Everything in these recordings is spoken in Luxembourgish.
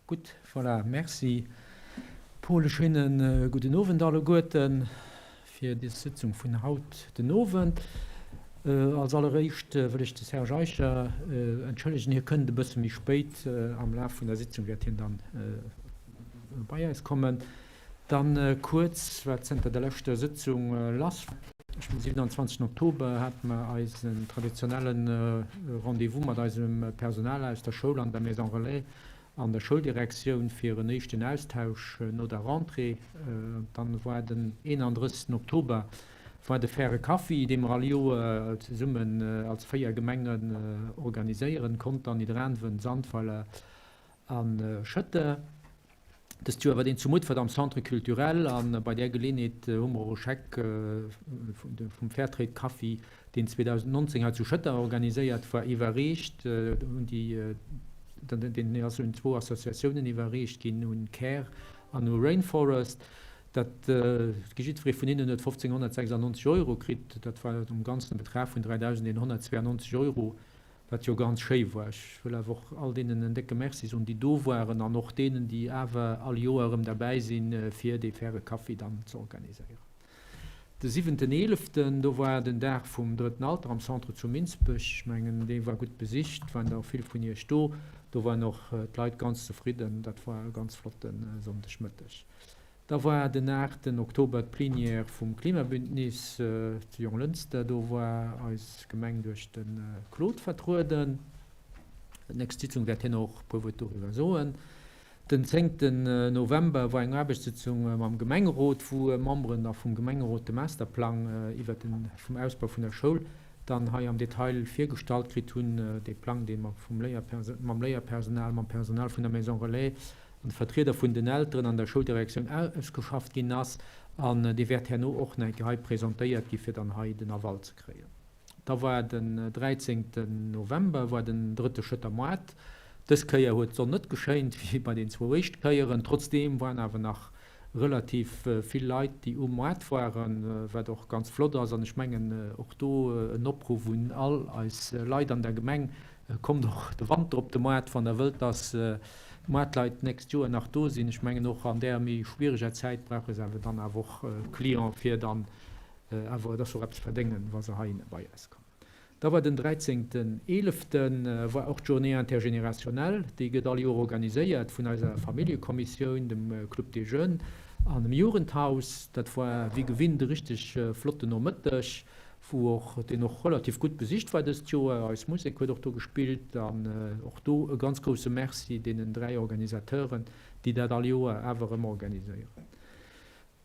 Gutt, voilà, merci Paul. E schéine gudden Owend alleguerten fir des Sëtzung vun haut den Owend. Als alleréischt wëll ech de Serge Eicher entschëllegen, hie kënnt e bësse méi spéit. Am Laf vun der Sitzung wäert hien dann bei eis kommen. Dann kuerz, wat zënter der leschter Sëtzung lass war. Um 27 Oktober hate mer eisen traditionelle Rendez-vous mat eisem Personal aus der Schoul an der Maison Relais an der Schouldirektioun fir en éischten Austausch no der Rentrée. Dann war den 31 Oktober war de Faire Kaffi, dee mer all Joer zesummen als 4 Gemengen organiséieren, Contern, Nidderaanwen, Sandweiler a Schëtter. Dëst Joer war deen zu Mutfert am Centre Culturel a bei där Geleeënheet hu mer och e Scheck vum Fairtrade Kaffi, deen 2019 hei zu Schëtter organiséiert war, iwwerreecht. Un déi, deen ass un zwou Associatiounen iwwerreecht ginn, un Care an u Rainforest. Dat, jiddweree vun hinnen huet 1.596 Euro kritt. Dat war am Ganzen e Betrag vun 3.192 Euro. Wat jo ganz schéi war. Ech wëll awer och all deenen en décke Merci soen, déi do waren an och deenen, déi awer all Joer erëm derbäi sinn, fir dee faire Kaffi dann ze organiséieren. De siwenten eeleften, do war den Dag vum drëtten Alter am Centre zu Minsbech. Ech mengen, dee war gutt besicht, waren der och vill vun Iech do. Do waren och d'Leit ganz zefridden. Dat war e ganz flotte Sonndegmëtteg. Da war den aachten Oktober d'Plenière vum Klimabündnis zu Jonglënster. Do war eis Gemeng duerch de Claude vertrueden. D'nächst Sitzung wäert hien och e puer Wuert doriwwer soen. Den zéngten November war eng Aarbechtssitzung mam Gemengerot, wou Memberen da vum Gemengerot de Masterplang iwwert den vum Ausbau vun der Schoul dann hei am Detail virgestallt kritt hunn. Dee Plang, dee mer vum mam Léierpersonal, mam Personal vun der Maison Relais an de Vertrieder vun den Elteren an der Schouldirektioun ausgeschafft ginn ass an dee wäert herno och nach eng Kéier hei presentéiert gi fir dann hei den Aval ze kréien. Da war den 13 November war den drëtte Schëtter Moart. Dës Kéier huet d'Sonn net geschéint wéi bei den zwou éischte Kéieren. Trotzdeem waren awer nach relativ vill Leit déi um Moart waren, wat och ganz flott ass an ech mengen och do en Opruff un all eis Leit an der Gemeng, Kommt och de Wanter op de Moart wann der wëllt dass d'Moartleit d'nächst Joer nach do sinn. Ech mengen och an där méi schwiereger Zäit brauche se awer dann awer och Clienten, fir dann awer, dass se och eppes verdéngen, wa se heihinne bei eis kommen. Da war den dräizéngten eeleften war och d'Journée intergénérationnelle. Déi gëtt all Joer organiséiert vun eiser Familljekommissioun, dem Club des Jeunes an dem Jugendhaus. Dat war wéi gewinnt e richteg flotten Nomëtteg. wou och, deen och relativ gutt besicht war dëst Joer. Eis Musek huet och do gespillt an och do e ganz grousse Merci deenen 3 Organisateuren, déi dat all Joer awer erëm organiséieren.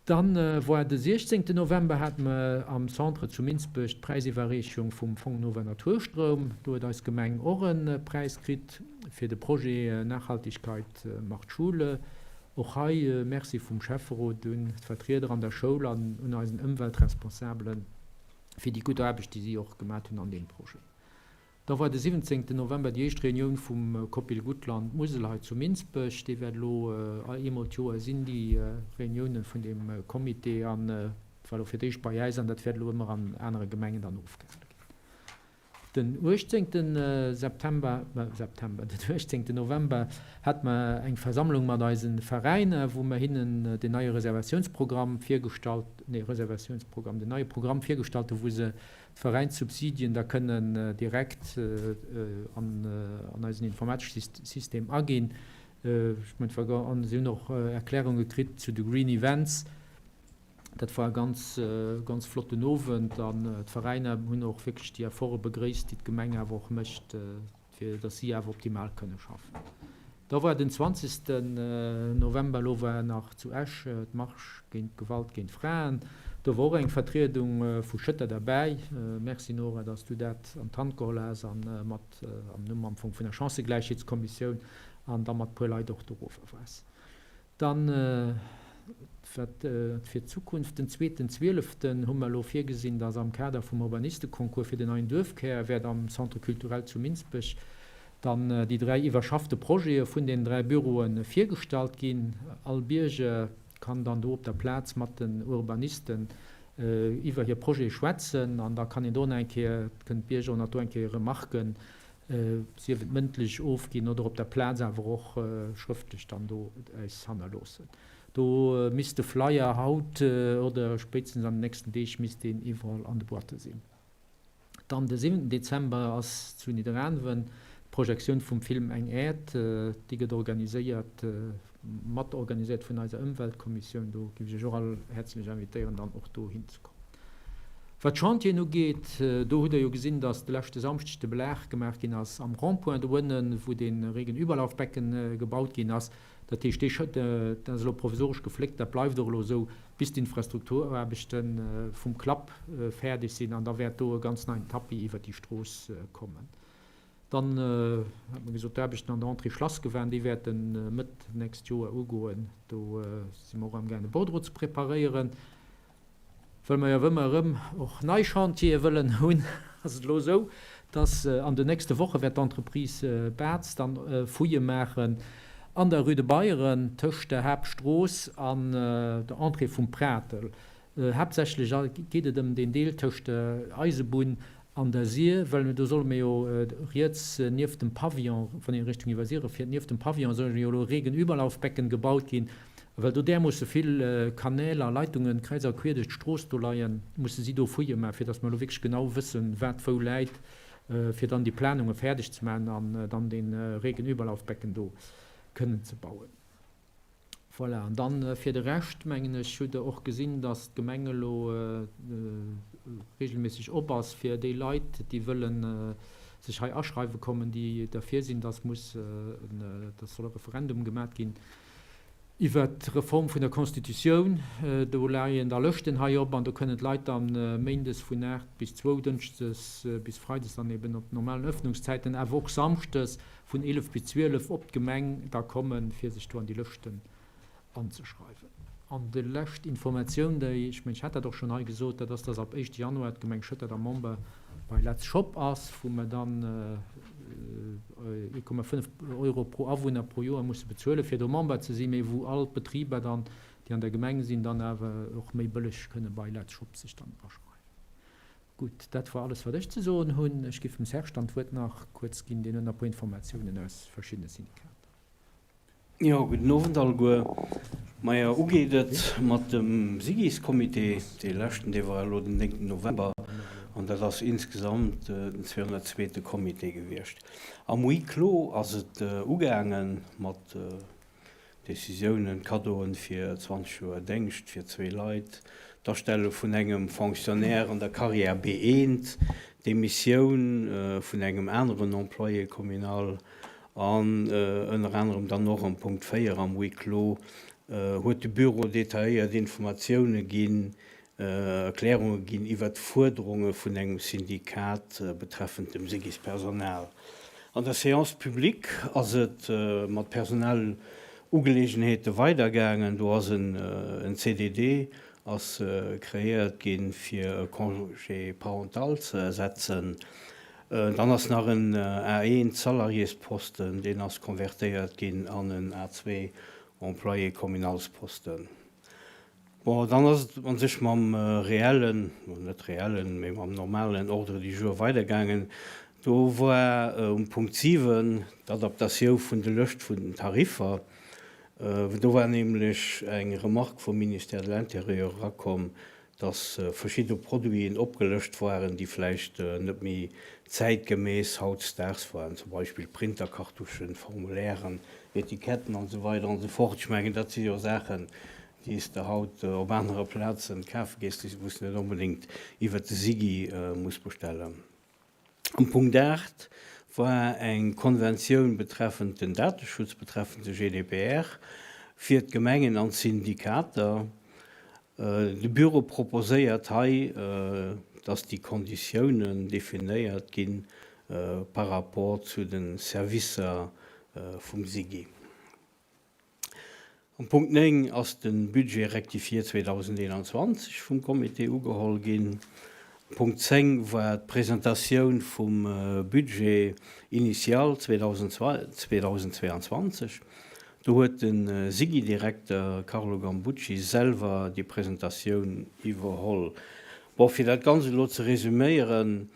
Dann war de 16 November hate mer am Centre zu Minsbech d'Präisiwwerreechung vum Fong Nova Naturstroum. Do huet eis Gemeng och e Präis kritt fir de Projet Nachhaltigkeit macht Schule. Och hei e Merci vum Schäfferot un d'Vertrieder an der Schoul an un eisen Ëmweltresponsabelen fir déi gutt Aarbecht, déi si och gemat hunn an deem Projet. Da war de 17 November déi éischt Reunioun vum Copil Guttland Musel hei zu Minsbech. Déi wäert elo eemol d'Joer sinn, déi Reuniounen vun deem Comité. An dat war elo fir d'éischt bei äis an dat wäert elo ëmmer an anere Gemengen dann ofgehale ginn. Den 18 September, September, den 18 November hate mer eng Versammlung mat eise Veräiner, wou mer hinnen den neie Reservatiounsprogramm virgestallt, nee, Reservatiounsprogramm, den neie Programm virgestallt hu wou se d'Veräinssubsidien da kënnen direkt an eisen informatesche System aginn. Ech mengen, an si hunn och Erklärunge kritt zu de Green Events. Dat war e ganz, ganz flotten Owend an d'Veräiner hunn och wierklech déi Efforte begréisst, déi d'Gemeng awer och mécht, fir datt si awer optimal kënne schaffen. Da war den 20. November, elo war nach zu Esch d'Marsch géint d'Gewalt géint Fraen. Do war och eng Vertriedung vu Schëtter derbäi. Merci Nora, datt s du dat an d'Hand geholl has a mat am Numm am Fong vun der Chancëgläichheetskommissioun an da mat puer Leit och do erofer waars. Dann, wat fir d'Zukunft, den zweeten Zwieleften hu mer elo virgesinn, dass am Kader vum Urbanisteconcours fir den neien Duerfkär wäert am Centre culturel zu Minsbech dann déi 3 iwwerschaffte Projete vun deenen 3 Büroe virgestallt ginn. All Bierger kann dann do op der Plaz mat den Urbanisten iwwer hir Projete schwätzen an da kann een do nach eng Kéier, kënnen d'Bierger och nach do eng Kéier Remarken. Sief et mëndlech ofginn oder op der Plaz awer och schrëftlech dann do äis hannerloossen. Do misst de Flyer haut oder spéitstens an den nächsten Deeg misst deen iwwerall an de Boîte sinn. Dann de 7 Dezember ass zu Nidderaanwen d'Projektioun vum Film Eng Äerd. Déi gëtt organiséiert, mat organiséiert vun eiser Ëmweltkommissioun. Do géif ech iech och all häerzlech invitéieren dann och do hinzekommen. Wat d'Chantieren ugeet, do hutt Der jo gesinn, dass de leschte Samschdeg de Belag gemaach ginn ass am Rond-point do ënnen, wou dee Regenüberlaufbecken gebaut ginn ass. Dat heescht, dee Schëtt, dat ass elo provisoresch gefléckt, dat bleift och elo esou, bis d'Infrastrukturaarbechte vum Klapp fäerdeg sinn an da wäert do e ganz neien Tapis iwwert déi Strooss kommen. Dann hat mer gesot, d'Aarbechten an der Entrée Schlassgewan, déi wäerte Mëtt nächst Joer ugoen. Do si mer och amgaangen, e Bordereau ze preparéieren. Well mer jo ëmmer erëm och nei Chantiere wëllen hunn, ass et elo esou, dass an den nächste Woche wäert d'Entreprise Bartz dann Fouillë maachen an der Rue de Beyren tëscht der Haaptstrooss an der Entrée vum Pratel. Haaptsächlech geet et ëm deen Deel tëscht der Eisebunn an der Sir, well do solle mir jo riets nieft dem Pavillon, wann een Richtung Iwwersiere fiert, nieft dem Pavillon solle jo elo Regenüberlaufbecken gebaut ginn. A well do därmoosse vill Kanäl a Leitungen kräiz a queer duerch d'Strooss do leien, musse si do Fouillë maachen, fir datt mer elo wierklech genau wëssen, wat wou läit, fir dann déi Planunge fäerdeg ze maachen an dann dee Regenüberlaufbecken do kënnen ze bauen. Voilà, an dann fir de Rescht, mengen ech, hutt Der och gesinn, datt d'Gemeng elo regelméisseg op ass fir déi Leit, déi wëllen sech hei aschreiwe kommen, déi derfir sinn, datt muss, datt soll e Referendum gemat ginn iwwert d'Reform vun der Constitutioun. Do leien da Lëschten hei op an do kënnen d'Leit dann méindes vun 8 bis zwou, dënschdes bis freides dann eben op normalen Öffnungszäiten, awer och samschdes vun 11 bis 12 op d'Gemeng da kommen, fir sech do an déi Lëschten anzeschreiwen. An déi lescht Informatioun, déi, ech mengen, ech hat dat och schonn hei gesot, dat ass, dass ab éischte Januar d'Gemeng Schëtter da Member bei Letz Shop ass, wou mer dann 1,5 Euro pro Awunner pro Joer musse bezuelen, fir do Member ze sinn, mee wou all d'Betriber dann, déi an der Gemeng sinn, dann awer och méi bëlleg kënne bei Letz Shop sech dann aschreiwen. Gutt, dat war alles, wat ech ze soen hunn. Ech giff dem Serge dann d'Wuert nach kuerz ginn, deen huet nach e puer Informatiounen aus verschiddene Syndikater. Jo, gudden Owend alleguer. Maja, u geet et mat dem SIGIS-Comité. Dee leschten, dee war elo den 9 November an dat ass insgesamt den 202. Comité gewiescht. Am Huis clos ass et ugaange mat Decisiounen, Kaddoen fir 20 Joer Déngscht fir zwee Leit, d'Astelle vun engem Fonctionnaire an der Carrière B1, d'Demissioun vun engem aneren Employé communal an ënner anerem dann och am Punkt 4 am Huis clos huet de Bureau detailléiert Informatioune ginn, Erklärunge ginn iwwert d'Fuerderunge vun engem Syndikat betreffend dem SIGIS-Personal. An der Séance publique ass et mat Personalugeleegenheete weidergaangen. Do ass en CDD ass kreéiert ginn, fir e Congé parental ze ersetzen. Dann ass nach en A1 Salariésposten, deen ass konvertéiert ginn an en A2 Employé communalsposten. Bon, dann ass et a sech mam reellen, net reellen, mee mam normalen Ordre du jour weidergaangen. Do war um Punkt 7 d'Adaptatiou vun de Lëscht vun den Tariffer. Do war nämlech eng Remarque vum Ministère de l'Intérieur erakomm, dass verschidde Produiten opgelëscht waren, déi vläicht net méi zäitgemäss hautdesdaags waren, zum Beispill Printerkartuschen, Formulairen, Etiketten an esou weider an esou fort. Ech mengen, dat si jo Saachen, déi s de haut op anere Plazen kafe gees, déi wou s de net onbedéngt iwwert de SIGI muss bestellen. Am Punkt 8 war eng Konventioun betreffend den Dateschutz, betreffend de GDPR, fir d'Gemengen an d'Syndikater. De Bureau proposéiert hei, dass déi Konditiounen definéiert gi par rapport zu de Servicer vum SIGI. Am Punkt 9 ass de Budget rectifié 2021 vum Comité ugeholl ginn. Am Punkt 10 war d'Presentatioun vum Budget initial 2022. Do huet de SIGI-Direkter Carlo Gambucci selwer déi Presentatioun iwwerholl. Bon, fir dat Ganzt elo ze resüméieren.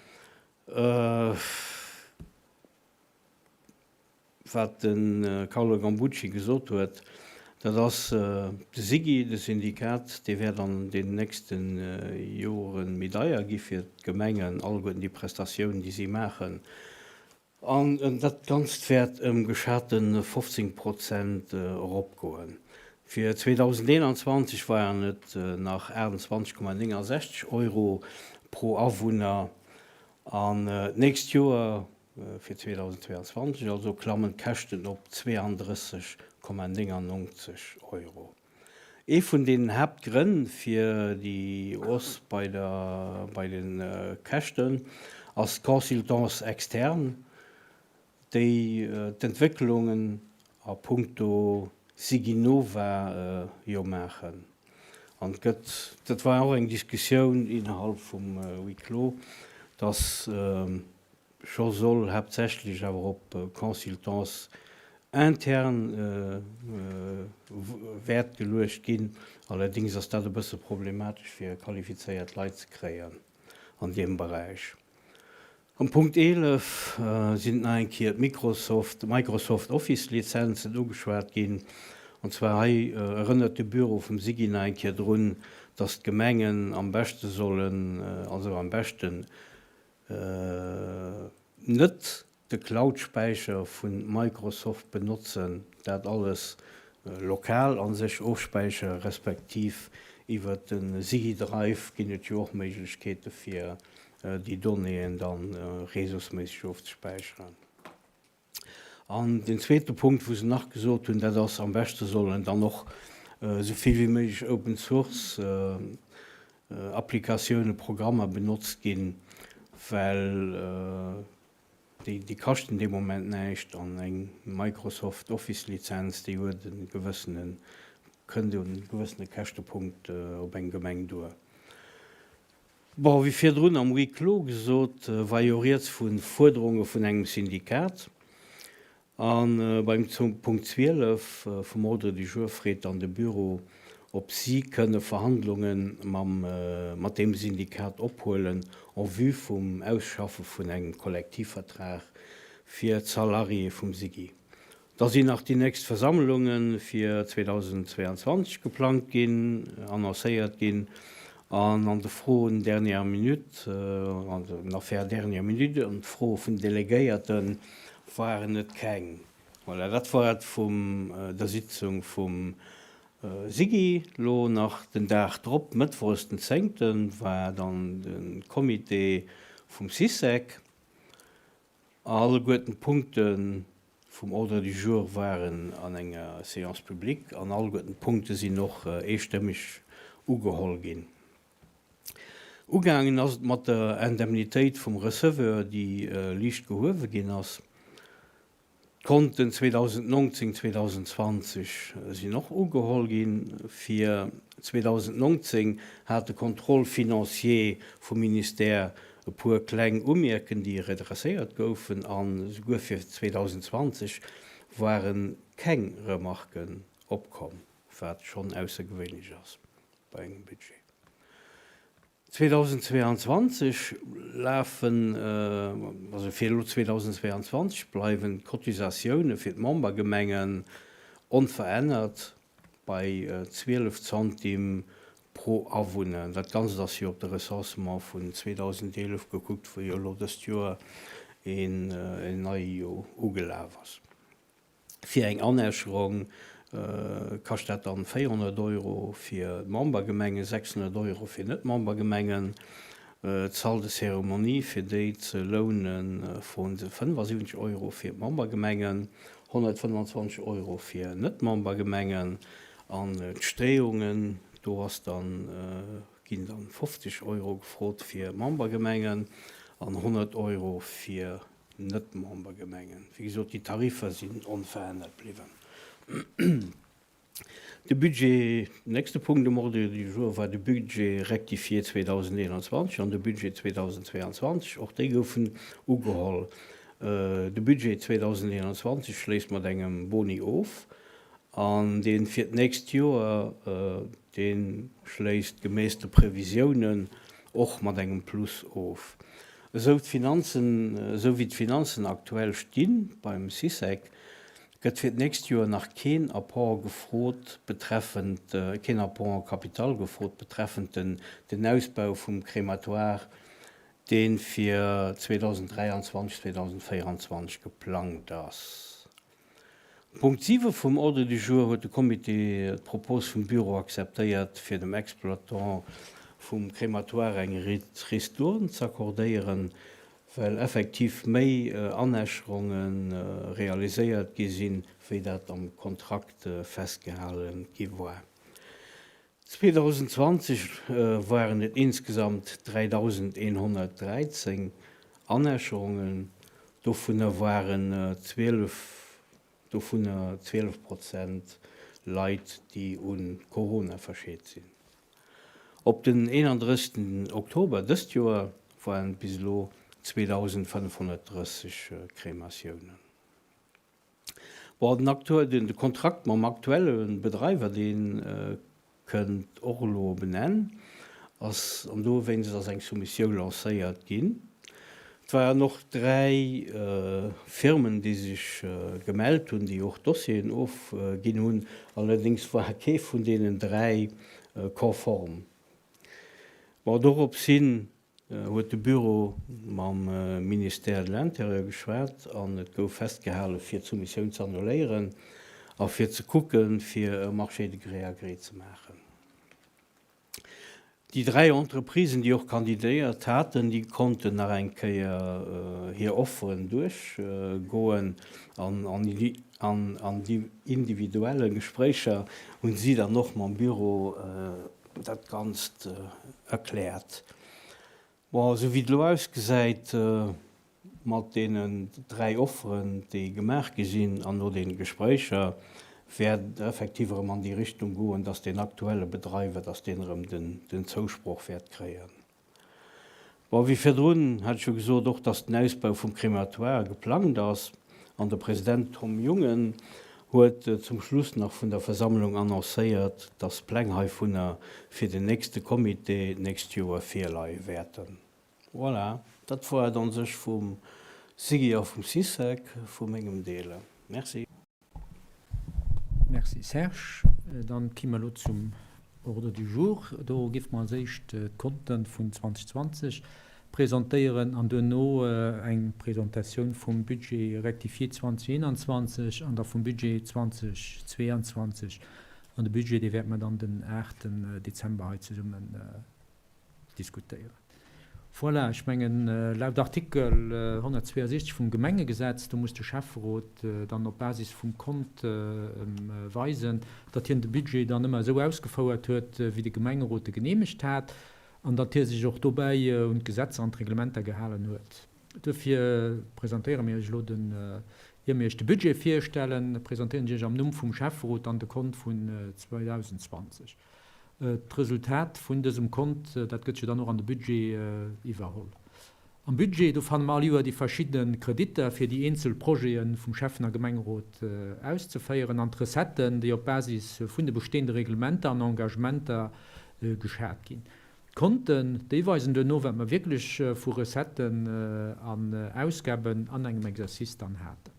wat de Carlo Gambucci gesot huet, dat ass, de SIGI, de Syndikat, dee wäert an den nächste Jore méi deier gi fir d'Gemengen, alleguerten déi Prestatiounen, déi si maachen. An dat Ganzt wäert ëm geschate 15 Prozent eropgoen. Fir 2021 waren et nach 28,69 Euro pro Awunner an d'nächst Joer, fir 2022 also, klammen d'Käschten op 32,99 Euro. Ee vun den Haaptgrënn fir déi Hausse bei der bei de Käschten ass d'Consultance externe, déi d'Entwécklungen a puncto Siginova jo maachen. An et gëtt, dat war och eng Diskussioun innerhalb vum Huis clos, dass Scho soll haaptsächlech awer op Consultance interne Wäert geluecht ginn. Allerdéngs ass dat e bësse problematesch fir qualifizéiert Leit ze kréien an deem Beräich. Am Punkt 11 sinn nach eng Kéier d'Microsoft, Microsoft Office Lizenzen ugeschwat ginn. An zwar hei erënnert de Büro vum SIGI nach eng Kéier drun, dass d'Gemengen am beschte sollen, also am beschten, Net de Cloud-Späicher vu Microsoft benotzen, dat alles lokal a sech ofspäichere respektiv iwwer de SigiDrive ginn et jo och Méiglechkeete fir déi Donnéeën dann réseausméisseg ofzespäicheren. An den zweete Punkt, wou se nach gesot hunn, dat ass, am beschte sollen dann och esou vill wéi méiglech Open Source Applikatiounen, Programmer benotzt ginn, well déi kaschten dee Moment näischt an eng Microsoft Office Lizenz, déi huet e gewëssene, kënnt e gewëssene Käschtepunkt op eng Gemeng duer. Bon, wéi virdrun am Huis clos gesot, war jo rieds vu Fuerderunge vun engem Syndikat. A beim Punkt 12 vum Ordre du jour freet dann de Bureau, ob si kënne Verhandlunge mam, mat deem Syndikat ophuelen en vue vum Ausschaffe vun engem Kollektivvertrag fir d'Salariéë vum SIGI. Da sinn nach déi nächst Versammlunge fir 2022 geplangt ginn, annoncéiert ginn an an de Froen dernière minute, an den Affaires dernière minute an d'Froe vun Delegéierte waren et keng. Voilà, dat war et vum der Sitzung vum SIGI. Lo nach den Dag drop, mëttwochs den zéngten, war dann de Comité vum Sysec. Alleguerten d'Punkte vum Ordre du jour waren an enger Séance publique an alleguerten d'Punkte sinn och eestëmmeg ugeholl ginn. Ugaangen ass et mat der Indemnitéit vum Receveur, déi liicht gehuewe ginn ass. D'Konten 2019, 2020 sinn och ugeholl ginn. Fir 2019 hat de Contrôle financier vum Ministère e puer kleng Umierken, déi redresséiert goufen, an esouguer fir 2020 ware keng Remarken opkomm, wat schonn aussergewéinlech ass bei engem Budget. 2022 lafen, also fir elo 2022 bleiwen d'Cotisatioune fir d'Membergemengen onverännert bei 12 Zantimm pro Awunner. Dat Ganzt ass jo op de Recensement vun 2011 gekuckt, wou jo elo dëst Joer een neie jo ugelaf ass. Fir eng Anäscherung kascht dat dann 400 Euro fir d'Membergemengen, 600 Euro fir Net-Membergemengen. D'Salle de cérémonie, fir déi ze lounen, froen se 75 Euro fir d'Membergemengen, 125 Euro fir Net-Membergemengen. An d'Streeungen, do ass dann, ginn dann 50 Euro gefrot fir Membergemengen an 100 Euro fir Net-Membergemengen. Wéi gesot, déi Tariffer sinn onverännert bliwwen. De Budget, den nächste Punkt um Ordre du jour war de Budget rectifié 2021 an de Budget 2022. Och déi goufen ugeholl. De Budget 2021 schléisst mat engem Boni of an dee fir d'nächst Joer, dee schléisst gemäss de Previsiounen och mat engem Plus of. Esou d'Finanzen, esou wéi d'Finanzen aktuell sti beim Sysec. Gëtt fir d'nächst Joer nach keen Apport gefrot betreffend, keen Apport en capital gefrot betreffend den den Ausbau vum Crématoire, dee fir 2023, 2024 geplangt ass. Punkt 7 vum Ordre du jour huet de Comité d'Propos vum Bureau akzeptéiert, fir dem Exploitant vum Crématoire eng Ristourne z'accordéieren, well effektiv méi Anäscherunge realiséiert gi sinn, wéi dat am Kontrakt festgehale gi war. 2020 waren et insgesamt 3.113 Anäscherungen, dovunner waren 12 dovunner 12 Prozent Leit, déi u Corona verscheet sinn. Op den 31 Oktober dëst Joer waren et bis elo 2.530 Krematiounen. Bon, den aktuell, den de Kontrakt mam aktuelle Bedreiwer, dee kënnt och elo op en Enn, ass, an dowéinst ass eng Soumissioun lancéiert ginn. Et waren och 3 Firmen, déi sech gemellt hunn, déi och Dossieren ofginn hunn. Allerdéngs war kee vun deenen 3 konform. Bon, dorops hin huet de Büro mam Ministère de l'Intérieur geschwat an et gouf festgehale fir d'Soumissioun ze annuléieren a fir ze kucken, fir e Marché de gré à gré ze maachen. Déi 3 Entreprisen, déi och kandidéiert haten, déi konnten nach eng Kéier hir Offeren duerchgoen an an individuelle Gespréicher hunn si dann och mam Büro dat Ganzt erkläert. Bon, esou wéi et elo ausgesäit, mat deenen 3 Offeren, déi gemaach gi sinn an no deene Gespréicher, wäert et effektiv erëm an déi Richtung goen, dass deen aktuelle Bedreiwer, dass deen erëm den Zousproch wäert kréien. Bon, wéi virdrun hat ech jo gesot och, dass den Ausbau vum Crématoire geplangt ass an de President Tom Jungen huet zum Schluss nach vun der Versammlung annoncéiert, dass d'Pläng heivunner fir den nächste Comité d'nächst Joer virleie wäerten. Voilà, dat war et an sech vum SIGI a vum Sycec vu mengem Deel. Merci. Merci Serge. Dann ki mer elo zum Ordre du jour. Do géife mer als éischt d'Konten vun 2020 presentéieren an duerno eng Presentatioun vum Budget rectifié 2021 an da vum Budget 2022. An de Budget, dee wäerte mer dann den 8 Dezember hei zesummen diskutéieren. Voilà, ech mengen, laut Artikel 162 vum Gemengegesetz, do muss de Schäfferot dann op Basis vum Kont weisen, datt hien de Budget dann ëmmer esou ausgefouert huet, wéi de Gemengerot e geneemegt hat, an datt hie sech och dobäi un d'Gesetzer an d'Reglementer gehalen huet. Duerfir presentéiere mir Iech elo den, ier mir Iech de Budget virstellen, presentéieren ech Iech am Numm vum Schäfferot dann de Kont vun 2020. D'Resultat vun dësem Kont, dat gëtt jo dann och an de Budget iwwerholl. Am Budget, do fanne mer all Joer déi verschidde Kreditter, fir déi eenzel Projete vum Schäffen a Gemengerot auszeféieren, an d'Recetten, déi op Basis vun de bestehende Reglementer an Engagementer geschat ginn. D'Konten, déi weisen duerno, wat mer wierklech vu Recetten an Ausgaben an engem Exercice dann haten.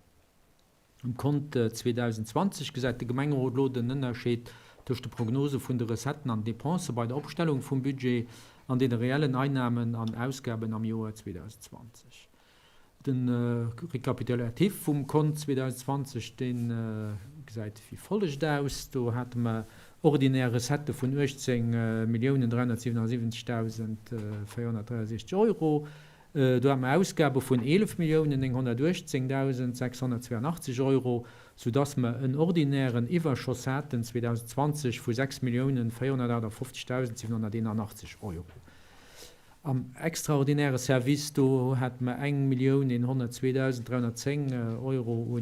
Um Kont 2020 gesäit de Gemengerot elo den Ënnerscheed tëscht de Prognose vun de Recetten an Depensë bei der Opstellung vum Budget an deene reellen Einnamen an Ausgaben am Joer 2020. De Rekapitulatif vum Kont 2020, dee gesäit wéi follegt aus, Do hate mer ordinär Recettë vun 18 Milliounen 377.463 Euro, Do hate mer Ausgabe vun 11.918.682 Euro, soudass mer en ordinären Iwwerschoss haten 2020 vu 6.458.781 Euro. Am extraordinäre Service, do hate mer 1.102.310 Euro u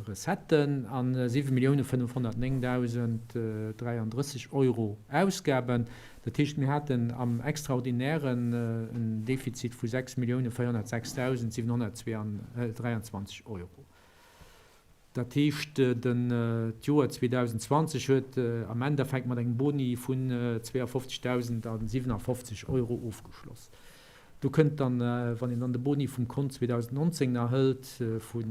Recetten a 7.509.033 Euro Ausgaben. Dat heescht, mir haten am Extraordinären en Defizit vu 6.406.723 Euro. Dat heescht, d'Joer 2020 huet am Endeffekt mat engem Boni vun 52.057 Euro ofgeschloss. Do kënnt dann, wann een dann de Boni vum Kont 2019 nach hëlt, vu.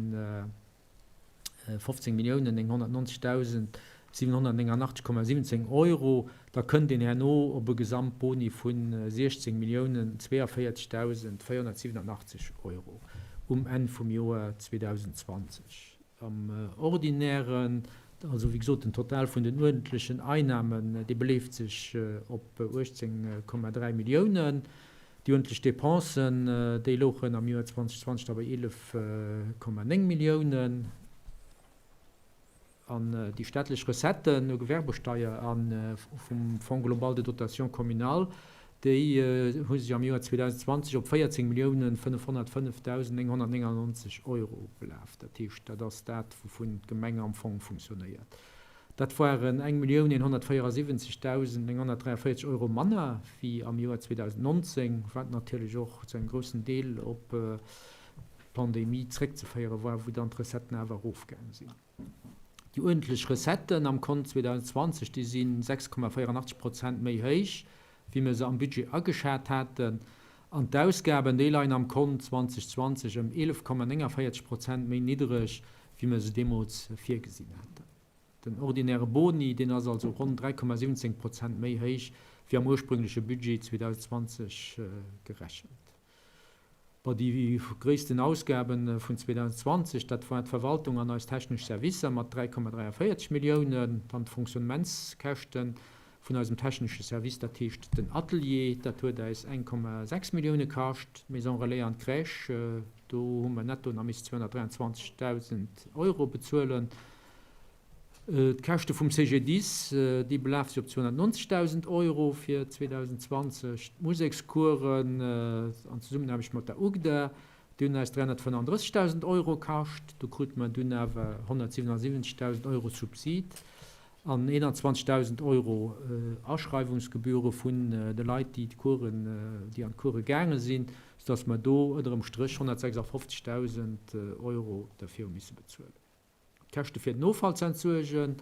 15.990.789,17 Euro, da kënnt een herno op e Gesamtboni vu 16.042.487 Euro um Enn vum Joer 2020. Am Ordinären, also wéi gesot den Total vun den uerdentlechen Einnahmen, dee beleeft sech op 18,3 Milliounen. Déi uerdentlech Dépensen, déi louchen am Joer 2020 da bei 11,9 Milliounen. An déi staatlech Recetten u Gewerbesteier a vum Fonds global de dotation communale, déi hu sech am Joer 2020 op 14.505.999 Euro belaf. Dat heescht, dat ass dat, wouvun d'Gemeng am Fong funktionéiert. Dat waren 1.174.943 Euro manner wéi am Joer 2019, wat natierlech och zu engem groussen Deel op d'Pandemie zréckzeféiere war, wou dann d'Recetten awer erofgaang sinn. Déi uerdentlech Recetten am Kont 2020, déi si 6,84 Prozent méi héich, wéi mir se am Budget ageschat haten. An d'Ausgaben, déi leien am Kont 2020 ëm 11,49 Prozent méi niddreg, wéi mir se deemools virgesinn haten. Den ordinäre Boni, deen ass also ronn 3,17 Prozent méi héich wéi am ursprüngleche Budget 2020 gerechent. Bon, déi gréissten Ausgabe vun 2020, dat war d'Verwaltung an eis technesch Servicer mat 3,43 Milliounen, dann d'Fonctionnementskäschte vun eisem technesche Service, dat heescht den Atelier, dat huet äis 1,6 Millioune kascht, d'Maison relais an d'Crèche, do hu mer netto nach missen 223.000 Euro bezuelen. D'Käschte vum CGDIS, déi belafe sech op 290.000 Euro fir 2020. D'Musekscoursen an Zesummenaarbecht mat der UGDA, déi hunn eis 335.000 Euro kascht. Do krute mer dunn awer 177.000 Euro Subsid an 21.000 Euro Aschreiwungsgebühre vun de Leit, déi d'Coursen, déi an d'Course gaange sinn, soudass mer do ënner dem Stréch 156.000 Euro derfir hu misse bezuelen. D'Käschte fir den Offall ze entsuergen,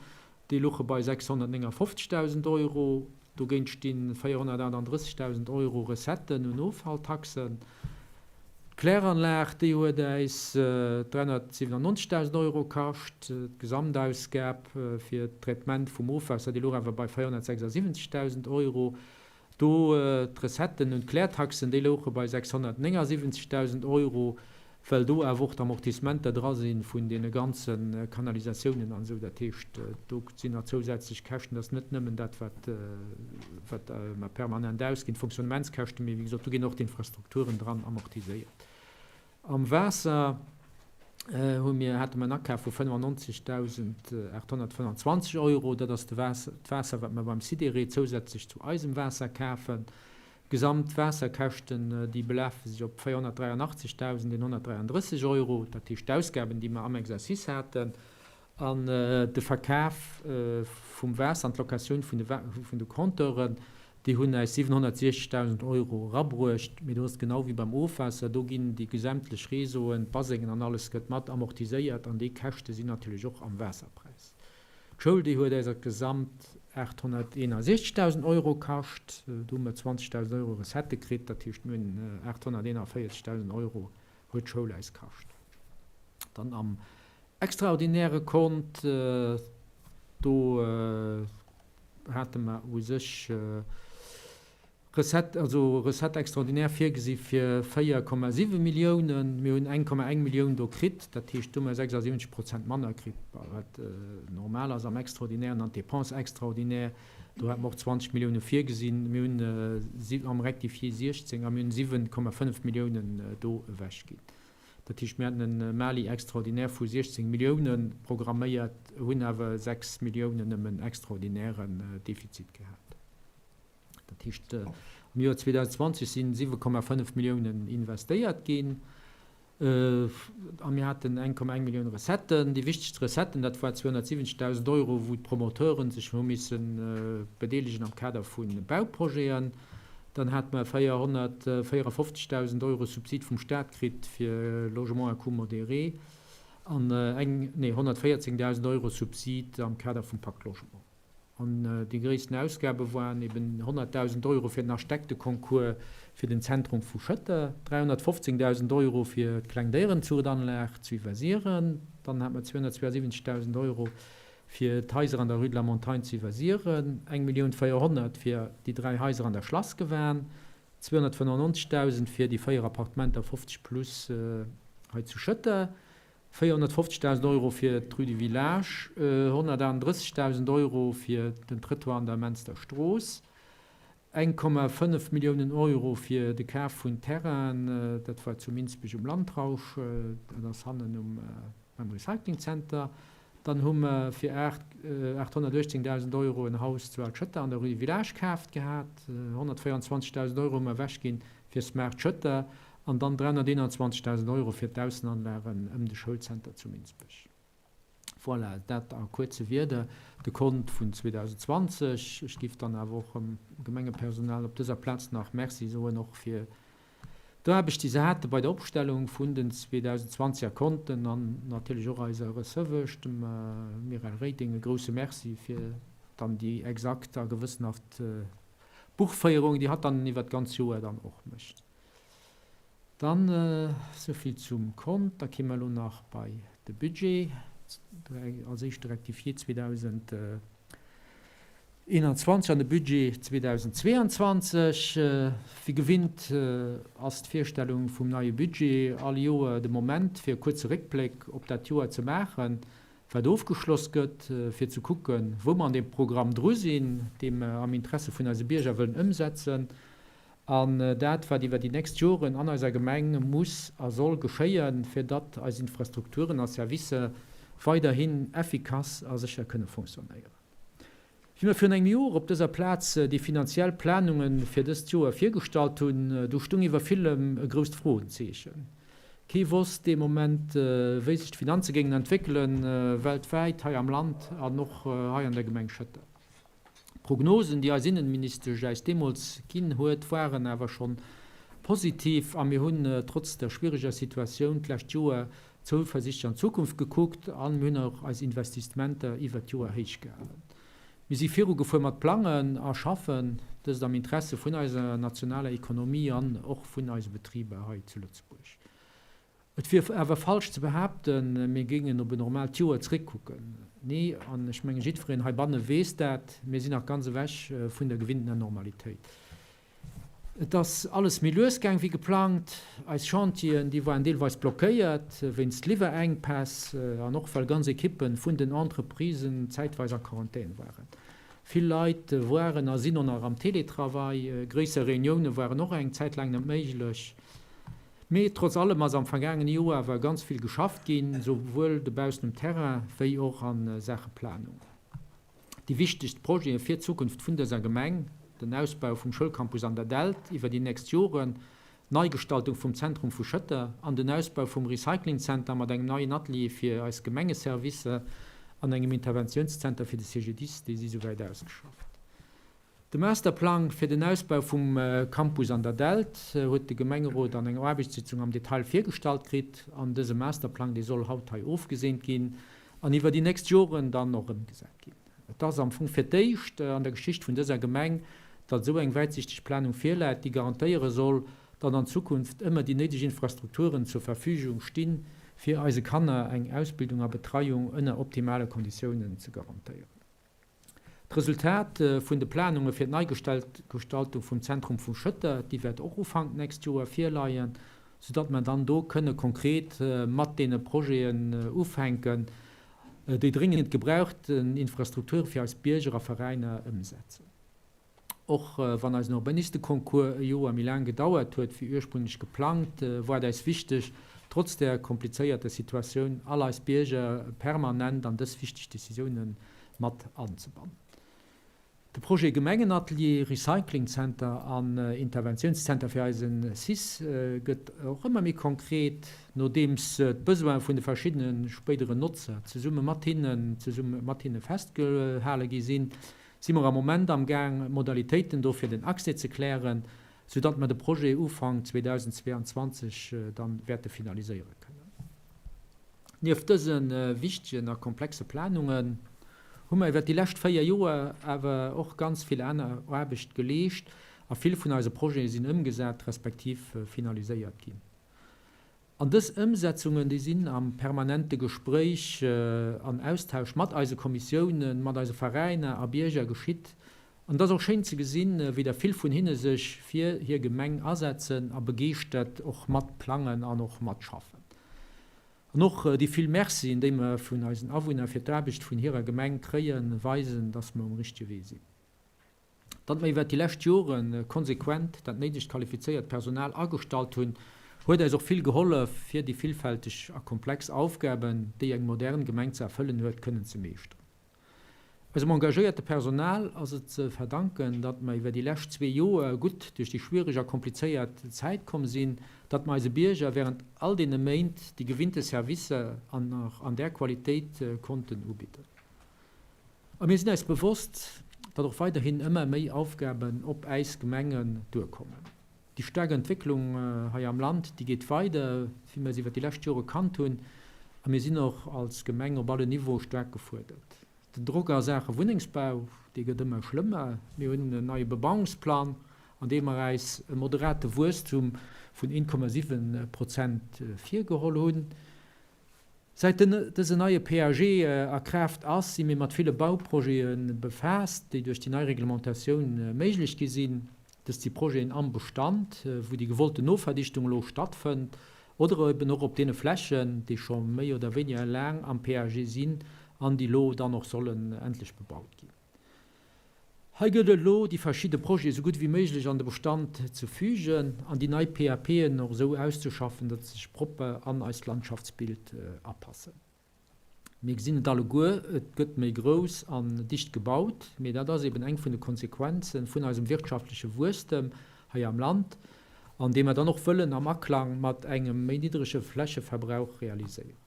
déi louche bei 659.000 Euro. Dogéint sti 438.000 Euro Recetten un Offalltaxen. D'Kläranlag, déi huet äis 397.000 Euro kascht. D'Gesamtausgab fir d'Traitement vum Ofwaasser, déi louch awer bei 476.000 Euro. Do d'Recetten un d'Klärtaxen, déi louche bei 679.000 Euro, well do awer och d'Amortissementer dra si vun deene ganze Kanalisatiounen an esou. Dat heescht, do sinn nach zousätzlech Käschten. Dat ass net nëmmen dat, wat wat mer permanent ausginn, d'Fonctionnementskäschten, mee wéi gesot, do ginn och d'Infrastrukturen dran amortiséiert. Am Waasser hu mir, hate mer en Akaf vu 95.825 Euro. Dat ass de Waasser, d'Waasser, wat mer beim Sidéré zousätzlech zu eisem Waasser kafen. D'gesamt Waasserkäschten, déi belafe sech op 483.133 Euro. Dat heescht d'Ausgaben, déi mer am Exercice haten. An de Verkaf vum Waasser an d'Locatioun vun de Compteuren, déi hunn äis 760.000 Euro erabruecht. Mee do ass et genau wéi beim Ofwaasser, do ginn déi gesämtlech Réseauen, d'Basengen an alles gëtt mat amortiséiert an déi Käschte sinn natierlech och am Waasserpräis. D'Schoul, déi huet äis als Gesamt 861.000 Euro kascht. Do hu mer 20.000 Euro Recettë kritt, dat heescht mir hunn 841.000 Euro huet d'Schoul äis kascht. Dann am Extraordinäre Kont, do hate mer u sech Recette, also Recette extraordinaire virgesi fir 4,7 Milliounen. Mir hunn 1,1 Millioun do kritt, dat heescht, do hu mer 76 Prozent manner kritt, wat normal ass am Extraordinären. An d'Dépenses extraordinaires, do hate mer och 20 Millioune virgesinn, mir hunn am Rectifié 16 a mir hunn 7,5 Milliounen do ewechginn. Dat heescht, mir haten e Mali extraordinaire vu 16 Millioune programméiert, hunn awer 6 Milliounen nëmmen extraordinären Defizit gehat. Dat heescht, am Joer 2020 si 7,5 Milliounen investéiert ginn a mir haten 1,1 Millioun Recetten. Déi wichtegst Recetten, dat war 270.000 Euro, wou d'Promoteuren sech hu misse bedeelegen am Kader vu Bauprojeten. Dann hate mer 454.000 Euro Subsid vum Staat kritt fir Logement à coût modéré an eng, nee, 114.000 Euro Subsid am Kader vum Pacte Logement. An déi gréissten Ausgabe waren eben 100.000 Euro fir den Architekteconcours fir den Zentrum vu Schëtter, 315.000 Euro fir d'Klengdéierenzuchtanlag zu Iwwersiren. Dann hate mer 272.000 Euro fir d'Haiser an der Rue de la Montagne ze iwwersieren, eng Millioun 400 fir déi 3 Haiser an der Schlassgewan, 295.000 fir déi 4 Appartementer 50 plus hei zu Schëtter, 450.000 Euro fir d'Rue du Village, 138.000 Euro fir den Trëttoir an der Menster Strooss, 1,5 Milliounen Euro fir de Kaf vun Terrainen, dat war zu Minsbech um Landrausch, dat ass hannen um beim Recyclingzenter. Dann hu mer fir 818.000 Euro en Haus zu Al-Schëtter an der Rue du Village kaaft gehat, 124.000 Euro hu mer ewechginn fir Smart Schëtter an dann 321.000 Euro fir d'Aussenanlagen ëm de Schoulzenter zu Minsbech. Voilà, dat a kuerze Wierder de Kont vun 2020. Ech géif dann awer och dem Gemengepersonal op dëser Plaz nach Merci soen, och fir d'Aarbecht, déi se hate bei der Opstellung vun den 2020er Konten an natierlech och eiser Recevesch, dem Mireille Reding, e grouse Merci fir dann déi exakt a gewëssenhaft Buchféierung, déi hatt dann iwwert d'ganz Joer dann och mécht. Dann esouvill zum Kont. Da kéime mer elo nach bei de Budget. Als éischt de Rectifié 2021 an de Budget 2022. Wéi gewinnt ass d'Virstellung vum neie Budget all Joer de Moment, fir e kuerze Réckbléck op dat Joer ze maachen, wat ofgeschloss gëtt, fir ze kucken, wou mer an deem Programm dru sinn, dee mer am Interesse vun eise Bierger wëllen ëmsetzen. An dat, wat iwwer déi nächst Joren an eiser Gemeng muss a soll geschéien, fir datt eis Infrastrukturen a Servicer weiderhin effikass a sécher kënne fonctionnéieren. Wéi mer virun engem Joer op dëser Plaz déi finanziell Planunge fir dëst Joer virgestallt hunn, do stung iwwer villem e grousst Froenzeechen. Kee wosst dee Moment, wéi sech d'Finanze géingen entwéckelen, weltwäit, hei am Land an och hei an der Gemeng Schëtter. D'Prognosen, déi eis Innenministesch äis deemools ginn huet, waren awer schonn positiv a mir hunn trotz der schwiereger Situatioun d'lescht Joer zouversichtlech an d'Zukunft gekuckt a mir hunn och eis Investissementer iwwert d'Joer héich gehalen. Mir si virugefuer mat Plangen a schaffen, dëst am Interesse vun eiser nationaler Ekonomie an och vun eise Betriber hei zu Lëtzebuerg. Et wier awer falsch ze behaapten, mir géingen op en normaalt Joer zréckkucken. Nee, an ech menge jiddwereen heibanne weess dat, mir sinn nach ganz ewech vun der gewinntener Normalitéit. Et ass alles méi lues gaang wéi geplangt. Eis Chantieren, déi waren deelweis blockéiert wéinst Liwwerenkpäss an och well ganz Ekippe vun den Entreprisen zäitweis a Quarantän waren. Vill Leit waren a sinn och nach am Teletravail. Gréisser Reunioune waren och eng Zäit laang net méiglech. Mee trotz allem ass am vergaangene Joer awer ganz vill geschafft ginn, souwuel dobaussen um Terrain wéi och a Saache Planung. Déi wichtegst Projete fir d'Zukunft vun dëser Gemeng, den Ausbau vum Schoulcampus an der Dällt iwwer déi nächst Joren, d'Neigestaltung vum Zentrum vu Schëtter an den Ausbau vum Recyclingzenter mat engem neien Atelier fir eis Gemengeservicer an engem Interventiounszenter fir de CGDIS, déi si souwäit ausgeschafft. De Masterplang fir den Ausbau vum Campus an der Dällt huet de Gemengerot an enger Aarbechtssitzung am Detail virgestallt kritt. An dëse Masterplang, dee soll haut hei ofgeseent ginn an iwwer déi nächst Joren dann och ëmgesat ginn. Et ass am Fong fir d'éischt an der Geschicht vun dëser Gemeng, datt esou eng wäitsichteg Planung virläit, déi garantéiere soll, datt an Zukunft ëmmer déi néideg Infrastrukturen zur Verfügung stinn, fir eise Kanner eng Ausbildung a Betreiung ënner optimale Konditiounen ze garantéieren. D'Resultat vun de Planunge fir d'Neigestaltung vum Zentrum vu Schëtter, déi wäert och Ufank d'nächst Joer virleien, soudatt mer dann do kënne konkret mat deene Projeten ufänken, déi dringend gebrauchten Infrastrukture fir eis Bierger a Veräiner ëmsetzen. Och wann eisen Urbanisteconcours e Joer méi laang gedauert huet wéi ursprünglech geplangt, war et äis wichteg, trotz der komplizéierter Situatioun all eis Bierger permanent an dës wichteg Decisioune mat anzebannen. De Projet Gemengenatelier, Recyclingcenter an Interventiounszenter fir eise cis gëtt och ëmmer méi konkret, nodeems d'Besoine vun de verschiddene spéideren Notzer zesumme mat hinnen zesumme mat hinne festgehale gi sinn. Si mer am Moment am Gaang, d'Modalitéiten do fir den Accès ze klären, soudatt mer de Projet Ufank 2022 dann wäerte finaliséiere kënnen. Nieft dëse wichtegen a komplexe Planungen hu mer iwwert déi lescht 4 Joer awer och ganz vill aner Aarbecht geleescht a vill vun eise Projete sinn ëmgesat respektiv finaliséiert ginn. An dës Ëmsetzungen, déi sinn am permanente Gespréich an Austausch mat eise Kommissiounen, mat eise Veräiner a Bierger geschitt. An et ass och schéin ze gesinn, wéi der vill vun hinne sech fir hir Gemeng asetzen a begeeschtert och mat plangen an och matschaffen. An och déi vill Mercien, déi mer vun eisen Awunner fir d'Aarbecht vun hirer Gemeng kréien, weisen, dass mer um richtege Wee sinn. Datt mer iwwert déi lescht Jore konsequent dat néidegt qualifizéiert Personal agestallt hunn, huet eis och vill gehollef, fir déi villfälteg a komplex Aufgaben, déi eng modern Gemeng ze erfëllen huet, kënnen ze meeschteren. Eisem engagéierte Personal ass et ze verdanken, datt mer iwwer déi lescht zwee Joer gutt duerch déi schwiereg a komplizéiert Zäit komm sinn, datt mer eise Bierger während all deene Méint déi gewinnte Servicer an och an där Qualitéit konnten ubidden. A mir sinn äis bewosst, datt och weiderhin ëmmer méi Aufgaben op äis Gemengen duerkommen. Déi staark Entwécklung hei am Land, déi geet weider, wéi mer se iwwer déi lescht Jore kannt hunn. A mir sinn och als Gemeng op alle Niveaue staark gefuerdert. Den Drock a Saache Wunnengsbau, dee gëtt ëmmer schlëmmer. Mir hunn en neie Bebauungsplang, an deem mer äis e moderate Wuesstum vun 1,7 Prozent virgeholl hunn. Säit dësen neie PAG a Kraaft ass, si mir mat ville Bauprojete befaasst, déi duerch déi nei Reglementatioun méiglech gi sinn. Dëst si Projeten am Bestand, wou déi gewollten Noverdichtung elo stattfënnt, oder eben och op deene Flächen, déi scho méi oder wéiniger laang am PAG sinn an déi elo dann och sollen endlech bebaut ginn. Hei gëllt et elo, déi verschidde Projete esou gutt wéi méiglech an de Bestand ze fügen an déi nei PAPen och esou auszeschaffen, datt se sech propper an eist Landschaftsbild apassen. Mir gesinn et alleguer, et gëtt méi grouss an dicht gebaut, mee dat ass eben eng vun de Konsequenze vun eisem wirtschaftleche Wuesstem hei am Land an dee mer dann och wëllen am Aklang mat engem méi niddrege Flächeverbrauch realiséieren.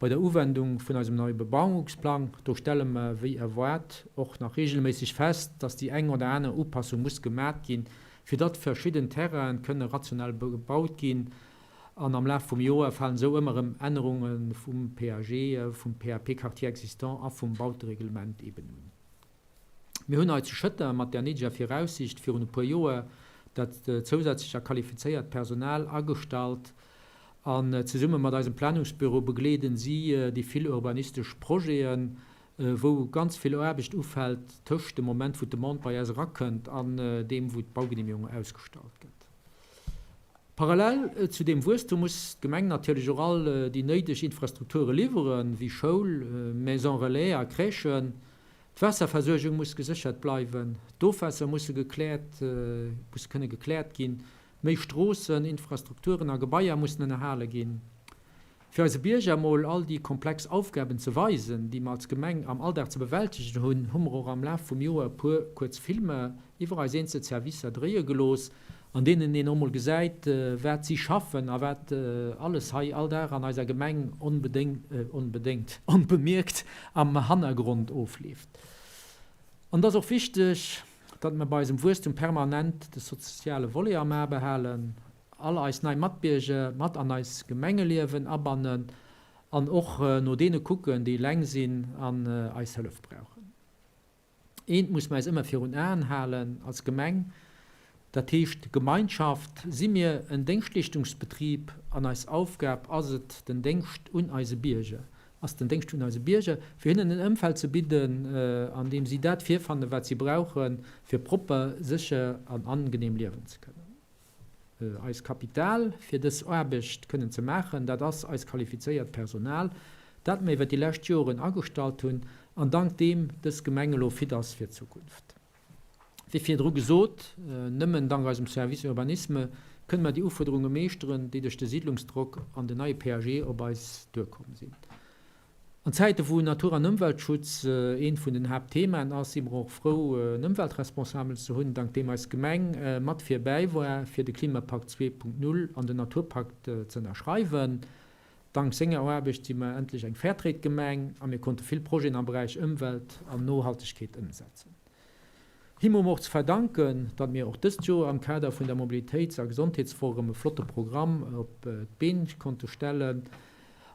Bei der Uwendung vun eisem neie Bebauungsplang, do stelle mer wéi erwaart och nach regelméisseg fest, dass déi eng oder aner Upassung muss gemat ginn, fir datt verschidden Terrainen kënne rationell bebaut ginn. An am Laf vum Joer falen esou ëmmer erëm Ännerunge vum PAG, vum PAP Quartier existant a vum Bautereglement eben un. Mir hunn hei zu Schëtter mat där néideger Viraussicht virun e puer Joer dat zousätzlech a qualifizéiert Personal agestallt an zesumme mat eisem Planungsbüro begleeden si déi vill urbanistesch Projeten, wou ganz vill Aarbecht ufält tëscht dem Moment wou d'Demande bei eis erakënnt an deem wou d'Baugenehmegung ausgestallt gëtt. Parallel zu deem Wuesstum muss d'Gemeng natierlech och all déi néideg Infrastrukture liwweren, wéi Schoul, Maison relais a Crèchen. D'Waasserversuergung muss geséchert bleiwen, d'Ofwässer musse gekläert, musse kënne gekläert ginn, méi Stroossen, Infrastrukturen a Gebaier mussen ënnerhale ginn. Fir eise Bierger emol all déi komplex Aufgaben ze weisen, déi mer als Gemeng am Alldag ze bewältegen hunn, hu mer och am Laf vum Joer e puer kuerz Filmer iwwer eis eenzel Servicer dréie gelooss, an deenen een och mol gesäit, wat si schaffen a wat alles hei all Dag an eiser Gemeng onbedéngt, onbemierkt am Hannergrond ofleeft. An et ass och wichteg, datt mer bei eisem Wuesstum permanent de soziale Volet am A behalen, all eis nei Matbierger mat an eis Gemengeliewen abannen an och no deene kucken, déi eleng sinn an eis Hëllef brauchen. Eent muss mer eis ëmmer virun Aen halen, Als Gemeng, dat heescht Gemeinschaft, si mir en Déngschtleeschtungsbetrib an eis Aufgab ass et, den Déngscht un eise Bierger, ass den Déngscht un eise Bierger, fir hinnen en Ëmfeld ze bidden, an deem si dat virfannen, wat si brauchen, fir propper, sécher an angenehm liewen ze kënnen. Eist Kapital, fir dës Aarbecht kënnen ze maachen, dat ass eist qualifizéiert Personal, dat mer iwwer déi lescht Joren agestallt hunn an dank deem dës Gemeng elo fit ass fir d'Zukunft. Wéi virdru gesot, nëmmen dank eisem Service Urbanisme kënne mer déi Ufuerderunge meeschteren, déi duerch de Siedlungsdrock an den neie PAG op eis duerkomm sinn. An Zäite wou Natur an Ëmweltschutz eent vun den Haaptthemaen ass, si mer och frou en Ëmweltresponsabel ze hunn, dank deem eis Gemeng mat virbäi war fir de Klimapakt 2.0 an den Naturpakt ze ënnerschreiwen. Dank senger Aarbecht si mer endlech eng Fairtrade Gemeng a mir konnte vill Projeten am Beräich Ëmwelt an Nohaltegkeet ëmsetzen. Him hu mer och ze verdanken, datt mir och dëst Joer am Kader vun der Mobilitéits a Gesondheetswoch erëm e flotte Programm op d'Been konnte stellen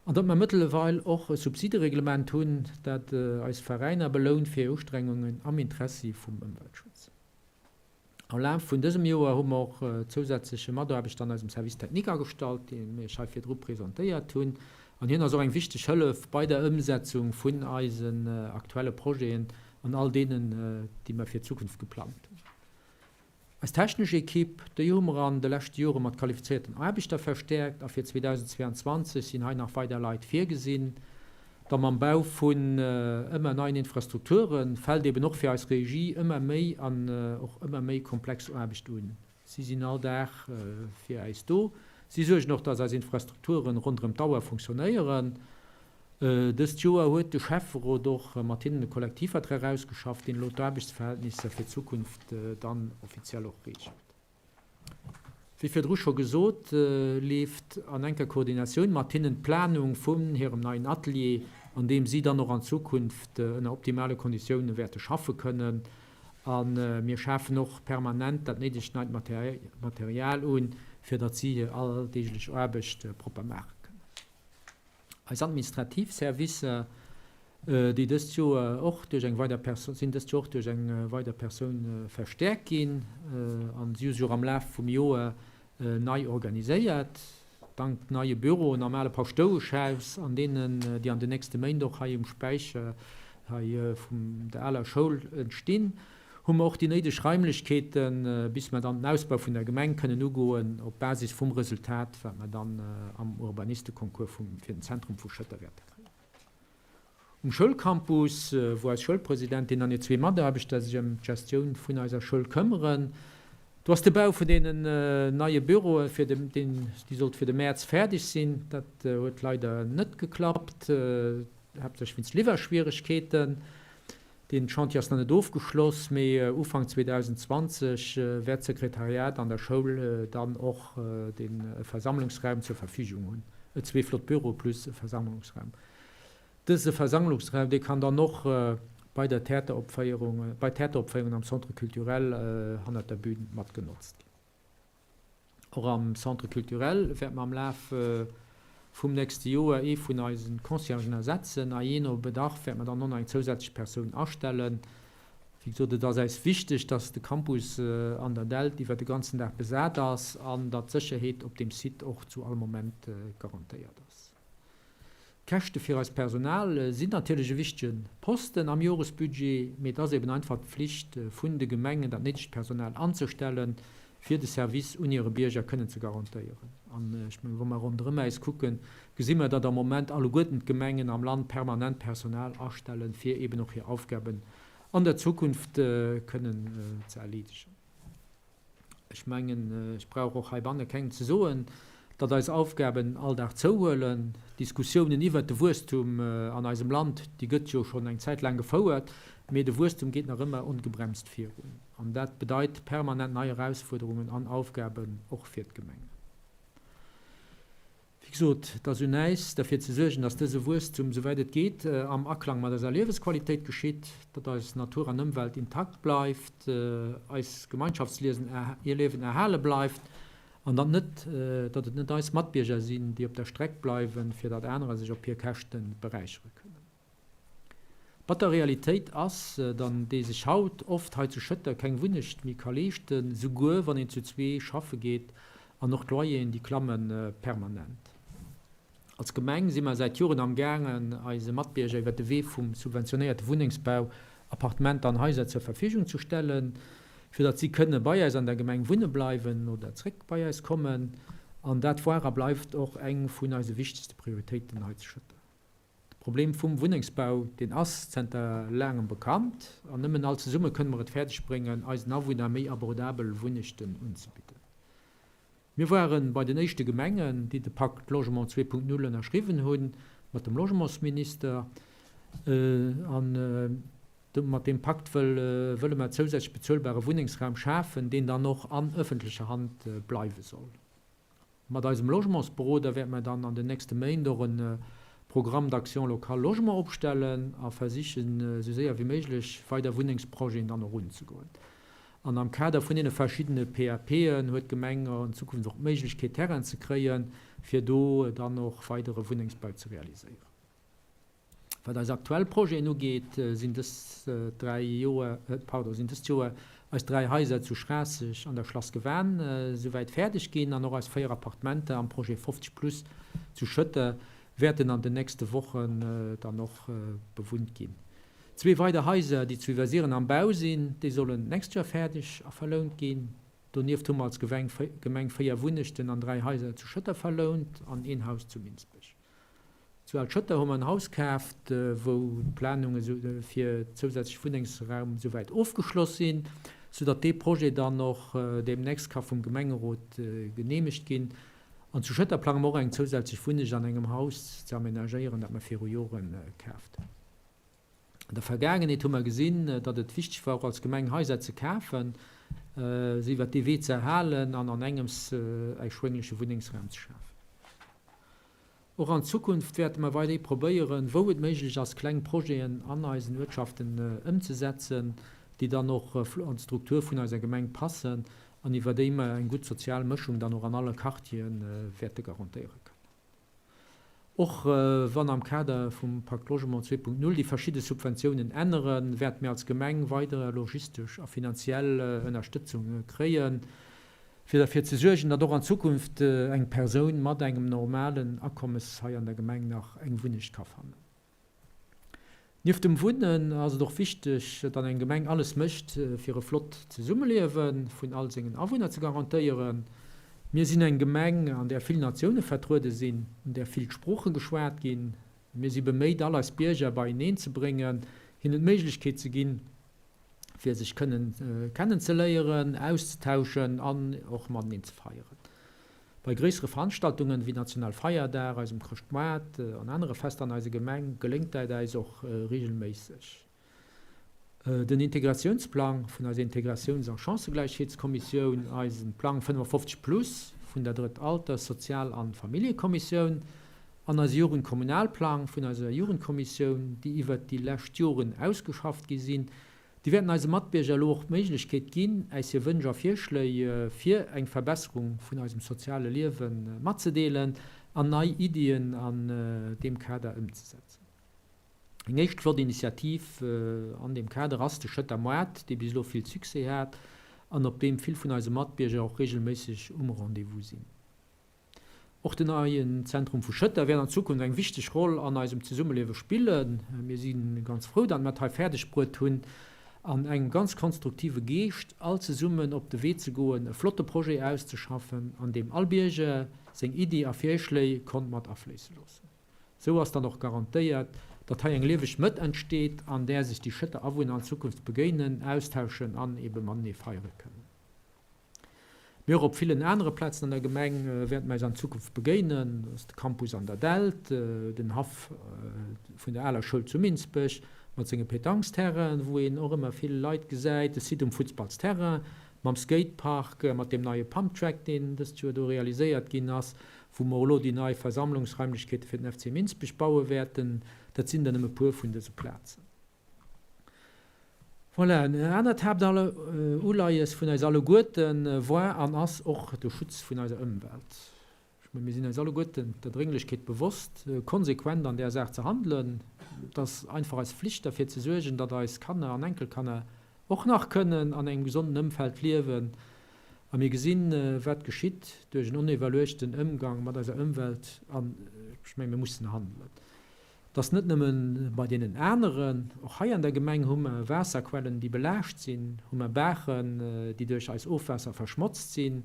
an datt mer mëtteleweil och e Subsidereglement hunn, dat eis Veräiner belount fir hir Ustrengungen am Interessi vum Ëmweltschutz. Am Laf vun dësem Joer hu mer och zousätzleche Mataarbechter an eisem Service technique agestallt, dee mir Iech hei virdru presentéiert hunn. An hien ass och eng wichteg Hëllef bei der Ëmsetzung vun eisen aktuelle Projeten an all deenen, déi mer fir d'Zukunft geplangt hunn. Eis technesch Ekipp, déi hu mer an de leschte Jore mat qualifizéierten Aarbechter verstäerkt a fir 2022 sinn hei nach weider Leit virgesinn. Da mam Bau vun ëmmer neien Infrastrukture fält eben och fir eis Regie ëmmer méi an och ëmmer méi komplex Aarbecht un. Si sinn all Dag fir äis do. Si suergen och, dass eis Infrastrukturen ronderëm d'Auer funktionéieren. Dëst Joer huet de Schäfferot och mat hinnen e Kollektivvertrag ausgeschafft, deen elo d'Aarbechtsverhältnisser fir d'Zukunft dann offiziell och reegelt. Wéi virdru scho gesot, leeft an enker Koordinatioun mat hinnen d'Planung vun hirem neien Atelier, an deem si dann och an Zukunft ënner optimale Konditioune wäerte schaffe kënnen. A mir schafen och permanent dat néidegt neit Material un, fir datt si hir alldeeglech Aarbecht propper maache kënnen. Eis administrativ Servicer, déi dëst Joer och duerch eng weider Persoun, sinn dëst Joer och duerch eng weider Persoun verstäerkt ginn an si hu sech och am Laf vum Joer nei organiséiert. Dank neie Büroen am ale Paschtoueschhaus, an deenen, déi an den nächste Méint och hei um Späicher hei vum der aler Schoul entstinn, hu mer och déi néideg Raimlechkeeten, bis mer dann den Ausbau vun der Gemeng kënnen ugoen, op Basis vum Resultat, wat mer dann am Urbanisteconcours vum, fir den Zentrum vu Schëtter wäerte kréien. Um Schoulcampus, wou eis Schoulpresidentin an hir zwee Mataarbechter sech ëm d'Gestioun vun eiser Schoul këmmeren, do ass de Bau vun deenen neie Büroe fir de, deen, déi sollt fir de Mäerz fäerdeg sinn. Dat huet leider net geklappt, haaptsächlech wéinst Liwwerschwieregkeeten. Deen Chantier ass nach net ofgeschloss, mee Ufank 2020 wäert d'Sekretariat an der Schoul dann och den Versammlungsraum zur Verfügung hunn. Zwee flott Büroe plus e Versammlungsraum. Dëse Versammlungsraum, dee kann dann och bei der Theateropféierung, bei Theateropféierungen am Centre culturel hannert der Bühn mat genotzt ginn. Och am Centre culturel wäerte mer am Laf vum nächste Joer ee vun eise Conciergen ersetzen a jee no Bedarf wäerte mer dann och nach eng zousätzlech Persoun astellen. Wéi gesot, et ass äis wichteg, dass de Campus an der Dällt iwwer de ganzen Dag besat ass an datt d'Sécherheet op deem Site och zu all Moment garantéiert ass. D'Käschte fir eist Personal sinn natierlech e wichtege Posten am Joresbudget, mee et ass eben einfach d'Pflicht vun de Gemengen, dat néidegt Personal anzestellen, fir de Service un hire Bierger kënnen ze garantéieren. An ech mengen, wa mer ronderëm äis kucken, gesi mer, datt am Moment alleguerten d'Gemengen am Land permanent Personal astellen, fir eben och hir Aufgaben an der Zukunft kënnen ze erleedegen. Ech mengen, ech brauch och heibanne kengem ze soen, datt eis Aufgaben all Dag zouhuelen. D'Diskussiounen iwwert de Wuesstum an eisem Land, déi gëtt jo schonn eng Zäit laang gefouert, mee de Wuesstum geet nach ëmmer ongebremst virun. An dat bedeit permanent nei Erausfuerderungen an Aufgaben och fir d'Gemengen. Wéi gesot, et ass un äis, derfir ze suergen, datt dëse Wuesstum, souwäit et geet, am Aklang mat eiser Liewesqualitéit geschitt, datt eis Natur an Ëmwelt intakt bleift, eis Gemeinschaftsliewen erhale bleift an datt net, datt et net eis Matbierger sinn, déi op der Streck bleiwen, fir datt anerer sech op hir Käschte beräichere kënnen. Batter Realitéit ass dann, déi sech haut oft hei zu Schëtter keng Wunnecht méi ka leeschten, souguer wann een zu zwee schaffe geet, an och d'Loyeren, déi klamme permanent. Als Gemeng si mer säit Joren am gaangen, eise Matbierger iwwer de Wee vum subventionéierte Wunnengsbau Appartementer an Haiser zur Verfügung ze stellen, fir datt si kënne bei eis an der Gemeng wunne bleiwen oder zréck bei eis kommen. An dat war a bleift och eng vun eise wichtegste Prioritéiten hei zu Schëtter. De Problem vum Wunnengsbau, deen ass zënter laangem bekannt an nëmmen all zesumme kënne mer et fäerdeg bréngen, eisen Awunner méi abordabel Wunnechten unzebidden. Mir ware bei den éischte Gemengen, déi de Pacte Logement 2.0 ënnerschriwwen hunn, mat dem Logementsminister. An mat deem Pakt wëlle mer zousätzlech bezuelbare Wunnengsraum schafen, deen dann och an ëffentlecher Hand bleiwe soll. Mat eisem Logementsberoder wäerte mer dann an den nächste Méint och e Programme d'action locale logement opstellen a versichen, esou séier wéi méiglech weider Wunnengsprojeten dann och unzegoen. An am Kader vun deene verschiddene PAPen huet d'Gemeng an Zukunft och d'Méiglechkeet, Terrainen ze kréien, fir do dann och weidere Wunnengsbau ze realiséieren. Wat eis aktuell Projeten ugeet, sinn dës 3 Joer, pardon, sinn dëst Joer eis 3 Haiser zu Schraasseg an der Schlass Gewan souwäit fäerdeg ginn an och eis 4 Appartementer am Projet 50 plus zu Schëtter wäerten an den nächste Wochen dann och bewunnt ginn. Zwee weider Haiser, déi zu Iwwersiren am Bau sinn, déi sollen d'nächst Joer fäerdeg a verlount ginn. Donieft hu mer als Gemeng 4 Wunnechten an 3 Haiser zu Schëtter verlount an een Haus zu Minsbech. Zu Al-Schëtter hu mer en Haus kaaft, wou d'Planunge fir zousätzlech Wunnengsraum souwäit ofgeschloss sinn, soudatt dee Projet dann och deemnächst ka vum Gemengerot geneemegt ginn. An zu Schëtter plange mer och eng zousätzlech Wunnecht an engem Haus ze amenagéieren, dat mer viru Jore kaaft hunn. An der Vergaangenheet hu mer gesinn, datt et wichteg war, och als Gemeng Haiser ze kafen, se iwwert dee Wee ze erhalen an an engems erschwéngleche Wunnengsraum ze schafen. Och an Zukunft wäerte mer weiderhi probéieren, wou et méiglech ass, kleng Projeten an eisen Uertschaften ëmzesetzen, déi dann och an d'Struktur vun eiser Gemeng passen an iwwer déi mer eng gutt sozial Mëschung dann och an alle Quartiere wäerte garantéiere kënnen. Och wann am Kader vum Pacte Logement 2.0 déi verschidde Subventiounen änneren, wäerte mir als Gemeng weider logistesch a finanziell Ënnerstëtzung kréien, fir derfir ze suergen, datt och an Zukunft eng Persoun mat engem normalen Akommes hei an der Gemeng nach eng Wunnecht ka fannen. Nieft dem Wunnen ass et och wichteg, datt eng Gemeng alles mécht, fir e flott Zesummeliewe vun all sengen Awunner ze garantéieren. Mir sinn eng Gemeng, an där vill Natioune vertruede sinn, an där vill Sprooche geschwat ginn. Mir si beméit, all eis Bierger beieneen ze bréngen, hinnen d'Méiglechkeet ze ginn, fir sech kënnen kennenzeléieren, auszetauschen an och mateneen ze feieren. Bei gréissere Veranstaltungen wéi National Feierdag, eisem Chrëschtmoart an anere Fester an eiser Gemeng geléngt dat äis och regelméisseg. Den Integratiounsplang vun eiser Integratiouns a Chancëgläichheetskommissioun, eisen Plang 55 plus vun der Drëtt Alters-, Sozial an Familljekommissioun an eise Jugendkommunalplang vun eiser Jugendkommissioun, déi iwwert déi lescht Joren ausgeschafft gi sinn, déi wäerten eise Matbierger elo och d'Méiglechkeet ginn, äis hir Wënsch a Virschléi fir eng Verbesserung vun eisem soziale Liewe matzedeelen an nei Iddien an deem Kader ëmzesetzen. Eng éischt flott Initiativ an deem Kader ass de Schëtter Moart, dee bis elo vill Succès hat an op deem vill vun eise Matbierger och reegelméisseg um Rendez-vous sinn. Och den neien Zentrum vu Schëtter wäert an Zukunft eng wichteg Roll an eisem Zesummeliewe spillen. Mir si ganz frou, datt mer et hei fäerdeg bruet hunn, an engem ganz konstruktive Geescht all zesummen op de Wee ze goen, e flotte Projet auszeschaffen, an deem all Bierger seng Iddi a Virschléi konnt mat afléisse loossen. Esou ass dann och garantéiert, datt hei eng lieweg Mëtt entsteet, an där sech déi Schëtter Awunner an Zukunft begéinen, austauschen an ebe matenee feiere kënnen. Mee och op villen anere Plazen an der Gemeng wäerte mer eis an Zukunft begéinen, dat ass de Campus an der Delt, den Haff vun der aler Schoul zu Minsbech mat senge Pétangsterrainen, wou een och ëmmer vill Leit gesäit, de Site um Futsballsterrain mam Skatepark, mat deem neie Pumptrack, deen dëst Joer do realiséiert ginn ass, wou mer elo déi nei Versammlungsraimlechkeete fir den FC Minsbech baue wäerten. Dat sinn der nëmme puer vun dëse Plazen. Voilà, en anert Haaptuleies vun eis alleguerte war an ass och de Schutz vun eiser Ëmwelt. Ech mengen, mir sinn eis alleguerten der Drénglechkeet bewosst, konsequent an där Saach ze handelen. Et ass einfach eis Flicht, derfir ze suergen, datt eis Kanner an Enkelkanner och nach kënnen an engem gesonden Ëmfeld liewen. A mir gesinn, wat geschitt duerch en onewerluechten Ëmgang mat eiser Ëmwelt. An ech mengen, mir mussen handelen. Et ass net nëmme bei deenen aneren, och hei an der Gemeng hu mer Waasserquellen, déi belaascht sinn, hu mer Baachen, déi duerch eis Ofwaasser verschmotzt sinn,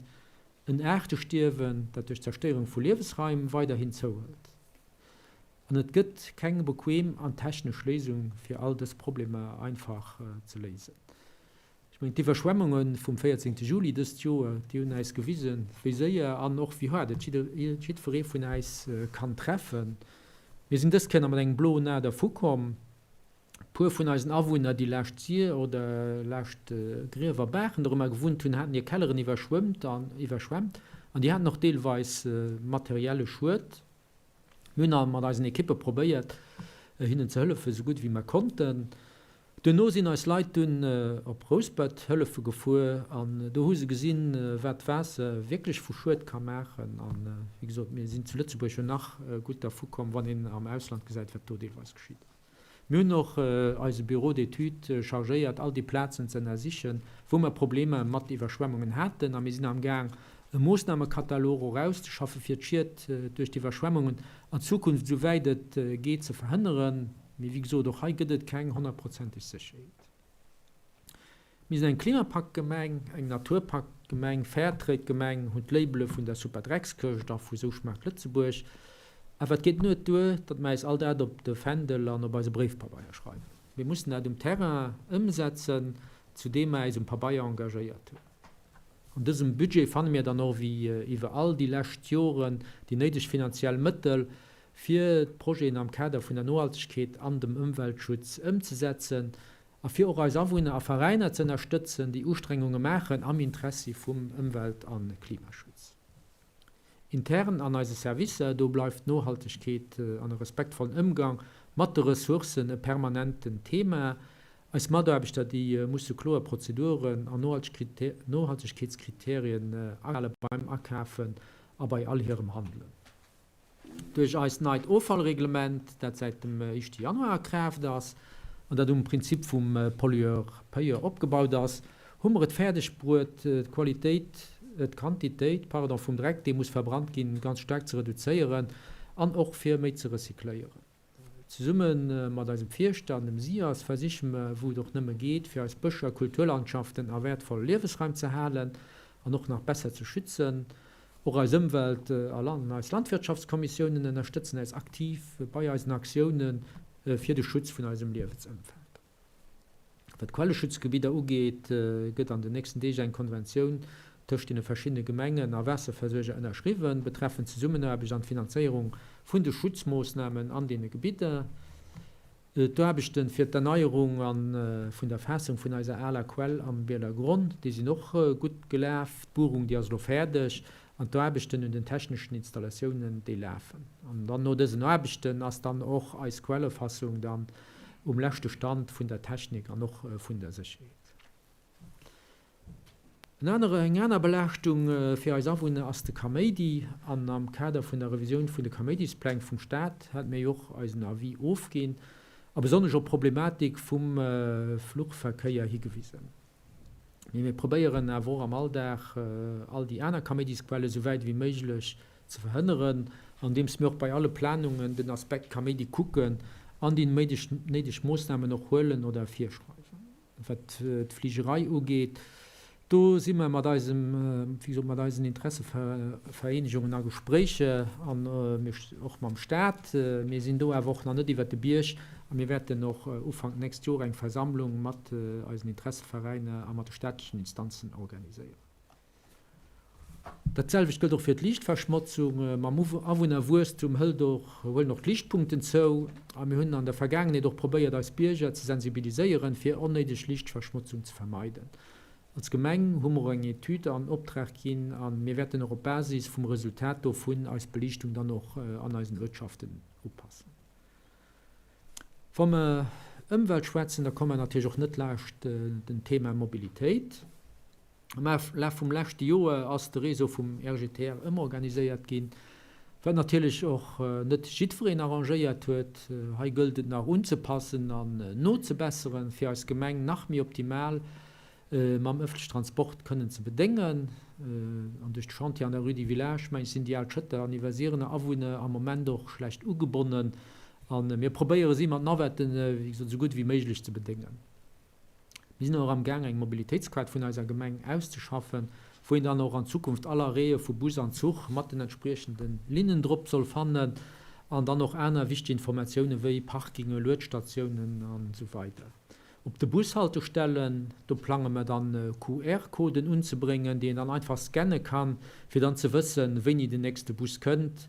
en Aartestierwen, dat duerch d'Zerstéierung vu Liewesraim weiderhin zouhëlt. An et gëtt keng bequem an technesch Léisung, fir all dës Problemer einfach ze léisen. Ech mengen, d'Iwwerschwemmunge vum 14 Juli dëst Joer, déi hunn äis gewisen, wéi séier an och wéi haart et jiddweree vun äis kann treffen. Mir sinn dës Kéier nach mat engem bloen A dervukomm. E puer vun eisen Awunner, déi laascht Sir oder laascht Griewer Baachen dorëmmer gewunnt hunn, haten hir Kelleren iwwerschwëmmt an iwwerschwemmt an déi haten och deelweis materielle Schued. Mir hunn mat eisen Ekippe probéiert, hinnen ze hëllefen, esou gutt wéi mer konnten. Duerno sinn eis Leit dunn op Rouspert hëllefe gefuer an do hu se gesinn, wat d'Waasser wierklech vu Schued ka maachen. An wéi gesot, mir sinn zu Lëtzebuerg jo nach gutt dervu komm, wann een am Ausland gesäit, wat do deelweis geschitt. Mir hunn och eise Bureau d'études chargéiert, all déi Plazen ze ënnersichen, wou mer Problemer mat Iwwerschwemmungen haten. A mir sinn amgaang, e Moossnamekatalog och auszeschaffen, fir d'Schied duerch d'Iwwerschwemmungen an Zukunft, esou wäit et geet, ze verhënneren. Mee wéi gesot, och hei gëtt et keng honnertprozenteg Sécherheet. Mir sinn eng Klimapaktgemeng, eng Naturpaktgemeng, Fairtrade-Gemeng, hunn d'Labele vun der Superdreckskëscht a vu Sou schmaacht Lëtzebuerg. Awer et geet nuet duer, datt mer äis all dat op de Fändel an op eise Bréifpabeier schreiwen. Mir mussen dat um Terrain ëmsetzen, zu deem mer äis um Pabeier engagéiert hunn. An dësem Budget fanne mir dann och, wéi iwwer all déi lescht Joren, déi néideg finanziell Mëttel, fir d'Projeten am Kader vun der Nohaltegkeet an dem Ëmweltschutz ëmzesetzen a fir och eis Awunner a Veräiner ze ënnerstëtzen, déi Ustrengunge maachen am Interessi vum Ëmwelt a Klimaschutz. Intern an eise Servicer, do bleift d'Nohaltegkeet an e respektvollen Ëmgang mat de Ressourcen e permanenten Thema. Eis Mataarbechter, déi musse kloer Prozeduren an Nohaltegkeetskriterien ahale beim Akafen a bei all hirem Handelen. Duerch eist neit Offallreglement, dat säit dem éischte Januar a Kraaft ass an dat um Prinzip vum Pollueur-Payeur opgebaut ass, hu mer et fäerdeg bruet, d'Qualitéit, d'Quantitéit, pardon, vum Dreck, dee muss verbrannt ginn, ganz staark ze reduzéieren an och fir méi ze recycléieren. Zesumme mat eisem Fierschter an dem SIAS versiche mer, wou et och nëmme geet, fir eis Bëscher, Kulturlandschaften a wäertvoll Liewesraim ze halen an och nach besser ze schützen. Och eis Ëmwelt a eis Landwirtschaftskommissiounen ënnerstëtzen äis aktiv bei eisen Aktioune fir de Schutz vun eisem Liewensëmfeld. Wat d'Quelleschutzgebidder ugeet, gëtt an den nächsten Deeg eng Konventioun tëscht deene verschiddene Gemengen a Waasserversuerger ënnerschriwwen, betreffend d'Zesummenaarbecht an d'Finanzéierung vun de Schutzmoossnamen an deene Gebidder. D'Aarbechte fir d'Erneierung a vun der Faassung vun eiser aler Quell am Bieler Gronn, déi sinn och gutt gelaf. D'Buerung, déi ass elo fäerdeg an d'Aarbechten un den techneschen Installatiounen, déi lafen. An dann no dësen Aarbechten ass dann och eis Quellefassung dann um leschte Stand vun der Technik an och vun der Sécherheet. En anere, eng aner Belaaschtung fir eis Awunner ass de Kaméidi. An am Kader vun der Revisioun vun de Kaméidispläng vum Staat hate mir jo och eisen Avis ofginn a besonnesch op d'Problematik vum Fluchverkéier higewisen. Mee mir probéieren awer och am Alldag all déi aner Kaméidisquelle sou wäit ewéi méiglech ze verhënneren, andeems mir och bei alle Planungen den Aspekt Kaméidi kucken an déi néideg Moossnamen och huelen oder virschreiwen. Wat d'Fligerei ugeet, do si mer mat eisem, wéi gesot, mat eisen Interessevereenegungen a Gespréicher an och mam Staat. Mir sinn do awer och nach net iwwert de Bierg a mir wäerten och Ufank d'nächst Joer eng Versammlung mat eisen Interesseveräiner a mat de staatlechen Instanzen organiséieren. Dat selwecht gëllt och fir d'Liichtverschmotzung. Mam Awunnerwuesstum hëlt och, huelen och d'Liichtpunkten zou. A mir hunn an der Vergaangenheet och probéiert, eis Bierger ze sensibiliséieren, fir onnéideg Liichtverschmotzung ze vermeiden. Als Gemeng hu mer och eng Etüd an Optrag ginn a mir wäerten och op Basis vum Resultat dovun eis Beliichtung dann och an eisen Uertschaften upassen. Wa mer Ëmwelt schwätzen, da komme mer natierlech och net laascht den Thema Mobilitéit. Am Laf vum leschte Joer ass de Réseau vum RGTR ëmorganiséiert ginn, wat natierlech och net jiddwereen arrangéiert huet. Hei gëllt et nach unzepassen an nozebesseren, fir eis Gemeng nach méi optimal mam ëffentlechen Transport kënnen ze bedéngen. An duerch de Chantier an der Rue du Village, meng ech, sinn déi al Schëtter an Iwwersierener Awunner am Moment och schlecht ugebonnen. A mir probéiere si mat Navetten, wéi gesot, esou gutt ewéi méiglech ze bedéngen. Mir sinn och am Gaang eng Mobilitéitskaart vun eiser Gemeng auszeschaffen, wou een dann och an Zukunft all Arrêtë vu Bus an Zuch mat den entspriechende Linnen drop soll fannen an dann och aner wichteg Informatioune wéi Parkinge, Luedstatiounen an esou weider. Op de Bushaltestellen, do plange mer dann QR-Coden unzebréngen, déi een dann einfach scanne kann, fir dann ze wëssen, wéini den nächste Bus kënnt.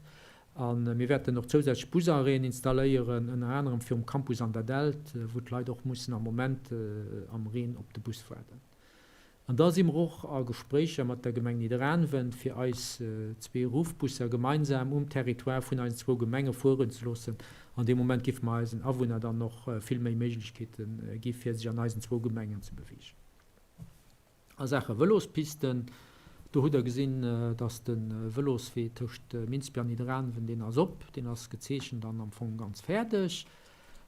A mir wäerten och zousätzlech Busarrêten installéieren, ënner anerem virum Campus an der Delt, wou d'Leit och mussen am Moment am Reen op de Bus waarden. An da si mer och a Gespréicher mat der Gemeng Nidderaanwen, fir eis zwee Ruffbusser gemeinsam um Territoire vun eisen zwou Gemenge fueren ze loossen. An deem Moment géife mer eisen Awunner dann och vill méi Méiglechkeete gi fir sech an eisen zwou Gemengen ze beweegen. A Saache Vëlospisten, do hutt Der gesinn, dass de Vëloswee tëscht Minsbir an Nidderaanwen, deen ass op, deen ass gezeechent an am Fong ganz fäerdeg.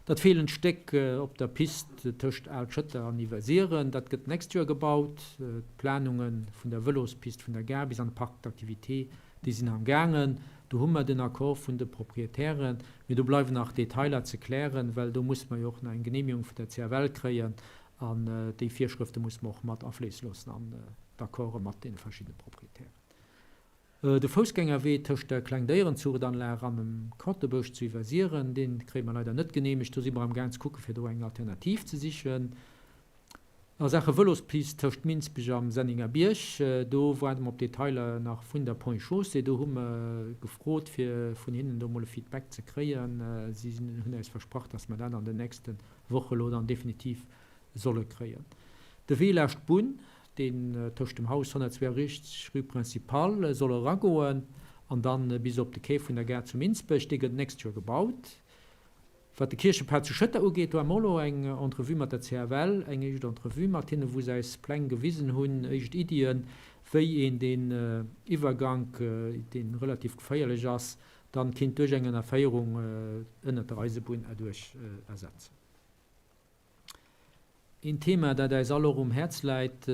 Dat feelend Stéck op der Pist tëscht Al-Schëtter an Iwwersiren, dat gëtt d'nächst Joer gebaut. D'Planunge vun der Vëlospist vun der Gare bis an de Parc d'activités, déi sinn am gaangen. Do hu mer den Accord vun de Proprietären, mee do bleiwen nach Detailer ze klären, well do musse mer jo och nach eng Genehmigung vun der CFL kréien an déi Virschrëfte musse mer och mat afléisse loossen an d'Accorde mat deene verschiddene Proprietären. De Foussgängerwee tëscht der Klengdéierenzuchtanlag an dem Kotebësch zu Iwwersiren, dee kréie mer leider net geneemegt. Do si mer am Gaang ze kucken, fir do eng Alternativ ze sichen. A Saache Vëlospist tëscht Minsbech am Senninger Bierg, do waarde mer op Detailer nach vun der Ponts et Chaussées. Do hu mer gefrot, fir vun hinnen do mol e Feedback ze kréien. Si hunn eis versprach, dass mer dat an den nächste Woche lo dann definitiv solle kréien. De Wee laascht d'Bunn, deen tëscht dem Haus 162, rue Principale soll eragoen an dann bis op de Quai vun der Gare zu Minsbech, dee gëtt d'nächst Joer gebaut. Wat de Kierchepad zu Schëtter ugeet, do hu mer elo eng Entrevue mat der CFL, eng éischt Entrevue mat hinnen, wou se eis Pläng gewisen hunn, éischt Iddien, wéi een deen Iwwergank, dee relativ geféierlech ass, dann kinnt duerch eng Ënnerféierung ënnert der Eisebunn erduerch ersetzen. Een Thema, dat äis all och um Häerz läit,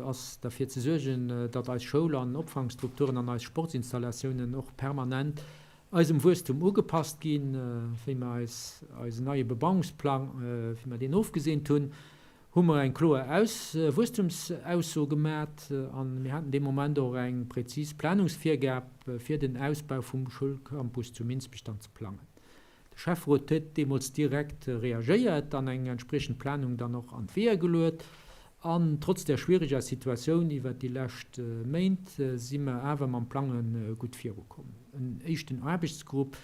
ass derfir ze suergen, datt eis Schoul an Opfangstrukturen an eis Sportsinstallatiounen och permanent eisem Wuesstum ugepasst ginn. Wéi mer eis eisen neie Bebauungsplang, wéi mer deen ofgeseent hunn, hu mer eng kloer Wuesstumsausso gemat an mir haten dee Moment och eng präzis Planungsvirgab fir den Ausbau vum Schoulcampus zu Minsbech dann ze plangen. De Schäfferot huet deemools direkt reagéiert an eng entspriechend Planung dann och an d'Weeër geluet. An trotz där schwiereger Situatioun iwwert déi lescht Méint si mer awer mam Plange gutt virukomm. En éischten Aarbechtsgrupp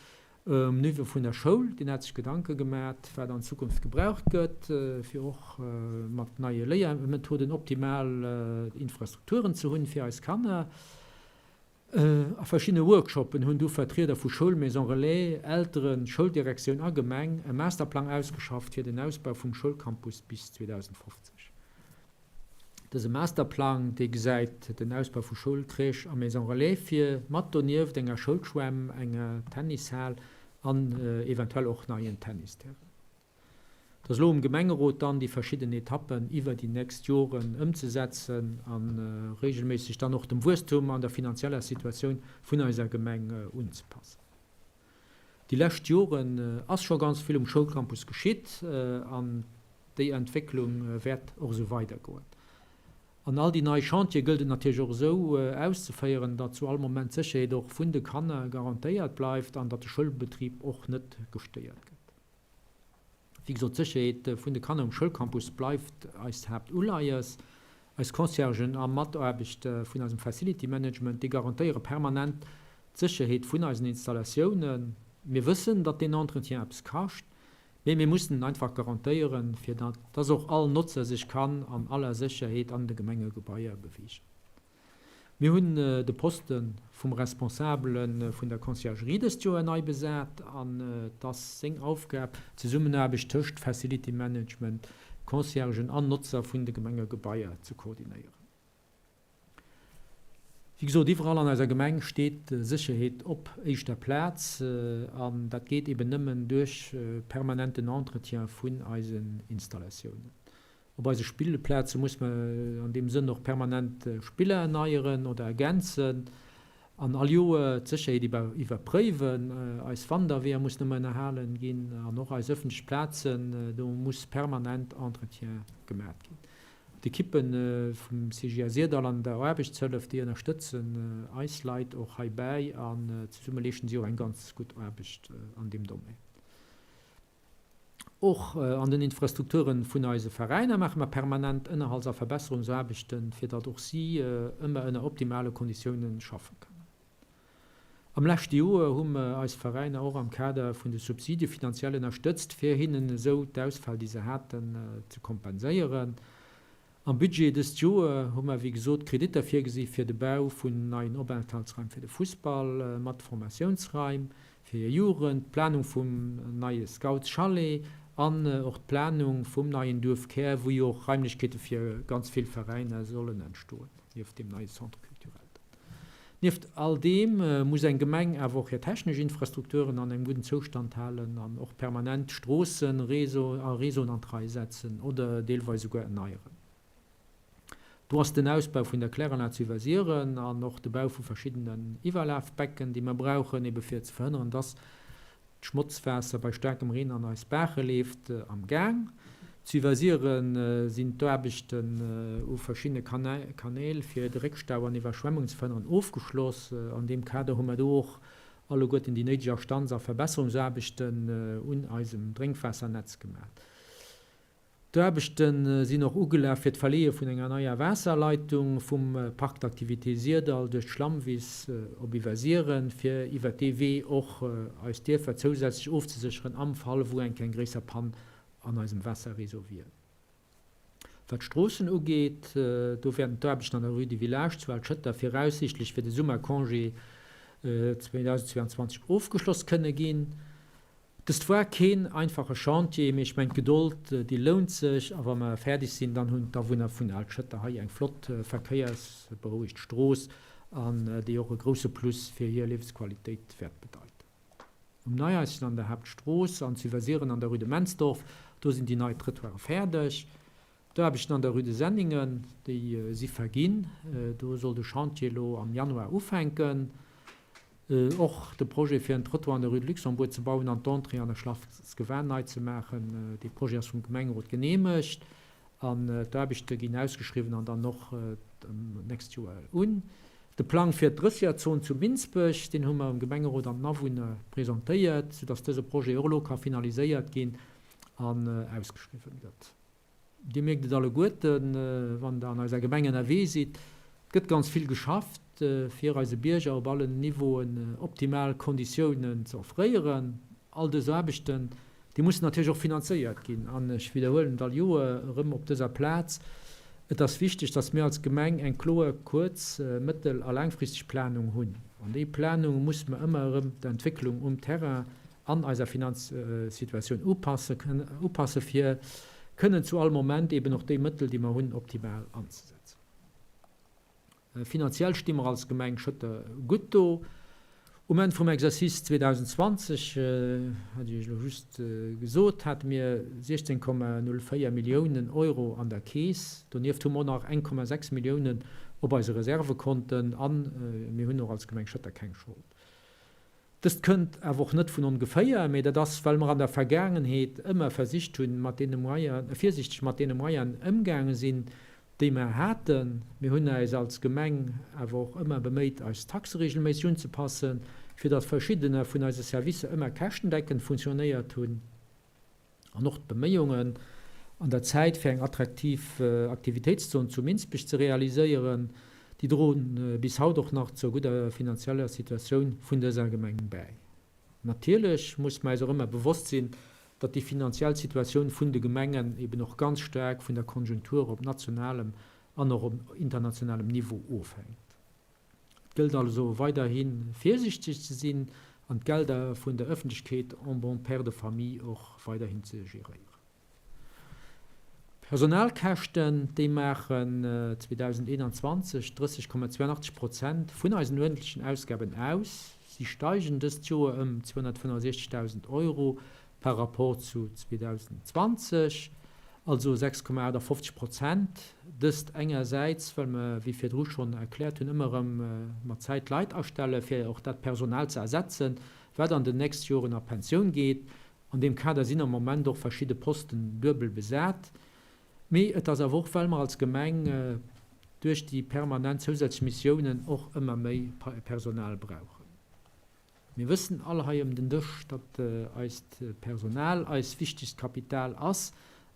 um Niveau vun der Schoul, deen hat sech Gedanke gemat, wat an Zukunft gebraucht gëtt, fir och mat neie Léiermethoden optimal Infrastrukturen ze hunn fir eis Kanner. A verschiddene Workshoppen hunn du Vertrieder vu Schoul, Maison Relais, Elteren, Schouldirektioun a Gemeng e Masterplang ausgeschafft fir den Ausbau vum Schoulcampus bis 2050. Dëse Masterplang, dee gesäit den Ausbau vu Schoul, Crèche a Maison Relais vir, mat donieft enger Schoulschwämm, enger Tennishal an eventuell och neien Tennisterrainen. Et ass elo um Gemengerot dann déi verschidden Etappen iwwer déi nächst Joren ëmzesetzen a regelméisseg dann och dem Wuesstum an der finanzieller Situatioun vun eiser Gemeng unzepassen. Déi lescht Joren ass scho ganz vill um Schoulcampus geschitt an déi Entwécklung wäert och esou weidergoen. An all déi nei Chantiere gëllt et natierlech och esou auszeféieren, datt zu all Moment d'Sécherheet och vun de Kanner garantéiert bleift an datt de Schoulbetrib och net gestéiert gëtt. Wéi gesot, d'Sécherheet vun de Kanner um Schoulcampus bleift eist Haaptuleies. Eis Conciergen a Mataarbechter vun eisem Facility Management, déi garantéiere permanent d'Sécherheet vun eisen Installatiounen. Mir wëssen, datt deen Entretien eppes kascht, mee mir mussen en einfach garantéieren, fir datt och all Notzer sech kann an aller Sécherheet an de Gemengegebaier beweegen. Mir hunn de Poste vum Responsabele vun der Conciergerie dëst Joer nei besat an et ass seng Aufgab, d'Zesummenaarbecht tëscht Facility Management, Conciergen an Notzer vun de Gemengegebaier ze koordinéieren. Wéi gesot, iwwerall an eiser Gemeng steet Sécherheet op éischter Plaz an dat geet eben nëmmen duerch permanenten Entretien vun eisen Installatiounen. Op eise Spillplaze muss mer an deem Sënn och permanent Spiller erneieren oder ergänzen an all Joer d'Sécherheet iwwerpréiwen. Eis Wanderweeër mussen ëmmer ënnerhalen ginn an och eis ëffentlech Plazen, do muss permanent Entretien gemat ginn. D'Ekippe vum CGL Syrdall an der Aarbechtshëllef, déi ënnerstëtzen eis Leit och heibäi an zesumme leeschten si och eng ganz gutt Aarbecht an deem Domaine. Och an den Infrastrukture vun eise Veräiner maache mer permanent Ënnerhalts a Verbesserungsaarbechten, fir datt och si ëmmer ënner optimale Konditiounen schaffe kënnen. Am leschte Joer hu mer eis Veräiner och am Kader vun de Subsidie finanziell ënnerstëtzt, fir hinnen esou d'Ausfäll, déi se haten, ze kompenséieren. Am Budget dëst Joer hu mer wéi gesot Kreditter virgesi fir de Bau vun neien Openthaltsraim fir de Fussball mat Formatiounsraim fir hir Jugend, d'Planung vum neie Scoutschalet an och d'Planung vum neien Duerfkär, wou jo och Raimlechkeete fir ganz vill Veräiner sollen entstoen, nieft deem neie Centre culturel. Nieft all deem muss eng Gemeng awer och hir technesch Infrastrukturen an engem gudden Zoustand halen an och permanent Stroossen a Réseauen an d'Rei setzen oder deelweis esouguer erneieren. Do ass den Ausbau vun der Kläranlag ze iwwersieren an och de Bau vu verschiddenen Iwwerlafbecken, déi mer brauchen, ebe fir ze verhënneren, dass d'Schmotzwaasser bei staarkem Reen an eis Baache leeft, am Gaang. Ze iwwersiere sinn d'Aarbechten u verschiddene Kanäl, fir de Réckstau an Iwwerschwemmungen ze verhënneren, ofgeschloss. An deem Kader hu mer do och alleguerten déi néideg Astanz a Verbesserungsaarbechten un eisem Drénkwaasser-Netz gemaach. D'Aarbechte sinn och ugelaf fir d'Verleeë vun enger neier Waasserleitung vum Parc d'activités Syrdall duerch d'Schlammwiss op Iwwersiren, fir iwwer dee Wee och eis Dierfer zousätzlech ofzesécheren am Fall wou eng keng gréisser Pann an eisem Waasserreseau wier. Wat d'Stroossen ugeet, do wäerten d'Aarbechten an der Rue du Village zu Al-Schëtter viraussiichtlech fir de Summercongé 2022 ofgeschloss kënne ginn. Dëst war keen einfache Chantier, mee ech mengen d'Gedold déi lount sech a wa mer fäerdeg sinn, dann hunn d'Awunner vun Al-Schëtter hei eng flott verkéiersberouegt Strooss an déi och e grousse Plus fir hir Liewensqualitéit wäert bedeiten. Um Neihaischen an der Haaptstrooss an zu Iwwersiren an der Rue de Mensdorf, do sinn déi nei Trëttoire fäerdeg. D'Aarbechten an der Rue de Senningen, déi si verginn. Do soll de Chantier elo am Januar ufänken. Och de Projet fir en Trottoir an der Rue de Luxembourg ze bauen an d'Entrée an der Schlaffsgewan nei ze maachen, dee Projet ass vum Gemengerot geneemegt an d'Aarbechte ginn ausgeschriwwen an dann och d'nächst Joer un. De Plang fir d'Drësserzon zu Minsbech, deen hu mer dem Gemengerot an den Awunner presentéiert, soudass dëse Projet och elo ka finaliséiert ginn an ausgeschriwwen gëtt. Dir mierkt et alleguerten, wann Der an eiser Gemeng ënnerwee sidd, Et gëtt ganz vill geschafft, fir eise Bierger op allen Niveauen optimal Konditiounen ze offréieren. All dës Aarbechten, déi mussen natierlech och finanzéiert ginn. An ech widderhuelen et all Joer erëm op dëser Plaz, Et ass wichteg, dass mir als Gemeng eng kloer kuerz-, mëttel a laangfristeg Planung hunn. An déi Planung musse mer ëmmer erëm der Entwécklung um Terrain an eiser Finanzsituatioun upasse fir kënnen zu all Moment eben och déi Mëttel, déi mer hunn, optimal anzesetzen. Finanziell sti mer als Gemeng Schëtter gutt do. Um Enn vum Exercice 2020, hat ech Iech elo just gesot, hate mir 16,04 Milliounen Euro an der Keess. Donieft hu mer och nach 1,6 Milliounen op eise Reservekonten a mir hunn och als Gemeng Schëtter keng Schold. Dëst kënnt awer och net vun ongeféier, mee dat ass, well mer an der Vergaangenheet ëmmer versicht hunn, mat deene Moyen, virsiichteg mat deene Moyenen ëmgaange sinn, déi mer haten. Mir hunn äis als Gemeng awer och ëmmer beméit, eis Taxe regelméisseg unzepassen, fir datt verschiddener vun eise Servicer ëmmer käschtendeckend funktionéiert hunn. An och d'Beméiungen an der Zäit fir eng attraktiv Aktivitéitszon zu Minsbech ze realiséieren, déi droen bis haut och nach zur gudder finanzieller Situatioun vun dëser Gemeng bäi. Natierlech muss mer äis och ëmmer bewosst sinn, datt déi finanziell Situatioun vun de Gemengen eben och ganz staark vun der Konjunktur op nationalem an och op internationalem Niveau ofhänkt. Et gëllt also weiderhi virsiichteg ze sinn an d'Gelder vun der Ëffentlechkeet en bon père de famille och weiderhin ze geréieren. D'Personalkäschten, déi maachen 2021 30,82 Prozent vun eisen uerdentlechen Ausgaben aus. Si steigen dëst Joer ëm 265.000 Euro par rapport zu 2020, also 6,58 Prozent. Dëst engersäits, well mer, wéi virdru schonn erkläert hunn, ëmmer erëm mat Zäit Leit astellen, fir och dat Personal ze ersetzen, wat an den nächst Joren a Pensioun geet. An deem Kader sinn am Moment och verschidde Posten duebel besat. Mee et ass awer och, well mer als Gemeng duerch déi permanent zousätzlech Missiounen och ëmmer méi Personal brauchen. Mir wëssen all hei ëm den Dësch, datt eist Personal eis wichtegst Kapital ass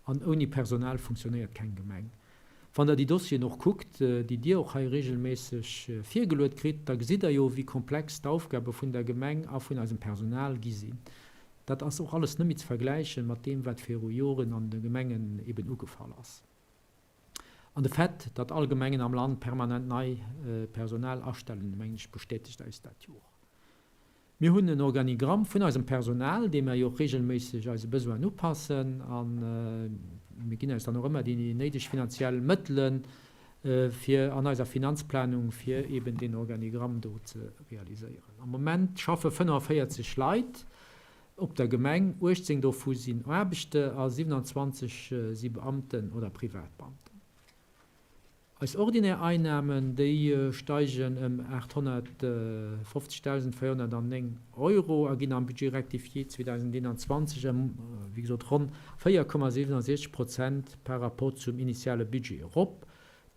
an ouni Personal funktionéiert keng Gemeng. Wann Der déi Dossieren och kuckt, déi Dir och hei regelméisseg virgeluet kritt, da gesitt Der jo, wéi komplex d'Aufgabe vun der Gemeng a vun eisem Personal gi sinn. Dat ass och alles net méi ze vergläichen mat deem, wat viru Joren an de Gemengen eben ugefall ass. An de Fait, datt all Gemengen am Land permanent nei Personal astellen, mengen ech, bestätegt eis dat jo och. Mir hunn en Organigramm vun eisem Personal, dee mer jo och regelméisseg eise Besoinen upassen. A mir ginn eis dann och ëmmer déi néideg finanziell Mëttelen. Fir an eiser Finanzplanung, fir eben deen Organigramm do ze realiséieren. Am Moment schaffe 45 Leit op der Gemeng, 18 dovu sinn Aarbechter a 27 si Beamten oder Privatbeamten. Eis ordinär Einnamen, déi steigen ëm 850.409 Euro a ginn am Budget rectifié 2021 ëm, wéi gesot, ronn 4,67 Prozent par rapport zum initiale Budget erop.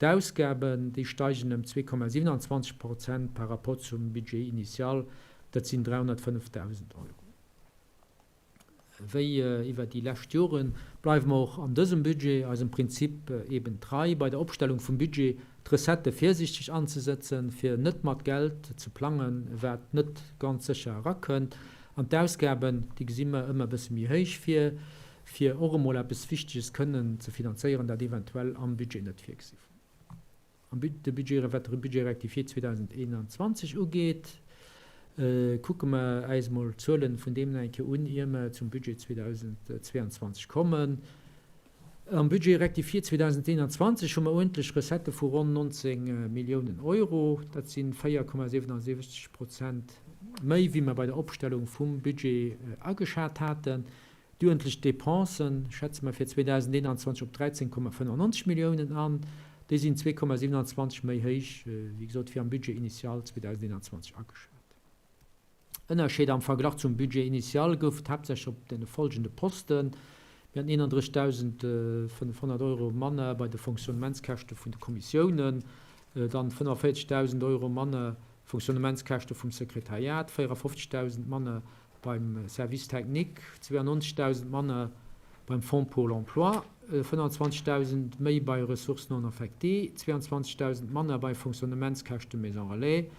D'Ausgaben, déi steigen ëm 2,27 Prozent par rapport zum Budget initial, dat sinn 305.000 Euro. Wéi iwwer déi lescht Jore bleiwe mer och an dësem Budget eisem Prinzip eben trei, bei der Opstellung vum Budget d'Recettë virsiichteg anzesëtzen, fir net mat Geld ze plangen, wat net ganz sécher erakënnt. An d'Ausgaben, déi gesi mer ëmmer e bësse méi héich vir, fir och emol eppes Wichteges kënnen ze finanzéieren, dat eventuell am Budget net virgesi war. Am de Budget, wat de Budget rectifié 2021 ugeet, kucke mer äis emol d'Zuelen vun deem nach eng Kéier un, ier mer zum Budget 2022 kommen. Am Budget rectifié 2021 hu mer uerdentlech Recettë vu ronn 19 Milliounen Euro. Dat si 4,77 Prozent méi, wéi mer bei der Opstellung vum Budget ageschat haten. Déi uerdentlech Dépensen schätze mer fir 2021 op 13,95 Milliounen an. Déi sinn 2,27 méi héich, wéi gesot, wéi am Budget initial 2021 ageschat. Ënnerscheed am Verglach zum Budget initial gouf et haaptsächlech op de folgende Posten, Mir haten 31.500 Euro manner bei de Fonctionnementskäschte vun de Kommissiounen, dann 45.000 Euro manner Fonctionnementskäschte vum Sekretariat, 54.000 manner beim Service technique, 92.000 manner beim Fonds pour l'emploi, 25.000 méi bei Ressources non affectées, 22.000 manner bei Fonctionnementskäschte Maison relais,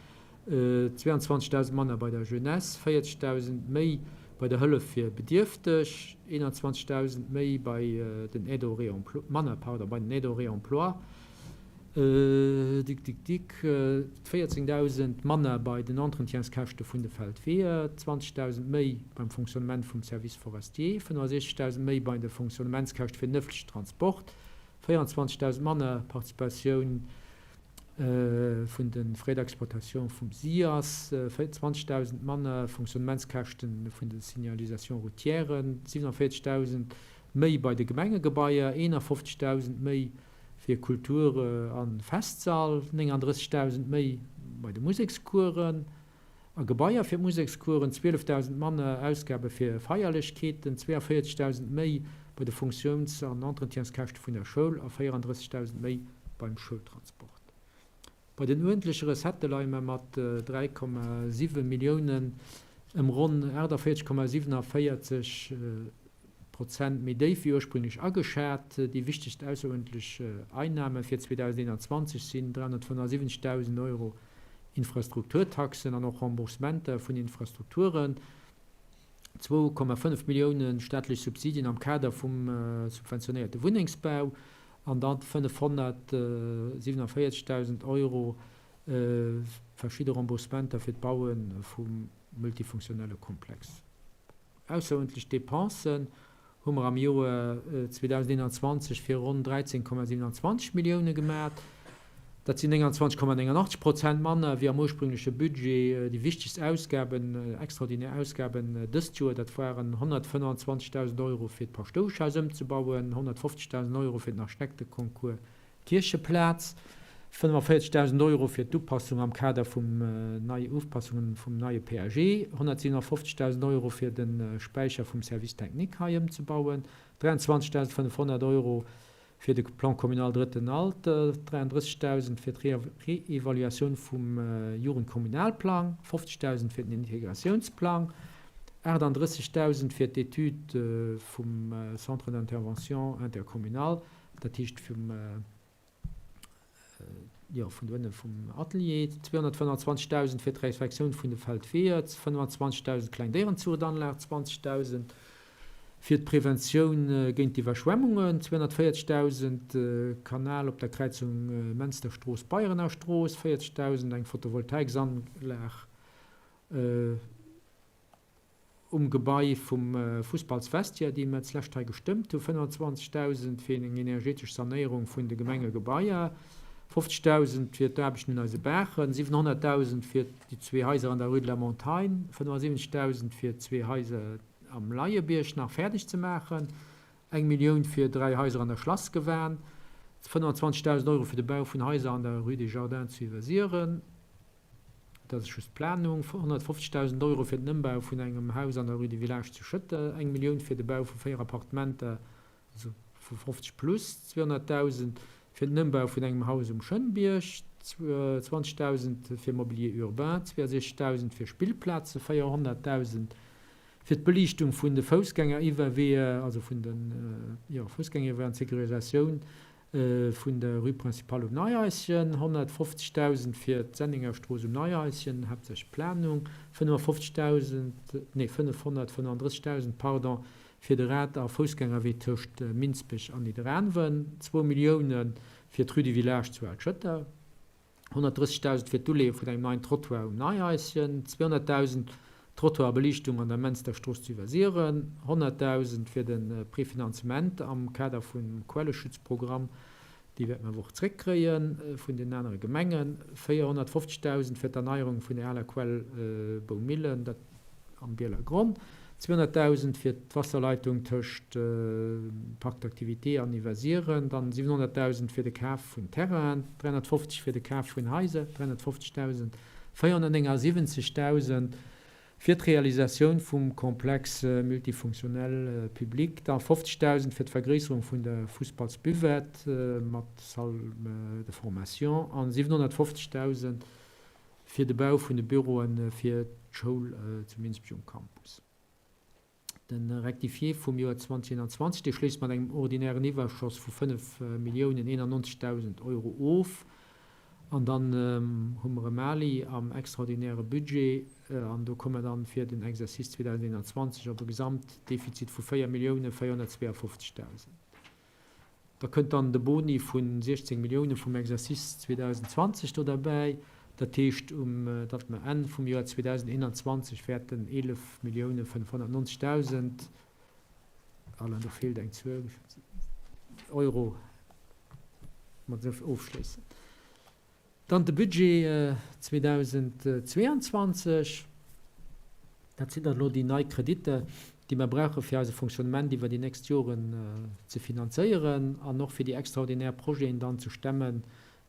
22.000 manner bei der Jeunesse, 40.000 méi bei der Hëllef fir Bedierfteg, 21.000 méi bei den Aides au réemploi, manner, pardon, bei den Aides au réemploi, Dick, dick, dick, 14.000 manner bei den Entretienskäschte vun de Feldweeër, 20.000 méi beim Fonctionnement vum Service forestier, 65.000 méi bei de Fonctionnementskäschte fir den ëffentlechen Transport, 24.000 manner Participatioun vun de Frais d'exploitation vum SIAS, 20.000 manner Fonctionnementskäschte vun de Signalisations routières, 47.000 méi bei de Gemengegebaier, 51.000 méi fir Kultur a Festsall, 39.000 méi bei de Musekscoursen a Gebaier fir d'Musekscoursen, 12.000 manner Ausgabe fir Feierlechkeeten, 42.000 méi bei de Funktiouns an Entretienskäschte vun der Schoul a 34.000 méi beim Schoultransport. Bei den uerdentleche Recettë leie mer mat 3,7 Milliounen ëm ronn 48,47 Prozent méi déif wéi ursprünglech ageschat. Déi wichtegst ausseruerdentlech Einnahme fir 2021 sinn 375.000 Euro Infrastrukturtaxen an och Remboursementer vun Infrastrukturen, 2,5 Millioune staatlech Subsidien am Kader vum subventionéierte Wunnengsbau an dann 547.000 Euro verschidde Remboursementer fir d'Baue vum multifunktionelle Komplex. Ausseruerdentlech Depensen hu mer am Joer 2021 fir ronn 13,27 Millioune gemat. Dat sinn 29,89 Prozent manner wéi am ursprüngleche Budget. Déi wichtegst Ausgaben, extraordinär Ausgaben dëst Joer, dat waren 125.000 Euro fir d'Paschtouschhaus ëmzebauen, 150.000 Euro fir den Architekteconcours Kiercheplaz, 45.000 Euro fir d'Upassung am Kader vum nei Upassungen vum neie PAG, 157.000 Euro fir de Späicher vum Service technique hei ëmzebauen, 23.500 Euro fir de Plan communal Drëtten Alter, 33.000 fir d'Reévaluatioun vum Jugendkommunalplang, 50.000 fir den Integratiounsplang, 38.000 fir d'Etüd vum Centre d'intervention intercommunal, dat heescht vum, jo, vun do ënne vum Atelier, 225.000 fir d'Refektioun vun de Feldweeër, 25.000 Klengdéierenzuchtanlag, 20.000 fir d'Preventioun géint d'Iwwerschwemmungen, 240.000 Kanal op der Kräizung Mensterstrooss, Beierener Strooss, 40.000 eng Photovoltaiksanlag um Gebai vum Fussballsvestiaire, déi mer d'lescht hei gestëmmt hu, 25.000 fir eng energetesch Sanéierung vun de Gemengegebaier, 50.000 fir d'Aarbechten un eise Baachen, 700.000 fir déi zwee Haiser an der Rue de la Montagne, 75.000 fir zwee Haiser am Leiebierg nach fäerdeg ze maachen, eng Millioun fir dräi Haiser an der Schlassgewan, 25.000 Euro fir de Bau vun Haiser an der Rue des Jardins zu Iwwersiren, dat ass just d'Planung, 150.000 Euro fir den Ëmbau vun engem Haus an der Rue du Village zu Schëtter, eng Millioun fir de Bau vu véier Appartementer also vu 50 plus, 200.000 fir den Ëmbau vun engem Haus um Schënnbierg, 20.000 fir Mobilier urbain, 62.000 fir Spillplaze, 400.000 fir d'Beliichtung vun de Foussgängeriwwerweeër, also vun de, jo, Foussgängeriwwerweeër an d'Securisatioun vun der Rue Principale um Neihaischen, 150.000 fir d'Senningerstrooss um Neihaischen, haaptsächlech Planung, 55.000, nee, 535.000, pardon, fir de Rad a Foussgängerwee tëscht Minsbech an Nidderaanwen, zwou Millioune fir d'Rue du Village zu Al-Schëtter, 130.000 fir d'Uleeë vun engem neien Trottoir um Neihaischen, 200.000 Trottoir a Beliichtung an der Mensterstrooss zu Iwwersiren, 100.000 fir de Prefinanzement am Kader vum Quelleschutzprogramm, déi wäerte mer awer och zréckkréie vun den anere Gemengen, 450.000 fir d'Erneierung vun der aler Quell Boumillen, dat am Bieler Gronn, 200.000 fir d'Wasserleitung tëscht Parc d'activités an Iwwersiren, dann 700.000 fir de Kaf vun Terrainen, 350 fir de Kaf vun Haiser, 350.000, 479.000 fir d'Realisatioun vum Complexe multifonctionnel public, da 50.000 fir d'Vergréisserung vun der Fussballsbuvette mat Salle de formation an 750.000 fir de Bau vun de Büroe fir d'Schoul zu Minsbech um Campus. De Rectifié vum Joer 2021, dee schléisst mat engem ordinären Iwwerschoss vu 5 Milliounen 91.000 Euro of. An dann hu mer e Mali am extraordinäre Budget an do komme mer dann fir den Exercice 2021 op e Gesamtdefizit vu 4 Milliounen 452.000. Da kënnt dann de Boni vu 16 Millioune vum Exercice 2020 do derbäi. Dat heescht, datt mer Enn vum Joer 2021 wäerten 11 Millioune 590.000, Alain, do feelt eng Zuel, Euro mat esou ofschléissen. Dann de Budget 2022, dat sinn dann elo déi nei Kreditter, déi mer brauche fir eise Fonctionnement iwwer déi nächst Joren ze finanzéieren an och fir déi extraordinär Projeten dann ze stemmen,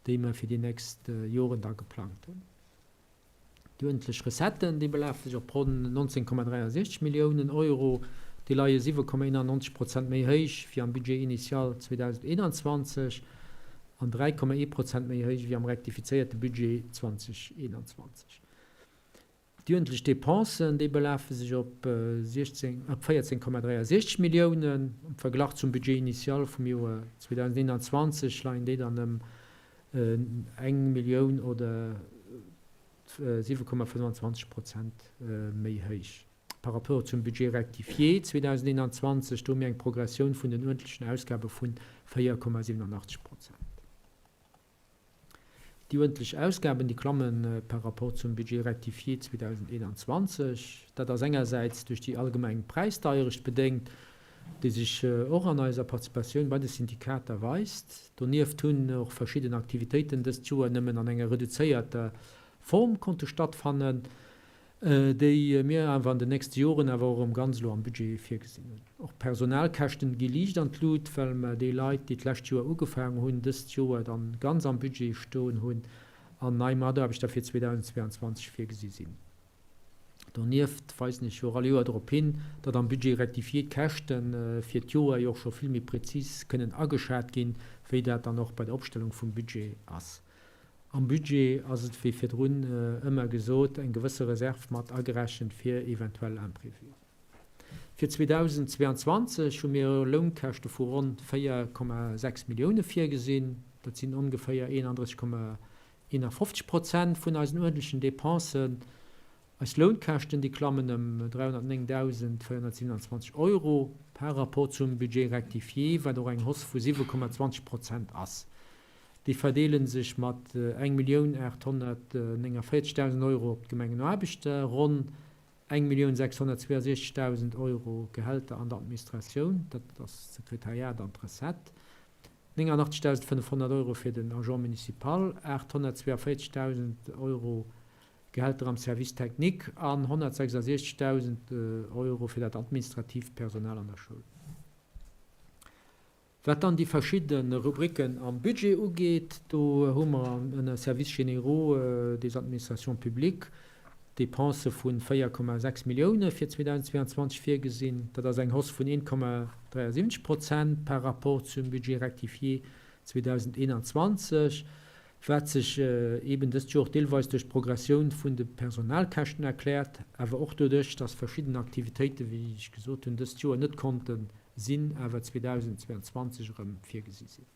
déi mer fir déi nächst Joren da geplangt hunn. Déi uerdentlech Recetten, déi belafe sech op ronn 19,63 Milliounen Euro. Déi leie 7,91 Prozent méi héich wéi am Budget initial 2021 an 3,1 Prozent méi héich wéi am rektifizéierte Budget 2021. Déi uerdentlech Depensen, déi belafe sech op 14,63 Milliounen. Am Verglach zum Budget initial vum Joer 2021 leien déi dann ëm eng Millioun oder 7,25 Prozent méi héich. Par rapport zum Budget rectifié 2021, do hu mir eng Progressioun vun den uerdentlechen Ausgabe vu 4,87 Prozent. Déi uerdentlech Ausgaben, déi klamme par rapport zum Budget rectifié 2021. Dat ass engersäits duerch déi allgemeng Präisdeierecht bedéngt, déi sech och an eiser Participatioun bei de Syndikater weist. Donieft hunn och verschidden Aktivitéiten dëst Joer nëmmen an enger reduzéierter Form konnte stattfannen, déi mir awer an den nächste Joren awer och erëm ganz elo am Budget virgesinn hunn. Och d'Personalkäschten gi liicht an d'Lut, well mer déi Leit, déi d'lescht Joer ugefaangen hunn, dëst Joer dann ganz am Budget stoen hunn an nei Mataarbechter fir 2022 virgesi sinn. Donieft weisen ech jo och all Joer drop hin, datt am Budget rectifié d'Käschte fir d'Joer jo och scho vill méi prezis kënnen ageschat ginn, wéi dat dann och bei der Opstellung vum Budget ass. Am Budget ass et, wéi virdrun ëmmer gesot, eng gewësse Reserv mat agerechent fir eventuell Imprévuen. Fir 2022 hu mir Lounkäschte vu ronn 4,6 Millioune virgesinn. Dat sinn ongeféier 31, 51 Prozent vun eisen uerdentlechen Depensen. Eis Lounkäschten, déi klammen ëm 309.427 Euro par rapport zum Budget rectifié, wat och eng Hausse vu 7,20 Prozent ass. Déi verdeele sech mat 1.849.000 Euro op d'Gemengenaarbechter, ronn 1.662.000 Euro Gehälter an der Administratioun, dat ass d'Sekretariat an d'Recette. 89.500 Euro fir den Agent municipal, 842.000 Euro Gehälter am Service technique an 166.000 Euro fir dat administratiivt Personal an der Schoul. Wat dann déi verschidde Rubriken am Budget ugeet, do hu mer ënner Services généraux des administrations publiques Depensë vu 4,6 Millioune fir 2022 virgesinn. Dat ass eng Hausse vun 1,73 Prozent par rapport zum Budget rectifié 2021, wat sech eeben dëst Joer och deelweis duerch d'Progressioun vun de Personalkäschten erkläert, awer och doduerch, dass verschidden Aktivitéiten, wéi ech gesot hunn, dëst Joer net konnte sinn, awer 2022 erëm virgesi sinn.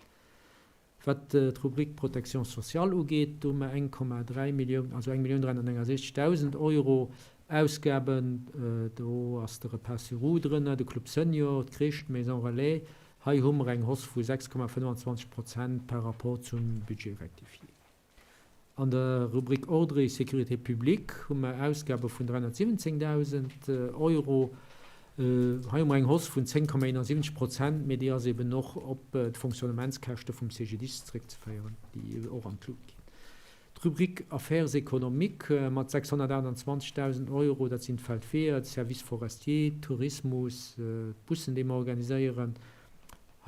Wat d'Rubrik Protection sociale ugeet, do hu mer 1,3 Millioun, also 1.369.000 Euro Ausgaben. Do ass de Repas sur roues drënner, de Club Senior, d'Crèche, d'Maison relais. Hei hu mer eng Hausse vu 6,25 Prozent par rapport zum Budget rectifié. An der Rubrik Ordre et sécurité publique hu mer Ausgabe vun 317.000 Euro. Hei hu mer eng Hausse vun 10,71 Prozent, mee déi ass eben och op d'Fonctionnementskäschte vum CGDIS zréckzeféieren, déi och an d'Lut ginn. D'Rubrik Affaires économiques mat 628.000 Euro, dat sinn d'Feldweeër, de Service forestier, Tourismus, d'Bussen, déi mer organiséieren.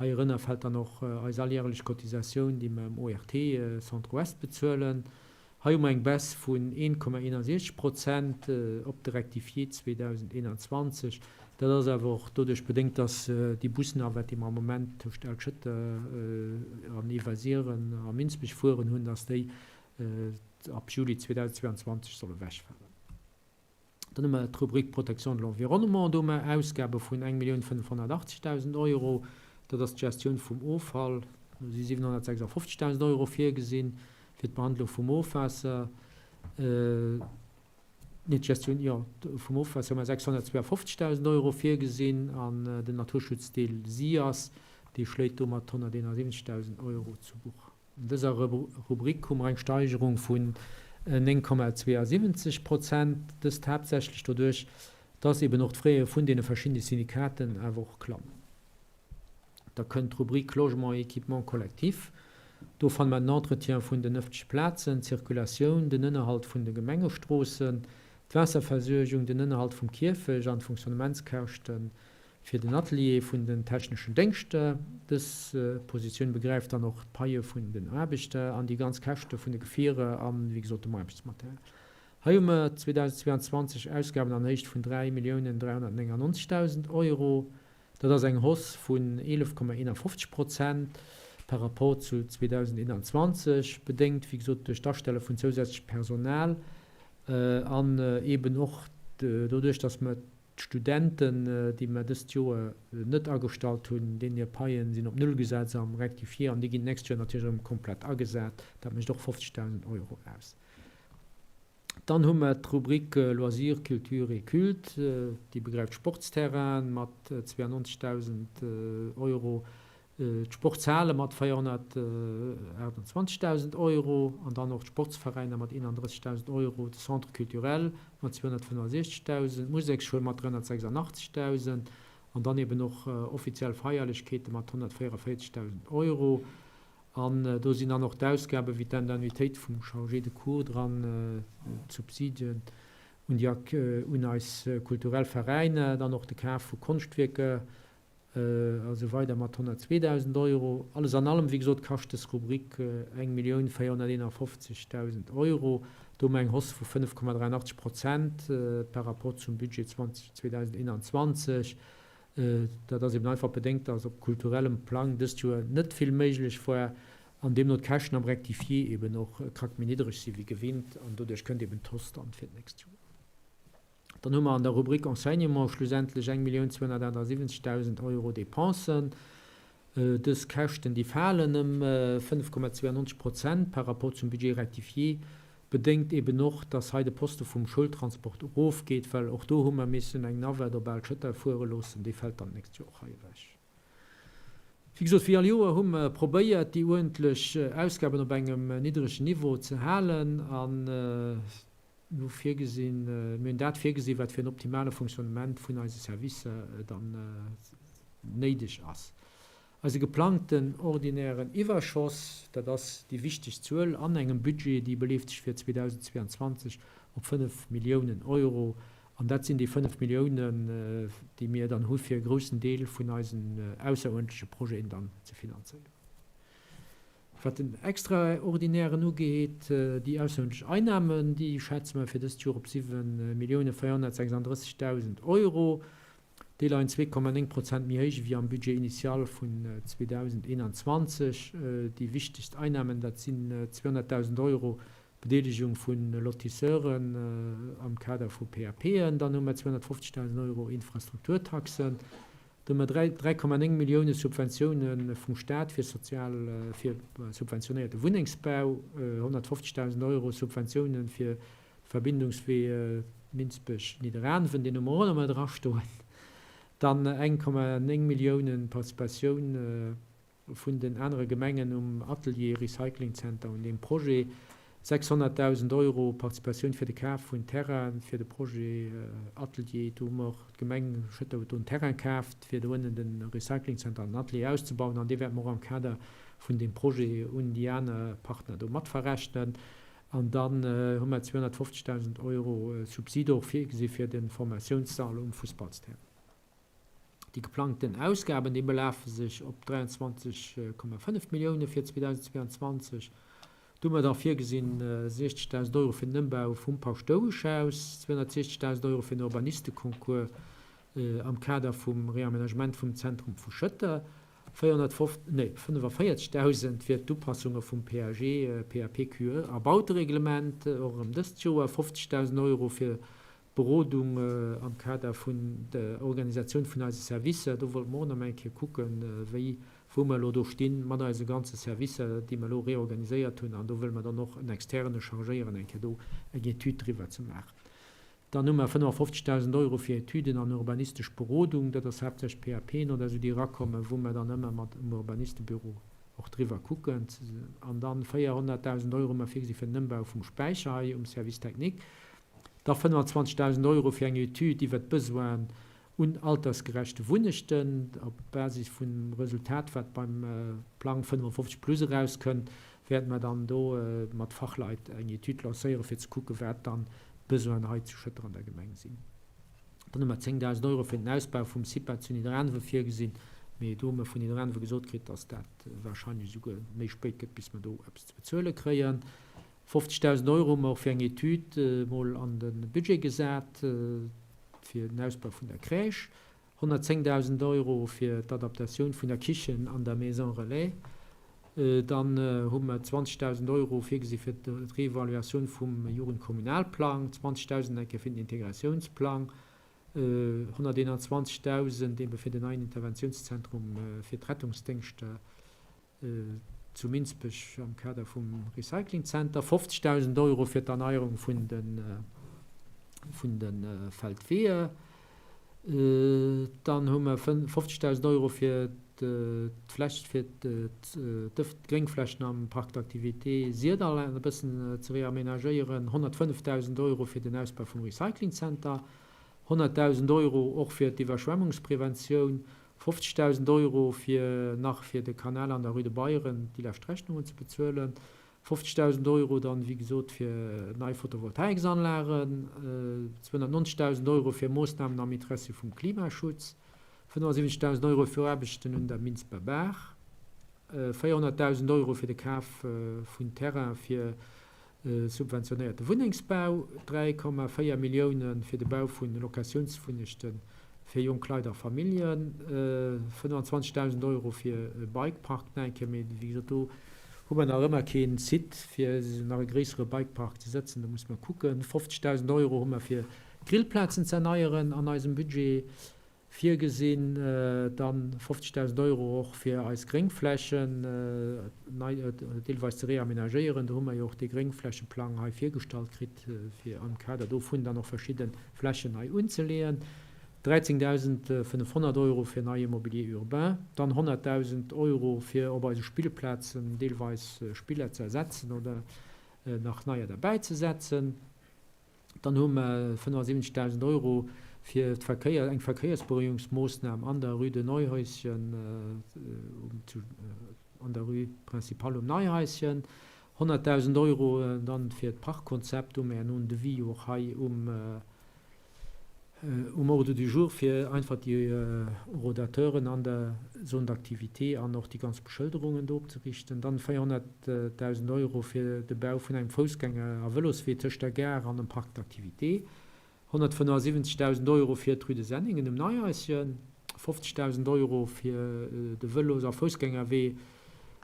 Heirënner fält dann och eis alljärelech Cotisatioun, déi mer em ORT Centre Ouest bezuelen. Hei hu mer eng Baisse vun 1,61 Prozent op de Rectifié 2021. Dat ass awer och doduerch bedéngt, dass déi Busnavette, déi mer am Moment tëscht Al-Schëtter an Ewersiren a Minsbech fueren hunn, dass déi ab Juli 2022 soll ewechfalen. Dann hu mer d'Rubrik Protection de l'environnement, do hu mer Ausgabe vun 1.580.000 Euro. Dat ass d'Gestioun vum Offall. Do si 756.000 Euro virgesinn fir d'Behandlung vum Ofwaasser. Nee, d'Gestioun, jo, vum Ofwaasser hu mer 652.000 Euro virgesinn an den Naturschutzdeel SIAS, dee schléit do mat 171.000 Euro zu Buch. An dëser Rubrik hu mer eng Steigerung vun 9,72 Prozent, dëst haaptsächlech doduerch, dass eben och d'Fraie vun deene verschiddene Syndikaten awer och klammen. Da kënnt d'Rubrik Logement et équipement collectif. Do fanne mer den Entretien vun den ëffentleche Plazen, d'Zirkulatioun, den Ënnerhalt vun de Gemengestroossen, d'Waasserversuergung, den Ënnerhalt vum Kierfecht an d'Fonctionnementskäschten Fir den Atelier vun den techneschen Déngschter. Dës Positioun begräift dann och d'Paie vun den Aarbechter an déi ganz Käschte vun de Gefierer an, wéi gesot, dem Aarbechtsmaterial. Hei hu mer 2022 Ausgaben an Héicht vun 3.399.000 Euro. Dat ass eng Hausse vun 11,51 Prozent par rapport zu 2021, bedéngt, wéi gesot, duerch d'Astelle vun zousätzlechem Personal an eeben och doduerch, dass mer D'Studenten, déi mer dëst Joer net agestallt hunn, deenen hir Paien sinn op Null gesat am Rectifié an déi ginn d'nächst Joer natierlech erëm komplett agesat. Dat mécht och 50.000 Euro aus. Dann hu mer d'Rubrik Loisirs, culture et culte, déi begräift Sportsterrainen mat 92.000 Euro, D'Sportshale mat 428.000 Euro an dann och d'Sportsveräiner mat 31.000 Euro, de Centre culturel mat 265.000, d'Museksschoul mat 386.000 an dann eben och offiziell Feierlechkeete mat 144.000 Euro. An do sinn dann och d'Ausgabe wéi d'Indemnitéit vum Chargé de cours dran, d'Subsidien un déi un eis kulturell Veräiner, dann och de Kaf vu Konschtwierker, A sou weider mat 102.000 Euro. Alles an allem, wéi gesot, kascht dës Rubrik 1.451.000 Euro. Do hu mer eng Hausse vu 5,83 Prozent par rapport zum Budget 2021. Dat ass eben einfach bedéngt, dass op kulturellem Plang dëst Joer net vill méiglech war an deemno d'Käschten am Rectifié eben och e Krack méi niddereg si wéi gewinnt. An doduerch kënnt eben d'Hausse dann fir d'nächst Joer. Dann hu mer an der Rubrik Enseignement schlussendlech 1.278.000 Euro Dépensen. Dës Käschten, déi falen ëm 5,92 Prozent par rapport zum Budget rectifié, bedéngt eben och, dass hei de Poste vum Schoultransport erofgeet, well och do hu mer missen eng Navette op Al-Schëtter fuere loossen. Déi fält dann d'nächst Joer och hei ewech. Wéi gesot, wéi all Joer hu mer probéiert, déi uerdentlech Ausgaben op engem niddregen Niveau ze halen an Mir hu virgesinn, mir hunn dat virgesinn, wat fir en optimale Fonctionnement vun eise Servicer dann néideg ass. Eise geplangten ordinären Iwwerschoss, dat ass déi wichteg Zuel an engem Budget, déi beleeft sech fir 2022 op 5 Milliounen Euro. An dat sinn déi 5 Milliounen, déi mir dann hu fir e groussen Deel vun eisen ausseruerdentleche Projeten dann ze finanzéieren. Wat den Extraordinären ugeet, déi ausseruerdentlech Einnahmen, déi schätze mer fir dëst Joer op 7.436.000 Euro. Déi leien 2,9 Prozent méi héich ewéi am Budget initial vun 2021. Déi wichtegst Einnahmen, dat sinn 200.000 Euro Bedeelegung vu Lotisseuren am Kader vu PAPen, dann hu mer 250.000 Euro Infrastrukturtaxen, da hu mer 3,9 Millioune Subventioune vum Staat fir sozial, fir subventionéierte Wunnengsbau, 150.000 Euro Subventioune fir de Verbindungswee Minsbech-Nidderaanwen, deen hu mer och nach mat drastoen, dann 1,9 Millioune Participatioun vun den anere Gemengen um Atelier Recycling Center un deem Projet, 600.000 Euro Participatioun fir de Kaf vun Terrainen fir de Projet Atelier. Do hu mer och, d'Gemeng Schëtter huet do en Terrain kaaft, fir do ënnen de Recycling Center an den Atelier auszebauen an dee wäerte mer och am Kader vun deem Projet un déi aner Partner do mat verrechnen. An dann hu mer 250.000 Euro Subside och virgesi fir de Formatiounssall um Fussballsterrain. Déi geplangten Ausgaben, déi belafe sech op 23,5 Millioune fir 2022. Do hu mer da virgesinn 60.000 Euro fir den Ëmbau vum Paschtoueschhaus, 260.000 Euro fir den Urbanisteconcours am Kader vum Reamenagement vum Zentrum vu Schëtter, 45.000 fir d'Upassunge vum PAG, PAPQE a Bautereglement, och erëm dëst Joer, 50.000 Euro fir Berodung am Kader vun der Organisatioun vun eise Servicer, do wollte mer och nach eng Kéier kucken, wéi, wou mer elo do stinn mat eise ganze Servicer, déi mer elo reorganiséiert hunn. An do wëlle mer dann och en Externe chargéieren, eng Kéier do eng Etüd driwwer ze maachen. Dann hu mer 55.000 Euro fir Etüden an urbanistesch Berodung. Dat ass haaptsächlech PAPen oder esou, déi erakommen, wou mer dann ëmmer mat dem Urbanistebüro och driwwer kucken. An dann 400.000 Euro hu mer virgesi fir den Ëmbau vum Späicher hei um Service technique. Da 25.000 Euro fir eng Etüd iwwert d'Besoinen un altersgerechte Wunnechten. Op Basis vum Resultat, wat beim Plang 55 plus erauskënnt, wäerte mer dann do mat Fachleit eng Etüd lancéieren, fir ze kucken, wat dann d'Besoinen hei zu Schëtter an der Gemeng sinn. Dann hu mer 10.000 Euro fir den Ausbau vum CIPA zu Nidderaanwe virgesinn, mee do hu mer vun Nidderaanwe gesot kritt, dass dat warscheinlech esouguer méi spéit gëtt, bis mer do eppes ze bezuele kréien. 50.000 Euro hu mer och fir eng Etüd emol an de Budget gesat fir den Ausbau vun der Crèche, 110.000 Euro fir d'Adaptatioun vun der Kichen an der Maison Relais. Dann hu mer 20.000 Euro virgesi fir d'Reevaluatioun vum Jugendkommunalplang, 20.000 eng Kéier fir den Integratiounsplang, 121.000 ebe fir den neien Interventiounszentrum fir d'Rettungsdéngschter. Zu Minsbech am Kader vum Recyclingzenter 50.000 Euro fir d'Erneierung vun de vun de Feldweeër. Dann hu mer 50.000 Euro fir d'Fläch fir d'Gréngflächen am Parc d'activités Sirdall e bëssen ze reamenagéieren, 105.000 Euro fir den Ausbau vum Recyclingzenter, 100.000 Euro och fir d'Iwwerschwemmungspreventioun 50.000 Euro fir nach fir de Kanal an der Rue de Beyren déi lescht Rechnungen ze bezuelen, 50.000 Euro dann, wéi gesot, fir nei Photovoltaiksanlagen, 290.000 Euro fir Moossnamen am Interessi vum Klimaschutz, 75.000 Euro fir Aarbechten un der Minsber Baach, 400.000 Euro fir de Kaf vun Terrain fir subventionéierte Wunnengsbau, 3,4 Millioune fir de Bau vu Locatiounswunnechte fir jonk Leit a Familljen, 25.000 Euro fir e Bikepark nach eng Kéier, mee wéi gesot, do hu mer nach ëmmer kee Site fir nach e gréissere Bikepark ze sëtzen, do musse mer kucken. 50.000 Euro hu mer fir d'Grillplazen ze erneieren an eisem Budget. Virgesinn, dann 50.000 Euro och fir eis Gréngflächen nei deelweis ze reamenagéieren. Do hu mer jo och dee Gréngflächeplang hei virgestallt kritt, fir am Kader dovun dann och verschidde Flächen nei unzeleeën. 13.500 Euro fir neie Mobilier urbain, dann 100.000 Euro fir op eise Spillplazen deelweis Spiller ze ersetzen oder nach neier derbäizesetzen. Dann hu mer 75.000 Euro. fir d'Verkéier, eng Verkéiersberuhigungsmoossnam an der Rue de Neuhäuschen, zu, an der Rue Principale um Neihaischen. 100.000 Euro dann fir d'Parkkonzept, do hu mir herno en Devis jo och hei um, um Ordre du jour, fir einfach déi Horodateuren an der Zone d'activité an och déi ganz Beschëlderungen do opzeriichten. Dann 400.000 Euro fir de Bau vun engem Foussgänger a Vëloswee tëscht der Gare an dem Parc d'activité. 175.000 Euro fir d'Rue de Senningen um Neihaischen. 50.000 Euro fir de Vëlos a Foussgängerwee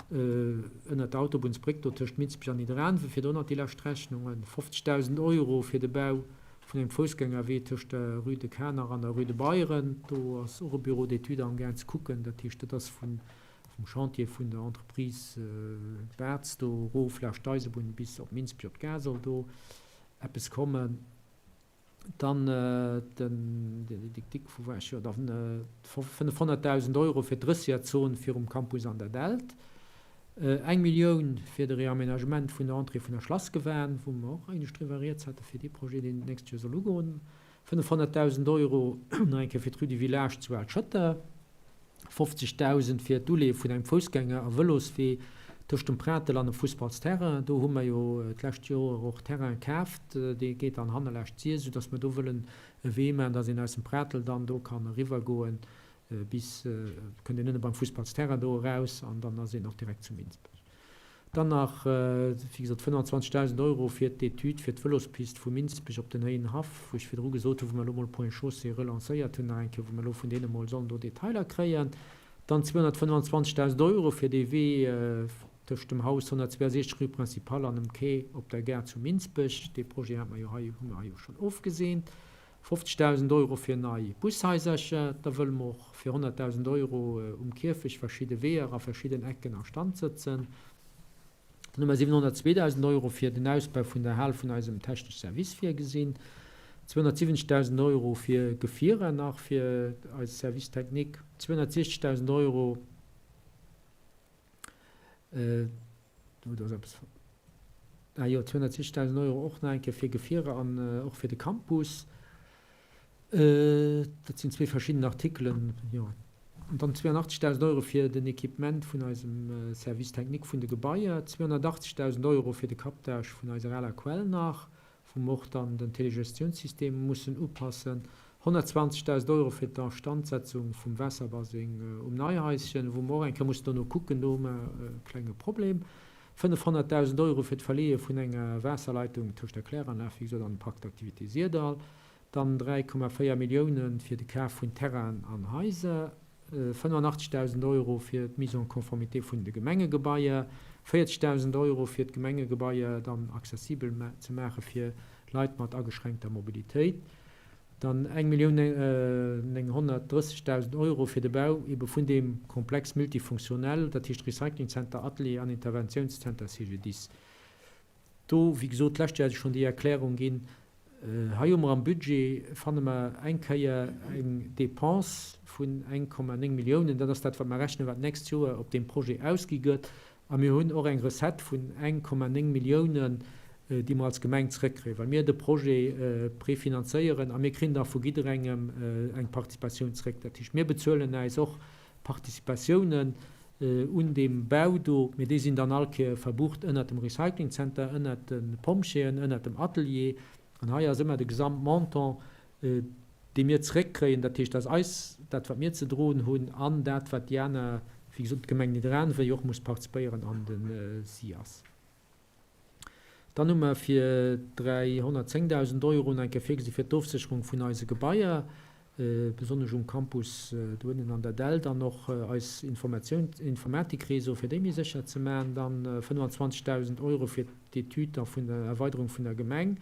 ënnert der Autobunnsbréck do tëscht Minsbech an Nidderaanwen, fir do nach déi lescht Rechnungen, 50.000 Euro fir de Bau vun engem Foussgängerwee tëscht der Rue de Kanach an der Rue de Beyren. Do ass och e Bureau d'études amgaang ze kucken. Dat heescht, dat ass vum Chantier vun der Entreprise Bartz do erof laanscht d'Eisebunn bis op Minsbech op d'Gare soll do eppes kommen. Dann den Dick Dick, wou war ech? Jo, dann 500.000 Euro fir d'Drëssierzon virum Campus an der Dällt. Eng Millioun fir de Réaménagement vun der Entrée vun der Schlassgewan, wou mer och éinescht driwwer rieds hate fir dee Projet, deen d'nächst Joer soll ugoen. 500.000 Euro nach eng Kéier fir d'Rue du Village zu Al-Schëtter. 50.000 fir d'Uleeë vun engem Foussgänger a Vëloswee tëscht dem Pratel an dem Fussballsterrain. Do hu mer jo d'lescht Joer och Terrain kaaft. Dee geet dann hanner laanscht d'Sir, soudass mer do wëllen e Wee maachen, dass een aus dem Pratel dann do kann eriwwergoen bis, kënnt een nëmme beim Fussballsterrain do eraus an dann ass een och direkt zu Minsbech. Dann nach, wéi gesot, 25.000 Euro fir d'Etüd fir d'Vëlospist vu Minsbech op den Héienhaff, wou ech virdru gesot hunn, wou mer elo mol Ponts et Chaussées relancéiert hunn nach eng Kéier, wou mer elo vun deene mol sollen do Detailer kréien. Dann 225.000 Euro fir dee Wee tëscht dem Haus 162 rue Principale an dem Quai op der Gare zu Minsbech. Dee Projet hate mer jo hei, hu mer hei jo schonn ofgeseent. 50.000 Euro fir nei Bushaisercher. Da wëlle mer och fir 100.000 Euro um Kierfecht verschidde Weeër a verschidden Ecken a Stand sëtzen. Dann hu mer 702.000 Euro fir den Ausbau vun der Hal vun eisem technesch Service virgesinn. 270.000 Euro fir Gefierer nach fir eise Service technique. 260.000 Euro. Do ass eppes, ah jo, 260.000 Euro och nach eng Kéier fir Gefierer an och fir de Campus. Dat sinn zwee verschidden Artikelen, jo. An dann 82.000 Euro fir den Equipement vun eisem Service technique vun de Gebaier, 280.000 Euro fir de Captage vun eiser aler Quell nach, wou mer och dann den Telegestiounssystem mussen upassen, 120.000 Euro fir d'Instandsetzung vum Waasserbaseng um Neihaischen, wou mer och eng Kéier mussen dono kucken, do hu mer e klenge Problem, 500.000 Euro fir d'Verleeë vun enger Waasserleitung tëscht der Kläranlag, wéi gesot, an dem Parc d'activités Syrdall, dann 3,4 Milliounen fir de Kaf vun Terrainen an Haiser. 85.000 Euro fir d'Mise en conformité vun de Gemengegebaier, 40.000 Euro fir d'Gemengegebaier dann accessibel ze maache fir Leit mat ageschränkter Mobilitéit, dann 1.930.000 Euro fir de Bau ebe vun deem Complexe multifonctionnel, dat heescht Recyclingzenter, Atelier an Interventiounszenter CGDIS. Do, wéi gesot, d'lescht Joer hat ech schonn déi Erklärung ginn, hei hu mer am Budget, fanne mer eng Kéier eng Dépense vun 1,9 Milliounen, dat ass dat, wat mer rechnen, wat d'nächst Joer op deem Projet ausgi gëtt. A mir hunn och eng Recette vun 1,9 Milliounen, déi mer als Gemeng zrëckkréien, well mir de Projet prefinanzéieren a mir kréien da vu jidderengem eng Participatioun zrëck. Dat heescht, mir bezuelen äis och Participatiounen un deem Bau do, mee déi sinn dann all Kéier verbucht ënnert dem Recyclingzenter, ënnert de Pompjeeën, ënnert dem Atelier. An hei ass ëmmer de Gesamtmontant, dee mir zréckkréien, dat heescht, dat ass eis, dat wat mir ze droen hunn an dat wat déi aner, wéi gesot d'Gemeng Nidderaanwen jo och muss participéieren an de SIAS. Dann hu mer fir 310.000 Euro nach eng Kéier virgesi fir d'Ofsécherung vun eise Gebaier, besonnesch um Campus do ënnen an der Dällt, an och eis Informatioun, Informatikreseau, fir déi méi sécher ze maachen. Dann 25.000 Euro fir d'Etüd da vun der Erweiderung vun der Gemeng.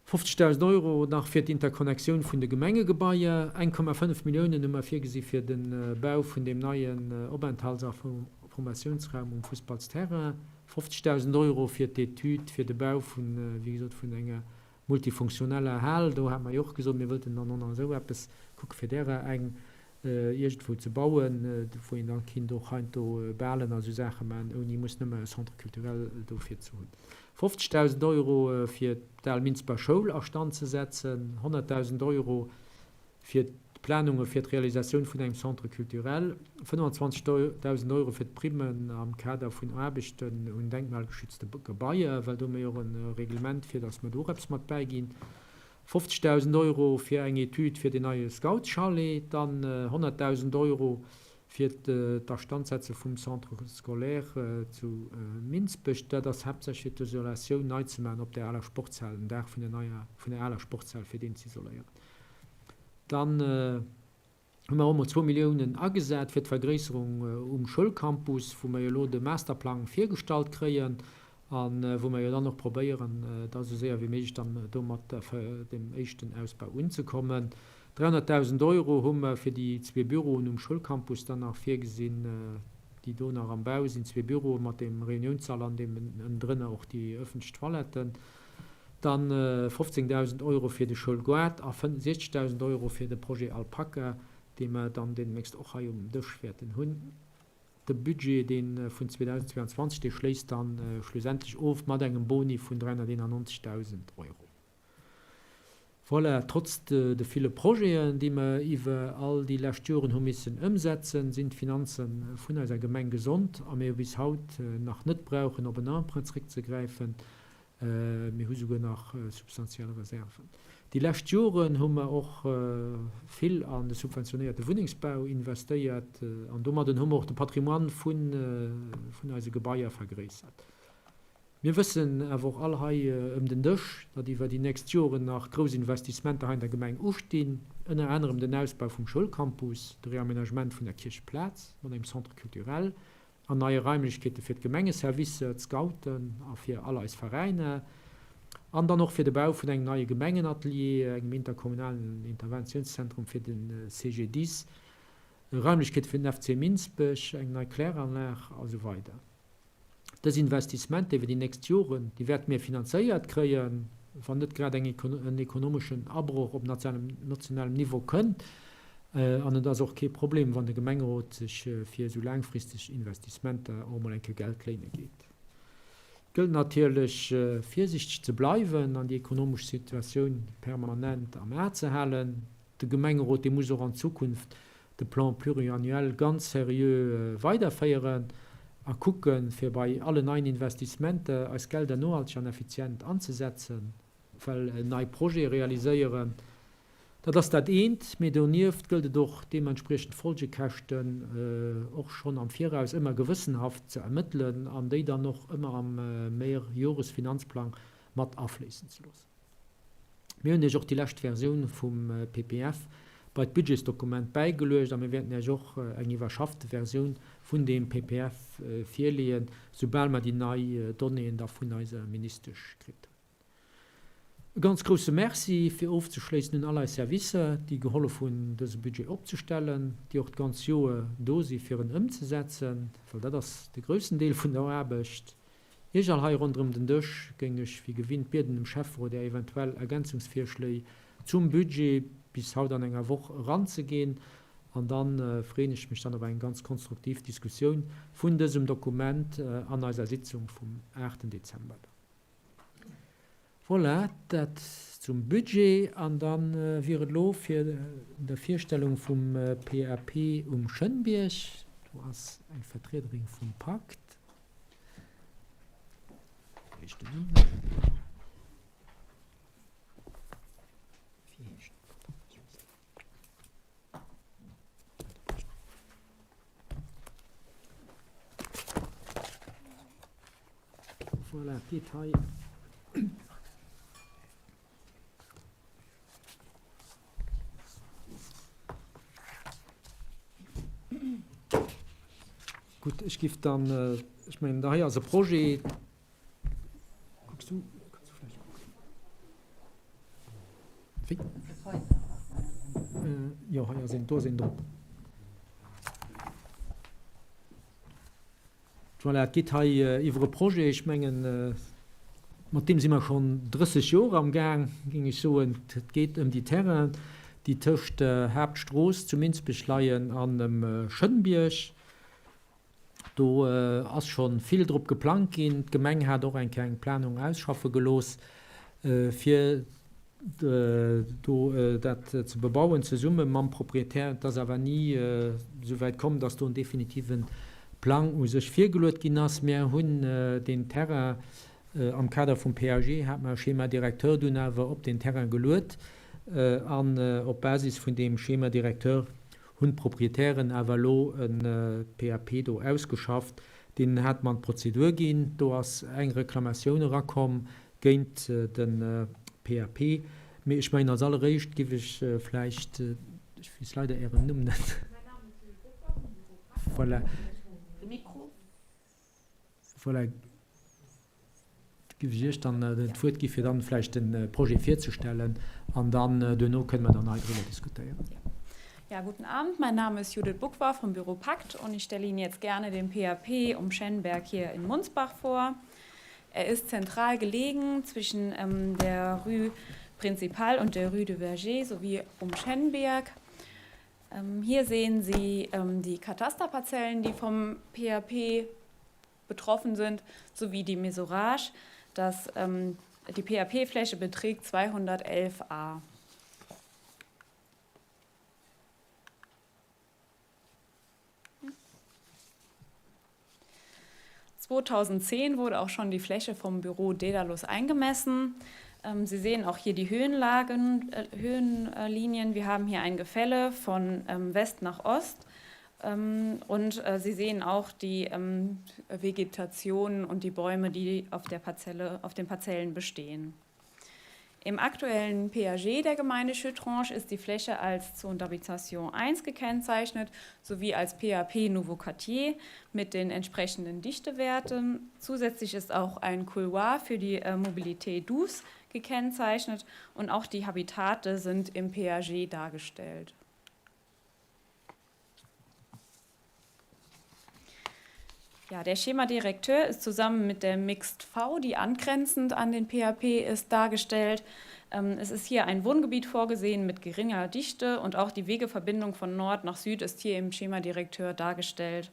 50.000 Euro nach fir d'Interconnectioun vun de Gemengegebaier, 1,5 Milliounen hu mer virgesi fir de Bau vun deem neien Openthalts a Formatiounsraum um Fussballsterrain, 50.000 Euro fir d'Etüd fir de Bau vun, wéi gesot, vun enger multifunktioneller Hal. Do hate mer jo och gesot, mir wëllten dann och nach esou eppes kucke fir därer eng. Iergendwou ze bauen, wou een da kinnt och heiansdo Balen a sou Saache maachen, ouni muss nëmme e Centre culturel dofir ze hunn. 50.000 Euro fir d'al Minsber Schoul a Stand ze setzen, 100.000 Euro fir d'Planunge fir d'Realisatioun vun engem Centre culturel, 25.000 Euro fir d'Primmen am Kader vun Aarbechten un denkmalgeschützte Gebaier, well do hu mir jo och e Reglement fir, datt mer do och eppes mat bäiginn, 50.000 Euro fir eng Etüd fir den neie Scoutschalet, dann 100.000 Euro fir d'Astandsetze vum Centre scolaire zu Minsbech. Dat ass haaptsächlech fir d'Isolatioun nei ze maachen op där aler Sportshal, den Daach vun der neier, vun der aler Sportshal, fir deen z'isoléieren. Dann hu mer och emol zwou Milliounen agesat fir d'Vergréisserung um Schoulcampus, wou mer jo elo de Masterplang virgestallt kréien a wou mer jo dann och probéieren, da esou séier wéi méiglech dann do mat dem éischten Ausbau unzekommen. 300.000 Euro hu mer fir déi zwee Büroen um Schoulcampus dann nach virgesinn, déi do nach am Bau sinn, zwee Büroe mat dem Reuniounssall an deem ënnendrënner och déi ëffentlech Toiletten. Dann 15.000 Euro fir de Schoulgoart a 60.000 Euro fir de Projet Alpaka, dee mer dann deemnächst och hei um Dësch wäerten hunn. De Budget, dee vun 2022, dee schléisst dann schlussendlech of mat engem Boni vun 391.000 Euro. Voilà, trotz de ville Projeten, déi mer iwwer all déi lescht Joren hu missen ëmsetzen, sinn d'Finanze vun eiser Gemeng gesond a mir hu bis haut nach net brauchen op en Emprunt zréckzegräifen. Mir hu souguer nach substantiell Reserven. Déi lescht Joren hu mer och vill an de subventionéierte Wunnengsbau investéiert an domadden hu mer och de Patrimoine vun eise Gebaier vergréissert. Mir wëssen awer och all hei ëm den Dësch, datt iwwer déi nächst Joren nach grouss Investissementer hei an der Gemeng ustinn, ënner anerem den Ausbau vum Schoulcampus, de Réaménagement vun der Kiercheplaz mat engem Centre culturel an neie Raimlechkeete fir d'Gemengeservicer, d'Scouten a fir all eis Veräiner, an dann och fir de Bau vun engem neie Gemengenatelier, engem interkommunalen Interventiounszentrum fir de CGDIS, Raimlechkeete fir den FC Minsbech, eng nei Kläranlag a sou weider. Dës Investissementer iwwer déi nächst Joren, déi wäerte mir finanzéiert kréien, wann net grad eng en ekonomeschen Abroch op nationalem Niveau kënnt. An et ass och kee Problem, wann de Gemengerot sech fir esou laangfristeg Investissementer och emol eng Kéier Geld léine geet. Et gëllt natierlech, virsichteg ze bleiwen an déi ekonomesch Situatioun permanent am A ze halen. De Gemengerot, dee muss och an Zukunft de Plan pluriannuel ganz seriö weiderféieren a kucken, fir bei allen neien Investissementer eis Gelder nohalteg an effizient anzesetzen, well nei Projete realiséieren, dat ass dat eent, mee donieft gëllt et och, deementspriechend d'Folgekäschten och schonn am Viraus ëmmer gewëssenhaft ze ermëttelen an déi dann och ëmmer am Mehrjoresfinanzplang mat afléissen ze loossen. Mir hunn Iech och déi lescht Versioun vum PPF bei d'Budgetsdokument bäigeluecht a mir wäerten Iech och eng iwwerschaffte Versioun vun deem PPF virleeën, soubal mer déi nei Donnéeën da vun eiser Ministesch kritt hunn. E ganz grousse Merci fir ofzeschléissen un all eis Servicer, déi gehollef hunn, dëse Budget opzestellen, déi och d'ganz Joer do si fir en ëmzesetzen, well dat ass de groussen Deel vun der Aarbecht. Iech all hei ronderëm den Dësch géing ech wéi gewinnt bieden dem Schäfferot Är eventuell Ergänzungsvirschléi zum Budget bis haut an enger Woch eranzeginn an dann freeën ech mech dann op eng ganz konstruktiv Diskussioun vun dësem Dokument an eiser Sitzung vum 8 Dezember dann. Voilà, dat zum Budget an dann wier et elo fir der Virstellung vum PAP um Schënnbierg. Do ass eng Vertriederin vum Pakt. Voilà, et geet hei. Gutt, ech giff dann, ech mengen, hei ass e Projet. Kucks du? Kanns du vläicht kucken? Wéi? Jo, hei ass een, do ass een drop. Voilà, et geet hei iwwer e Projet, ech mengen, mat deem si mer schonn 30 Joer am Gaang, géing ech soen. Et geet ëm déi Terrainen, déi tëscht der Haaptstrooss zu Minsbech leien an dem Schënnbierg. Do ass scho vill drop geplangt ginn. D'Gemeng hat och eng Kéier eng Planung ausschaffe gelooss, fir do dat ze bebauen, zesumme mam Proprietär. Et ass awer ni esou wäit komm, datt do en definitive Plang u sech virgeluet ginn ass. Mär hunn deen Terrain am Kader vum PAG, hat mer e Schéma directeur dunn awer op deen Terrain geluet an op Basis vun deem Schéma directeur hunn d'Proprietären awer elo e PAP do ausgeschafft, deen hat mer an d'Prozedur ginn. Do ass eng Reklamatioun erakomm géint de PAP. Mee ech mengen, als alleréischt giff ech vläicht, ech weess leider Ären Numm net, voilà, voilà, Giff ech Iech dann d'Wuert gi fir dann vläicht de Projet virzestellen an dann duerno kënne mer dann hei driwwer diskutéieren. Ja, guten Abend, mein Name ist Judith Buckwar vom Büro Pakt und ich stelle Ihnen jetzt gerne den PAP um Schennberg hier in Munsbach vor. Er ist zentral gelegen zwischen ähm, der Rue Principale und der Rue de Verger sowie um Schennberg. Ähm, hier sehen Sie ähm, die Katasterparzellen, die vom PAP betroffen sind, sowie die Mesurage, dass ähm, die PAP-Fläche beträgt 211 a. 2010 wurde auch schon die Fläche vom Büro Dedalus eingemessen. Ähm, Sie sehen auch hier die Höhenlagen, äh, Höhenlinien. Wir haben hier ein Gefälle von ähm, West nach Ost. Ähm, und äh, Sie sehen auch die ähm, Vegetation und die Bäume, die auf, der Parzelle, auf den Parzellen bestehen. Im aktuellen PAG der Gemeinde Schüttrange ist die Fläche als Zone d'Habitation 1 gekennzeichnet sowie als PAP Nouveau Quartier mit den entsprechenden Dichtewerten. Zusätzlich ist auch ein Couloir für die äh, Mobilität douce gekennzeichnet und auch die Habitate sind im PAG dargestellt. Ja, der Schemadirekteur ist zusammen mit der Mixed V, die angrenzend an den PHP ist, dargestellt. Ähm, es ist hier ein Wohngebiet vorgesehen mit geringer Dichte und auch die Wegeverbindung von Nord nach Süd ist hier im Schemadirekteur dargestellt.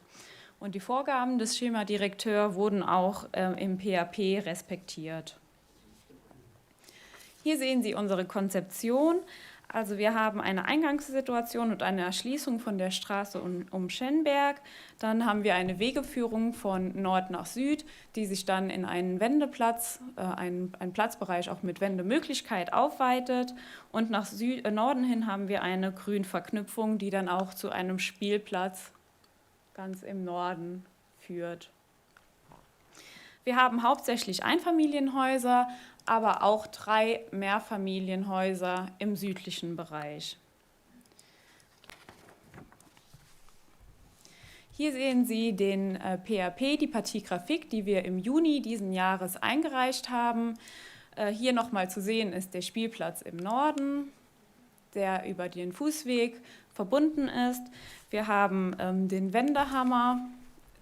Und die Vorgaben des Schemadirekteur wurden auch äh, im PHP respektiert. Hier sehen Sie unsere Konzeption. Also wir haben eine Eingangssituation und eine Erschließung von der Straße um, um Schenberg. Dann haben wir eine Wegeführung von Nord nach Süd, die sich dann in einen Wendeplatz, äh, einen, einen Platzbereich auch mit Wendemöglichkeit aufweitet. Und nach Süd, äh, Norden hin haben wir eine Grünverknüpfung, die dann auch zu einem Spielplatz ganz im Norden führt. Wir haben hauptsächlich Einfamilienhäuser, aber auch drei Mehrfamilienhäuser im südlichen Bereich. Hier sehen Sie den PAP, äh, die Partie Grafik, die wir im Juni diesen Jahres eingereicht haben. Äh, hier nochmal zu sehen ist der Spielplatz im Norden, der über den Fußweg verbunden ist. Wir haben ähm, den Wendehammer,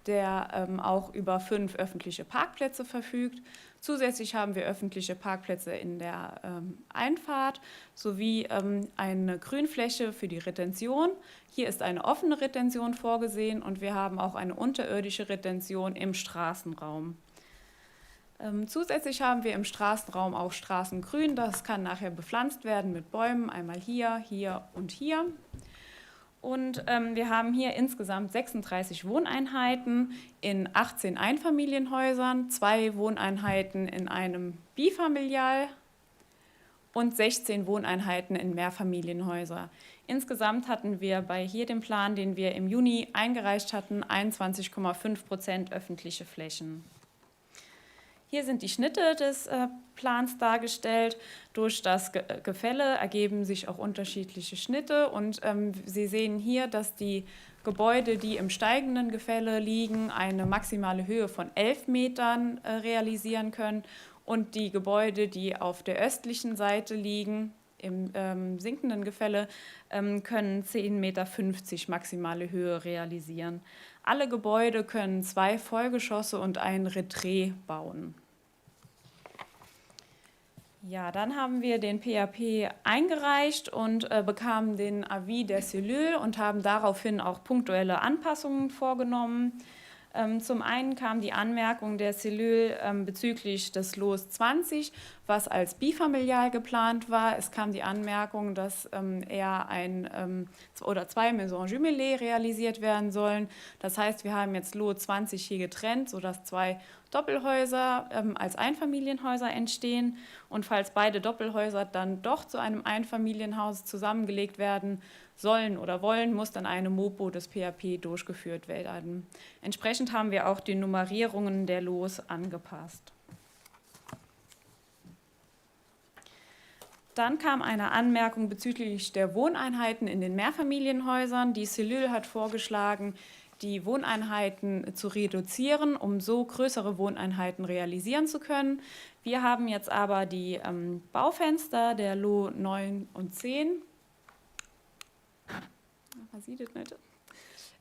der ähm, auch über fünf öffentliche Parkplätze verfügt. Zusätzlich haben wir öffentliche Parkplätze in der ähm, Einfahrt sowie ähm, eine Grünfläche für die Retention. Hier ist eine offene Retention vorgesehen und wir haben auch eine unterirdische Retention im Straßenraum. Ähm, zusätzlich haben wir im Straßenraum auch Straßengrün. Das kann nachher bepflanzt werden mit Bäumen, einmal hier, hier und hier. Und ähm, wir haben hier insgesamt 36 Wohneinheiten in 18 Einfamilienhäusern, zwei Wohneinheiten in einem Bifamilial und 16 Wohneinheiten in Mehrfamilienhäuser. Insgesamt hatten wir bei hier dem Plan, den wir im Juni eingereicht hatten, 21,5 Prozent öffentliche Flächen. Hier sind die Schnitte des äh, Plans dargestellt. Durch das Ge äh, Gefälle ergeben sich auch unterschiedliche Schnitte und ähm, Sie sehen hier, dass die Gebäude, die im steigenden Gefälle liegen, eine maximale Höhe von 11 Metern äh, realisieren können und die Gebäude, die auf der östlichen Seite liegen, im ähm, sinkenden Gefälle, ähm, können 10,50 Meter maximale Höhe realisieren. Alle Gebäude können zwei Vollgeschosse und ein Retrait bauen. Ja, dann haben wir den PAP eingereicht und äh, bekamen den Avis der Cellule und haben daraufhin auch punktuelle Anpassungen vorgenommen. Ähm, zum einen kam die Anmerkung der Cellule ähm, bezüglich des Los 20, was als bifamilial geplant war. Es kam die Anmerkung, dass ähm, eher ein ähm, oder zwei Maisons Jumelées realisiert werden sollen. Das heißt, wir haben jetzt Lot 20 hier getrennt, sodass zwei Doppelhäuser ähm, als Einfamilienhäuser entstehen. Und falls beide Doppelhäuser dann doch zu einem Einfamilienhaus zusammengelegt werden sollen oder wollen, muss dann eine Mopo des PAP durchgeführt werden. Entsprechend haben wir auch die Nummerierungen der Los angepasst. Dann kam eine Anmerkung bezüglich der Wohneinheiten in den Mehrfamilienhäusern. Die Cellule hat vorgeschlagen, die Wohneinheiten zu reduzieren, um so größere Wohneinheiten realisieren zu können. Wir haben jetzt aber die ähm, Baufenster der Lo 9 und 10 Man sieht es nicht,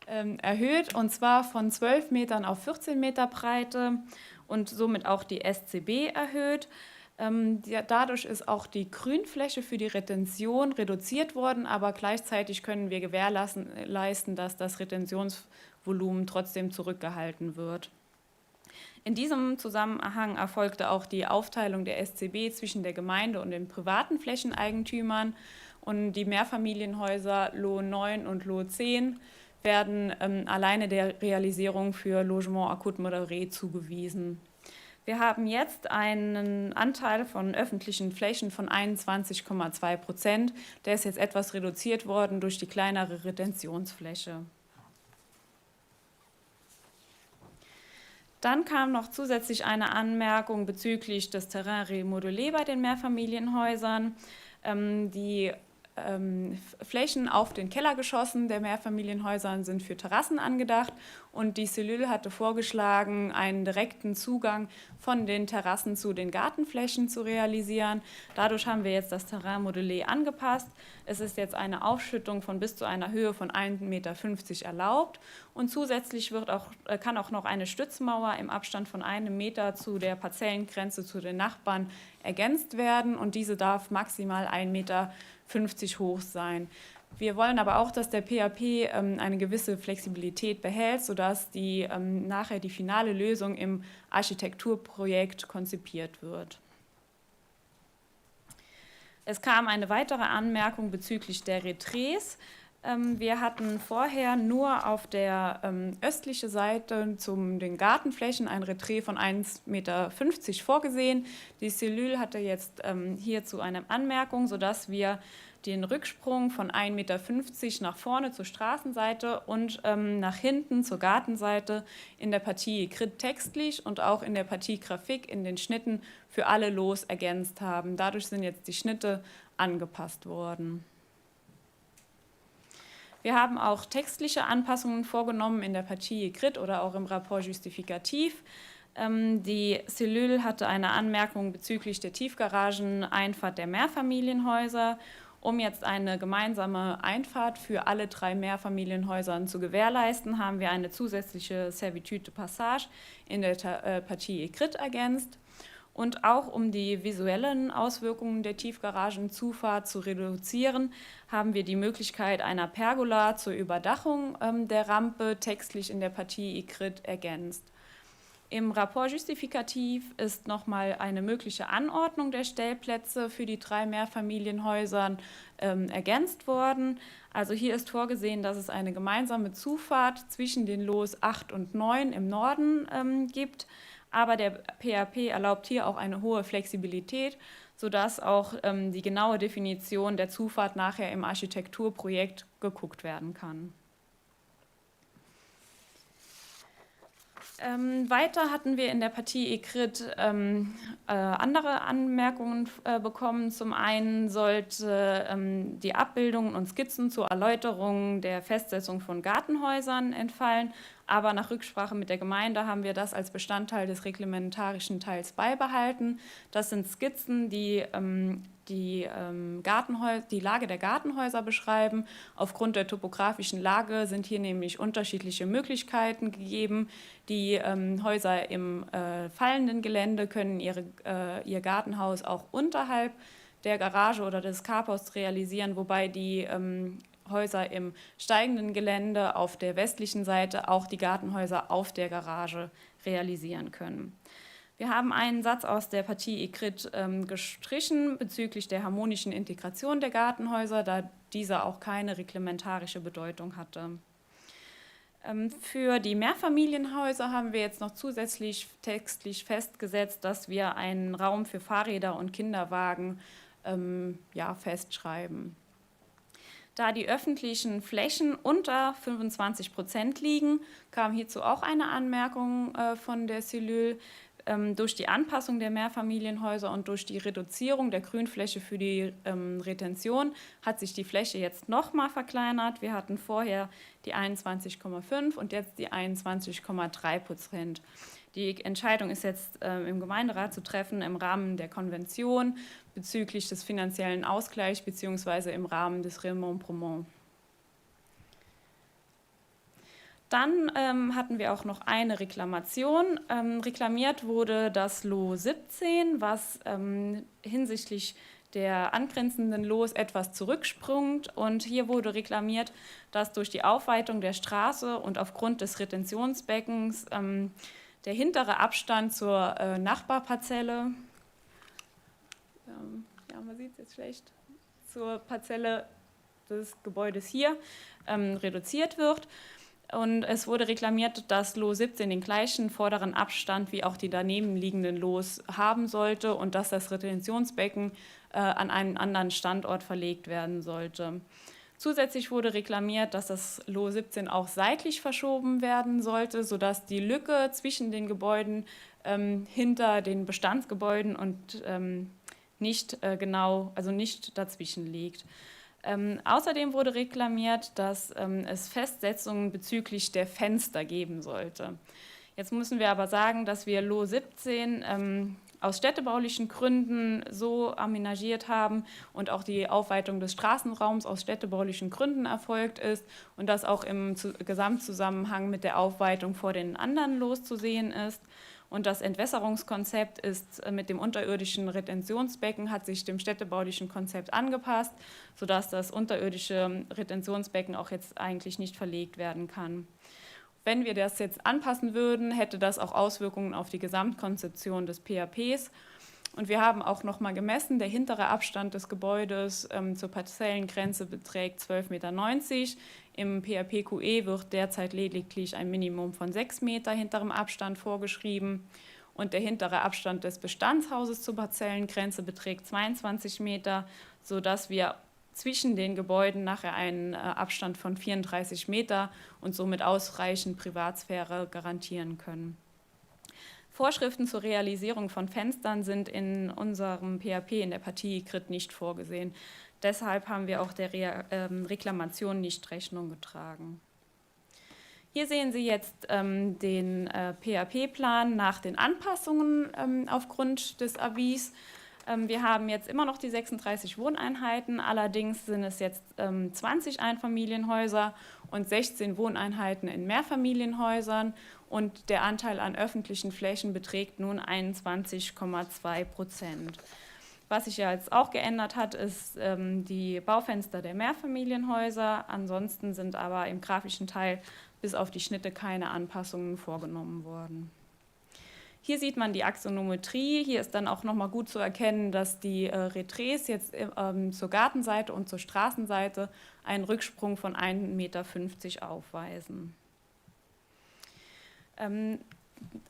ähm, erhöht und zwar von 12 Metern auf 14 Meter Breite und somit auch die SCB erhöht. Ähm, die, dadurch ist auch die Grünfläche für die Retention reduziert worden, aber gleichzeitig können wir gewährleisten, dass das Retentionsvolumen trotzdem zurückgehalten wird. In diesem Zusammenhang erfolgte auch die Aufteilung der SCB zwischen der Gemeinde und den privaten Flächeneigentümern. Und die Mehrfamilienhäuser Lo 9 und Lo 10 werden ähm, alleine der Realisierung für Logement akut moderé zugewiesen. Wir haben jetzt einen Anteil von öffentlichen Flächen von 21,2 Prozent. Der ist jetzt etwas reduziert worden durch die kleinere Retentionsfläche. Dann kam noch zusätzlich eine Anmerkung bezüglich des Terrain remodelé bei den Mehrfamilienhäusern. Ähm, die ähm, Flächen auf den Kellergeschossen der Mehrfamilienhäusern sind für Terrassen angedacht und die Cellule hatte vorgeschlagen, einen direkten Zugang von den Terrassen zu den Gartenflächen zu realisieren. Dadurch haben wir jetzt das Terrain Modelé angepasst. Es ist jetzt eine Aufschüttung von bis zu einer Höhe von 1,50 Meter erlaubt und zusätzlich wird auch, äh, kann auch noch eine Stützmauer im Abstand von einem Meter zu der Parzellengrenze zu den Nachbarn ergänzt werden und diese darf maximal 1,50 Meter hoch sein. Wir wollen aber auch, dass der PAP ähm, eine gewisse Flexibilität behält, sodass die, ähm, nachher die finale Lösung im Architekturprojekt konzipiert wird. Es kam eine weitere Anmerkung bezüglich der Retrees. Ähm, wir hatten vorher nur auf der ähm, östlichen Seite zu den Gartenflächen ein Retree von 1,50 Meter vorgesehen. Die Cellule hatte jetzt ähm, hierzu eine Anmerkung, sodass wir den Rücksprung von 1,50 Meter nach vorne zur Straßenseite und ähm, nach hinten zur Gartenseite in der Partie Grid textlich und auch in der Partie Grafik in den Schnitten für alle Los ergänzt haben. Dadurch sind jetzt die Schnitte angepasst worden. Wir haben auch textliche Anpassungen vorgenommen in der Partie Grid oder auch im Rapport Justifikativ. Ähm, die Cellule hatte eine Anmerkung bezüglich der Tiefgarageneinfahrt der Mehrfamilienhäuser. Um jetzt eine gemeinsame Einfahrt für alle drei Mehrfamilienhäusern zu gewährleisten, haben wir eine zusätzliche Servitude de Passage in der äh, Partie Écrite ergänzt. Und auch um die visuellen Auswirkungen der Tiefgaragenzufahrt zu reduzieren, haben wir die Möglichkeit einer Pergola zur Überdachung ähm, der Rampe textlich in der Partie Écrite ergänzt. Im Rapport Justifikativ ist nochmal eine mögliche Anordnung der Stellplätze für die drei Mehrfamilienhäusern ähm, ergänzt worden. Also hier ist vorgesehen, dass es eine gemeinsame Zufahrt zwischen den Los 8 und 9 im Norden ähm, gibt. Aber der PAP erlaubt hier auch eine hohe Flexibilität, sodass auch ähm, die genaue Definition der Zufahrt nachher im Architekturprojekt geguckt werden kann. Ähm, weiter hatten wir in der Partie Ekrit ähm, äh, andere Anmerkungen äh, bekommen. Zum einen sollte ähm, die Abbildungen und Skizzen zur Erläuterung der Festsetzung von Gartenhäusern entfallen. Aber nach Rücksprache mit der Gemeinde haben wir das als Bestandteil des reglementarischen Teils beibehalten. Das sind Skizzen, die ähm, die, ähm, die Lage der Gartenhäuser beschreiben. Aufgrund der topografischen Lage sind hier nämlich unterschiedliche Möglichkeiten gegeben. Die ähm, Häuser im äh, fallenden Gelände können ihre, äh, ihr Gartenhaus auch unterhalb der Garage oder des Carports realisieren, wobei die ähm, Häuser im steigenden Gelände auf der westlichen Seite auch die Gartenhäuser auf der Garage realisieren können. Wir haben einen Satz aus der Partie Ikrit ähm, gestrichen bezüglich der harmonischen Integration der Gartenhäuser, da dieser auch keine reglementarische Bedeutung hatte. Ähm, für die Mehrfamilienhäuser haben wir jetzt noch zusätzlich textlich festgesetzt, dass wir einen Raum für Fahrräder und Kinderwagen ähm, ja, festschreiben. Da die öffentlichen Flächen unter 25 Prozent liegen, kam hierzu auch eine Anmerkung äh, von der Cellule. Ähm, durch die Anpassung der Mehrfamilienhäuser und durch die Reduzierung der Grünfläche für die ähm, Retention hat sich die Fläche jetzt nochmal verkleinert. Wir hatten vorher die 21,5 und jetzt die 21,3 Prozent. Die Entscheidung ist jetzt äh, im Gemeinderat zu treffen im Rahmen der Konvention bezüglich des finanziellen Ausgleichs bzw. im Rahmen des Remembrement. Dann ähm, hatten wir auch noch eine Reklamation. Ähm, reklamiert wurde das Lot 17, was ähm, hinsichtlich der angrenzenden Los etwas zurücksprungt. Und hier wurde reklamiert, dass durch die Aufweitung der Straße und aufgrund des Retentionsbeckens ähm, der hintere Abstand zur äh, Nachbarparzelle, ähm, ja, man sieht es jetzt schlecht, zur Parzelle des Gebäudes hier ähm, reduziert wird. Und es wurde reklamiert, dass Los 17 den gleichen vorderen Abstand wie auch die daneben liegenden Los haben sollte und dass das Retentionsbecken äh, an einen anderen Standort verlegt werden sollte. Zusätzlich wurde reklamiert, dass das Lot 17 auch seitlich verschoben werden sollte, sodass die Lücke zwischen den Gebäuden ähm, hinter den Bestandsgebäuden und ähm, nicht äh, genau, also nicht dazwischen liegt. Ähm, außerdem wurde reklamiert, dass ähm, es Festsetzungen bezüglich der Fenster geben sollte. Jetzt müssen wir aber sagen, dass wir Lot 17 ähm, aus städtebaulichen Gründen so aménagiert haben und auch die Aufweitung des Straßenraums aus städtebaulichen Gründen erfolgt ist und das auch im Gesamtzusammenhang mit der Aufweitung vor den anderen loszusehen ist. Und das Entwässerungskonzept ist äh, mit dem unterirdischen Retentionsbecken hat sich dem städtebaulichen Konzept angepasst, sodass das unterirdische Retentionsbecken auch jetzt eigentlich nicht verlegt werden kann. Wenn wir das jetzt anpassen würden, hätte das auch Auswirkungen auf die Gesamtkonzeption des PAPs. Und wir haben auch noch mal gemessen, der hintere Abstand des Gebäudes ähm, zur Parzellengrenze beträgt 12,90 Meter. Im PAPQE wird derzeit lediglich ein Minimum von 6 Meter hinterem Abstand vorgeschrieben. Und der hintere Abstand des Bestandshauses zur Parzellengrenze beträgt 22 Meter, sodass wir zwischen den Gebäuden nachher einen äh, Abstand von 34 Meter und somit ausreichend Privatsphäre garantieren können. Vorschriften zur Realisierung von Fenstern sind in unserem PAP in der Partie Krit nicht vorgesehen. Deshalb haben wir auch der Re ähm, Reklamation nicht Rechnung getragen. Hier sehen Sie jetzt ähm, den äh, PAP-Plan nach den Anpassungen ähm, aufgrund des Avis. Ähm, wir haben jetzt immer noch die 36 Wohneinheiten, allerdings sind es jetzt ähm, 20 Einfamilienhäuser und 16 Wohneinheiten in Mehrfamilienhäusern und der Anteil an öffentlichen Flächen beträgt nun 21,2 Prozent. Was sich ja jetzt auch geändert hat, ist ähm, die Baufenster der Mehrfamilienhäuser. Ansonsten sind aber im grafischen Teil bis auf die Schnitte keine Anpassungen vorgenommen worden. Hier sieht man die Axonometrie. Hier ist dann auch noch mal gut zu erkennen, dass die äh, Retrets jetzt ähm, zur Gartenseite und zur Straßenseite einen Rücksprung von 1,50 Meter aufweisen. Ähm,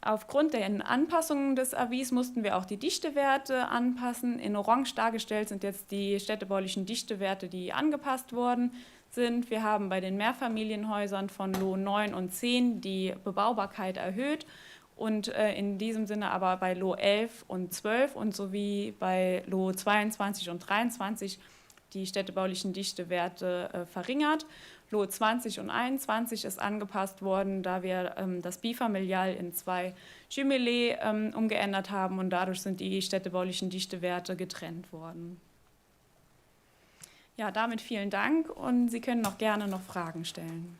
aufgrund der Anpassungen des Avis mussten wir auch die Dichtewerte anpassen. In Orange dargestellt sind jetzt die städtebaulichen Dichtewerte, die angepasst worden sind. Wir haben bei den Mehrfamilienhäusern von Lohn 9 und 10 die Bebaubarkeit erhöht und äh, in diesem Sinne aber bei Lo 11 und 12 und sowie bei Lo 22 und 23 die städtebaulichen Dichtewerte äh, verringert. Lot 20 und 21 ist angepasst worden, da wir ähm, das Bifamilial in zwei Jumelé ähm, umgeändert haben und dadurch sind die städtebaulichen Dichtewerte getrennt worden. Ja, damit vielen Dank und Sie können noch gerne noch Fragen stellen.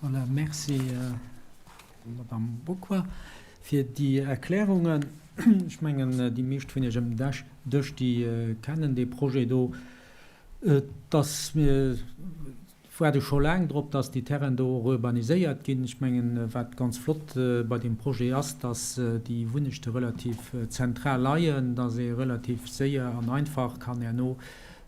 Voilà, merci, Madame Bocquart, fir déi Erklärungen. Ech mengen, déi meescht vun Iech ëm den Dësch, déi kennen dee Projet do. Et ass, mir waarde scho laang drop, dass déi Terrainen do och urbaniséiert ginn. Ech mengen, wat ganz flott bei deem Projet ass, dass déi Wunnechte relativ zentral leien, dass ee relativ séier an einfach kann herno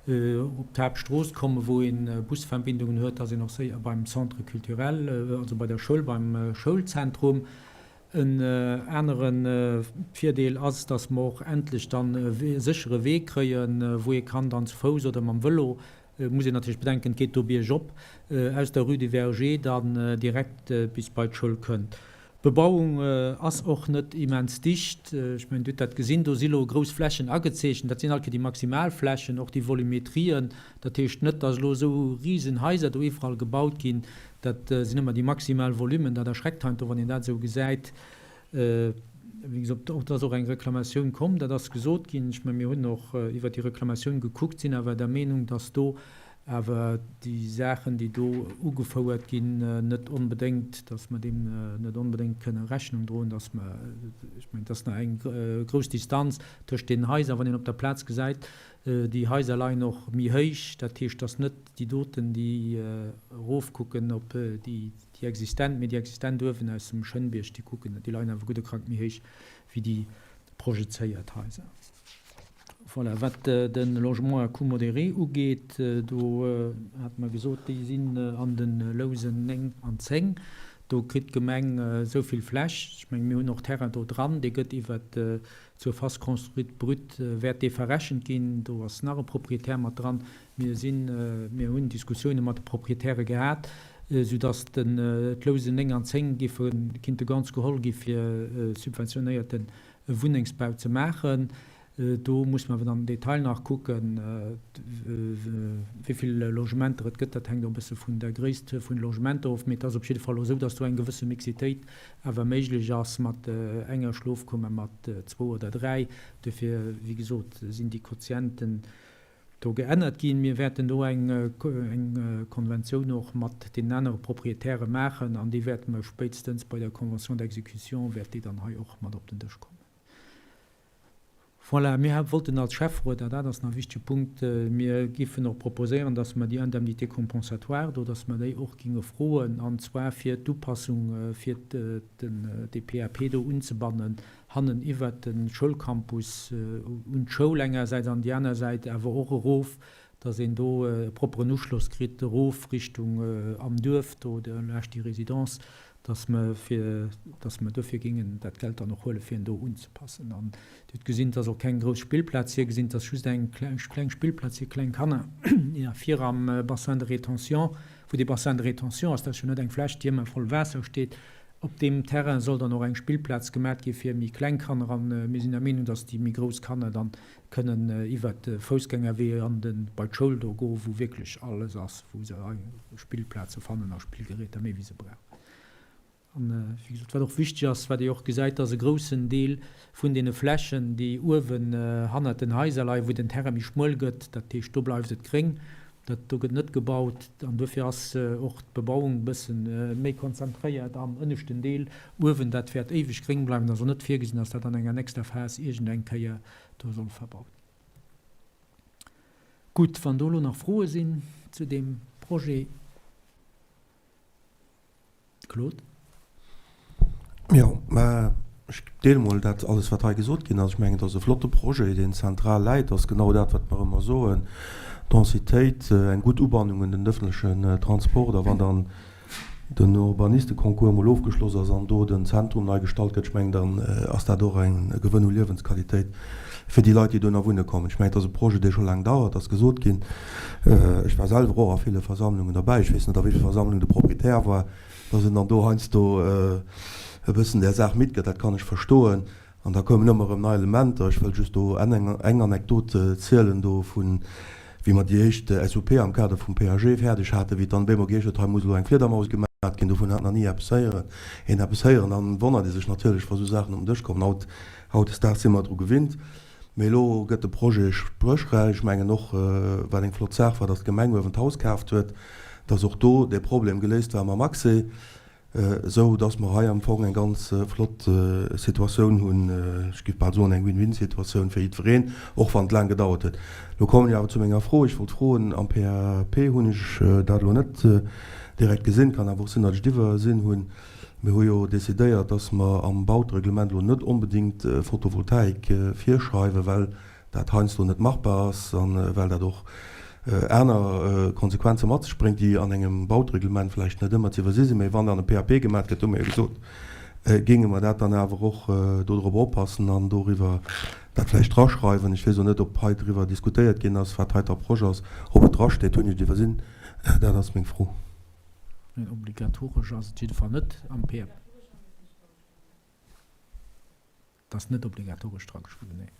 op d'Haaptstrooss kommen, wou ee Busverbindungen huet, dass een och séier beim Centre culturel, also bei der Schoul, beim Schoulzentrum. En anere Virdeel ass, dass mer och endlech dann e séchere Wee kréien, wou ee kann dann zu Fouss oder mam Vëlo, muss een natierlech bedenken, et geet do biergop, aus der Rue du Verger dann direkt bis bei d'Schoul kënnt. D'Bebauung ass och net immens dicht. Ech mengen, Dir hutt dat gesinn, do si lo grouss Flächen agezeechent. Dat sinn all Kéier déi Maximalflächen, och déi Volumetrien. Dat heescht net, dass elo esou risen Haiser do iwwerall gebaut ginn. Dat sinn ëmmer déi maximal Volumen. Dat erschreckt heiansdo, wann een dat esou gesäit. Wéi gesot, och do ass och eng Reklamatioun komm. Dat ass gesot ginn. Ech mengen, mir hunn och iwwert déi Reklamatioun gekuckt, sinn awer der Meenung, dass do awer déi Saachen, déi do ugefouert ginn, net onbedéngt, dass mer deem net onbedéngt kënne Rechnung droen, dass mer, ech mengen, et ass nach eng grouss Distanz tëscht deenen Haiser, wann een op der Plaz gesäit, déi Haiser leien och méi héich, dat heescht, dass net déi doten, déi erofkucken op déi existent, mee déi existent uewen aus dem Schënnbierg, déi kucken, déi leien awer gutt e Krack méi héich wéi déi projezéiert Haiser. Voilà, wat de Logement à coût modéré ugeet, do hate mer gesot, déi sinn an de Lousen 9 an 10. Do kritt d'Gemeng esou vill Fläch. Ech menge mir hunn och Terrain do dran, dee gëtt iwwer d'Surface construite brute wäert dee verrechent ginn. Do ass nach e Proprietär mat dran. Mir sinn, mir hunn Diskussioune mat de Proprietäre gehat, soudass d'Lousen 9 an 10 géife kinnte ganz geholl gi fir subventionéierte Wunnengsbau ze maachen. Do muss mer awer dann am Detail nach kucken, wéi vill Logementer et gëtt. Dat hänkt och e bësse vun der Gréisst vun de Logementer of. Mee et ass op jidde Fall och esou, dass do eng gewësse Mixitéit awer méiglech ass mat enger Schlofkummer, mat zwou oder dräi. Duerfir, wéi gesot, sinn déi Quotienten do geännert ginn. Mir wäerten do eng Konventioun och mat deenen anere Proprietäre maachen an déi wäerte mer spéitstens bei der Convention d'exécution wäert déi dann hei och mat op den Dësch kommen. Voilà, mir wollten als Schäfferot, a dat ass nach e wichtege Punkt, mir géifen och proposéieren, dass mer déi Indemnité compensatoire do, dass mer déi och géinge froen, an zwar fir d'Upassung, fir den, dee PAP do unzebannen hannen iwwert de Schoulcampus un d'Schoul engersäits an déi aner Säit awer och erof, dass een do e propperen Uschloss kritt erof Richtung Am Duerf do laanscht déi Résidence, dass mer fir, dass mer dofir géingen dat Geld dann och huele fir en do unzepassen. An Dir hutt gesinn, et ass och keng grouss Spillplaz virgesinn, et ass just eng kleng Spillplaz fir kleng Kanner vir am Bassin de rétention, wou dee Bassin de rétention ass, dat ass jo net eng Fläch, déi ëmmer voll Waasser steet. Op deem Terrain soll dann och eng Spillplaz gemat gi fir méi kleng Kanner an mir sinn der Meenung, dass déi méi grouss Kanner dann kënnen iwwert de Foussgängerwee an de bei d'Schoul do goen, wou wierklech alles ass, wou se Spillplaze fannen a Spillgeräter méi wéi se brauchen. An wéi gesot, wat och wichteg ass, wat ee och gesäit, dass e groussen Deel vun deene Flächen, déi uewen hannert den Haiser leien, wou den Terrain méi schmuel gëtt, dat heescht do bleift et gréng, Dat do gëtt net gebaut an duerfir ass och d'Bebauung e bësse méi konzentréiert am ënneschten Deel. Uewen, dat wäert éiweg gréng bleiwen, ass och net virgesinn, dass dat an enger nächster Phas iergend eng Kéier do soll verbaut ginn. Gutt, wann do elo nach Froe sinn zu deem Projet. Claude. Jo, mä ech deele mol dat alles, wat hei gesot ginn ass. Ech mengen, et ass e flotte Projet, deen zentral läit. Ass genau dat, wat mer ëmmer soen, Densitéit, eng gutt Ubannung un den ëffentlechen Transport. A wann dann den Urbanisteconcours emol ofgeschloss ass an do den Zentrum nei gestalt gëtt, ech mengen, dann ass dat och e Gewënn u Liewensqualitéit fir déi Leit, déi dohinner wunne kommen. Ech mengen, et ass e Projet, dee scho laang dauert, ass gesot ginn. Ech war selwer och a ville Versammlungen derbäi. Ech weess net, a wéi vill Versammlungen de Proprietär war. Dass en dann do heiansdo e bëssen där Saach midd gëtt, dat kann ech verstoen. An da koumen ëmmer erëm nei Elementer. Ech wëll just do eng Anekdot zielen do vun, wéi mer déi éischt SUP am Kader vum PAG fäerdeg haten, wéi et dann op eemol geheescht huet, hei muss elo eng Fliedermaus gemaach ginn. Dovun hat nach ni eppes héieren, een eppes héieren. Dann wonnert ee sech natierlech, wa sou Saachen op den Dësch kommen. Haut, hautdesdaags si mer dru gewinnt. Mee elo gëtt de Projet spréchräich. Ech mengen och, wat eng flott Saach war, datt d'Gemeng uewen d'Haus kaaft huet, datt och do dee Problem geléist war mam Accès, esou datt mer hei am Fong eng ganz flott Situatioun hunn, ech géif bal soen eng Win-win-Situatioun fir jiddwereen, och wann et laang gedauert huet. Elo kommen ech awer zu menger Fro. Ech wollt froen, am PAP hunn ech dat elo net direkt gesinn, kann awer och sinn, datt ech et iwwersinn hunn, Mir hu jo decidéiert, dass mer am Bautereglement elo net onbedéngt Photovoltaik virschreiwen, well dat heiansdo net machbar ass a well dat och aner Konsequenze mat sech bréngt, déi an engem Bautereglement vläicht net ëmmer ze iwwersi sinn. Mä wann dann e PAP gemaach gëtt, hu mir jo gesot, géinge mer dat dann awer och dodrop oppassen an doriwwer dat vläicht draschreiwen. Ech weess elo net, ob hei driwwer diskutéiert ginn ass, wat hei d'Approche ass. Ob et drasteet, hunn ech et iwwersinn. Dat ass meng Fro. Obligatoresch ass et jiddefall net am PAP. Et ass net obligatoresch drageschriwwen, nee.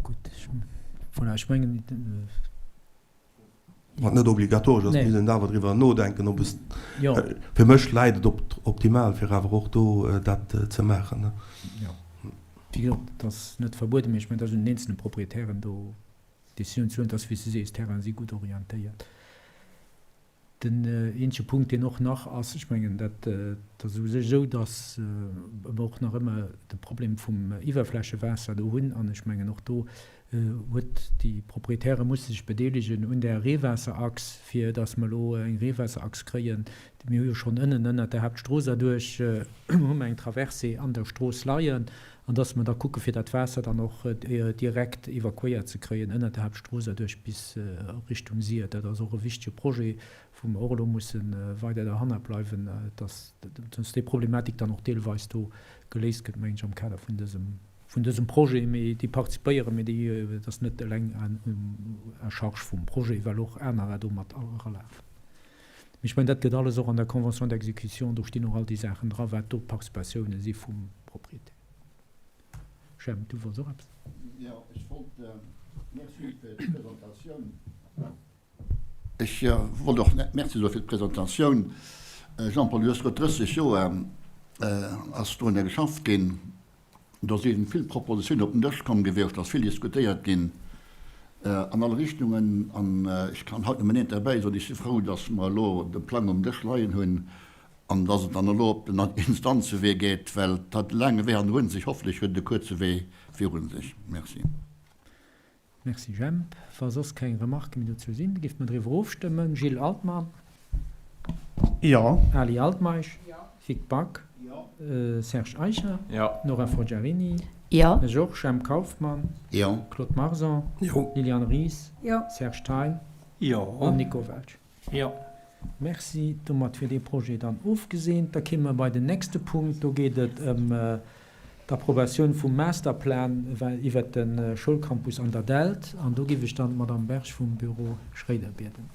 Gutt, ech, voilà, ech mengen. Wat net obligatoresch ass, misst een awer driwwer nodenken, ob es, fir mech läit et optimal, fir awer och do dat ze maachen. Jo, wéi gesot, et ass net verbueden, mee ech mengen, et ass un den eenzelne Proprietären do Décisioun ze huelen, dass, wéi s de sees, d'Terrainen si gutt orientéiert. Den eenzege Punkt, deen och nach ass, ech mengen, dat ass u sech esou, dass mer och nach ëmmer de Problem vum Iwwerflächewaasser do hunn. An ech mengen, och do huet déi Proprietäre musse sech bedeelegen un där Reewaasserachs, fir dass mer elo eng Reewaasserachs kréien. Mir hu jo schonn ënnen ënnert der Haaptstrooss erduerch hu mer eng Traversée an der Strooss leien. An dass mer da kucke fir dat Waasser dann och direkt evakuéiert ze kréien ënnert der Haaptstrooss erduerch bis Richtung Sir. Dat ass och e wichtege Projet, wou mer och elo musse weider derhanner bleiwen, dass déi Problematik dann och deelweis do geléist gëtt, mengen ech, am Kader vun dësem, vun dësem Projet. Mee déi participéieren, mee déi, dat ass net eleng à charge vum Projet, well och anerer do mat eralafen. Mee ech mengen, dat gëtt alles och an der Convention d'exécution, do stinn och all déi Saachen dra wat do d'Participatiounen si vum Propriétaire. Jemp, du wollts och eppes? Jo, ech wollt, Merci fir d'Presentatioun. Ech wollt och Merci soe fir d'Presentatioun. Jean-Paul, du hues gesot, 30 Joer ass dorunner geschafft ginn. Do si vill Propositiounen op den Dësch komm gewiescht, ass vill diskutéiert ginn an alle Richtungen. An ech kann haut nëmmen eent derbäi soen, Ech si frou, datt mer elo de Plang um Dësch leien hunn an datt et dann elo op den Instanzewee geet, well et hat e laange Wee hannerun sech. Hofflech huet et e kuerze Wee virun sech. Merci. Merci Jemp. Wa soss keng Remarquë méi dozou sinn, géife mer driwwer ofstëmmen. Gilles Altmann. Jo. Ali Altmeisch. Jo. Vic Back. Jo. Serge Eicher. Jo. Nora Forgiarini. Jo. Ech och. Jemp Kauffmann. Jo. Claude Marson. Jo. Liliane Ries. Jo. Serge Thein. Jo. An Nico Welsch. Jo. Merci. Domat wier dee Projet dann ofgeseent. Da kéime mer bei den nächste Punkt. Do geet et ëm d'Approbatioun vum Masterplan iwwert de Schoulcampus an der Dällt. An do géif ech dann d'Madame Berg vum Büro Schréider bieden.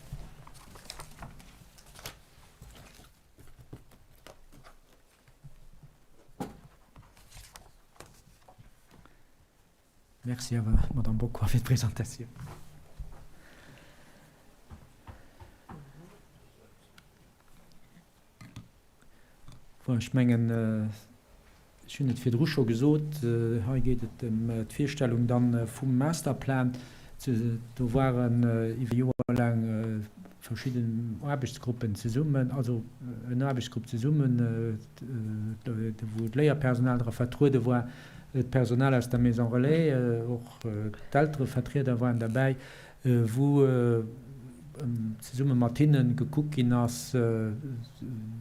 Merci awer, Madame Bocquart, fir d'Presentatioun. Bon, ech mengen, ech hunn et virdru scho gesot, hei geet et ëm d'Virstellung dann vum Masterplan. Do waren iwwer Joer laang verschidden Aarbechtsgruppen zesummen, also en Aarbechtsgrupp zesummen, wou d'Léierpersonal dra vertruede war, d'Personal aus der Maison Relais, och d'Elterevertrieder waren derbäi, wou zesumme mat hinne gekuckt ginn ass,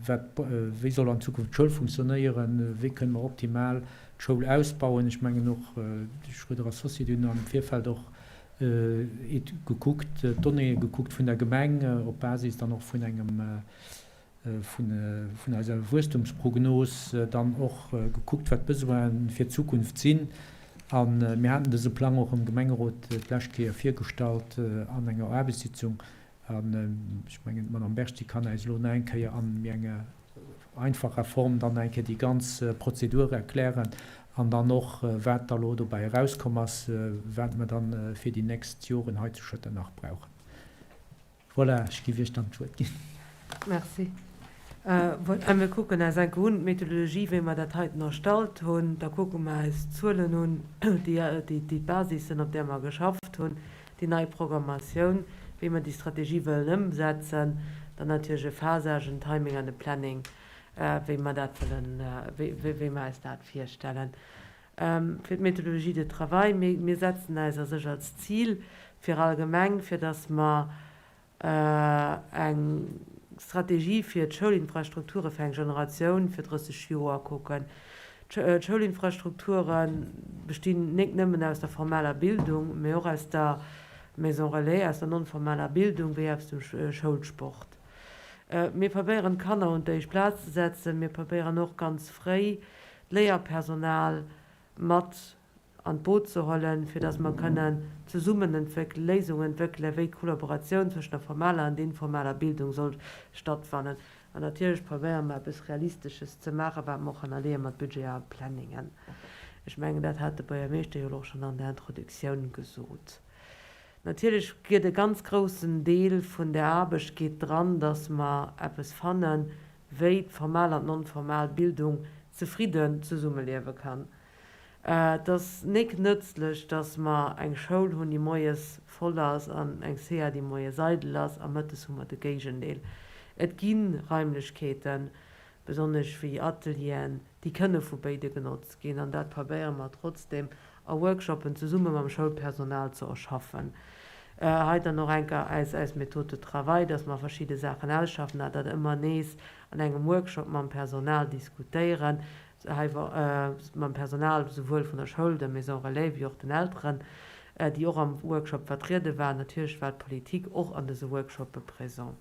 wat, wéi soll an Zukunft d'Schoul funktionéieren, wéi kënne mer optimal d'Schoul ausbauen. Ech mengen och déi Schröder Associés, déi hunn am Virfeld och gekuckt, d'Donnéeë gekuckt vun der Gemeng op Basis dann och vun engem, vun eiser Wuesstumsprognos dann och gekuckt, wat d'Besoine fir d'Zukunft sinn. A mir haten dëse Plang och am Gemengerot d'lescht Kéier virgestallt an enger Aarbechtssitzung. An ech mengen, d'Madame Berg, déi kann äis elo nach eng Kéier an méi enger. einfacher Form dann eng Kéier déi ganz Prozedur erklären an dann och, wat da lo dobäi erauskomm ass, wat mer dann fir déi nächst Joren hei zu Schëtter nach brauchen. Voilà, ech géif Iech dann d'Wuert ginn. Merci. Voilà, mir kucken eis enke un d'Methodologie, wéi mer dat heiten erstallt hunn. Da kucke mer eis d'Zuelen un, déi d'Basis sinn, op där mer geschafft hunn, déi nei Programmatioun, wéi mer déi Strategie wëllen ëmsetzen, dann natierlech e Phasage, en Timing an e Planning, wéi mer dat wëllen, wéi mer eis dat virstellen. Fir d'Méthodologie de travail, mir setzen eis a sech als Zil fir allgemeng, fir datt mer eng Strategie fir d'Schoulinfrastrukture fir eng Generatioun fir 30 Joer kucken. D'Schoulinfrastrukture bestinn nik nëmmen aus der formeller Bildung, mee och aus der Maison relais, aus der non-formeller Bildung wéi aus dem Schoulsport. Mir probéieren d'Kanner un d'éischt Plaz ze setzen. Mir probéieren och ganz fréi d'Léierpersonal mat an d'Boot ze hollen, fir dass mer kënnen zesummen entwéckelen, Léisungen entwéckelen, wéi d'Kollaboratioun zwëschen der formaler an der informaler Bildung soll stattfannen. An natierlech probéiere mer eppes Realistesches ze maachen, wat mer och hannerleeë mat Budgeter a Planningen. Ech mengen, dat hat de Buergermeeschter jo elo och schonn an der Introduktioun gesot. Natierlech geet e ganz groussen Deel vun där Aarbecht geet dran, dass mer eppes fannen, wéi d'formal an d'non-formal Bildung zefridden zesummeliewe kann. Et ass nik nëtzlech, dass mer eng Schoul hunn, déi moies voll ass an eng SEA, déi moies eidel ass a mëttes hu mer de Géigendeel. Et gi Raimlechkeeten, besonnesch wéi Atelieren, déi kënne vu béide genotzt ginn an dat probéiere mer trotzdem a Workshoppen zesumme mam Schoulpersonal ze erschaffen. Hei dann och enker eis eis Méthode de travail, dass mer verschidde Saachen ausschaffen a dat ëmmer nees an engem Workshop mam Personal diskutéieren, hei mam Personal souwuel vun der Schoul, der Maison Relais wéi och den Elteren, déi och am Workshop vertriede waren. Natierlech war d'Politik och an dëse Workshoppe présent.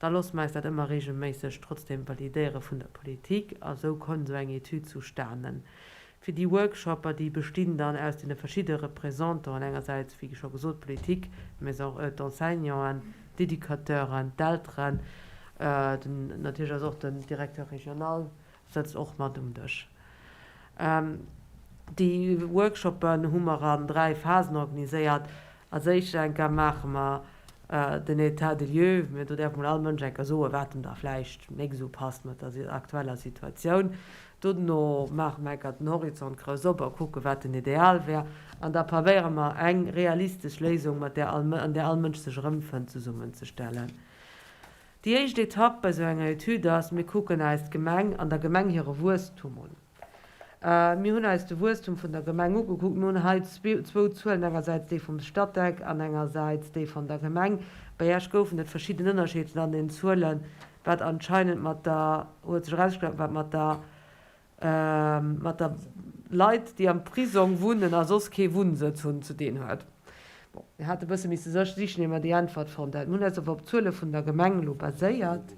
Da loosse mer eis dat ëmmer regelméisseg trotzdem validéiere vun der Politik a sou koum esou eng Etüd zustanen. Fir déi Workshoper, déi bestinn dann aus deene verschidde Représentanten, engersäits, wéi scho gesot, d'Politik, mais och d'Enseignanten, d'Educateuren, d'Elteren, den, natierlech ass och den Directeur régional sëtzt och mat um Dësch. Déi Workshopen hu mer an 3 Phasen organiséiert. Als éischt enker maache mer den État des lieux, mä do däerf mol all Mënsch enker soen, wat em da vläicht nik esou passt mat der aktueller Situatioun. Dono maache mer enker den Horizont grouss op a kucke wat den Ideal wär. An da probéiere mer eng realistesch Léisung, mat där all, an där all Mënsch sech erëmfënnt, zesummenzestellen. Déi éischt Etapp bei esou enger Etüd ass, mir kucken eis d'Gemeng an der Gemeng hire Wuesstum un. Mir hunn eis de Wuesstum vun der Gemeng ugekuckt. Mir hunn hei zwou Zuelen, engersäits déi vum Statec an engersäits déi van der Gemeng. Bei Esch goufen et verschidden Ënnerscheeden an den Zuelen, wat anscheinend mat der, huet sech erausgestallt, wat mat der, mat der Leit, déi am Prisong wunnen a soss kee Wunnsëtz hunn, ze dinn huet. Bon, mir hate bësse misse sichen, ier mer déi Äntwert fonnt haten. Mir hunn eis awer op d'Zuele vun der Gemeng elo baséiert.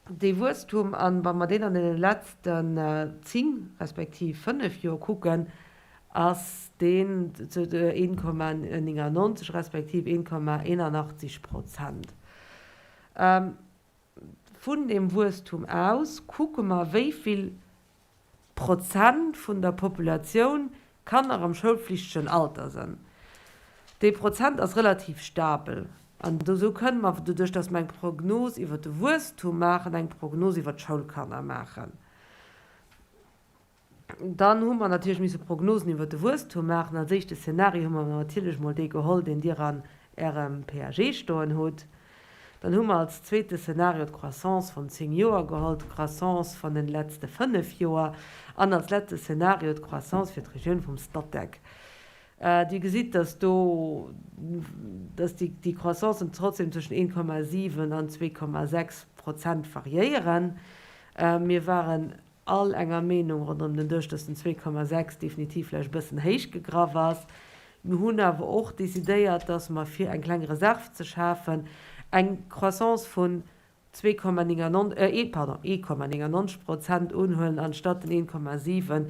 Dee Wuesstum, a wa mer deen an deene letzten 10 respektiv 5 Joer kucken, ass deen zu 1,99 respektiv 1,81 Prozent. Vun deem Wuesstum aus kucke mer, wéi vill Prozent vun der Populatioun Kanner am schoulflichtegen Alter sënn. Dee Prozent ass relativ stabel. An esou kënne mer, doduerch datt mer eng Prognos iwwer de Wuesstum maachen, eng Prognos iwwer d'Schoulkanner maachen. Dann hu mer natierlech misse Prognosen iwwer de Wuesstum maachen. Als éischte Szenario hu mer natierlech mol dee geholl, deen Dir an Ärem PAG stoen hutt. Dann hu mer als zweete Szenario d'Croissance von 10 Joer geholl, d'Croissance von den letzte 5 Joer an als letzte Szenario d'Croissance fir d'Regioun vum Statec. Dir gesitt, dass do, dass déi, déi Croissancen trotzdem zwëschen 1,7 an 2,6 Prozent variéieren. Mir waren all enger Meenung ronderëm den Dësch, dass den 2,6 definitiv vläicht e bëssen héich gegraff ass. Mir hunn awer och decidéiert, dass mer, fir eng kleng Reserv ze schafen, eng Croissance vun 2,99, pardon, 1,99 Prozent unhuelen anstatt den 1,7,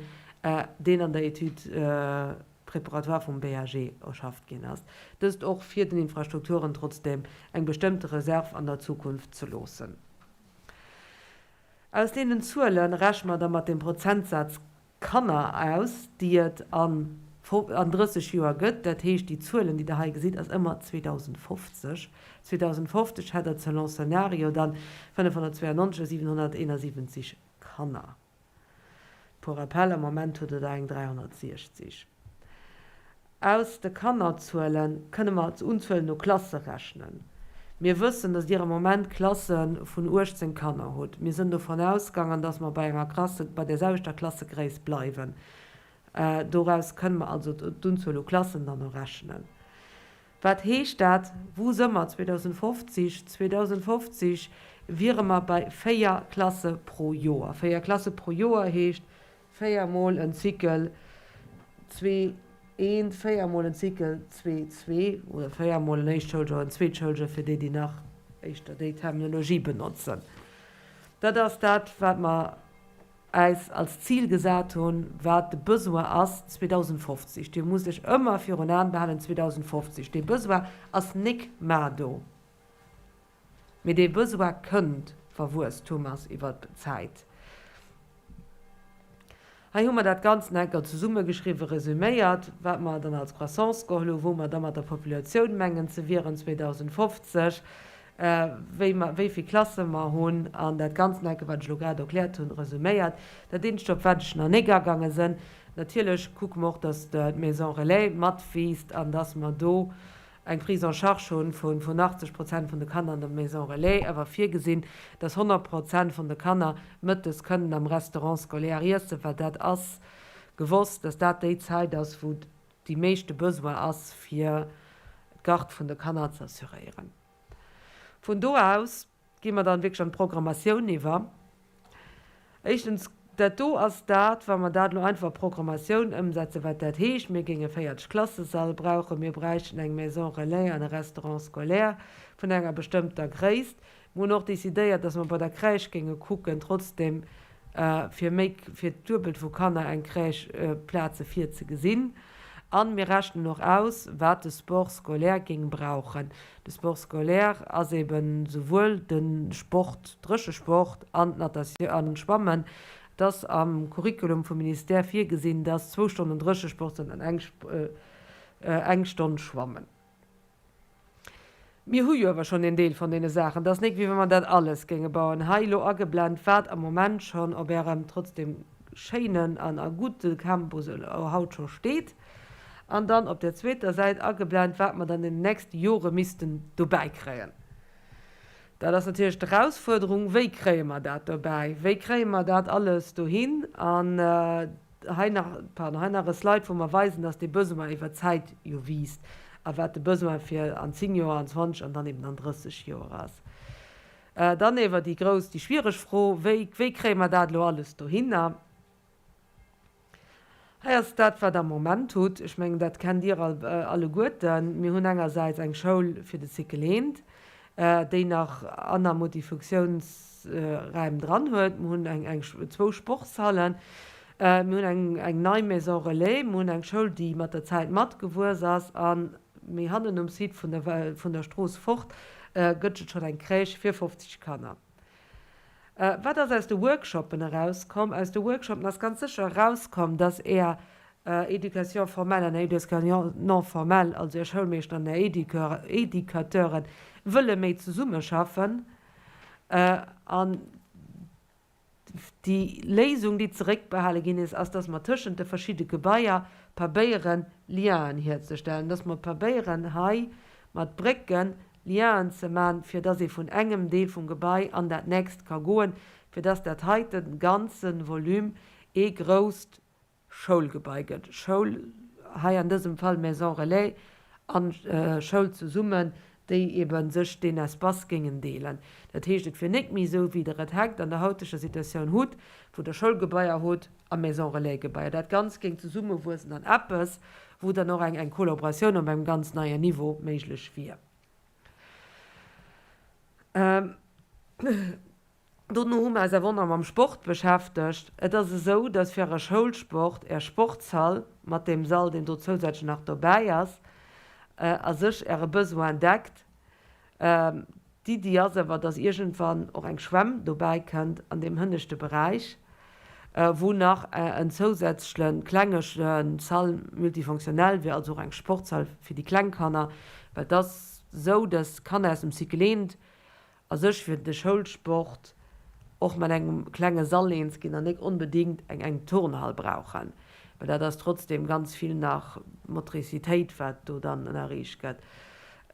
deen an der Étude préparatoire vum BAG erschafft ginn ass. Dëst och fir den Infrastrukturen trotzdeem eng bestëmmte Reserv an der Zukunft ze loossen. Aus deenen Zuele rechne mer da mat dem Prozentsaz Kanner aus, déi et an 30 Joer gëtt. Dat heescht, déi Zuelen, déi Der hei gesitt, ass ëmmer 2050. 2050 hätt Der selon Szenario dann 592 771 Kanner. Pour rappel, am Moment hutt Der der eng 360. Aus de Kannerzuele kënne mer d'Unzuelen no Klasse rechnen. Mir wëssen, dass Dir am Moment Klasse vun 18 Kanner hutt. Mir sënn dovun ausgangen, dass mer bei enger Klasse, bei där selwechter Klassegréisst bleiwen. Doraus kënne mer also d'Unzuel u Klassen dann och rechnen. Wat heescht dat? Wou së mer 2050? 2050 wiere mer bei 4 Klasse pro Joer. 4 Klasse pro Joer heescht 4 mol en Cycle zwee, eent, 4 mol en Cycle zwee, zwee, oder 4 mol en éischt Schouljoer, en zweet Schouljoer, fir déi, déi nach éischter déi Terminologie benotzen. Dat ass dat, wat mer äis als Zil gesat hunn, wat de Besoin ass 2050. Dir musst Iech ëmmer virun Aen behalen, 2050, dee Besoin ass nik mar do. Mee dee Besoin kënnt, wa Wuesstum ass iwwert d'Zäit. Hei hu mer dat Ganzt nach eng Kéier zesummegeschriwwen, resüméiert, wat mer dann als Croissance geholl hunn, wou mer da mat der Populatioun mengen ze wieren 2050, wéi mer, wéi vill Klasse mer hunn an dat Ganzt nach eng Kéier, wat ech elo grad erkläert hunn, resüméiert. Dat eenzegt, op wat ech nach nik agaange sinn, natierlech kucke mer och, dass d'Maison Relais matwiisst an dass mer do eng Prise en charge hunn vun 80 Prozent vun de Kanner an der Maison Relais, awer virgesinn, dass 100 Prozent vun de Kanner mëttes kënnen am Restaurant scolaire iessen, well dat ass gewosst, dass dat déi Zäit ass, wou déi meeschte Besoin ass, fir d'Garde vun de Kanner ze assuréieren. Vun do aus Gi mer dann wierklech an d'Programmatioun iwwer. Éischtens, dat do ass dat, wa mer dat elo einfach a Programmatioun ëmsetzen, wat dat heescht, Mir géinge 40 Klassesall brauchen, mir bräichten eng Maison relais an e Restaurant scolaire vun enger bestëmmter Gréisst. Mir hunn och decidéiert, dass mer bei der Crèche géinge kucken, trotzdem fir méi, fir d'Duebelt vu Kanner eng Crèche Plaze virzegesinn. A mir rechnen och aus, wat de Sport scolaire géing brauchen. De Sport scolaire ass eben souwuel de Sport, Dréchesport an d'Natatioun an d'Schwammen. Et ass am Curriculum vum Ministère virgesinn, dass zwou Stonnen Dréchesport sinn an eng eng Stonn Schwammen. Mir hu jo awer schonn een Deel von deene Saachen. Et ass nik, wéi wa mer dat alles géinge bauen. Hei elo ageblent, wat am Moment schonn op Ärem trotzdem schéinen an a gudde Campus elo haut scho steet. An dann op der zweeter Säit ageblent, wat mer dann in den nächste Jore missten dobäi kréien. Dat ass natierlech d'Erausfuerderung, Wéi kréie mer dat dobäi? Wéi kréie mer dat alles dohin? An hei nach, pardon, hei nach e Slide, wou mer weisen, dass dee Besoin iwwer d'Zäit jo wiisst a wat de Besoin fir an 10 Joer, an 20 an dann eben an 30 Joer ass. Dann ewer déi grouss, déi schwiereg Fro, Wéi, wéi kréie mer dat elo alles dohinner? Hei ass dat, wat Der am Moment hutt. Ech mengen, dat kennt Dir alleguerten. Mir hunn engersäits eng Schoul fir de Cycle eent, déi nach aner Multifunktionsräim dran huet. Mir hunn eng, zwou Sportshallen. Mir hunn eng nei Maison relais. Mir hunn eng Schoul, déi mat der Zäit matgewuess ass. A méi hannen um Site vun der, vun der Strooss fort gëtt et schonn eng Crèche fir 50 Kanner. Wat ass aus de Workshoppen erauskomm? Aus de Workshoppen ass ganz sécher erauskomm, dass Är Éducation formelle an Är Éducation non formelle, also Är Schoulmeeschter an Är Éducateuren, wëlle méi zesummeschaffen. An déi Léisung, déi zeréckbehale ginn is, ass, dass mer tëschent de verschidde Gebaier perbéieren, Lienen hierzestellen, dass mer perbéieren, hei mat Brécken Lienen ze man, fir dass ee vun engem Deel vum Gebai an dat nächst ka goen, fir dass dat heite ganze Volume ee grousst Schoulgebai gëtt. Schoul, hei an dësem Fall Maison Relais an Schoul zesummen, déi ebe sech deen Espace géingen deelen. Dat heescht, et wier net méi esou, wéi Der et heckt an der hauteger Situatioun hutt, wou Der Schoulgebaier hutt a Maison Relais Gebaier. Dat Ganzt géing zesummewuessen an eppes, wou dann och eng Kollaboratioun op engem ganz neien Niveau méiglech wier. Dono hu mer eis awer och nach mam Sport beschäftegt. Et ass esou, dass fir Äre Schoulsport Är Sportshall mat deem Sall, deen do zousätzlech nach dobäi ass, a sech Äre Besoin deckt. D'Iddi ass awer, dass iergendwann och eng Schwämm dobäi kënnt an deem hënneschte Beräich, wou nach en zousätzleche klenge Salle multifonctionnelle wier, also och eng Sportshal fir déi kleng Kanner, well et ass esou, dass Kanner aus dem Cycle eent a sech fir de Schoulsport och mat engem klenge Sall eens ginn an nik onbedingt eng eng Turnhal brauchen, well dat ass trotzdem ganz vill nach Motricitéit wat do dann ënnerriicht gëtt.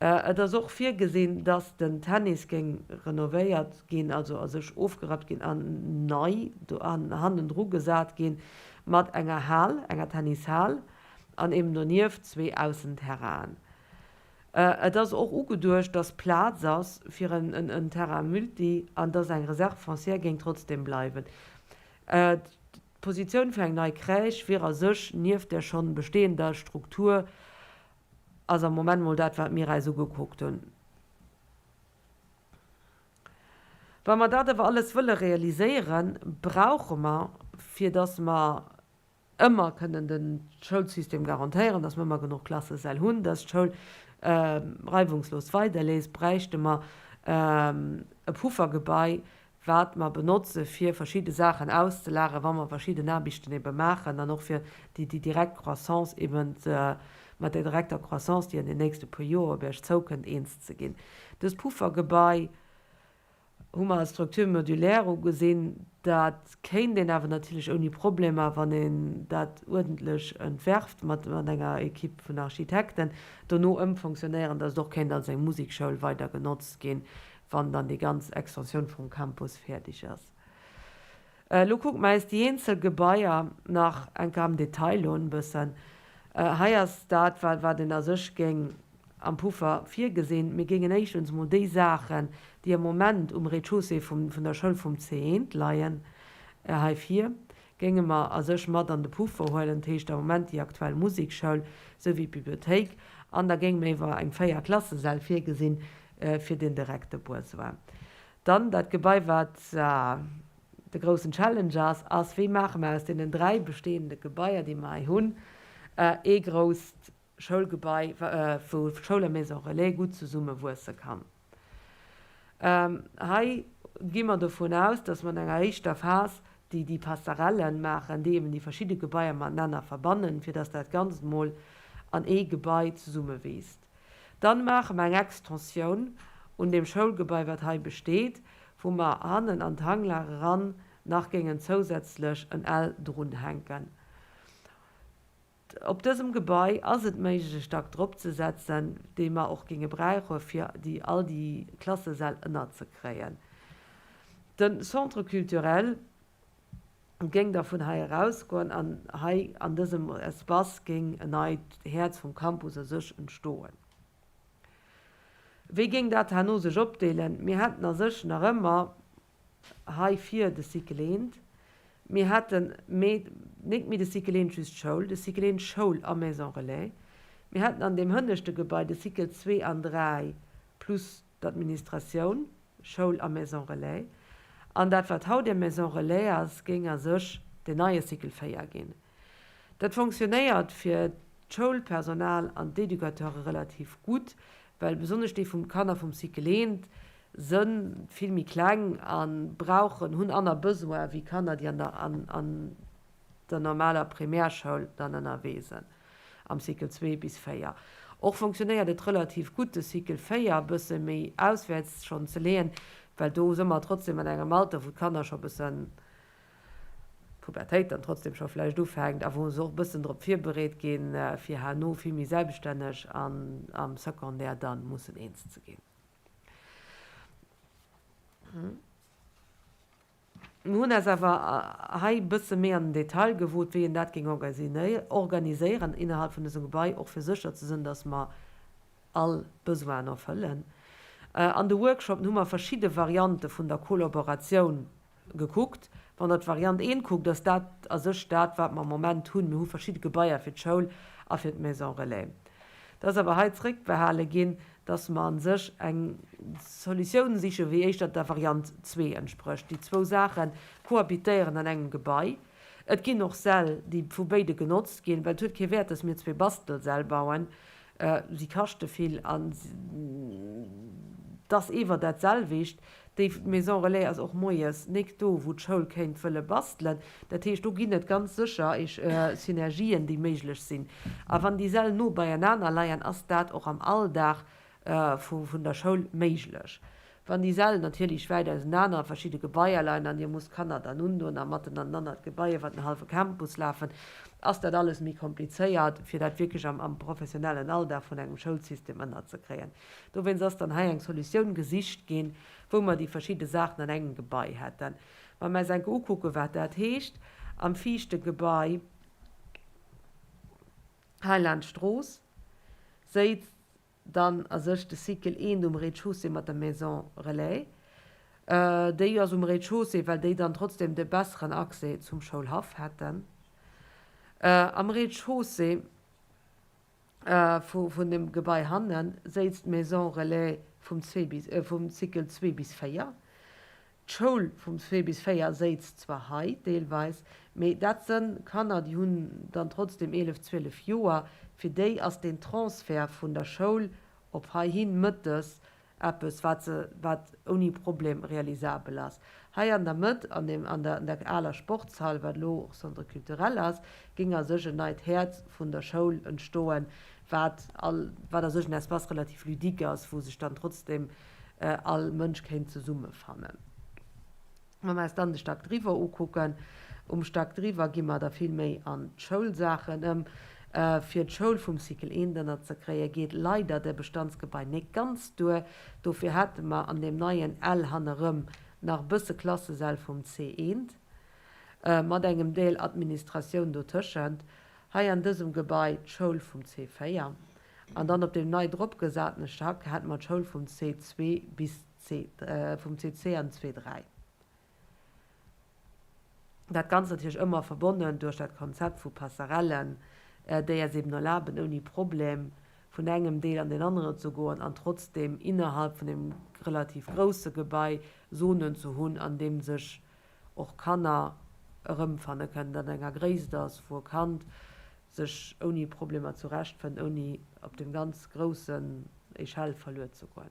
Et ass och virgesinn, dass den Tennis géing renovéiert ginn, also a sech ofgerappt ginn an nei do hannendru gesat ginn, mat enger Hal, enger Tennishal an eben donieft zwee Aussenterrainen. Et ass och ugeduecht, dass Plaz ass fir en Terrain multi an dass eng Réserve foncière géing trotzdem bleiwen. D'Positioun fir eng nei Crèche wier a sech nieft der schonn bestehender Struktur ass am Moment mol dat, wat mir äis ugekuckt hunn. Wa mer dat awer alles wëlle realiséieren, brauche mer, fir dass mer ëmmer kënnen de Schoulsystem garantéieren, dass mer ëmmer genuch Klassesäll hunn, dass d'Schoul reiwungslos weiderleeft, bräichte mer e Puffergebai, wat mer benotze fir verschidde Saachen auszelageren, wa mer verschidden Aarbechten ebe maachen an och fir déi direkt Croissance eben mat där direkter Croissance, déi an den nächste puer Joer op Iech zoukënnt, eens ze ginn. Dëst Puffergebai hu mer als Structure modulaire ugesinn. Dat kéint een awer natierlech ouni Problemer, wann een dat uerdentlech entwerft mat enger Equipe vun Architekten, dono ëmfonctionnéieren, datt et och kéint als eng Musekschoul weider genotzt ginn, wann dann déi ganz Extensioun vum Campus fäerdeg ass. Elo kucke mer eis déi eenzel Gebaier nach eng Kéier am Detail un e bëssen. Hei ass dat, wat een a sech géing am Puffer virgesinn. Mir géingen éischtens emol déi Saachen, déi am Moment um Rez-de-chaussée vun der Schoul vum C1 leien, hei vir, géinge mer a sech mat an de Puffer huelen, dat heescht am Moment déi aktuell Musekschoul souwéi d'Bibliothéik, an da géinge mer iwwer eng 4 Klassesäll virgesinn fir den direkte Besoin. Dann dat Gebai, wat de groussen Challenge ass, ass, wéi maache mer aus deenen 3 bestehende Gebaier, déi mer hei hunn, ee grousst Schoulgebai, wou Schoul a Maison Relais gutt zesumme wuesse kann. Hei gi mer dovun aus, dass mer an enger éischter Phas déi déi Passerellen maachen, déi eben déi verschidde Gebaier matenaner verbannen, fir dass dat Ganzt mol an ee Gebai zesummewiisst. Dann maache mer eng Extensioun un deem Schoulgebai, wat hei besteet, wou mer hannen an d'Hanglag eran nach géingen zousätzlech en L drunhänken. Op dësem Gebai ass et méiglech e Stack drop ze setzen, dee mer och géinge bräuche fir déi all déi Klassesäll ënnerzekréien. De Centre culturel géing da vun hei erausgoen an hei an dësem Espace géing en neit Häerz vum Campus a sech entstoen. Wéi géing dat herno sech opdeelen? Mir hätten a sech nach ëmmer hei vir de Cycle eent. Mir hätten, mee net méi de Cycle eent just Schoul, de Cycle eent Schoul a Maison Relais. Mir hätten an deem hënneschte Gebai de Cycle zwee an dräi plus d'Administratioun, Schoul a Maison Relais. An dat, wat haut är Maison Relais ass, géing a sech deen neie Cycle 4 ginn. Dat fonctionnéiert fir d'Schoulpersonal an d'Educateure relativ gutt, well besonnesch déi vum Kanner vum Cycle eent së vill méi kleng a brauchen, hunn aner Besoin wéi Kanner, déi an der an der normaler Primärschoul dann ënnerwee sënn, am Cycle 2 bis 4. Och fonctionnéiert et relativ gutt, de Cycle 4 e bësse méi auswäerts schonn ze leeën, well do së mer trotzdem an engem Alter, wou d'Kanner scho bëssen d'Pubertéit dann trotzdem scho vläicht ufänkt a wou se och e bëssen drop virbereet ginn, fir herno vill méi selbststänneg an am Secondaire dann mussen eens ze ginn. Mir hunn eis awer hei e bësse méi an den Detail gewot, wéi een dat géing organiséieren innerhalb vun dësem Gebai, och fir sécher ze sinn, dass mer all Besoinen erfëllen. An de Workshopen hu mer verschidde Variante vun der Kollaboratioun gekuckt. Wann Der d'Variant eent kuckt, ass dat a sech dat, wat mer am Moment hunn. Mir hu verschidde Gebaier fir d'Schoul a fir d'Maison relais. Et ass awer hei zréckbehale ginn, dass mer a sech eng Solutioun sichen, wéi éischter der Variant zwee entsprécht. Déi zwou Saache cohabitéieren an engem Gebai. Et ginn och Säll, déi vu béide genotzt ginn, well et huet kee Wäert, dass mir zwee Bastelsäll bauen. Si kaschte vill a. 't ass ewer dat selwecht. Déi Maison relais ass och moies nik do, wou d'Schoul kéint wëlle bastelen. Dat heescht, do ginn et ganz sécher Synergien, déi méiglech sinn. A wann déi Säll no beienaner leien, ass dat och am Alldag vun der Schoul méiglech. Wann déi Säll natierlech wäit ausenaner a verschidde Gebaier leien an Dir musst d'Kanner dann undoen a matten an en anert Gebai iwwer den hallwe Campus lafen, ass dat alles méi komplizéiert, fir dat wierklech am professionellen Alldag vun engem Schoulsystem ënnerzekréien. Dowéinst ass dann hei eng Solutioun gesicht ginn, wou mer déi verschidde Saachen an engem Gebai hätten. Wa mer eis enke ukucken, wat dat heescht, am viischte Gebai hei laanscht d'Strooss séizt dann a sech de Cycle eent um Rez-de-chaussée mat der Maison relais. Déi ass um Rez-de-chaussée, well déi dann trotzdem de besseren Accès zum Schoulhaff hätten. Am Rez-de-chaussée vun dem Gebai hanne séizt d'Maison relais vum Cycle zwee bis véier. D'Schoul vum 2 bis 4 séizt zwar hei deelweis, mee dat sënn Kanner, déi hunn dann trotzdem 11, 12 Joer. Fir déi ass deen Transfert vun der Schoul op heihin mëttes eppes, wat se, wat ouni Problem realisabel ass. Hei an der Mëtt, an deem, an der, an der aler Sportshal, wat elo och Centre culturel ass, géing a sech en neit Häerz vun der Schoul entstoen, wat all, wat a sech en Espace relativ ludique ass, wou sech dann trotzdem all Mënsch kéint zesummefannen. Wa mer eis dann de Stack driwwer ukucken, um Stack driwwer gi mer da vill méi an d'Schoulsaachen ëm. Fir d'Schoul vum Cycle eent ënnerzekréien, geet leider de Bestandsgebai net ganz duer. Dofir hätte mer an deem neien L hannerëm nach e bësse Klassesäll vum C eent, mat engem Deel Administratioun dotëschent. Hei an dësem Gebai d'Schoul vum C 4. An dann op deem nei drop gesatene Stack hätte mer d'Schoul vum C2 bis C, vum C2 an C3. Dat Ganzt natierlech ëmmer verbonnen duerch dat Konzept vu Passerellen, déi eis eben erlaben, ouni Problem vun engem Deel an deen aneren ze goen an trotzdeem innerhalb vun deem relativ grousse Gebai Zonen ze hunn, an deem sech och Kanner erëmfanne kënnen, dat an enger Gréisst ass, wou e Kand sech ouni Problemer zurechtfënnt, ouni op dem ganz groussen Echelle verluer ze goen.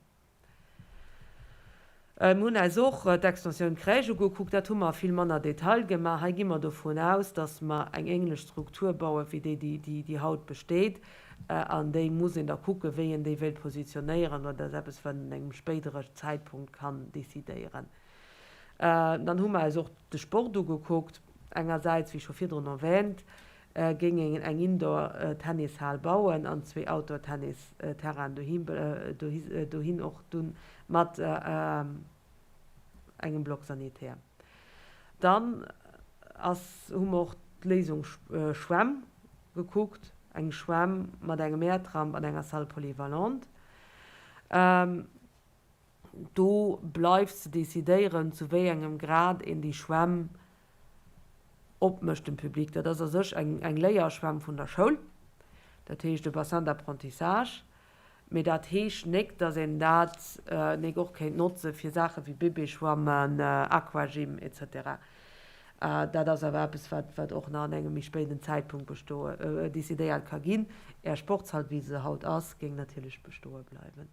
Mir hunn äis och d'Extensioun Crèche ugekuckt. Dat hu mer a vill manner Detail gemaach. Hei gi mer dovun aus, dass mer eng ähnlech Struktur bauen, wéi déi, déi haut besteet. An déi muss een da kucken, wéi een déi wéilt positionéieren. Dat ass eppes, wat een an engem spéidere Zäitpunkt kann decidéieren. Dann hu mer äis och de Sport ugekuckt. Engersäits, wéi scho virdrun erwähnt, géing een eng Indoor-Tennishal bauen an zwee Outdoor-Tennis-Terrainen dohin, och dunn mat engem Bloc sanitaire. Dann ass, hu mer och d'Léisung Schwämm gekuckt, eng Schwämm mat engem Airtramp an enger Salle polyvalente. Do bleift ze decidéieren, zu wéi engem Grad een déi Schwämm opmécht dem Public. Dat ass a sech eng Léierschwämm vun der Schoul, dat heescht e Bassin d'apprentissage. Mee dat heescht nek, datt een dat nek och kéint notze fir Saache wéi Bébéschwammen, Aquagym etc. Dat ass awer eppes, wat och nach an engem méi spéiden Zäitpunkt decidéiert ka ginn. Är Sportshal, wéi se haut ass, géing natierlech bestoe bleiwen.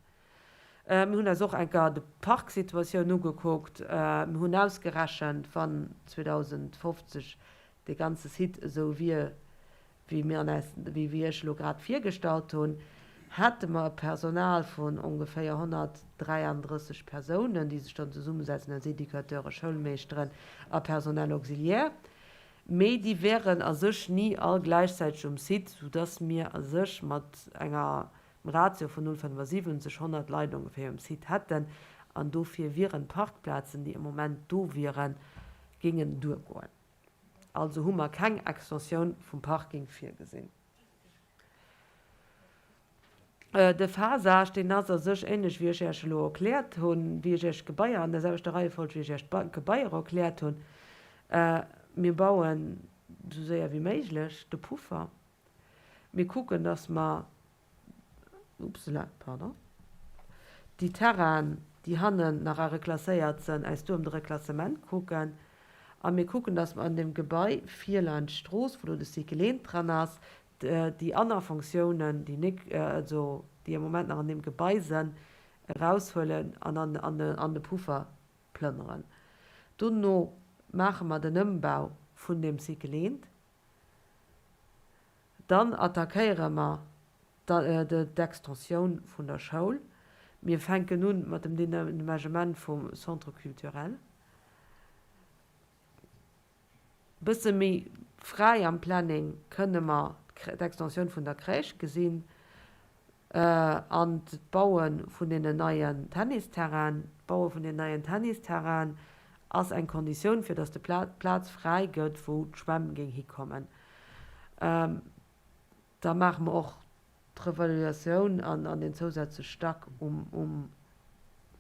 Mir hunn eis och enker de Parksituatioun ugekuckt. Mir hunn ausgerechent, wann 2050 dee ganze Site esou wier, wéi mir an eis, wéi ech elo grad virgestallt hunn, hätte mer e Personal vun ongeféier 133 Persounen, déi sech dann zesummesetzen aus Educateuren, Schoulmeeschteren a Personnel auxiliaire. Mee déi wäeren a sech ni all gläichzäiteg um Site, soudass mir a sech mat enger Ratio vun 0,75 100 Leit ongeféier um Site hätten an dofir wieren d'Parkplazen, déi am Moment do wieren, géingen duergoen. Also hu mer keng Extensioun vum Parking virgesinn. De Phasage, deen ass a sech ähnlech wéi ech Iech elo erkläert hunn, wéi ech Iech d'Gebaier, an der selwechter Reiefolg wéi ech Iech d'Gebaier erkläert hunn. Mir bauen esou séier wéi méiglech de Puffer. Mir kucken, dass mer, upsala, pardon, déi Terrainen, déi hannen nach a reklasséiert sënn, äis do ëm de Reklassement kucken. A mir kucken, dass mer an deem Gebai vir laanscht d'Strooss, wou elo de Cycle eent dran ass, déi aner Fonctiounen, déi nik, also déi am Moment nach an deem Gebai sënn, eraushuelen an an de Puffer plënneren. Dono maache mer den Ëmbau vun deem Cycle eent. Dann attackéiere mer d'Extensioun vun der Schoul. Mir fänken un mat dem Deménagement vum Centre culturel. Bësse méi fräi am Planning kënne mer d'Extensioun vun der Crèche gesinn an d'Baue vun deenen neien Tennisterrainen. D'Baue vun deenen neien Tennisterrainen ass eng Konditioun, fir datt d'Plaz fräi gëtt, wou d'Schwämm géing hikommen. Da maache mer och d'Revaluatioun an deen zousätzleche Stack um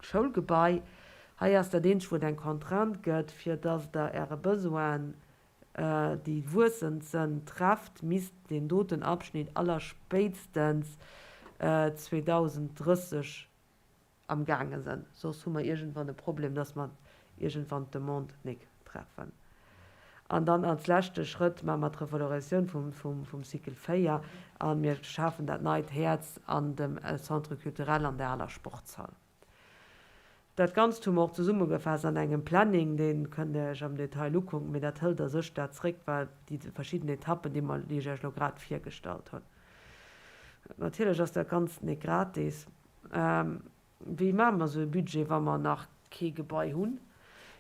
Schoulgebai. Hei ass dat eenzegt, wou et eng Contrainte gëtt, fir dass Der Äre Besoinen, déi wuessend sënn, trefft, misst deen doten Abschnitt allerspéitstens 2030 am gaange sënn, soss hu mer iergendwann e Problem, dass mer iergendwann d'Demande nik treffen. An dann als leschte Schrëtt maache mer d'Revalorisatioun vum Cycle 4 a mir schafen dat neit Häerz an dem Centre culturel an der aler Sportshall. Dat Ganzt hu mer och zesummegefaasst an engem Planning, dee kënnt Der Iech am Detail ukucken, mee dat hëlt a sech dat zréck, wat déi verschidden Etappen, déi mer, déi ech Iech elo grad virgestallt hunn. Natierlech ass dat Ganzt nik gratis. Wéi maache mer esou e Budget, wa mer nach kee Gebai hunn?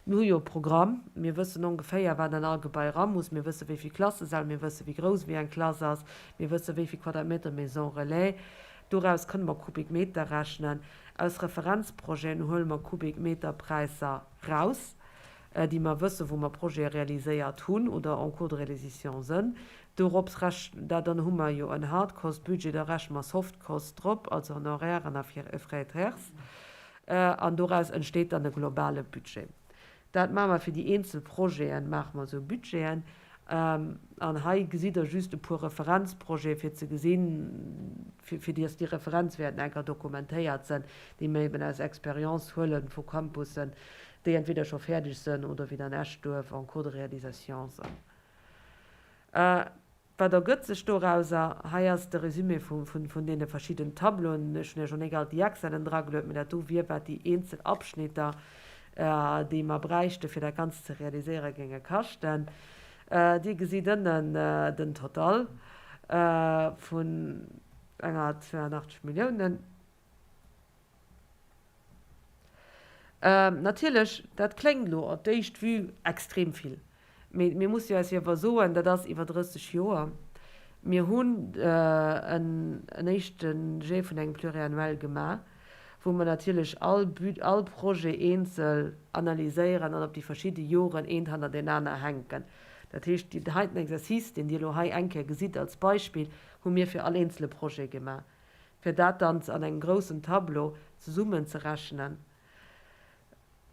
Mir hu jo e Programm, mir wëssen ongeféier, wat an all Gebai era muss, mir wësse wéi vill Klassesäll, mir wësse wéi grouss wéi eng Klass ass, mir wësse wéi vill Quadratmeter Maison relais. Doraus kënne mer Kubikmeter rechnen. Aus Referenzprojeten huele mer Kubikmeterpräisser raus, déi mer wëssen, wou mer Projete realiséiert hunn oder en cours de réalisation sënn. Dorops rech, da dann hu mer jo en Hard-Cost-Budget, da rechne mer Soft-Cost drop, also Honorairen a Frais divers, an doraus entsteet dann e globale Budget. Dat maache mer fir déi eenzel Projeten, maache mer esou Budgeten. An hei gesitt Der just e puer Referenzprojete fir ze gesinn, fir fir dass déi Referenzwäerten enker dokumentéiert sënn, déi mer eben aus Expérience huele vu Campussen, déi entweder scho fäerdeg sënn oder wéi dann Eschduerf en cours de réalisation sënn. Wat ergëtt sech dorauser? Hei ass de Résumé vun deene verschidden Tableauen. Ech hunn Iech och net all déi Excellen drageluet, mee dat do wier, wat déi eenzel Abschnitter, déi mer bräichte fir dat Ganzt ze realiséieren, géinge kaschten. Dir gesitt ënnen den Total vun enger 82 Milliounen. Natierlech, dat kléngt elo op d'éischt Vue extrem vill, mee mir musse jo eis jo awer soen, dat ass iwwer 30 Joer. Mir hunn en éischte Jet vun engem Pluriannuel gemaach, wou mer natierlech all all Projet eenzel analyséieren an op déi verschidde Joren eent hannert een aner hänken. Dat heescht, deen heiten Exercice, deen Dir elo hei eng Kéier gesitt als Beispill, hu mir fir all eenzele Projet gemaach. fir dat dann an engem groussen Tableau zesummen ze rechnen.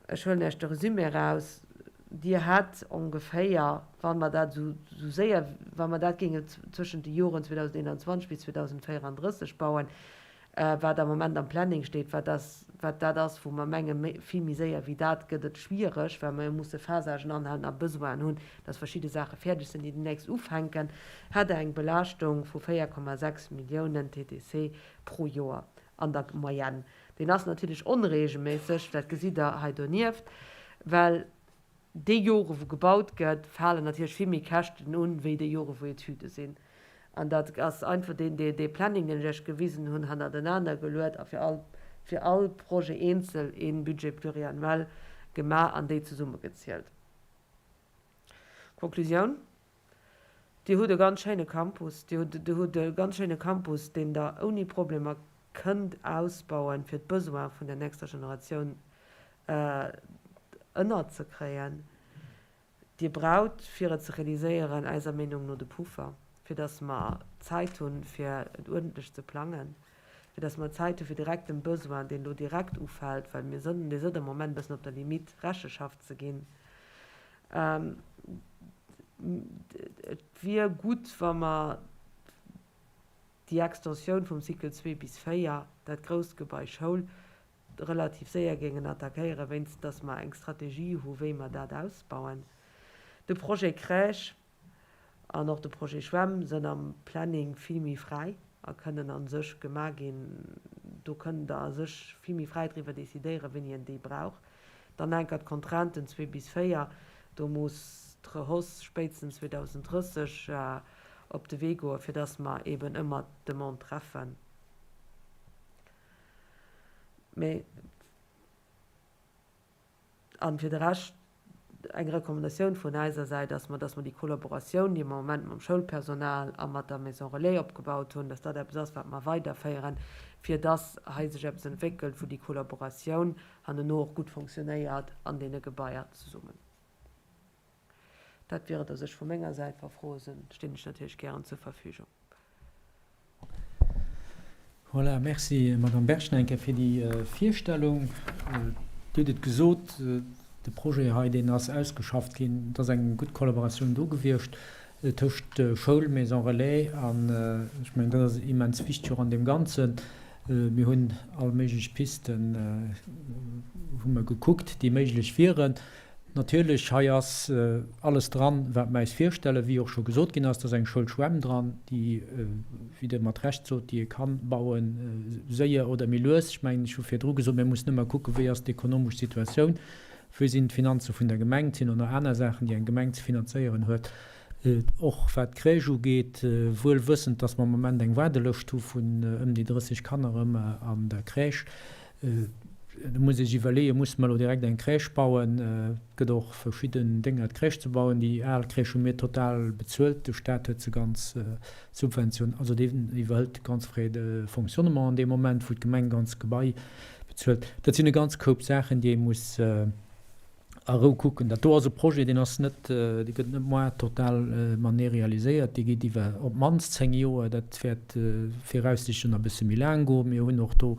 Ech huelen Iech de Resumé eraus, Dir hätt ongeféier, wa mer dat esou séier, wa mer dat géingen zwëschent de Joren 2021 bis 2034 bauen, wat am Moment am Planning steet, wat ass, wat dat ass, wou mer mengen, méi, vill méi séier wéi dat gëtt et schwiereg, well mer jo musse Phasagen anhalen a Besoinen hunn, dass verschidde Saache fäerdeg sinn, déi deemnächst ufänken, hätt Der eng Belaaschtung vu 4,6 Milliounen TTC pro Joer an der Moyenne. Deen ass natierlech onreegelméisseg, dat gesitt Der hei donieft, well déi Jore wou gebaut gëtt, falen natierlech vill méi Käschten un, wéi déi Jore wou Etüde sinn. An dat ass einfach deen, dee Planning, deen ech Iech gewisen hunn, hannertenaner geluet a fir all, fir all Projet eenzel ee Budget pluriannuel gemaach an déi zesummegezielt. Konklusioun, Dir hutt e ganz schéine Campus. Dir hutt e ganz schéine Campus, deen Der ouni Problemer kënnt ausbauen, fir d'Besoine vun der nächster Generatioun ënnerzekréien. Dir braucht, fir et ze realiséieren, eiser Meenung no de Puffer, fir dass mer Zäit hunn, fir et uerdentlech ze plangen, fir dass mer Zäit hu fir direkt dem Besoin, deen elo direkt ufält, well mir sënn, dee sëtt am Moment e bëssen op der Limite, Recheschaft ze ginn. Et wier gutt, wa mer déi Extensioun vum Cycle 2 bis 4, dat grousst Gebai Schoul, relativ séier géingen attackéieren, wéinst dass mer eng Strategie hu wéi mer dat ausbauen. De Projet Crèche an och de Projet Schwämm sënn am Planning vill méi fräi a kënnen a sech gemaach ginn. Do kënnt Der a sech vill méi fräi driwwer decidéieren, wéini een déi brauch. Dann enker d'Contrainten zwee bis véier, do muss d'Rehausse spéitstens 2030 op de Wee goen, fir dass mer eeben ëmmer d'Demande treffen. Mee An fir de Rescht, eng Recommandatioun vun eiser Säit ass mer, dass mer déi Kollaboratioun, déi mer am Moment mam Schoulpersonal a mat der Maison Relais opgebaut hunn, dass dat eppes ass, wat mer weiderféieren, fir dass hei sech eppes entwéckelt, wou déi Kollaboratioun hanneno och gutt fonctionnéiert an deene Gebaier zesummen. Dat wier et a sech vu menger Säit. Wa Froe sinn, stinn ech natierlech gären zur Verfügung. Voilà, merci Madame Berg nach eng Kéier fir déi Virstellung. Dir hutt et gesot, de Projet hei, deen ass ausgeschafft ginn, et ass eng gutt Kollaboratioun do gewiescht tëscht Schoul, Maison Relais an ech mengen, dat ass immens wichteg och an deem Ganzen. Mir hunn all méiglech Pisten hu mer gekuckt, déi méiglech wieren. Natierlech, hei ass alles dran, wat mer äis virstellen. Wéi och scho gesot ginn ass, et ass eng Schoulschwämm dran, déi, wéi Der mat Recht sot, déi ee kann bauen, séier oder méi lues. Ech mengen, ech hu virdru gesot, mir mussen ëmmer kucken, wéi ass d'ekonomesch Situatioun, wéi sinn d'Finanze vun der Gemeng. Et sinn och nach aner Saachen, déi eng Gemeng ze finanzéieren huet, och wat d'Crèche ugeet, wuel wëssend, dass mer am Moment eng Waardelëscht hu vun ëm déi 30 Kanner ëmmer an der Crèche. Do muss ee sech iwwerleeën, Musse mer elo direkt eng Crèche bauen? Et gëtt och verschidden Dénger, d'Crèche ze bauen. Déi al Crèche hu mir total bezuelt. De Staat huet se ganz subvention, also deen iwwerhëlt ganz Frais de fonctionnement an deem Moment, wou d'Gemeng ganz Gebai bezuelt. Dat sinn e ganz Koup Saachen, déi ee muss a Rou kucken. Dat do ass e Projet, deen ass net, dee gëtt net moar total matenee realiséiert. Dee geet iwwer op d'mannst 10 Joer. Dat wäert viraussichtlech nach e bësse méi laang goen. Mir hunn och do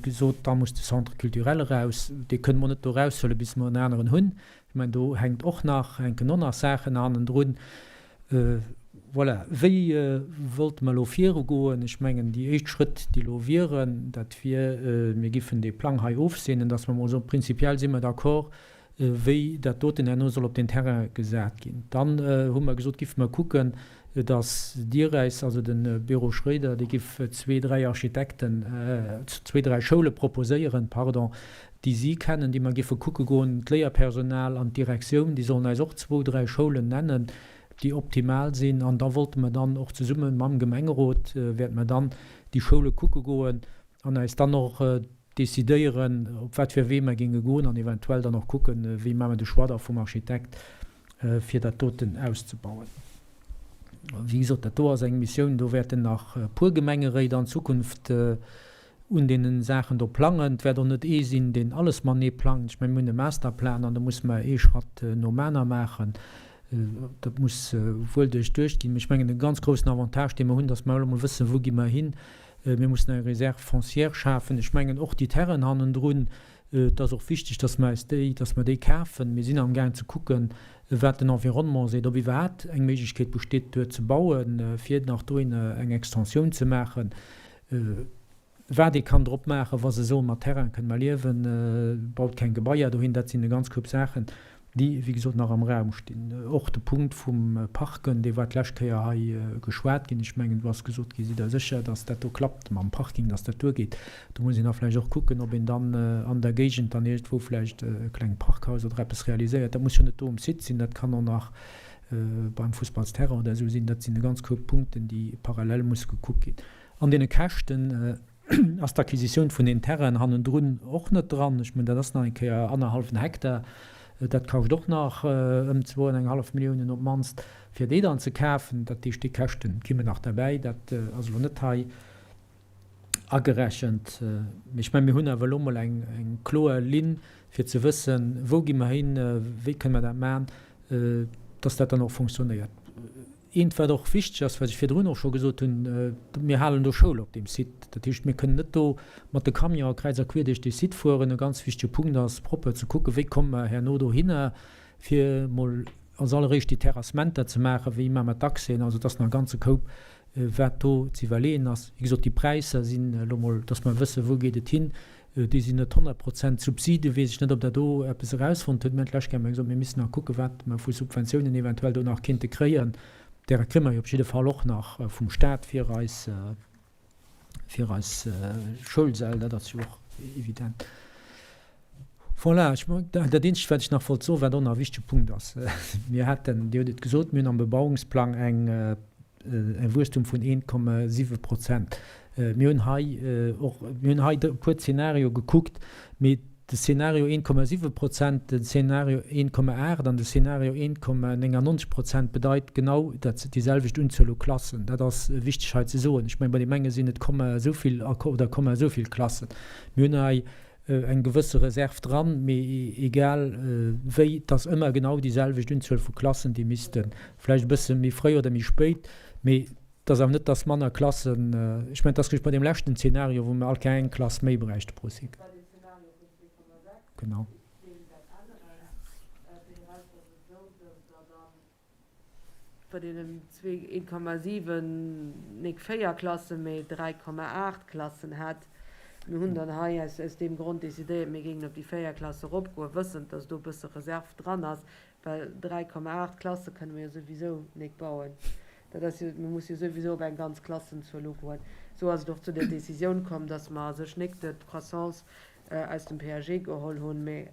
gesot, da muss de Centre culturel eraus. Dee kënne mer net do eraushuelen, bis mer en aneren hunn. Ech mengen, do hänkt och nach, hänken och nach Saachen hannendrun. Voilà. Wéi wollte mer elo virugoen? Ech mengen, déi éischt Schrëtt, déi elo wieren, dat wier, mir giffen dee Plang hei ofseenen, dass mer emol soen, prinzipiell si mer d'accord, wéi dat doten herno soll op den Terrain gesat ginn. Dann hu mer gesot, giffe mer kucken, dass Dir äis, also de Büro Schroeder, dee giff zwee, dräi Architekten, zwee, dräi Schoule proposéieren, pardon, déi si kennen, déi mer giffe kucke goen, d'Léierpersonal an d'Direktioun, déi sollen äis och zwou, dräi Schoulen nennen, déi optimal sinn. An da wollte mer dann och zesumme mam Gemengerot, wäerte mer dann déi Schoule kucke goen an äis dann och decidéieren, op wat fir e Wee mer géinge goen an eventuell dann och kucken, wéi maache mer de Choix da vum Architekt, fir dat doten auszebauen. Wéi gesot, dat do ass eng Missioun, do wäerten nach e puer Gemengeréit an Zukunft un deene Saachen do plangen. Et wäert och net ee sinn, deen alles matenee plangt. Ech mengen, mir hunn e Masterplan an do musse mer ee Schratt nom aner maachen. Dat muss wuel duerchduecht ginn. Mee ech mengen, e ganz groussen Avantage, dee mer hunn, datt mer elo emol wëssen, wou gi mer hin, Mir mussen eng Réserve foncière schafen. Ech mengen och déi Terrainen hannendrun, et ass och wichteg, dass mer eis déi, dass mer déi kafen. Mir sinn amgaang ze kucken, wat den Environnement seet, ob iwwerhaapt eng Méiglechkeet besteet, duer ze bauen, fir nach dohinner eng Extensioun ze maachen. Wat ee kann drop maachen, wa se soen, mat Terrain kënne mer liewen, baut keng Gebaier dohin. Dat sinn e ganz Koup Saachen, déi, wéi gesot, nach am Raum stinn. Och de Punkt vum Parken, dee war d'lescht Kéier hei geschwat ginn. Ech mengen, do ass gesot ginn, Sidd Der sécher, datt dat do klappt mam Parking, datt dat duergeet? Do muss een da vläicht och kucken, ob een dann an der Géigend dann iergendwou vläicht e klengt Parkhaus oder eppes realiséiert. Dat muss jo net do um Site sinn, dat kann och nach beim Fussballsterrain oder esou sinn. Dat sinn e ganz Koup Punkten, déi parallel musse gekuckt ginn. An deene Käschten ass d'Acquisitioun vun den Terrainen hannendrun och net dran. Ech mengen, dat ass nach eng Kéier annerhallwen Hektar. Dat kascht och nach ëm zwou an eng hallef Milliounen op d'mannst, fir déi dann ze kafen. Dat heescht, déi Käschte kimmen nach derbäi. Dat ass elo net hei agerechent. Mee ech mengen, mir hunn awer elo emol eng kloer Linn, fir ze wëssen, wou gi mer hin, wéi kënne mer dat maachen, dass dat dann och funktionéiert. Eent, wat och wichteg ass, wat ech virdrun och scho gesot hunn, Mir halen do Schoul op deem Site. Dat heescht, mir kënnen net do mat de Camionen kräiz a quier duerch dee Site fueren. E ganz wichtege Punkt ass, propper ze kucken, wéi komme mer herno dohinner, fir emol als alleréischt déi Terrassementer ze maachen, wéi maache mer d'Accèsen. Also et ass nach e ganze Koup, wat do ze iwwerleeën ass. Wéi gesot, déi Präisser sinn elo emol, dass mer wëssen, wou geet et hin, Déi sinn net 100 Prozent. Subside weess ech net, ob Der do eppes erausfonnt hutt. Mir hunn d'lescht Kéier emol gesot, mir missten nach kucken, wat mer vu Subventiounen eventuell do nach kéinte kréien. Därer kréie mer jo op jidde Fall och nach vum Stat fir eis, fir eis Schoulsäll, dat ass jo och evident. Voilà, ech, dat eenzegt wat ech nach wollt soen, wat och nach e wichtege Punkt ass, mir haten, Dir hutt et gesot, mir hunn am Bebauungsplang eng, e Wuesstum vun 1,7 Prozent. Mir hunn hei och, mir hunn hei e puer Zeenario gekuckt, mee de Zeenario 1,7 Prozent, den Zeenario 1,8 an de Zeenario 1,99 Prozent bedeit genau dat déi selwecht Unzuel u Klassen. Dat ass wichteg hei ze soen. Ech mengen, bei deem enge sinn et Komma esou vill oder Komma esou vill Klassen. Mir hunn hei eng gewësse Reserv dran, mee egal wéi, et ass ëmmer genau déi selwecht Unzuel vu Klassen, déi missten, vläicht e bësse méi fréi oder méi spéit, mee et ass awer net, dass manner Klassen, ech mengen, et ass réischt bei deem leschten Zeenario, wou mir all Kéier eng Klass méi bräichte pro Cycle. Genau. Bei deenen zwee 1,7 nik 4 Klassen, mee 3,8 Klassen hätt. Mir hunn dann hei aus aus deem Grond decidéiert, mir géingen op déi 4 Klasse eropgoen, wëssend, dass do e bësse Reserv dran ass, well 3,8 Klasse kënne mir jo souwisou nik bauen. Dat ass jo, mir musse jo souwisou op eng ganz Klassenzuel ugoen. Esou ass et och zu der Décisioun komm, dass mer a sech nik d'Croissance aus dem PAG geholl hunn, mee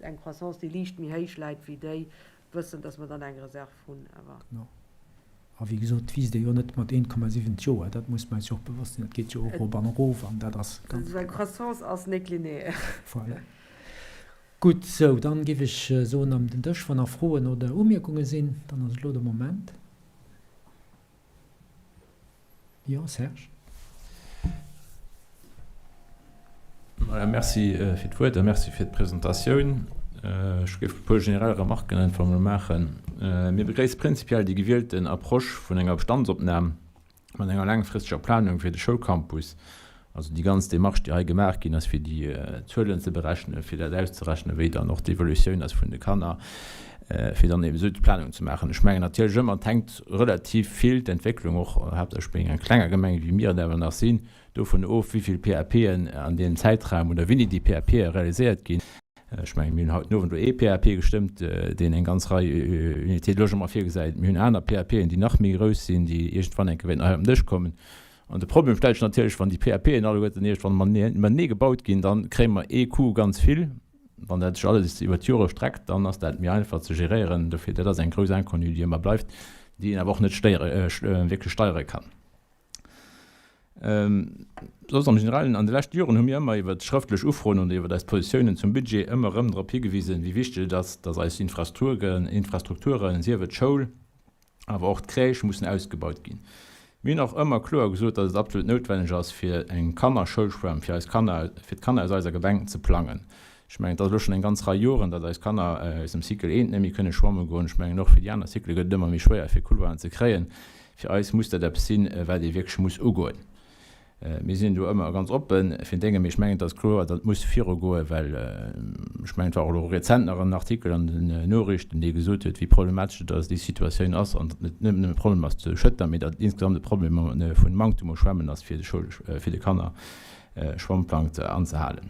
eng Croissance, déi liicht méi héich läit wéi déi, Wëssend, dass mer dann eng Reserv hunn, awer. Genau. A wéi gesot, et wiisst ee jo net mat 1,7 d'Joer. Dat muss mer eis jo och bewosst sinn. Dat geet jo och erop an erof an dat ass ganz. Esou eng Croissance ass net linéaire. Voilà. Gutt, sou, dann géif ech soen, am den Dësch, wann nach Froen oder Umierkunge sinn, dann ass et elo de Moment. Jo, Serge. Voilà, merci fir d'Wuert a merci fir d'Presentatioun. Ech géif e puer generell Remarken einfach emol maachen. Mir begréisse prinzipiell déi gewielten Approche vun enger Bestandsopnam mat enger laangfristeger Planung fir de Schoulcampus. Also déi ganz Démarche, déi hei gemaach ginn ass, fir déi Zuelen ze berechnen, fir dat auszerechnen, wéi dann och d'Evolutioun ass vun de Kanner, fir dann eben esou d'Planung ze maachen. Ech mengen natierlech ëmmer, et hänkt relativ vill d'Entwécklung och, haaptsächlech bei enger klenger Gemeng, wéi mir et awer nach sinn, dovun of, wéi vill PAPen an deem Zäitraum oder wéini déi PAPe realiséiert ginn. Ech mengen, mir hunn haut den Owend elo ee PAP gestëmmt, deen eng ganz Rei Unités de logement virgesäit. Mir hunn aner PAPen, déi nach méi grouss sinn, déi iergendwann eng Kéier wäerten hei op den Dësch kommen. An de Problem stellt sech natierlech, wann déi PAPen alleguerten iergendwann matenee gebaut ginn, da kréie mer ee Coup ganz vill. Wann dat sech alles iwwert d'Jore streckt, dann ass dat méi einfach ze geréieren. Dofir, dat ass eng grouss Inconnue, déi ëmmer bleift, déi een awer och net wierklech steiere kann. Soss am Generellen, an de leschte Joren hu mir ëmmer iwwert schrëftlech Ufroen oder iwwert eis Positiounen zum Budget ëmmer erëm drop higewisen, wéi wichteg et ass, dass eis Infrastrukturen, sief et d'Schoul, awer och d'Crèche mussen ausgebaut ginn. Mir hunn och ëmmer kloer gesot, dass et absolut noutwenneg ass, fir eng Kannerschoulschwämm fir eis Kanner, fir d'Kanner aus eiser Gemeng ze plangen. Ech mengen, et ass elo schonn eng ganz Rei Joren, datt eis Kanner aus dem Cycle eent net méi kënne schwamme goen. Ech mengen, och fir déi aner Cyclë gëtt et ëmmer méi schwéier, fir Couloiren ze kréien. Fir eis muss dat eppes sinn, wat ee wierklech muss ugoen. Mir sinn do ëmmer ganz oppe fir Dénge, mee ech mengen, et ass kloer, datt muss virugoen, well ech mengen, et war och elo rezent nach en Artikel an den Noriichten, dee gesot huet, wéi problematesch et ass, déi Situatioun ass an datt et net nëmmen e Problem ass zu Schëtter, mee datt et insgesamt e Problem vun Manktum u Schwämmen ass, fir de Schoul, fir de Kanner Schwammplang anzehalen.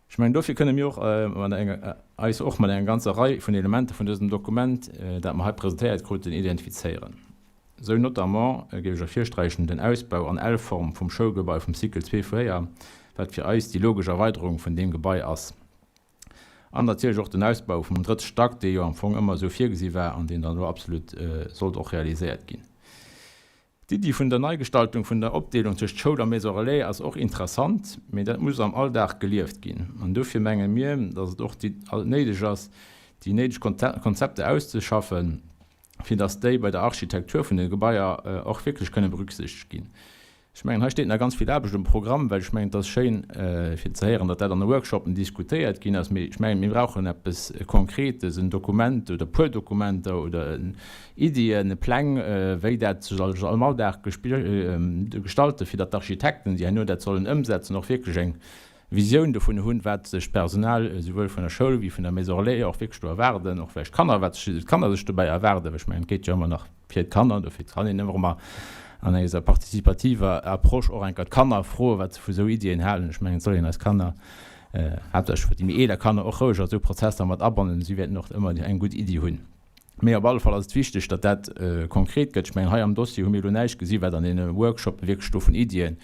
Ech mengen, dofir kënne mir och mat enger, eis och mat enger ganzer Rei vun Elementer vun dësem Dokument, dat mer hei presentéiert kruten, identifizéieren. Esou notamment, géif ech ervirsträichen, den Ausbau an L-Form vum Schoulgebai vum Cycle zwee vu 4, wat fir eis déi logesch Erweiderung vun deem Gebai ass. An natierlech och den Ausbau vum drëtte Stack, dee jo am Fong ëmmer esou virgesi war an deen dann elo absolut sollt och realiséiert ginn. D'Iddi vun der Neigestaltung vun der Opdeelung tëscht Schoul a Maison Relais ass och interessant, mee dat muss am Alldag gelieft ginn. An dofir menge mir, datt et och néideg ass, déi néideg Konzepter auszeschaffen, fir datt déi bei der Architektur vun de Gebaier och wierklech kënne berücksichtegt ginn. Ech mengen, hei steet nach ganz vill Aarbecht um Programm, well ech mengen, et ass schéin fir ze héieren, datt dat an de Workshoppen diskutéiert ginn ass, mee ech mengen, mir brauchen eppes Konkretes, en Dokument oder e puer Dokumenter oder Iddien, Pläng, wéi dat sech alles am Alldag gestalten, fir datt d'Architekten, déi herno dat sollen ëmsetzen, och wierklech eng Visioun dovun hunn, wat sech d'Personal esouwuel vun der Schoul wéi vun der Maison Relais och wierklech do erwaarden, och vläicht d'Kanner, wat sech d'Kanner sech dobäi erwaarden, well ech mengen, et geet jo ëmmer nach fir d'Kanner, dofir kann een ëmmer erëm an eiser participativer Approche och enker d'Kanner froen, wat se vu sou Iddien halen. Ech mengen, et soll een eis Kanner, haaptsächlech déi méi eeler Kanner, och roueg a sou Prozesser mat abannen, si wäerten och ëmmer eng gutt Iddi hunn. Mee op alle Fall ass et wichteg, datt dat konkret gëtt. Ech mengen, hei am Dossier hu mir elo näischt gesi wat an deene Workshoppe wierklech do vun Iddien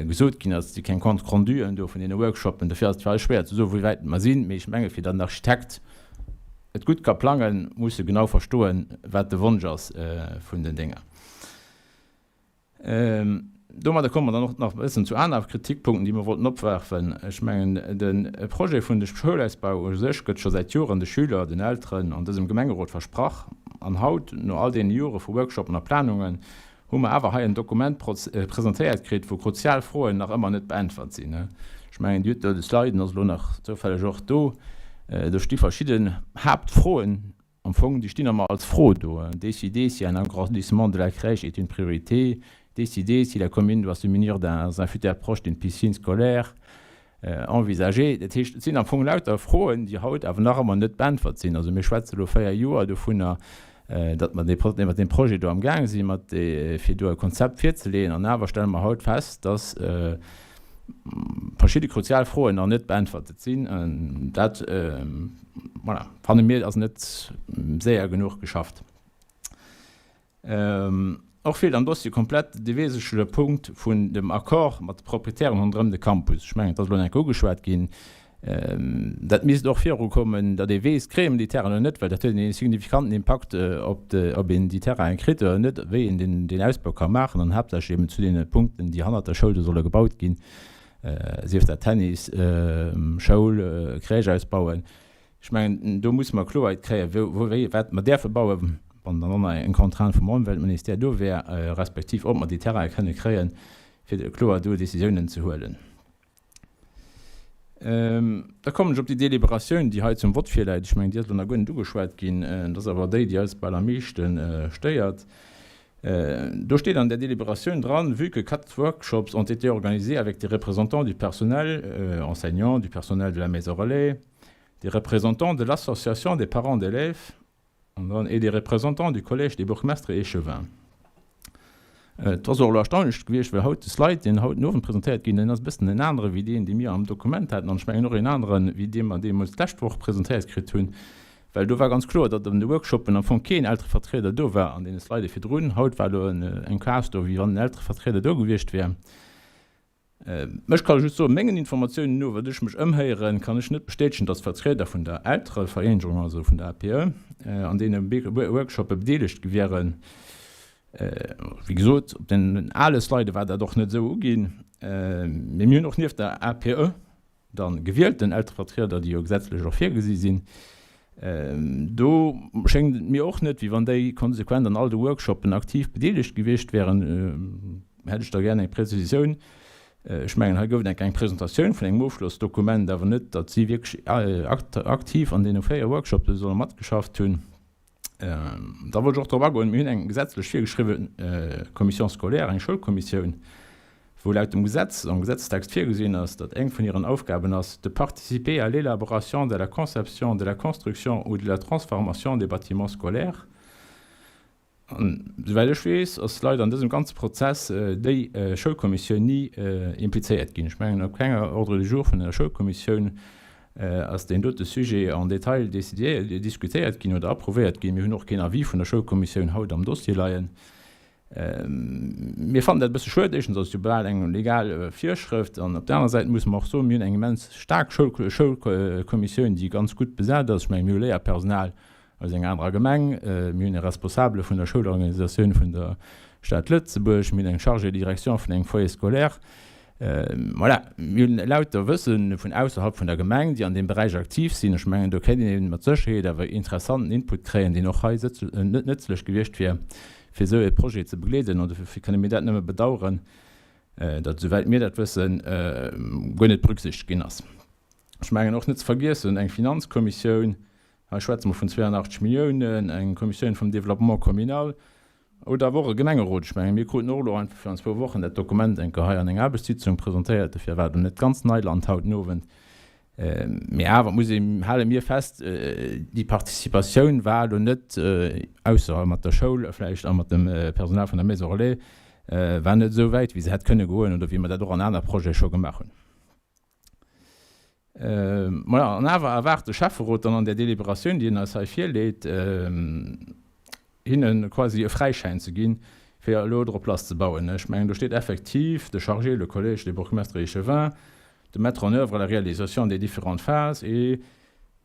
gesot ginn ass. Et si keng Comptes renduen do vun deene Workshoppen. Dofir ass et fir eis schwéier ze soen, wéi wäit mer sinn. Mee ech menge fir datt en Architekt et gutt ka plangen, muss e genau verstoen, wat de Wonsch ass vun den Dénger. Domadder komme mer dann och nach e bëssen zu aner Kritikpunkten, déi mer wollten opwerfen. Ech mengen, de Projet vun de Schoulausbau u sech gëtt scho säit Joren de Schüler, den Elteren an dësem Gemengerot versprach. An haut, no all deene Jore vu Workshoppen a Planungen, hu mer awer hei en Dokument presentéiert kritt, wou kruzial Froen nach ëmmer net beäntwert sinn. Ech mengen, Dir hutt do de Slide, en ass elo nach zoufälleg och do, do sti verschidden Haaptfroen Am Fong, déi stinn ëmmer als Fro do, Décider si un agrandissement de la crèche est une priorité, Décider si la commune doit se munir dans un futur proche d'une piscine scolaire, Envisager. Dat heescht, et sinn am Fong lauter Froen, déi haut awer nach ëmmer net beäntwert sinn. Also mir schwätze elo 4 Joer dovunner, datt mer mat deem Projet do amgaang si mat fir do e Konzept virzeleeën, an awer stelle mer haut fest, datt verschidde kruzial Froen nach net beäntwertet sinn. Dat, voilà, fanne mir, ass net séier genuch geschafft. Och feelt am Dossier komplett de wesentleche Punkt vun dem Accord mat de Proprietären ronderëm de Campus. Ech mengen, et ass elo eng Kéier ugeschwat ginn. Dat misst och virukommen, datt ee weess, kréie mer déi Terrainen oder net, well dat huet een signifikanten Impakt op de, ob een déi Terrainen kritt oder net, wéi een deen, deen Ausbau ka maachen an haaptsächlech eben zu deene Punkten, déi hannert der Schoul do solle gebaut ginn, sief dat Tennis, Schoul, Crèche ausbauen. Ech mengen, do musse mer Kloerheet kréien, wou, wou, wéi, wat mer däerfe bauen, wann dann och nach eng Contrainte vum Ëmweltministère do wär, respektiv ob mer déi Terraine kënne kréien, fir kloer do Décisiounen ze huelen. Da kommen ech op déi Deliberatioun, déi hei zum Vott virläit. Ech mengen, déi ass elo nach guer net ugeschwat ginn. Dat ass awer déi, déi eis bal am meeschte stéiert. Do steet an där Deliberatioun dran, Vu que quatre workshops ont été organisés avec des représentants du personnel enseignant, du personnel de la maison relais, des représentants de l'association des parents d'élèves, An dann et des représentants du Collège des bourgmestres et échevins. Et ass och elo erstaunlech gewiescht, well haut de Slide, deen haut den Owend presentéiert ginn, deen ass e bëssen en anere wéi deen, dee mir am Dokument haten, an ech mengen och een anere wéi dee mer deemools d'lescht Woch presentéiert kritt hunn, well do war ganz kloer, datt an de Workshoppen am Fong keen Elterevertrieder do war an deene Slide virdrun. Haut war elo eng Case do, wéi wann en Elterevertrieder do gewiescht wär. Ech ka just soen, mengen Informatiounen no, wat ech mech ëmhéieren, kann ech net bestätegen, datt Vertrieder vun der Elterevereenegung, also vun der APE, an deene Workshoppe bedeelegt gi wieren. Wéi gesot, op den ale Slide war dat och net esou uginn. Mee mir hunn och nieft der APE Dann gewielten Elterevertrieder, déi jo gesetzlech och virgesi sinn. Do schéngt et mir och net, wéi wann déi konsequent an all de Workshoppen aktiv bedeelegt gewiescht wären. Hätt ech da gär eng Prezisioun. Ech mengen, hei gouf et eng Presentatioun vun engem Ofschlossdokument, awer net, datt si wierklech aktiv an deene 4 Workshoppe solle matgeschafft hunn. Da wollt ech och drop agoen, mir hunn eng gesetzlech virgeschriwwe Commission scolaire, eng Schoulkommissioun, wou laut dem Gesetz, am Gesetzestext virgesinn ass, datt eng vun hiren Aufgaben ass, de participer à l'élaboration de la conception, de la construction ou de la transformation des bâtiments scolaires. An souwäit ech weess, ass leider an dësem ganze Prozess déi Schoulkommissioun ni implizéiert ginn. Ech mengen, op kenger Ordre du jour vun der Schoulkommissioun ass deen dote Sujet en détail diskutéiert ginn oder approuvéiert ginn. Mir hunn och keen Avis vun der Schoulkommissioun haut am Dossier leien. Mir fannen dat e bësse schued. Éischtens ass et jo bal eng legal Virschrëft an op der anerer Säit musse mer och soen, mir hunn eng immens staark Schoulkommissioun, déi ganz gutt besat ass. Ech mengen, mir hu Léierpersonal aus enger anerer Gemeng, mir hunn e Responsabele vun der Schoulorganisatioun vun der Stad Lëtzebuerg, mir hunn eng Chargée de direction vun engem Foyer scolaire. Voilà, mir hunn lauter Wësse vun ausserhalb vun der Gemeng, déi an deem Beräich aktiv sinn. Ech mengen, do kéint een mat Sécherheet awer interessanten Input kréien, deen och hei nëtzlech gewiescht wier, fir esou e Projet ze begleeden. An dofir kënne mir dat nëmme bedauern, datt, esouwäit mir dat wëssen, guer net berücksichtegt ginn ass. Ech mengen och net ze vergiessen, eng Finanzkommissioun, hei schwätze mer vun 82 Milliounen, eng Kommissioun vum Développement communal, Oder awer och e Gemengerot. Ech mengen, mir kruten och elo einfach virun zwou Wochen dat Dokument eng Kéier hei an enger Aarbechtssitzung presentéiert. Dofir war et elo net ganz Neiland haut den Owend. Mee awer muss ee, hale mir fest, déi Participatioun war elo net, ausser mat der Schoul vläicht a mat dem Personal vun der Maison relais, war net esou wäit, wéi se hätt kënne goen oder wéi mer dat och an aner Projete scho gemaach hunn. Maja, an awer erwaart de Schäfferot dann an där Deliberatioun, déi en eis hei virleet, hinne quasi e Fräischäin ze ginn, fir elo drop lass ze bauen. Ech mengen, do steet effektiv, de charger le collège des bourgmestres et échevins de mettre en œuvre la réalisation des différentes phases et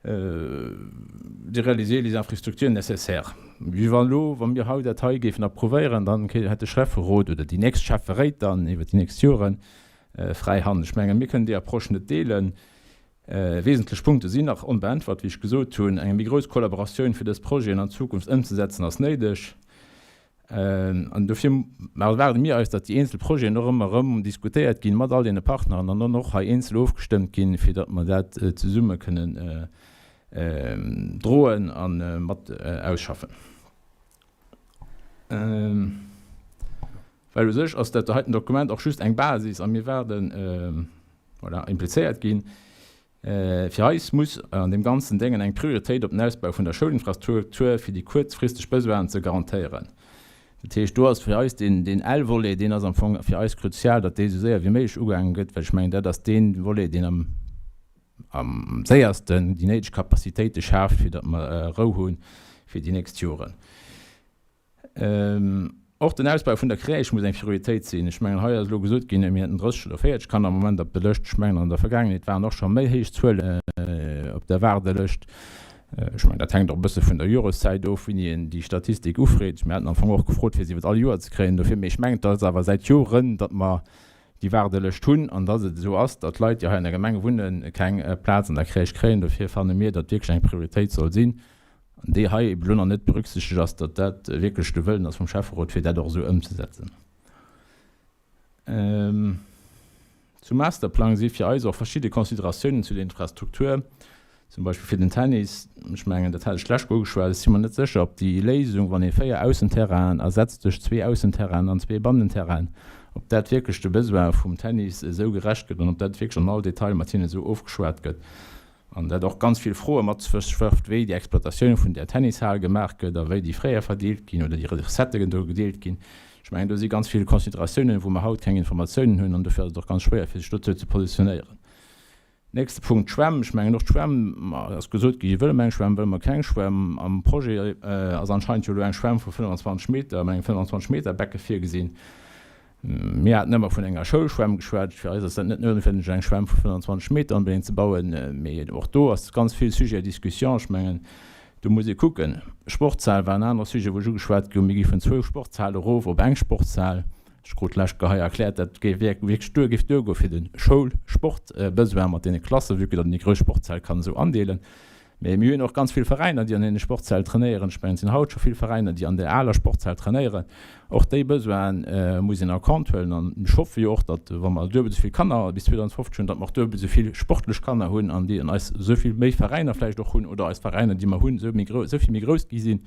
de réaliser les infrastructures nécessaires. Wéi wann elo, wa mir haut dat hei géifen approuvéieren, dann hätt de Schäfferot oder déi nächst Schäfferéit dann iwwert déi nächst Joren fräi Hand. Ech mengen, mir kënnen déi Approche net deelen. Wesentlech Punkte sinn nach onbeäntwert, wéi ech gesot hunn. Eng méi grouss Kollaboratioun, fir dës Projeten an Zukunft ëmzesetzen, ass néideg. An dofir erwaarde mir eis, datt déi eenzel Projeten och ëmmer erëm diskutéiert ginn mat all deene Partneren an dann och hei eenzel ofgestëmmt ginn, fir datt mer dat zesumme kënnen droen a mat ausschaffen. Well u sech ass dat heiten Dokument och just eng Basis a mir waarden, voilà, implizéiert ginn. Fir eis muss an deem ganzen Déngen eng Prioritéit op den Ausbau vun der Schoulinfrastruktur fir déi kuerzfristeg Besoinen ze garantéieren. Dat heescht, do ass fir eis deen, deen L-Volet, deen ass am Fong fir eis kruzial, datt dee esou séier wéi méiglech ugaange gëtt, well ech mengen, dat ass dee Volet, deen am, am séiersten déi néideg Capacitéite schaaft, fir datt mer Rou hu fir déi nächst Joren. Och den Ausbau vun der Crèche muss eng Prioritéit sinn. Ech mengen, hei ass elo gesot ginn, mir hätten 30 oder 40 Kanner am Moment op der Lëscht. Ech mengen, an der Vergaangenheet waren och scho méi héich Zuelen op der Waardelëscht. Ech mengen, dat hänkt och e bësse vun der Joreszäit of, wéini een déi Statistik ufreet. Mir haten am Fong och gefrot, fir se iwwer all Joer ze kréien. Dofir, mee ech mengen, et ass awer säit Joren, datt mer déi Waardelëscht hunn an datt et esou ass, datt Leit, déi hei an der Gemeng wunnen, keng Plaz an der Crèche kréien. Dofir fanne mir, datt wierklech eng Prioritéit soll sinn, an déi hei eben elo nach net berücksichtegt ass, datt dat wierklech de Wëllen ass vum Schäfferot, fir dat och esou ëmzesetzen. Zum Masterplang si fir eis och verschidde Consideratiounen zu der Infrastruktur, zum Beispill fir den Tennis. Ech mengen, dat hat ech d'lescht Woch ugeschwat. Ech si mer net sécher, ob déi Léisung, wann ee 4 Aussenterrainen ersetzt duerch zwee Aussenterrainen an zwee Bannenterrainen, ob dat wierklech de Besoin vum Tennis esou gerecht gëtt an ob dat wierklech an all Detail mat hinne esou ofgeschwat gëtt. An dat och ganz vill Froe mat sech wërft, wéi déi Exploitatioun vun där Tennishal gemaach gëtt a wéi déi Frais verdeelt ginn oder déi Recetten do gedeelt ginn. Ech mengen, do si ganz vill Consideratiounen, wou mer haut keng Informatiounen hunn, an dofir ass et och ganz schwéier, fir sech dozou ze positionéieren. Nächste Punkt, d'Schwämm. Ech mengen, och d'Schwämm ass gesot gi, wëlle mer eng Schwämm, wëlle mer keng Schwämm. Am Projet ass anscheinend jo elo eng Schwämm vu 25 Meter, mat engem 25 Meter Becke virgesinn. Mir haten ëmmer vun enger Schoulschwämm geschwat. Fir eis ass dat net noutwenneg, eng Schwämm vu 25 Meter onbedéngt ze bauen. Mee och do ass ganz vill Sujet à discussion. Ech mengen, do muss ee kucken. Sportshal war en anere Sujet, wou ech ugeschwat gi hunn. Mir gi vun zwou Sportshale erof op eng Sportshal. Ech krut d'lescht Kéier hei erkläert, dat géif wierklech duer, géif duergoe fir de Schoulsportbesoin mat deene Klassen, vue que datt een déi grouss Sportshal kann esou andeelen. Mee mir hunn och ganz vill Veräiner, déi an deene Sportshäll trainéieren. Ech mengen, et sinn haut scho vill Veräiner, déi an där aler Sportshal trainéieren. Och déi Besoine muss een a Compte huelen. An ech hoffe jo och, datt, wa mer duebel esou vill Kanner bis 2050 hunn, datt mer och duebel esou vill sportlech Kanner hunn an déi an eis esou vill méi Veräiner vläicht och hunn oder eis Veräiner, déi mer hunn, esou méi grou, esou vill méi grouss gi sinn.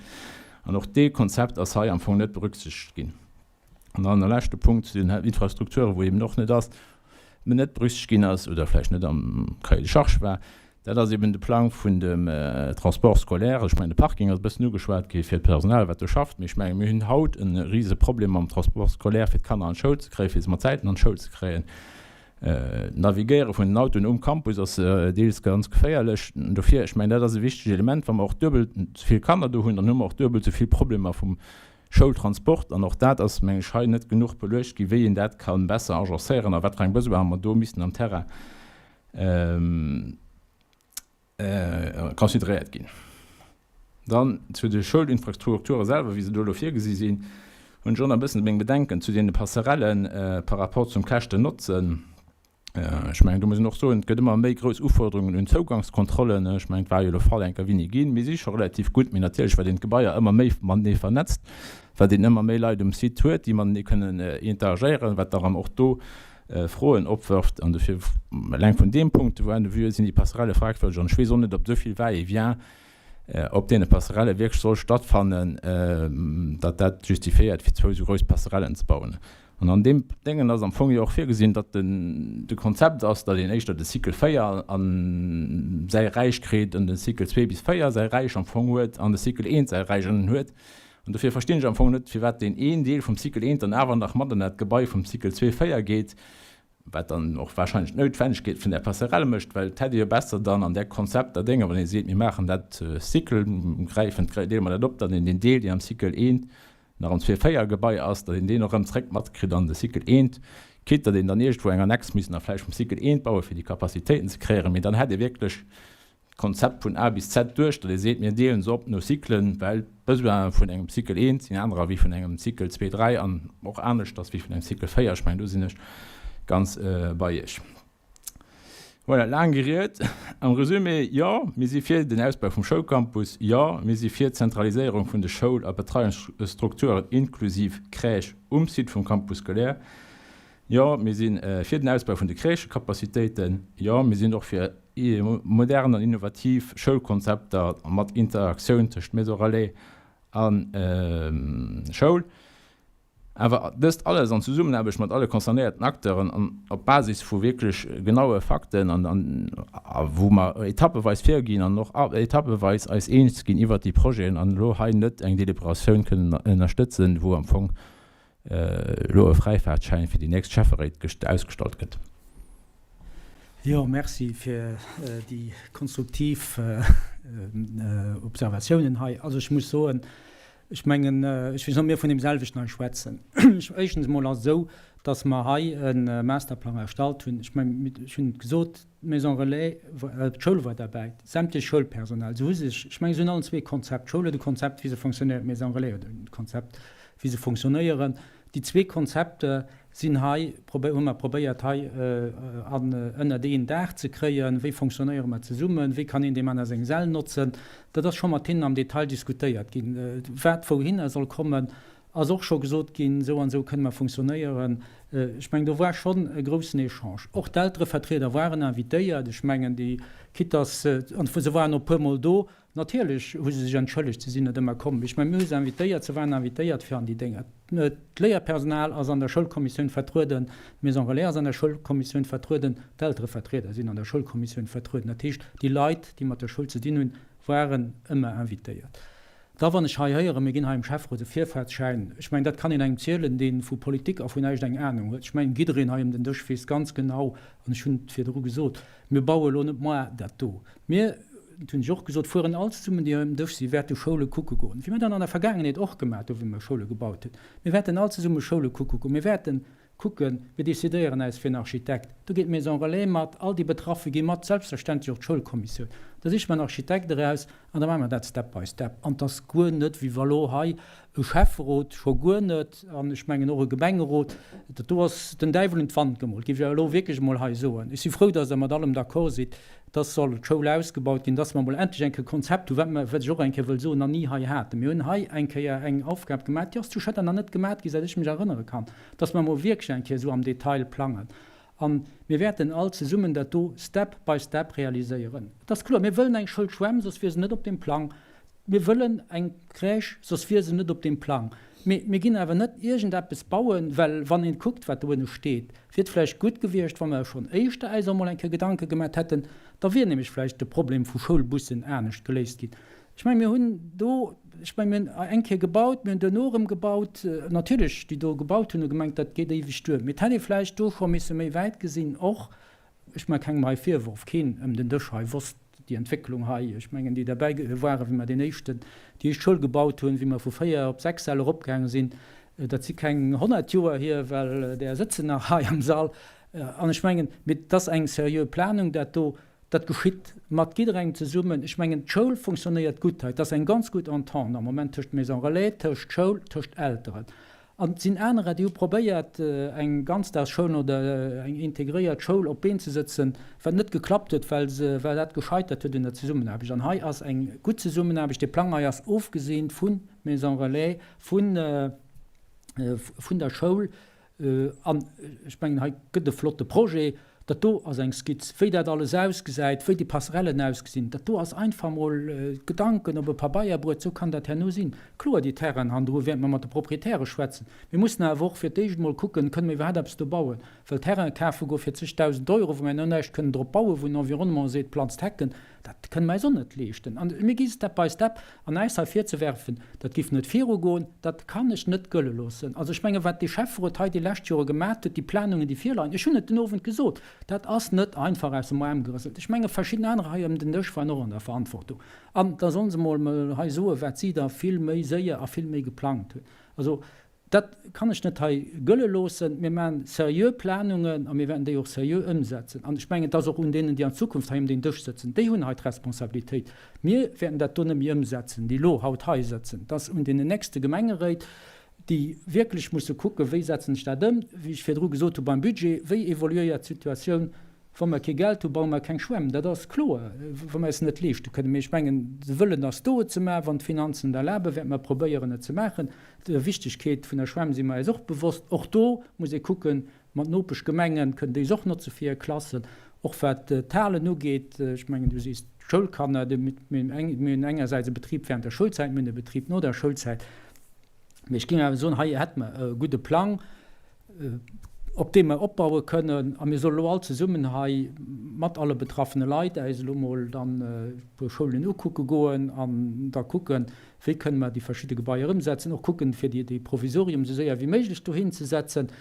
An och dee Konzept ass hei am Fong net berücksichtegt ginn. An dann e leschte Punkt zu den Infrastrukturen, wou eben och net ass, net berücksichtegt ginn ass oder vläicht net am Cahier de charges war, dat ass eben de Plang vun dem Transport scolaire. Ech mengen, de Parking ass e bëssen ugeschwat gi fir d'Personal, wat do schafft. Mee ech mengen, mir hunn haut e rise Problem mam Transport scolaire, fir d'Kanner an d'Schoul ze kréien, fir se mat Zäiten an d'Schoul ze kréien. D'Navigéiere vun den Autoen um Campus ass deels ganz geféierlech. Dofir, ech mengen, dat ass e wichtegt Element. Wa mer och duebel esou vill Kanner do hunn, dann hu mer och duebel esou vill Problemer vum Schoultransport, an och dat ass, meng ech, hei net genuch beluecht ginn, wéi een dat ka besser agencéieren a wat fir eng Besoine mer do missten am Terrain consideréiert ginn. Dann zu de Schoulinfrastrukture selwer, wéi se do elo virgesi sinn, hunn ech och nach e bëssen meng Bedenken zu deene Passerellen par rapport zum Käschten-Notzen. Ech mengen, do muss een och soen, et gëtt ëmmer méi grouss Ufuerderungen un Zougangskontrollen. Ech mengen, et war jo elo Fall enker wéini ginn. Mir si scho relativ gutt, mee natierlech, wat een d'Gebaier ëmmer méi matenee vernetzt, wat een ëmmer méi Leit um Site huet, déi matenee kënnen interagéieren, wat da rëm och do Froen opwërft. An dofir, eleng vun deem Punkt de vue sinn déi Passerelle fragwürdeg. An ech weess och net, ob esou vill Va-et-vient op deene Passerelle wierklech soll stattfannen, datt dat justifiéiert, fir zwou esou grouss Passerellen ze bauen. An an deem Déngen ass am Fong jo och virgesinn, datt den de Konzept ass, datt een éischter de Cycle 4 a säi Räich kritt an de Cycle 2 bis 4 säi Räich am Fong huet an de Cycle 1 säi Räich ënnen huet. An dofir verstinn ech am Fong net, firwat deen een Deel vum Cycle 1 dann awer nach mat an dat Gebai vum Cycle 2, 4 geet. Wat dann och wahrscheinlech d'Noutwennegkeet vun där Passerelle mécht, well et hätt ee jo besser dann an där Konzepter Dénger, wann ee seet, mir maachen dat cyclegräifend, deele mer dat op, datt een deen Deel, deen am Cycle I nach am Zwee-Véier-Gebai ass, datt een deen och erëm zréck matkritt an de Cycle I, quitte datt een dann iergendwou eng Annex misst nach vläicht vum Cycle I bauen, fir déi Capacitéiten ze kréieren, mee dann hätt ee wierklech d'Konzept vun A bis Z duerch, datt ee seet, mir deelen se op no Cyclen, well d'Besoine vun engem Cycle I sinn anerer wéi vun engem Cycle 2, 3 an och aneschters wéi vun engem Cycle 4. Ech mengen, do sinn ech ganz bei Iech. Voilà, laang geriet. Am Resumé, Jo, mir si fir den Ausbau vum Schoulcampus. Jo, mir si fir d'Zentraliséierung vun de Schoul a Betreiungsstrukturen inklusiv Crèche um Site vum Campus scolaire. Jo, mir si fir den Ausbau vun de Crèchëcapacitéiten. Jo, mir sinn och fir modern an innovativ Schoulkonzepter mat Interaktioun tëscht Maison relais a Schoul. Awer dëst alles an Zesummenaarbecht mat alle concernéierten Acteuren an op Basis vu wierklech genaue Fakten an a wou mer etappeweis virginn an och etappeweis eis eens ginn iwwert déi Projeten an elo hei net eng Deliberatioun kënnen ënnerstëtzen, wou am Fong elo e Fräifaartschäin fir déi nächst Schäfferéit ausgestallt gëtt. Jo, merci fir déi konstruktiv Observatiounen hei. Also ech muss soen, ech mengen, ech weess net, ob mir vun deem selwechten hei schwätzen. Éischtens emol ass et esou, datt mer hei e Masterplang erstallt hunn. Ech mengen, ech hunn et gesot, d'Maison relais, d'Schoul war derbäi, sämtlech Schoulpersonal. Se hu sech, ech mengen, se hunn allen zwee e Konzept. D'Schoul huet e Konzept, wéi se fonctionnéiert, d'Maison relais huet e Konzept, wéi se fonctionnéieren. Déi zwee Konzepter sinn hei, hu mer probéiert hei an ënnert een Daach ze kréien. Wéi fonctionnéiere mer zesummen? Wéi kann een deem aner seng Säll notzen? Dat ass scho mat hinnen am Detail diskutéiert ginn. Wat wouhinner soll kommen, ass och scho gesot ginn, esou an esou kënne mer fonctionnéieren. Ech mengen, do war schonn e groussen Echange. Och d'Elterevertrieder waren invitéiert. Ech mengen, déi Kitas, an se waren och e puermol do, Natierlech hu se sech entschëllegt, se sinn net ëmmer komm. Ech mengen, mir hu se invitéiert, se waren invitéiert fir an déi Dénger. D'Léierpersonal ass an der Schoulkommissioun vertrueden, d'Maison relais ass an der Schoulkommissioun vertrueden, d'Elterevertrieder sinn an der Schoulkommissioun vertrueden. Dat heescht, déi Leit, déi mat der Schoul ze dinn hunn, waren ëmmer invitéiert. Da wann ech hei héieren, mir ginn hei dem Schäfferot e Virfaartsschäin, ech mengen, dat kann een engem zielen, dee vu Politik a vun näischt eng Anung huet. Ech mengen, jiddereen hei ëm den Dësch weess ganz genau, an ech hunn et virdru gesot, Mir baue elo net moar dat do. Mir, dat hunn ech och gesot, fueren all zesummen, déi hei um Dësch sinn, wäerte Schoule kucke goen, wéi mir dat an der Vergaangenheet och gemaat hu wéi mir Schoule gebaut hunn. Mir wäerten all zesumme Schoule kucke goen. Mir wäerte kucken, mir decidéieren äis fir en Architekt. Do geet d'Maison Relais mat, all déi Betraffe gi mat, selbstverständlech och d'Schoulkommissioun. Da siche mer en Architekt eraus an da maache mer dat step by step. An 't ass guer net, wéi wa lo hei e Schäfferot, scho guer net, an ech mengen och e Gemengerot, dat do ass den Däiwel un d'Wand gemoolt, géif ech awer elo wierklech emol hei soen. Ech si frou, dass Der mat allem d'accord sidd, dass soll d'Schoul ausgebaut ginn, dass mer emol endlech eng Kéier e Konzept hunn, wat mer, wat ech och eng Kéier wëll soen, nach ni hei haten. Mir hunn hei eng Kéier eng Aufgab gemaach, déi ass zu Schëtter nach net gemaach gi säit ech mech erënnere kann, dass mer emol wierklech eng Kéier esou am Detail plangen. A mir wäerten all zesummen dat do step by step realiséieren. Et ass kloer, mir wëllen eng Schoulschwämm, soss wier se net op deem Plang. Mir wëllen eng Crèche, soss wier se net op deem Plang. Mee mir ginn awer net iergendeppes bauen, well wann ee kuckt, wat do ënne steet, wier et vläicht gutt gewiescht, wa mer schonn éischter äis emol eng Kéier Gedanke gemaat hätten. Da wier nämlech vläicht de Problem vu Schoulbussen anescht geléist ginn. Ech mengen, mir hunn do, ech mengen, mir hunn eng Kéier gebaut, mir hunn duerno erëm gebaut. Natierlech, déi do gebaut hunn, hu gemengt, dat geet éiweg duer. Mee et hätt ee vläicht do scho misse méi wäit gesinn och. Ech maache kengem hei Virworf, keen ëm den Dësch hei wosst déi Entwécklung hei. Ech mengen, déi derbäi waren, wéi mer deen éischten, déi éischt Schoul gebaut hunn, wéi mer vu 4 op 6 Säll eropgaange sinn, dat si keng 100 Joer hier, well där sëtzen nach hei am Sall. An ech mengen, mee et ass eng seriö Planung, dat do, dat geschitt mat jidderengem zesummen. Ech mengen, d'Schoul fonctionnéiert gutt hei. Et ass eng ganz gutt Entente am Moment tëscht Maison Relais, tëscht Schoul, tëscht Elteren. An et sinn anerer, déi hu probéiert, eng Ganzdagsschoul oder eng integréiert Schoul op d'Been ze sëtzen, wat net geklappt huet, well se, well dat gescheitert huet un der Zesummenaarbecht. An hei ass eng gutt Zesummenaarbecht. Dee Plang hei ass ofgeseent vu Maison Relais, vun, vun der Schoul. An ech mengen, hei gëtt e flotte Projet. Dat do ass eng Skizz, wéi dat alles ausgesäit, wéi déi Passerellen ausgesinn. Dat do ass einfach emol Gedanken op e Pabeier bruet, sou kann dat herno sinn. Kloer, déi Terrainen hannendru wäerte mer mat de Proprietäre schwätzen. Mir mussen awer och fir d'éischt emol kucken, kënne mer iwwerhaapt eppes do bauen? Well Terraine kafe goe fir zegtausend Euro, wou mer herno näischt kënnen drop bauen, wou den Environnement seet, planzt Hecken, dat kënne mer eis och net leeschten. An mir gi Step by Step. An äis hei virzewerfen, dat giff net virugoen, dat kann ech net gëlle loossen. Also ech menge wat dee Schäfferot hei déi lescht Jore gemaacht huet, déi Planungen déi virleien, ech hunn et den Owend gesot, dat ass net einfach aus dem Aarm gerëselt. Ech menge verschidden anerer hei ëm den Dësch waren och an der Verantwortung. An da sollen se mol hei soen, wat si da vill méi séier a vill méi geplangt hunn. Also Dat kann ech net hei gëlle loossen. Mir maachen seriö Planungen a mir wäerten déi och seriö ëmsetzen. An ech mengen, et ass och un deenen, déi an Zukunft hei ëm deen Dësch sëtzen, déi hunn hei d'Responsabilitéit. Mir wäerten dat do net méi ëmsetzen, déi elo haut hei sëtzen. Et ass un deenen nächste Gemengeréit, déi wierklech musse kucken, wéi setzen ech dat ëm, wéi ech virdru gesot hu beim Budget, wéi evoluéiert d'Situatioun Wa mer kee Geld hu, baue mer keng Schwämm. Dat ass kloer, wa mer eis net leeschte kënnen. Mee ech mengen, de Wëllen ass do, et ze maachen. Wann d'Finanzen et erlaben, wäerte mer probéieren, et ze maachen. Der Wichtigkeet vun der Schwämm si mer eis och bewosst. Och do muss ee kucken, mat Nopeschgemengen, kënnen déi se och notze fir hir Klassen. Och wat d'Halen ugeet, ech mengen, du sees d'Schoulkanner, mir hunn engersäits e Betrib während der Schoulzäit, mir hunn e Betrib no der Schoulzäit. Mee ech géing awer soen, hei hätte mer e gudde Plang, op deem mer opbaue kënnen. A mir solle elo all zesummen hei mat alle betraffene Leit äis elo mol dann e puer Schoulen ukucke goen an da kucken, wéi kënne mer déi verschidde Gebaier ëmsetzen, och kucken, fir déi Provisorium esou séier wéi méiglech dohin ze setzen.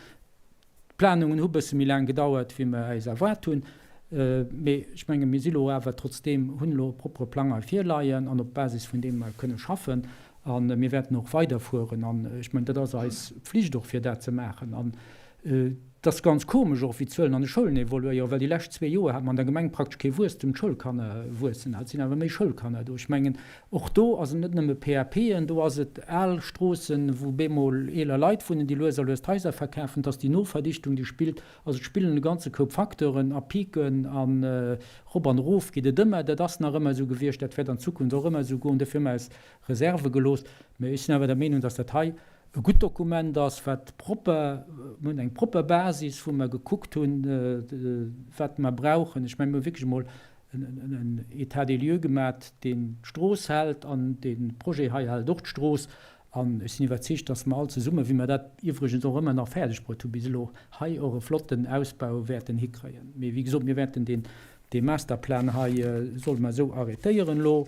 D'Planungen hu bësse méi laang gedauert, wéi mer äis erwaart hunn. Mee ech menge mir si lo awer trotzdeem, hunn elo e proppere Plang hei virleien an op Basis vun deem mer kënne schaffen. A mir wäerten och weiderfueren. An ech mengen, dat ass eis Pflicht och, fir dat ze maachen. An et ass ganz komesch och, wéi d'Zuelen an de Schoulen evoluéieren, well déi lescht zwee Joer hat mer an der Gemeng praktesch kee Wuesstem. D'Schoulkanner wuessen, et sinn awer méi Schoulkanner do. Ech mengen, och do ass et net nëmme PAPen, do ass et al Stroossen, wou bemol eeler Leit wunnen, déi lues a lues d'Haiser verkafen. Et ass déi Noverdichtung, déi spillt. Also et spillen e ganze Koup Facteuren a Piken an erop an erof geet et ëmmer. Dat ass nach ëmmer esou gewiescht, dat wäert an Zukunft och ëmmer esou goen. Dofir hu mer eis Reserve gelooss. Mä ech sinn awer der Meenung, dass dat hei e gutt Dokument ass, wat propper, mir hunn eng propper Basis, wou mer gekuckt hunn, wat mer brauchen. Ech mengen, mir hu wierklech emol en État des lieux gemat, deen d'Strooss hält, an dee Projet hei hält och d'Strooss. An ech sinn iwwerzeegt, dass mer all zesummen, wéi mer dat iwwregens och ëmmer nach fäerdeg bruet hu bis elo, hei och e flotten Ausbau wäerten hikréien. Mee wéi gesot, mir wäerten deen, dee Masterplan hei solle mer esou arrêtéieren elo.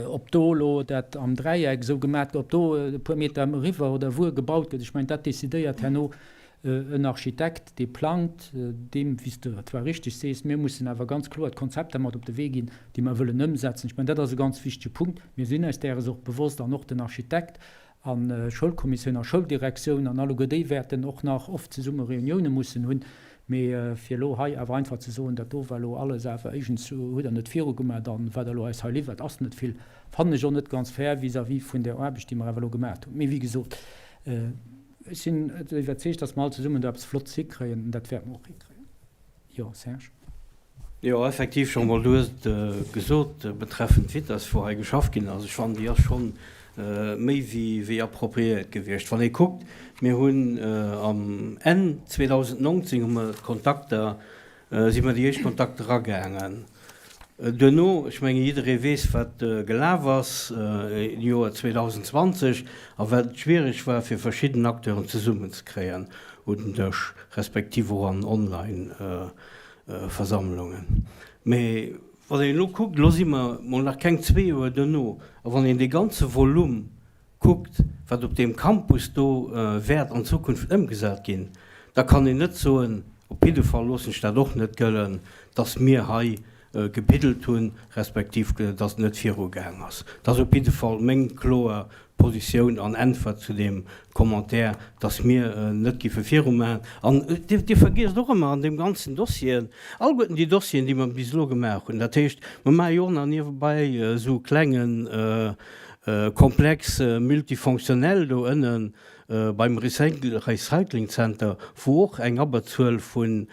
Ob do elo dat am Dräieck esou gemat gëtt, ob do e puer Meter eriwwer oder wuer gebaut gëtt, ech mengen, dat decidéiert herno en Architekt, dee plangt, deem, wéi s de zwar richtig sees, mir mussen awer ganz kloer d'Konzepter mat op de Wee ginn, déi mer wëllen ëmsetzen. Ech mengen, dat ass e ganz wichtege Punkt. Mir sinn eis däres och bewosst an och den Architekt An Schoulkommissioun a Schouldirektioun an alleguer déi wäerten och nach oft zesumme Reunioune mussen hunn. Mee fir elo hei awer einfach ze soen, dat do war elo alles awer éischens hutt Der net virugemat an wat Der elo eis hei liwwert ass net vill, fannen ech och net ganz fair vis-à-vis vun där Aarbecht, déi mer awer elo gemat hunn. Mee wéi gesot, ech sinn iwwerzeegt, datt mer all zesummen do eppes Flottes hikréien an dat wäerte mer och hikréien. Jo, Serge. Jo, effektiv, Jean-Paul, du hues et gesot, betreffend d'Vitess, wou hei geschafft ginn ass. Ech fannen, déi ass scho méi wéi appropriéiert gewiescht. Wann ee kuckt, mir hunn am Enn 2019 hu mer d'Kontakter, si mer déi éischt Kontakter agaangen. Duerno, ech menge jidderee weess, wat gelaf ass im Joer 2020 a wat schwierig war, fir verschidden Acteuren zesummenzekréien un den Dësch, respektiv och an online. Versammlungen. Mee wann een elo kuckt, elo si mer mol nach keng zwee Joer duerno, a wann een dee ganze Volume kuckt, wat op deem Campus do wäert an Zukunft ëmgesat ginn, da kann een net soen, op jidde Fall loossen ech dat och net gëllen, dass mir hei gebiddelt hunn, respektiv dass et net virugaang ass. Dat ass op jidde Fall meng kloer Positioun an Äntwert zu deem Commentaire, dass mir net giffe virumaachen. An Dir vergiesst och ëmmer an deem ganzen Dossier, alleguerten déi Dossieren, déi mer bis elo gemaach hunn, dat heescht, mer maache jo och nach niewebäi esou e klenge Complexe multifonctionnel do ënne beim Recyclingcenter, wou och eng Abberzuel vu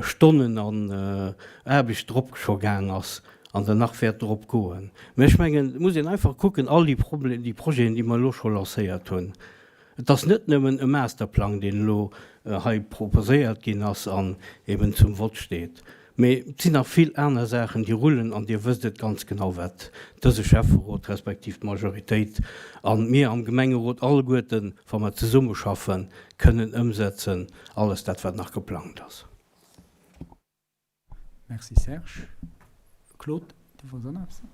Stonnen an Aarbecht drop scho gaang ass an der nach wäert drop goen. Mä ech mengen, et muss een einfach kucken, all déi Projeten, déi mer elo scho lancéiert hunn. Et ass net nëmmen e Masterplang, deen elo hei proposéiert ginn ass an eben zum Vott steet, mee et sinn nach vill aner Saachen, déi rullen. An Dir wësst et ganz genau, wat dëse Schäfferot respektiv d'Majoritéit a mir am Gemengerot alleguerten, wa mer zesummeschaffen, kënnen ëmsetzen, alles dat, wat nach geplangt ass. Merci Serge. Claude, du wollts och nach eppes soen?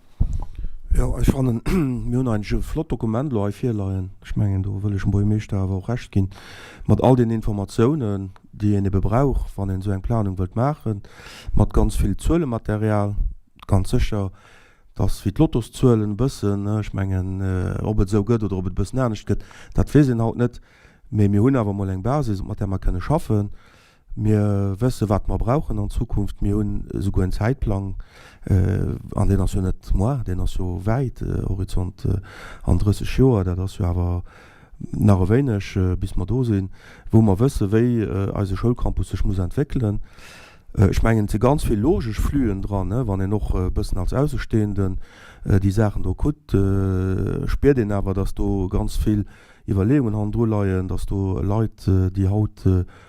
Jo, ech fannen, mir hunn eigentlech e flott Dokument elo hei virleien. Ech mengen, do wëll ech dem Buergermeeschter awer och Recht ginn, mat all deenen Informatiounen, déi een ebe brauch, wann een esou eng Planung wëllt maachen, mat ganz vill Zuelematerial, ganz sécher, dass wéi d'Lottoszuelen e bëssen, ech mengen, ob et esou gëtt oder ob et e bëssen anescht gëtt, dat weess een haut net, mee mir hunn awer emol eng Basis, mat där mer kënne schaffen. Mir wësse wat mer brauchen an Zukunft. Mir hunn esouguer en Zäitplang, an deen ass jo net moar, deen ass jo wäit, Horizont an 30 Joer, dat ass jo awer nach e wéineg bis mer do sinn, wou mer wësse wéi eise Schoulcampus sech muss entwéckelen. Ech mengen, et si ganz vill logesch Flüen dran, wann een och e bëssen als Aussestehenden déi Saachen do kuckt, spiert een awer, datt do ganz vill Iwwerleeungen hannendru leien, datt do Leit, déi haut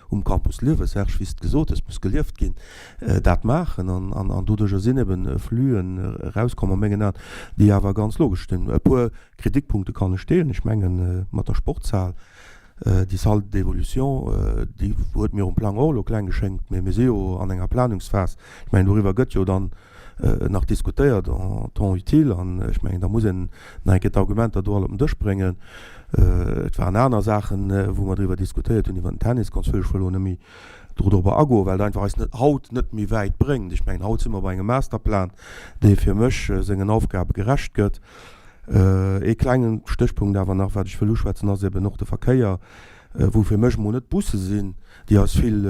um Campus liewen, Serge, wéi s de gesot hues, muss gelieft ginn, dat maachen. An doduercher sinn eben Fluen erauskomm a mengen Aen, déi awer ganz logesch sinn. E puer Kritikpunkte kann ech deelen. Ech mengen, mat der Sportshal, déi Salle d'évolution, déi huet mir um Plang och elo kleng geschéngt, mee mir si jo an enger Planungsphas. Ech mengen, doriwwer gëtt jo dann nach diskutéiert en temps utile an ech mengen, da muss een nach eng Kéier d'Argumenter do all op den Dësch bréngen. Et waren aner Saachen, wou mer driwwer diskutéiert hunn, iwwer den Tennis. Ganz wëll ech elo net méi dorobber agoen, well et einfach eis net haut net méi wäit bréngt. Ech mengen, haut si mer bei engem Masterplan, dee fir mech sengen Aufgabe gerecht gëtt. Ee klengen Stéchpunkt awer nach, wat ech wëll uschwätzen, ass eben och de Verkéier, wou fir mech emol net d'Busse sinn, déi eis vill,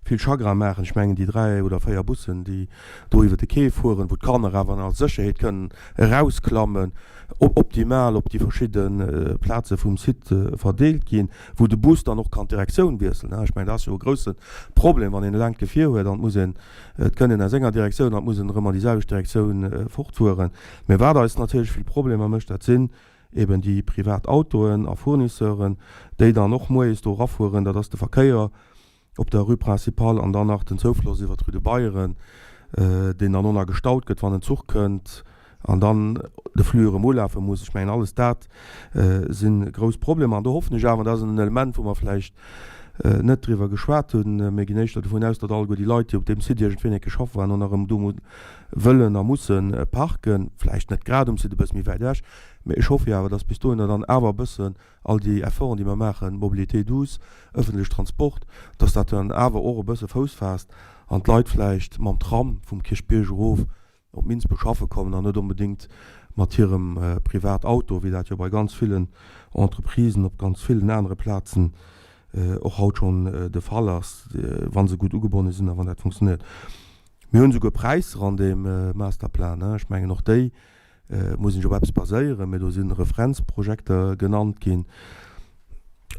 vill Chagrin maachen. Ech mengen déi 3 oder 4 Bussen, déi do iwwer de Quai fueren, wou d'Kanner awer an all Sécherheet kënnen erausklammen, optimal op déi verschidde Plaze vum Site verdeelt ginn, wou de Bus dann och kann d'Direktioun wiesselen. Ech mengen, dat ass jo e grousse Problem, wann een e laangt Gefier huet an et muss een, et kënnt een aus enger Direktioun an et muss een erëm an déi selwecht Direktioun fortfueren. Mä wat eis natierlech vill Problemer mécht, dat sinn eben déi privat Autoen a Fournisseuren, déi dann och moies do erafueren. Dat ass de Verkéier op der Rue Principale an dann nach den Zoufloss iwwer d'Rue de Beyeren, deen dann och nach gestaut gëtt, wann en Zuch kënnt an dann de Flux erëm ulafe muss. Ech mengen, alles dat si grouss Problemer. An do hoffen ech awer, an dat ass en Element, wou mer vläicht net driwwer geschwat hunn, mir ginn éischter dovun aus, datt alleguer déi Leit, déi op deem Site iergendwéi eng Kéier schaffe waren, och nach erëm do wëllen a musse parken, vläicht net grad um Site, e bësse méi wäit ewech, mä ech hoffe jo awer, datt bis dohinner dann awer e bëssen all déi Efforten, déi mer maachen, Mobilité douce, ëffentlech Transport, dass dat dann awer och e bësse Fouss faasst an d'Leit vläicht mam Tram vum Kierchbierg erof op Minsbech schaffe kommen an net onbedéngt mat hirem Privatauto, wéi dat jo bei ganz villen Entreprisen op ganz villen anere Plazen och haut schonn de Fall ass, wa se gutt ugebonne sinn a wann dat funktionéiert. Mir hunn esouguer Präisser an deem Masterplan. Ech mengen, och déi Et muss een sech op eppes baséieren, mee do si Referenzprojekter genannt ginn.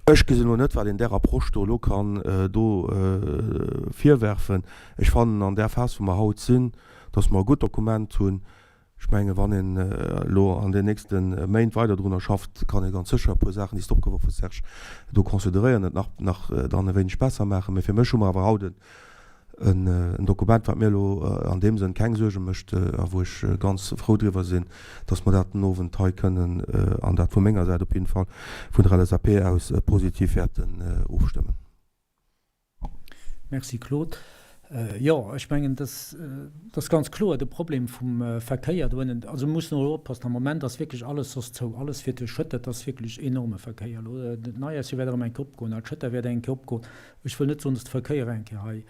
Ech gesinn elo net, wat een där Approche do elo kann do virwerfen. Ech fannen an där Phas, wou mer haut sinn, dass mer e gutt Dokument hunn. Ech mengen, wann een elo an den nächste Méint weider drunner schafft, kann ee ganz sécher e puer Saachen, déi s de opgeworf hues, Serge, do consideréieren, et nach, nach dann e wéineg besser maachen. Mee fir mech hu mer awer haut e En Dokument, wat mir elo an deem Sënn keng Suerge mécht a wou ech ganz frou driwwer sinn, dass mer dat den Owend hei kënnen, an dat vu menger Säit op jidde Fall, vun der LSAP aus positiv wäerten ofstëmmen. Merci Claude. Jo, ech mengen, dass ass ganz kloer de Problem vum Verkéier do ënnen. Also mir mussen elo oppassen, am Moment ass wierklech alles soss zou, alles fiert duerch Schëtter, et ass wierklech enorme Verkéier elo. D'Neiarsjoer wäert erëm eng Kéier opgoen, al Schëtter wäert eng Kéier opgoen. Ech wëll net soen, dass de Verkéier eng Kéier hei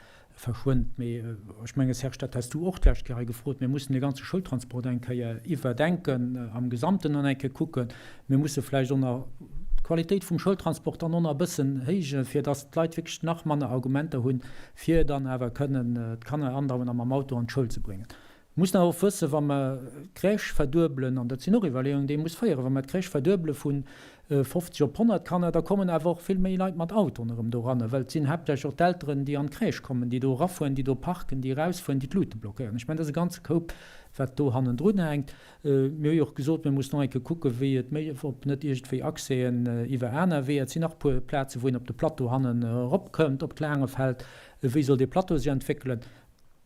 verschwënnt, mee ech menge Serge, dat has du och d'lescht Kéier hei gefrot, mir mussen de ganze Schoultransport eng Kéier iwwerdenken am Gesamten an eng Kéier kucken. Mir musse vläicht och nach d'Qualitéit vum Schoultransport dann och nach e bëssen héijen, fir dass d'Leit wierklech nach manner Argumenter hunn, fir dann awer kënnen d'Kanner andauernd a mam Auto an d'Schoul ze bréngen. Mir mussen awer och wëssen, wa mer d'Crèche verduebelen, an dat sinn och Iwwerleeungen, déi ee muss féieren, wa mer d'Crèche verduebele vun. 50 op 100 Kanner, da kommen awer och vill méi Leit mat Autoen erëm doranner, well et sinn haaptsächlech och d'Elteren, déi an d'Crèche kommen, déi do erafueren, déi do parken, déi erausfueren, déi d'Luute blockéieren. Ech mengen, dat ass e ganze Koup, wat do hannendrun hänkt. Mir hu jo och gesot, mir mussen och eng Kéier kucken, wéi et méi, ob net iergendwéi Accèsen iwwer aner Weeër, et sinn nach e puer Plazen, wou een op de Plateau hannen eropkëmmt, op d'Laangefeld, wéi soll dee Plateau sech entwéckelen.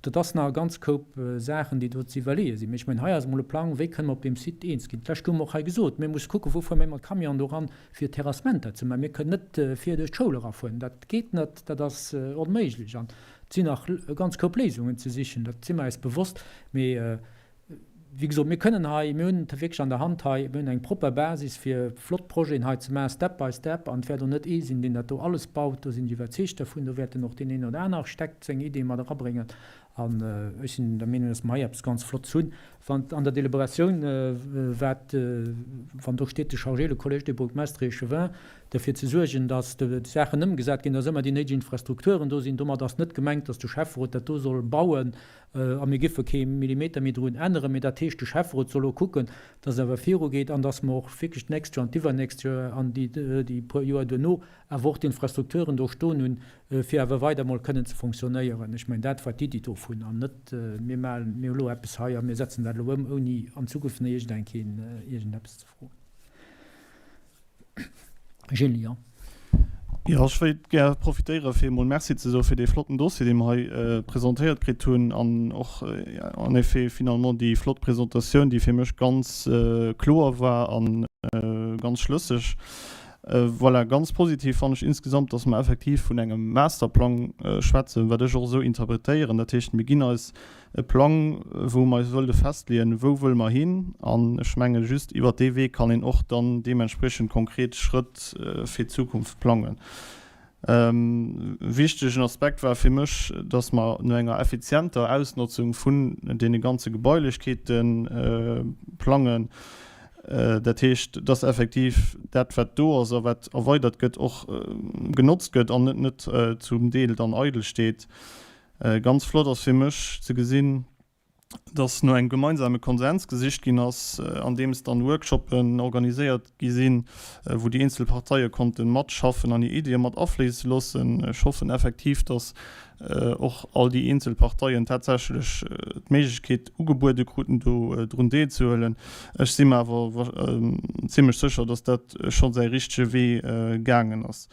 Dat ass nach e ganz Koup Saachen, déi do ze iwwerleeë sinn. Mee ech mengen, hei ass emol e Plang, wéi kënne mer op deem Site eens ginn. D'lescht hu mer och hei gesot, mir musse kucken, wou fuere mir mat Camion do eran, fir Terrassementer ze maachen. Mir kënnen net vir duerch d'Schoul erafueren. Dat geet net, dat ass onméiglech. An et sinn nach e ganz Koup Léisungen ze sichen, dat si mer eis bewosst. Mee Wéi gesot, mir kënnen hei, mir hunn et wierklech an der Hand hei, mir hunn eng propper Basis, fir flott Projeten hei ze maachen, step by step. An et wäert och net ee sinn, deen dat do alles baut, do sinn ech iwwerzeegt dervun. Do wäerten och deen een oder aner Architekt seng Iddie mat erabréngen. An ech sinn der Meenung, dass mer hei eppes ganz Flottes hunn. Wann an der Deliberatioun, wat, wann do steet, de charger le Collège des bourgmestres et échevins derfir ze suergen, dass déi Saachen ëmgesat ginn, dass ëmmer déi néideg Infrastrukturen do sinn, domat ass net gemengt, dass de Schäfferot dat do soll bauen, A mir géife kee Millimeter méi drun änneren. Mee dat heescht, de Schäfferot soll elo kucken, dass et awer virugeet an dass mer och wierklech d'nächst Joer an d'iwwernächst Joer an déi puer Joer duerno awer och d'Infrastrukturen do stoen hunn, fir awer weider emol kënnen ze fonctionnéieren. Ech mengen, dat war d'Iddi dovun an net, mir malen, mir hu elo eppes hei a mir setzen dat elo ëm, ouni an Zukunft nach iergendeng keen iergendeppes ze froen. Gilles, jo. Jo, ech wéilt gär profitéiere fir emol Merci ze soe fir dee flotten Dossier, dee mer hei presentéiert kritt hunn an och en effet finalement déi flott Presentatioun, déi fir mech ganz kloer war a ganz schlësseg. Voilà, ganz positiv fannen ech insgesamt, dass mer effektiv vun engem Masterplang schwätzen, wat ech och esou interpretéieren. Dat heescht, mir ginn eis e Plang, wou mer eis wëlle festleeën, wou wëlle mer hin. An ech menge just iwwert dee Wee kann een och dann deementspriechend konkret Schrëtt fir d'Zukunft plangen. E wichtegen Aspekt war fir mech, dass mer no enger effizienter Ausnotzung vun deene ganze Gebailechkeete plangen. Dat heescht, dass effektiv dat, wat do ass a wat erweidert gëtt, och genotzt gëtt an net zum Deel dann eidel steet. Ganz flott ass fir mech ze gesinn, dass no engem gemeinsame Konsens gesicht ginn ass, andeems dann Workshoppen organiséiert gi sinn, wou déi eenzel Parteie konnte matschaffen an hir Iddie mat afléisse loossen. Ech hoffen effektiv, dass och all déi eenzel Parteien tatsächlech d'Méiglechkeet ugebuede kruten, do drun deelzehuelen. Ech si mer awer zimlech sécher, dass dat scho säi richtege Wee gaangen ass.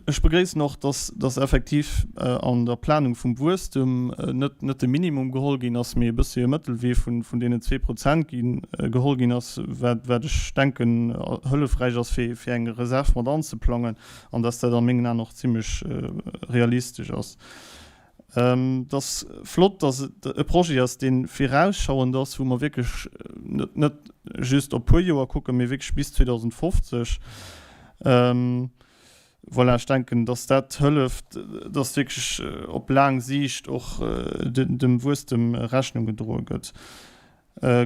Ech begréissen och, dass dass effektiv an der Planung vum Wuesstum net net de Minimum geholl ginn ass, mee e bëssi e Mëttelwee vun vun deenen 2% gi geholl ginn ass, wat wat ech denken hëllefräich ass fir fir eng Reserv mat anzeplangen an dass dat a mengen Aen och zimlech realistesch ass. Et ass flott, dass et e Projet ass, dee virausschauend ass, wou mer wierklech net net just op puer Joer kucken, mee wierklech bis 2050. Voilà, ech denken, dass dat hëlleft, dass wierklech op laang Siicht och dem Wuesstem Rechnung gedroe gëtt.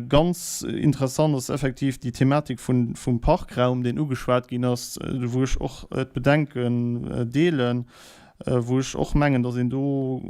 Ganz interessant ass effektiv déi Thematik vum Parkraum, deen ugeschwat ginn ass, wou ech och d'Bedenken deelen, wou ech och mengen, datt een do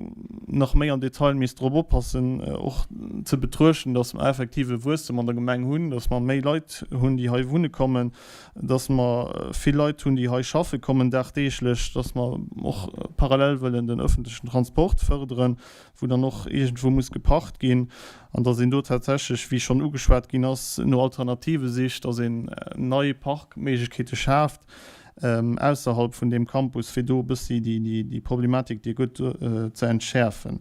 nach méi am Detail misst drop oppassen, och ze betruechten, datt mer effektiv e Wuesstem an der Gemeng hunn, datt mer méi Leit hunn, déi hei wunne kommen, datt mer vill Leit hunn, déi hei schaffe kommen dagdeeglech, datt mer och parallel wëllen den öffentlechen Transport fërderen, wou dann och iergendwou muss geparkt ginn, an datt een do tatsächlech, wéi schonn ugeschwat ginn ass, no Alternative sicht, datt een nei Parkméiglechkeete schaaft ausserhalb vun deem Campus, fir do e bëssi déi Problematik, déi gutt ze entschäerfen.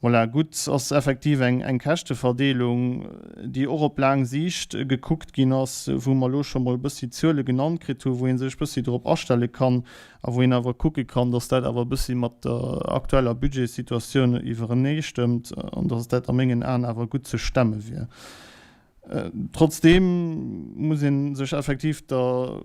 Voilà, gutt ass effektiv eng Käschteverdeelung, déi och op laang Siicht gekuckt ginn ass, wou mer elo scho mol e bëssi Zuele genannt kritt hunn, wou ee sech e bëssi drop astelle kann a wou een awer kucke kann, dass dat awer e bëssi mat der aktueller Budgetssituatioun iwwereneestëmmt an dass dat a mengen Aen awer gutt ze stemme wier. Trotzdeem muss ee sech effektiv der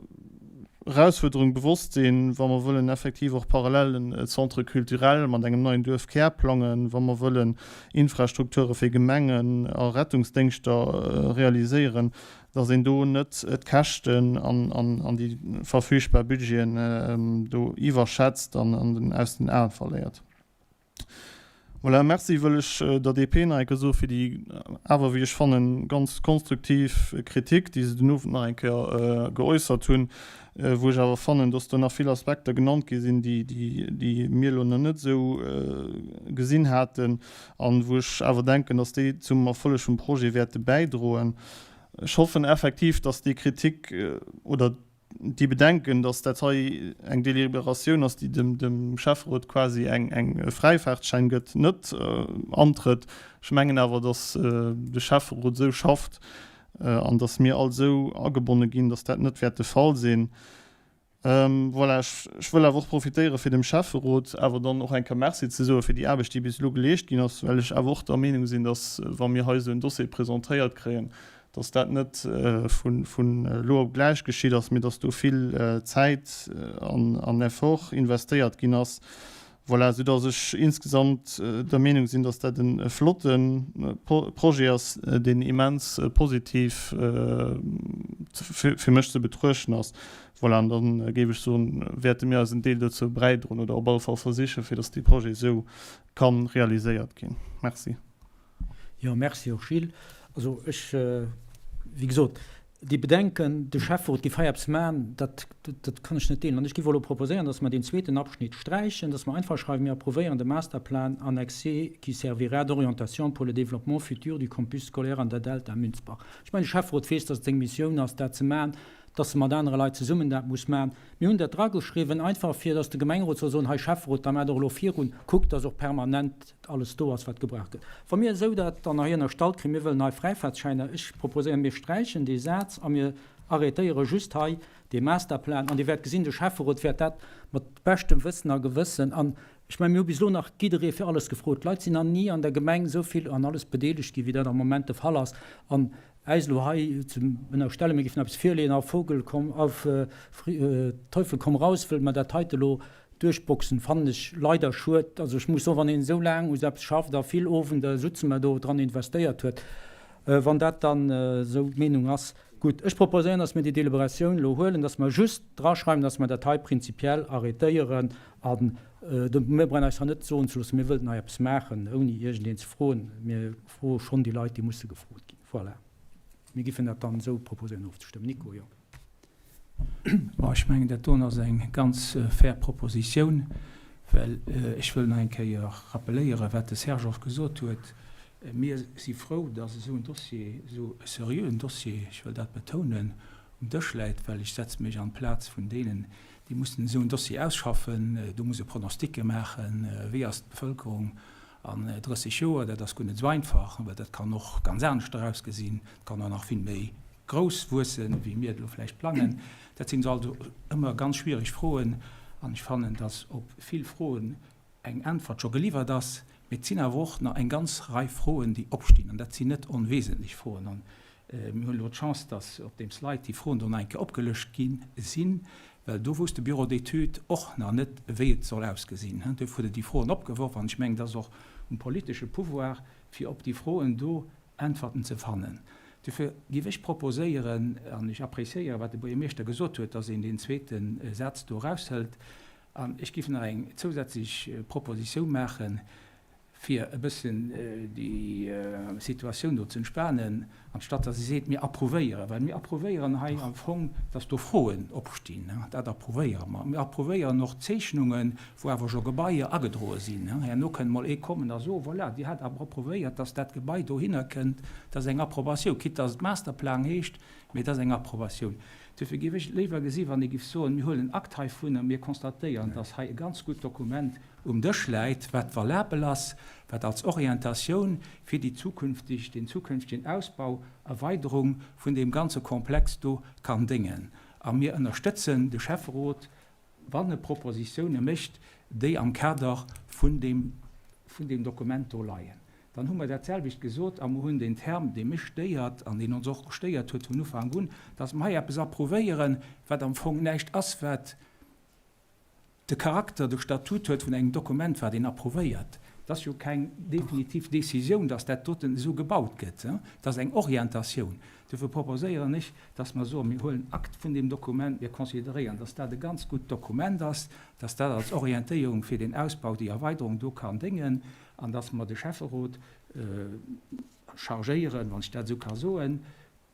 Erausfuerderung bewosst sinn, wa mer wëllen effektiv och parallel en Centre culturel mat engem neien Duerfkär plangen, wa mer wëllen Infrastrukture fir Gemengen a Rettungsdéngschter realiséieren, dass een do net d'Käschten an déi verfügbar Budgeten do iwwerschätzt an aus den Ae verléiert. Voilà, Merci wëll ech der DP nach eng Kéier soe fir déi awer, wéi ech fannen, ganz konstruktiv Kritik, déi se den Owend nach eng Kéier geäussert hunn, wou ech awer fannen, dass do nach vill Aspekter genannt gi sinn, déi, déi mir elo nach net esou gesinn haten an wou ech awer denken, dass déi zum Erfolleg vum Projet wäerte bäidroen. Ech hoffen effektiv, dass déi Kritik oder déi Bedenken, datt dat hei eng Deliberatioun ass, déi dem Schäfferot quasi eng Fräifaartschäin gëtt, net antrëtt. Ech mengen awer, datt de Schäfferot esou schafft an datt mir all esou agebonne ginn, datt dat net wäert de Fall sinn. Voilà, ech wëll awer och profitéiere fir dem Schäfferot awer dann och eng Kéier Merci ze soe fir déi Aarbecht, déi bis elo geleescht ginn ass, well ech awer och der Meenung sinn, datt wa mir hei esou en Dossier presentéiert kréien, dass dat net vun elo op gläich geschitt ass, mee dass do vill Zäit an Effort investéiert ginn ass. Voilà, soudass ech insgesamt der Meenung sinn, dass dat e flotte Projet ass, deen immens positiv fir mech ze betruechten ass. Voilà, an da géif ech soen, wäerte mir eisen Deel dozou bräidroen oder op alle Fall versichen, fir dass dee Projet esou ka realiséiert ginn. Merci. Jo, merci och Gilles. Also ech, wéi gesot, déi Bedenken, de Schäfferot géif hei eppes maachen, dat, dat kann ech net deelen. An ech géif och elo proposéieren, dass mer deen zweeten Abschnitt sträichen, dass mer einfach schreiwen, mir approuvéieren de Masterplan annexé qui servira d'orientation pour le développement futur du campus scolaire an der Delta Münzbach. Ech mengen, de Schäfferot weess, dass et seng Missioun ass, dat ze maachen, dass e mat anere Leit zesummen dat muss maachen. Mir hunn dat drageschriwwen, einfach fir dass de Gemengerot soll soen, hei Schäfferot, da maacht och elo virun, kuckt, dass och permanent alles do ass, wat gebraucht gëtt. Wa mir esou dat dann hei ënnerstallt kréien, mir wëllen hei Fräifaartsschäiner, ech proposéieren, mir sträichen dee Saz a mir arrêtéiere just hei dee Masterplan an Dir wäert gesinn, de Schäfferot wäert dat mat beschtem Wëssen a Gewëssen an ech mengen, mir hu bis elo nach jidderee fir alles gefrot, d'Leit sinn nach ni an der Gemeng esou vill an alles bedeelegt ginn, wéi dat am Moment de Fall ass an äis elo hei ze ënnerstellen, mir géifen eppes virleeën, auf Vogel komm, auf Teufel komm raus, wëlle mer dat heite elo Duerchboxen fannen ech leider schued. Also ech muss soen, wann een esou laang u sou eppes schafft a vill Owender Sutzemer do dran investéiert huet, wann dat dann esou d'Meenung ass. Gutt, ech proposéieren, dass mir déi Deliberatioun elo huelen, dass mer just draschreiwen, dass mer dat hei prinzipiell arrêtéieren an mir brauchen eis hei net soen ze loossen, mir wëllten hei eppes maachen, ouni iergendeen ze froen. Mir froe schonn déi Leit, déi musse gefrot ginn. Voilà. Mir giffen dat dann esou proposéieren ofzestëmmen. Nico, jo. Bon, ech mengen, dat doen ass eng ganz fair Propositioun, well ech wëll nach eng Kéier rappeléieren, wat de Serge och gesot huet. Mir si frou, dass esou en Dossier, esou e seriöen Dossier, ech wëll dat betounen, um Dësch läit, well ech setze mech an d'Plaz vun deenen, déi mussen esou en Dossier ausschaffen, do muss e Pronosticke maachen, wéi ass d'Bevëlkerung an 30 Joer. Dat ass guer net esou einfach, well dat kann och ganz anescht erausgesinn, et kann och nach vill méi grouss wuessen, wéi mir et elo vläicht plangen? Dat sinn also ëmmer ganz schwierig Froen an ech fannen, dass op vill Froen eng Äntwert scho geliwwert ass, mee et sinn awer och nach eng ganz Rei Froen, déi opstinn an dat sinn net onwesentlech Froen. An mir hunn elo d'Chance, dass op deem Slide déi Froen do nach eng Kéier opgelëscht gi sinn, well do wousst de Bureau d'études och nach net, wéi et soll ausgesinn. Duerfir huet e déi Froen opgeworf an ech mengen, et ass och um politesche Pouvoir, fir op déi Froen do Äntwerten ze fannen. Dofir géif ech proposéieren, an ech appréciéieren, wat de Buergermeeschter gesot huet, dass een deen zweete Saz do eraushëlt, an ech géif nach eng zousätzlech Propositioun maachen, fir e bëssen déi Situatioun do ze entspanen, anstatt dass ee seet, mir approuvéieren, well mir approuvéieren hei am Fong, dass do Froen opstinn, dat approuvéiere mer. Mir approuvéieren och Zeechnungen, wou awer scho Gebaier agedroe sinn. Herno kënn mol ee kommen a soen, Voilà, Dir hat awer approuvéiert, dass dat Gebai dohinner kënnt. Dat ass eng Approbatioun, quitte dass et Masterplang heescht, mee et ass eng Approbatioun. Duerfir géif ech et léiwer gesi wann ee géif soen, Mir huelen Akt heivun a mir constatéieren, dass hei e ganz gutt Dokument um Dësch läit, wat valabel ass, wat als Orientatioun fir déi zukünftig, den zukünftigen Ausbau, Erweiderung vun deem ganze Komplex do kann déngen. A mir ënnerstëtzen de Schäfferot, wann e Propositioune mécht, déi am Kader vun deem, vun deem Dokument do leien. Dann hu mer dat selwecht gesot a mer hunn deen Term, dee mech stéiert an deen ons och gestéiert huet vun Ufank un, dass mer hei eppes approuvéieren, wat am Fong näischt ass, wat de Charakter, de Statut huet vun engem Dokument, wat een approuvéiert. Et ass jo keng definitiv Décisioun, dass dat doten esou gebaut gëtt. Et ass eng Orientatioun. Duerfir proposéieren ech, dass mer soen, mir huelen Akt vun deem Dokument, mir consideréieren, dass dat e ganz gutt Dokument ass, dass dat als Orientéierung fir den Ausbau, déi Erweiderung do kann déngen. An dass mer de Schäfferot chargéieren, wann ech dat esou ka soen,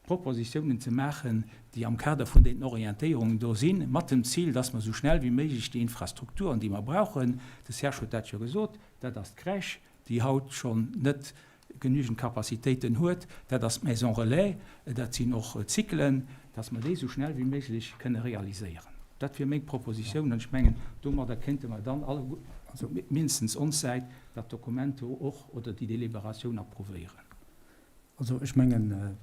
Propositiounen ze maachen, déi am Kader vun deenen Orientéierungen do sinn, mat dem Zil, dass mer esou schnell wéi méiglech déi Infrastrukturen, déi mer brauchen, de Serge huet dat jo gesot, dat ass d'Crèche, déi haut schonn net genügend Capacitéiten huet, dat ass d'Maison relais, dat sinn och d'Cyclen, dass mer déi esou schnell wéi méiglech kënne realiséieren. Dat wier meng Propositioun an ech mengen, domadder kéinte mer dann alleguer, also mindestens ons Säit, dat Dokument do och oder déi Deliberatioun approuvéieren. Also ech mengen,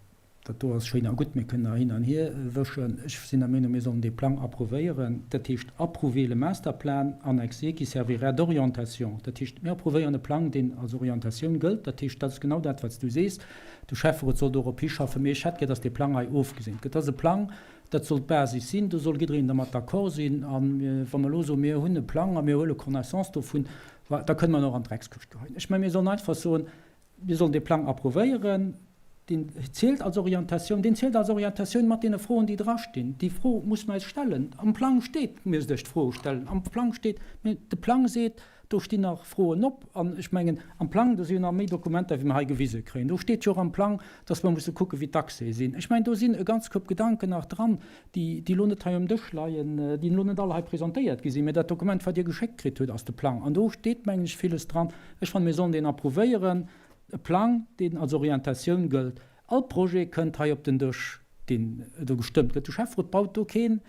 dat do ass schéin a gutt, mir kënnen nach hin an hier wëschen. Ech sinn der Meenung, mir sollen dee Plang approuvéieren. Dat heescht, approuver le Masterplan annexé qui servira d'orientation. Dat heescht, mir approuvéieren e Plang, deen als Orientatioun gëllt. Dat heescht, dat ass genau dat, wat s du sees. De Schäfferot soll dorop hischaffen. Mee ech hätt gär, dass dee Plang hei ofgeseent gëtt. Dat ass e Plang, dat soll d'Basis sinn. Do soll jiddereen dermat d'accord sinn. A wa mer elo soen, mir hunn e Plang a mir huele Connaissance dovun, da kënne mer en och an d'Dreckskëscht geheien. Ech mengen, mir sollen einfach soen, Mir sollen dee Plang approuvéieren. Deen zielt als Orientatioun. Deen zielt als Orientatioun mat deene Froen, déi drastinn. Déi Fro muss mer eis stellen. Am Plang steet, mir lech d'Froe stellen. Am Plang steet, mir, de Plang seet, do stinn nach Froen op. An ech mengen, am Plang, do si jo nach méi Dokumenter, wéi mer hei gewise kréien. Do steet jo och am Plang, dass mer musse kucken, wéi d'Accèse sinn. Ech mengen, do sinn e ganz Koup Gedanken nach dran, déi, déi elo net hei um Dësch leien, déi elo net all hei presentéiert gi sinn. Mä dat Dokument, wat Dir geschéckt kritt hutt, ass de Plang. An do steet, mengen ech, villes dran. Ech fannen, mir sollen deen approuvéieren, e Plang, deen als Orientatioun gëllt. All Projet kënnt hei op den Dësch, deen do gestëmmt gëtt. De Schäfferot baut do keen,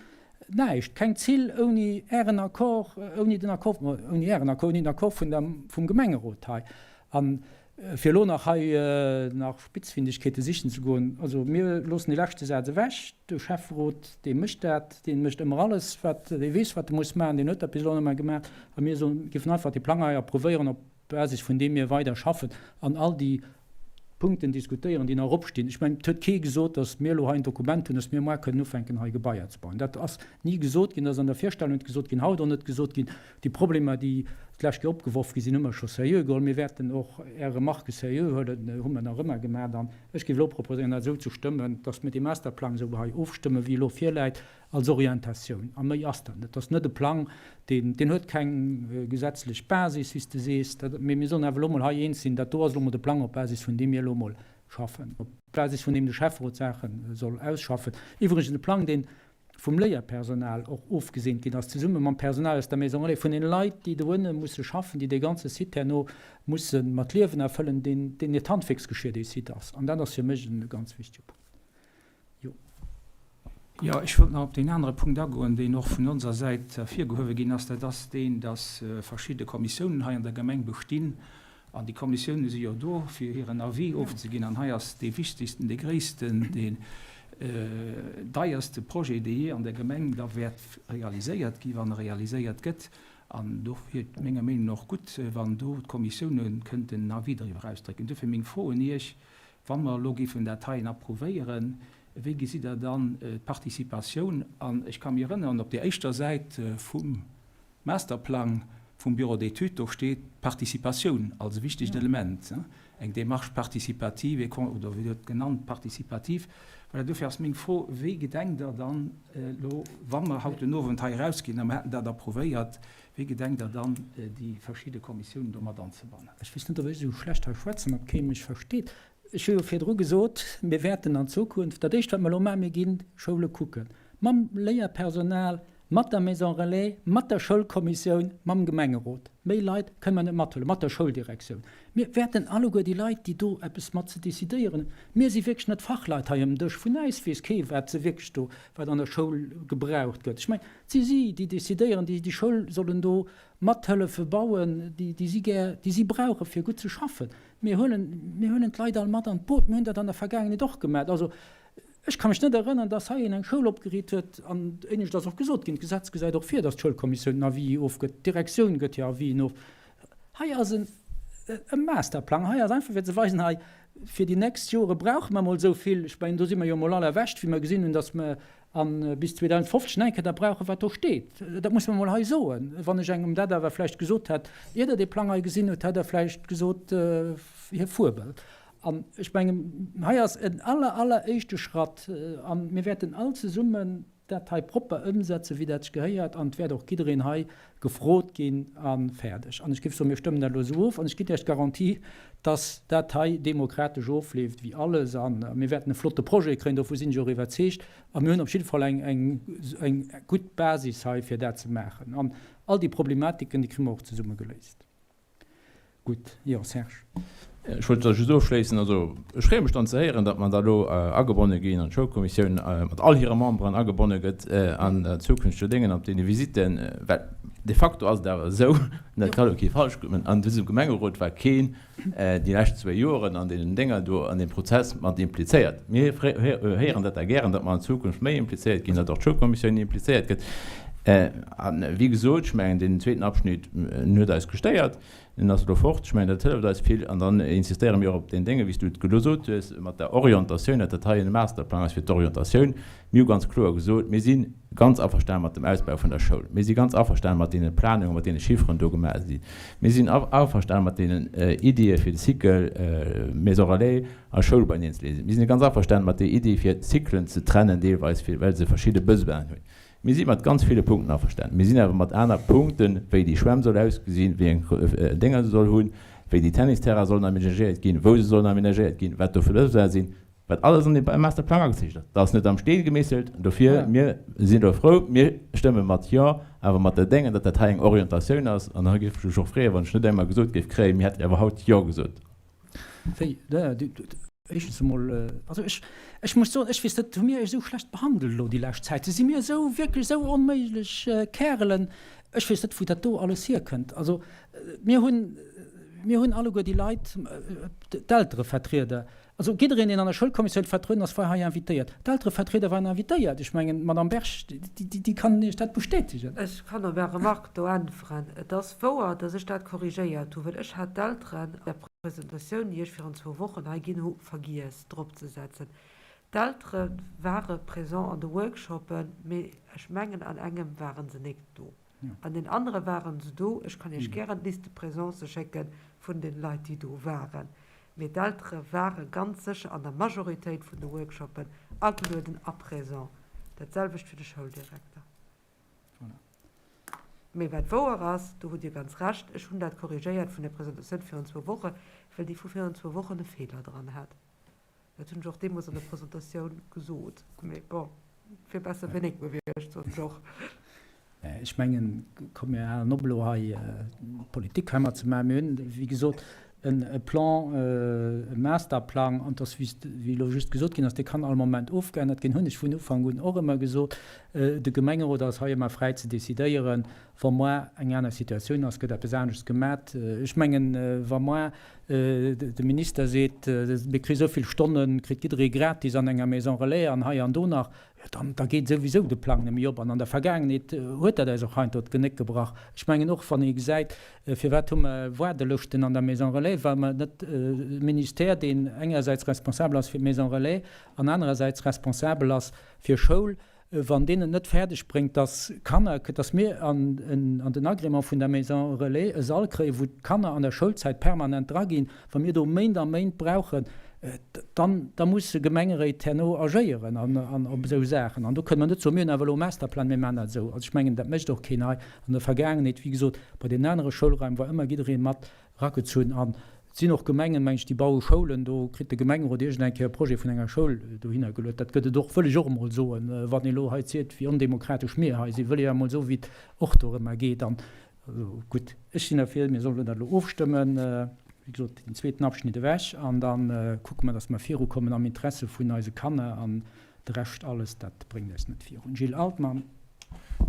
näischt, keng Zill ouni Ären Accord, ouni den Accord, ouni Ären Accord, ouni den Accord vun der, vum Gemengerot hei. An Fir elo nach hei nach Spitzfindigkeete sichen ze goen, also mir loossen dee leschte Saz ewech. De Schäfferot, dee mécht dat, dee mécht ëmmer alles, wat, dee weess, wat e muss maachen, deen huet dat bis elo ëmmer gemaach. A mir soen, géifen einfach dee Plang hei approuvéieren, op Basis vun deem mir weider schaffen an all déi Punkten diskutéieren, déi nach opstinn. Ech mengen, et huet kee gesot, datt mir elo hei en Dokument hunn, datt mir muar kënnen ufänken, hei Gebaier ze bauen. Dat ass ni gesot ginn, dat ass an der Virstellung net gesot ginn, haut och net gesot ginn. Déi Problemer, déi d'lescht Kéier opgeworf gi sinn, hu mer scho seriö geholl. Mir wäerten och Är Remarquë seriö huelen, hu mer nach ëmmer gemaach. An ech géif elo proposéieren, dat esou ze stëmmen, dass mir dee Masterplang esou hei ofstëmmen, wéi e elo virläit, als Orientatioun. A méi ass dat net. Dat ass net e Plang, deen, deen huet keng gesetzlech Basis, wéi s de sees. Dat, mee mir sollen awer elo mol hei eens sinn, dat do ass elo mol de Plang, op Basis vun deem mir elo mol schaffen, op Basis vun deem de Schäfferot Saache soll ausschaffen. Iwwregens e Plang, deen vum Léierpersonal och ofgeseent ginn ass, zesumme mam Personal aus der Maison Relais, vun den Leit, déi doënne musse schaffen, déi dee ganze Site herno musse mat Liewen erfëllen, deen, deen hiert Handwierksgeschir dee Site ass. An dat ass fir mech e ganz wichtege Punkt. Jo. Jo, ech wollt nach op deen anere Punkt agoen, deen och vun onser Säit ervirgehuewe ginn ass. Dat ass deen, dass verschidde Kommissiounen hei an der Gemeng bestinn, An déi Kommissioune si jo do, fir hiren Avis ofzeginn. An hei ass dee wichtegsten, dee gréissten, deen deierste Projet, dee jee an der Gemeng da wäert realiséiert ginn, wann e realiséiert gëtt. An do wier et menger Meenung no och gutt, wann do d'Kommissioune kënnten en Avis driwwer ausdrécken. Dofir meng Fro un Iech, Wa mer elo géifen dat heien approuvéieren, wéi gesitt Der dann d'Participatioun? An ech ka mich erënneren, op där éischter Säit vum Masterplang vum Bureau d'études, do steet d'Participatioun als e wichtegt Element, eng Démarche participative et, oder wéi huet et genannt, participative. Voilà, dofir ass meng Fro, Wéi gedenkt Der dann elo, wa mer haut den Owend hei erausginn a mer hätten dat approuvéiert, wéi gedenkt Der dann, déi verschidde Kommissiounen do mat anzebannen? Ech weess net, ob ech esou schlecht hei schwätzen, ob kee mech versteet. Ech hu jo virdru gesot, mir wäerten an Zukunft, dat Éischt, wat mer elo maachen, mir ginn d'Schoule kucken, mam Léierpersonal, mat der Maison relais, mat der Schoulkommissioun, mam Gemengerot. Méi Leit kënne mer net mathuelen, mat der Schouldirektioun. Mir wäerten alleguer déi Leit, déi do eppes mat ze decidéieren hunn, mir si wierklech net Fachleit hei um Dësch, vun äis weess kee wat se wierklech do, wat an der Schoul gebraucht gëtt. Ech mengen, et si si, déi decidéieren, déi déi Schoul sollen do mathëllefe bauen, déi déi si gär, déi si brauche fir gutt ze schaffen. Mir huelen, mir huelen d'Leit all mat an d'Boot. Mir hunn dat an der Vergaangenheet och gemaach. Also ech ka mech net erënnern, dass hei een eng Schoul opgeriit huet, an éinescht ass och gesot ginn, d'Gesetz gesäit och vir, dass d'Schoulkommissioun en Avis ofgëtt, d'Direktioun gëtt hir Avisen of. Hei ass en e Masterplang, hei ass einfach fir ze weisen, hei fir déi nächst Jore brauche mer emol esou vill. Ech mengen, do si mer jo emol all erwächt, wéi mer gesinn hunn, dass mer A bis 2050 eng Kéier dat brauchen, wat do steet. Dat muss mer emol hei soen. Wann ech engem dat awer vläicht gesot hätt, ier Der dee Plang hei gesinn hutt, hätt Der vläicht gesot, hie fuebelt. An ech mengen, hei ass en aller, alleréischte Schratt. A mir wäerten all zesummen. dat hei propper ëmsetzen, wéi dat sech gehéiert, an et wäert och jiddereen hei gefrot ginn a fäerdeg. An ech géif soen, mir stëmmen dat elo esou of an ech ginn Iech d'Garantie, dass dat hei demokratesch ofleeft wéi alles a mir wäerten e flotte Projet kréien, dovu sinn ech och iwwerzeegt. A mir hunn op jidde Fall eng, eng, eng gutt Basis hei, fir dat ze maachen. An all déi Problematiken, déi kréie mer och zesumme geléist. Gutt, jo Serge. Ech wollt da just ofschléissen, also ech freeë mech dann ze héieren, datt mer da elo agebonne ginn an d'Schoulkommissioun mat all hire Memberen agebonne gëtt an zukünftege Déngen op deene Visitten, well de facto ass et awer esou, an dat ka elo kee falsch kucken, an dësem Gemengerot war keen déi lescht zwéi Joren an deenen Dénger do an deem Prozess mat implizéiert. Mir héieren dat da gären, datt mer an Zukunft méi implizéiert ginn, datt och d'Schoulkommissioun implizéiert gëtt. A wéi gesot, ech mengen, deen zweeten Abschnitt, en huet eis gestéiert. En ass elo fort. Ech mengen, dat hëlleft eis vill. An dann insistéiere mir och op deen Dénge, wéi s du et gesot hues, mat der Orientatioun, datt dat hei en Masterplang ass fir d'Orientatioun. Mir hu ganz kloer gesot, mir si ganz averstane mat dem Ausbau vun der Schoul. Mir si ganz averstane mat deene Planungen, mat deene Chifferen do gemaach sinn. Mir sinn averstane mat deenen Iddie fir de Cycle Maison relais a Schoul beieneen ze leeën. Mir si ganz averstane mat der Iddi fir d'Cyclen ze trennen deelweis, well se verschidde Besoinen hunn. Mir si mat ganz ville Punkten averstanen. Mir sinn awer mat aner Punkten, wéi déi Schwämm soll ausgesinn, wéi eng Dénger se soll hunn, wéi déi Tennisterraine sollen aménagéiert ginn, wou se sollen aménagéiert ginn, wat do fir Besoine sinn, wat alles an deem Masterplang agezeechent ass. Dat ass net am Steen gemeesselt. Dofir, mir sinn elo frou, mir stëmme mat Jo, awer mat der Déngen, datt dat hei eng Orientatioun ass. An da géif ech mech och freeën, wann ech net einmal gesot géif kréien, mir hätten awer haut Jo gesot. Wéi? Éischtens emol, also ech, ech muss soen, ech weess net, hu mir Iech esou schlecht behandelt elo déi lescht Zäit? Si mir esou, wierklech esou onméiglech Kärelen? Ech weess net, wou dat do alles hierkënnt. Also mir hunn, mir hunn alleguer déi Leit, d'Elterevertrieder, also jiddereen, deen an der Schoulkommissioun vertrueden ass, war hei invitéiert. D'Elterevertrieder waren invitéiert. Ech mengen, d'Madame Berg, déi, déi kann Iech dat bestätegen. Ech kann op Är Remarque do äntweren. Et ass wouer, dass ech dat korrigéiert hu, well ech hat d'Elteren an der Presentatioun, déi ech virun zwou Wochen hei ginn hu, vergiess dropzesetzen. D'Eltere ware présent an de Workshoppen, mee ech mengen an engem ware se nik do. An den anere ware se do. Ech kann Iech gären d'Liste de présence schécke vun den Leit, déi do waren. Mee d'Eltere ware ganz sécher an der Majoritéit vun de Workshoppen agelueden a présent. Dat selwecht fir de Schouldirekter. Voilà. Mee wat wouer ass, do hutt Dir ganz Recht, ech hunn dat korrigéiert vun der Presentatioun virun zwou Wochen, well déi vu virun zwou Wochen e Feeler dran hat. Dat hunn ech och deemools an der Presentatioun gesot. Mee bon, et wier besser wéi néng gewiescht, soen ech och. Ech mengen, komm mir halen op elo hei Politik heimat ze maachen. Mir hunn, wéi gesot, e Plan, e Masterplang, an dass, wéi elo just gesot ginn ass, dee kann all Moment ofgeännert ginn, hunn ech vun Ufank un och ëmmer gesot. De Gemengerot ass hei ëmmer fräi ze decidéieren. Wa moar eng aner Situatioun ass, gëtt eppes aneschts gemat. Ech mengen, wa moar de Minister seet, mir kréie esou vill Stonnen, kritt jidderee gratis an enger Maison relais an hei an do nach, jo dann, da geet souwisou de Plang net méi op. An an der Vergaangenheet huet dat eis och heiansdo d'Genéck gebrach. Ech mengen och, wann ee gesäit, Firwat hu mer Waardelëschten an der Maison relais? Well mer net e Ministère, deen engersäits responsabel ass fir d'Maison relais an anerersäits responsabel ass fir Schoul, wann deen et net fäerdeg bréngt, dass Kanner, dass mir an den Agrément vun der Maison relais e Sall kréien, wou d'Kanner an der Schoulzäit permanent dra ginn, wa mir do Méint a Méint brauchen, dann da musse Gemengeréit herno agéieren an op esou Saachen. An do kënne mer net soen, mir hunn awer elo e Masterplan, mir maachen dat esou. Also ech mengen, dat mécht och keen hei. An der Vergaangenheet, wéi gesot, bei deenen anere Schoulraim war ëmmer jidderee mat eragezunn. An et sinn och Gemengen, meng ech, déi baue Schoulen, do kritt de Gemengerot iergend eng Kéier e Projet vun enger Schoul dohinner geluet. Dat gëtt et och, wëll ech och emol soen. Wann ee elo hei zielt, wéi ondemokratesch mir hei sinn, wëll ech emol soen, wéi et och dorëmmer geet. An Also gutt, ech sinn derfir, mir sollen dat elo ofstëmmen, wéi gesot, deen zweeten Abschnitt ewech, an da kucke mer, datt mer virukommen am Interesse vun eise Kanner. An de Rescht alles, dat bréngt eis net virun. Gilles Altmann.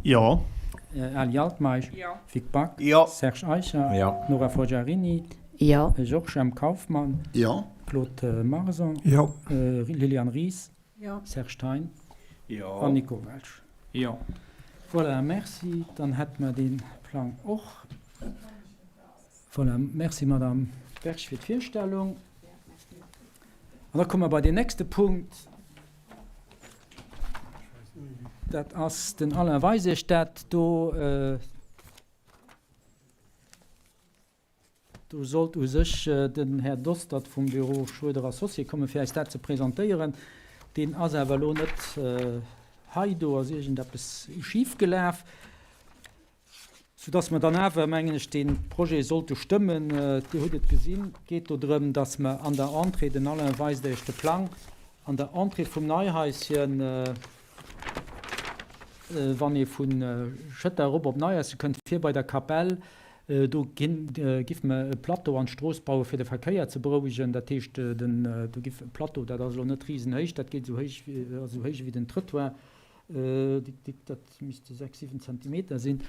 Jo. Ali Altmeisch. Jo. Vic Back. Jo. Serge Eicher. Jo. Nora Forgiarini. Jo. Georges M. Kauffmann. Jo. Claude Marson. Jo. Liliane Ries. Jo. Serge Thein. Jo. An Nico Welsch. Jo. Voilà, merci. Dann hätte mer dee Plang och. Voilà, merci Madame Berg fir d'Virstellung. An da komme mer bei deen nächste Punkt. Dat ass den Alain weis Iech dat do. Do sollt u sech den Här Dostert vum Büro Schroeder Associés kommen, fir eis dat ze presentéieren. Deen ass awer elo net. Hei do ass iergendeppes schif gelaf, soudass mer dann awer, mengen ech, dee Projet sollte stëmmen. Dir hutt et gesinn, et geet do drëm, dass mer an der Entrée, den Alain weist Iech de Plang, an der Entrée vum Neihaischen, wann ee vu Schëtter erop op Neihaischen kënnt, vir bei der Kapell, do giff mer e Plateau an d'Strooss bauen, fir de Verkéier ze berouegen. Dat heescht, do giff e Plateau, dat ass elo net risenhéich, dat geet esou héich, ass esou héich ewéi den Trëttoir, dat misste 6, 7 Zentimeter sinn,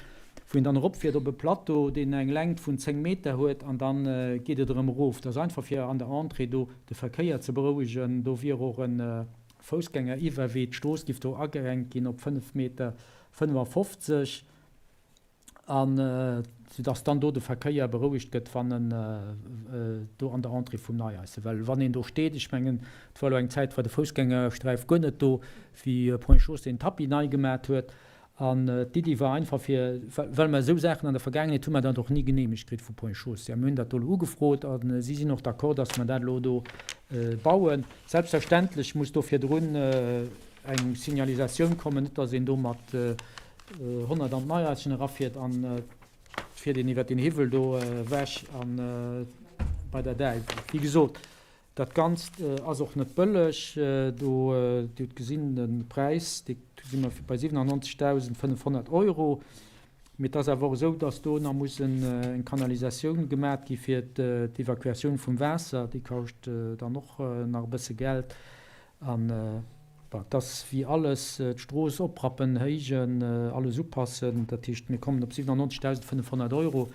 wou een dann eropfiert op e Plateau, deen eng Längt vun 10 Meter huet, an da geet et erëm erof. Dat ass einfach fir an der Entrée do de Verkéier ze berouegen. Do wier och e Foussgängeriwwerwee, d'Strooss giff do agerenkt ginn op 5 Meter 55. An soudass dann do de Verkéier berouegt gëtt, wann en do an der Entrée vum Neieisse, well wann een do steet, ech mengen, et war elo eng Zäit, war de Foussgängersträif guer net do, wéi Ponts et Chaussées den Tapis nei gemat huet. An d'Iddi war einfach fir, well mer esou Saachen an der Vergaangenheet hu mer dat och ni geneemegt kritt vu Ponts et Chaussées. A mir hunn dat do elo ugefrot a si sinn och d'accord, dass mer dat elo do bauen. Selbstverständlech muss do virdrun eng Signalisatioun kommen, net dass een do mat 100 an d'Neiaischen erafiert an et fiert een iwwer den Hiwwel do ewech an bei der Däiwel. Wéi gesot, dat Ganzt ass och net bëlleg. Do, Dir hutt gesinn, de Präis, dee si mer bei 97.500 Euro. Mee et ass awer och esou, datt do nach muss eng Kanalisatioun gemat gi fir d'Evakuatioun vum Waasser. Déi kascht dann och nach e bësse Geld. An bon, et ass wéi alles, d'Strooss oprappen, héijen, alles upassen. Dat heescht, mir kommen op 97.500 Euro,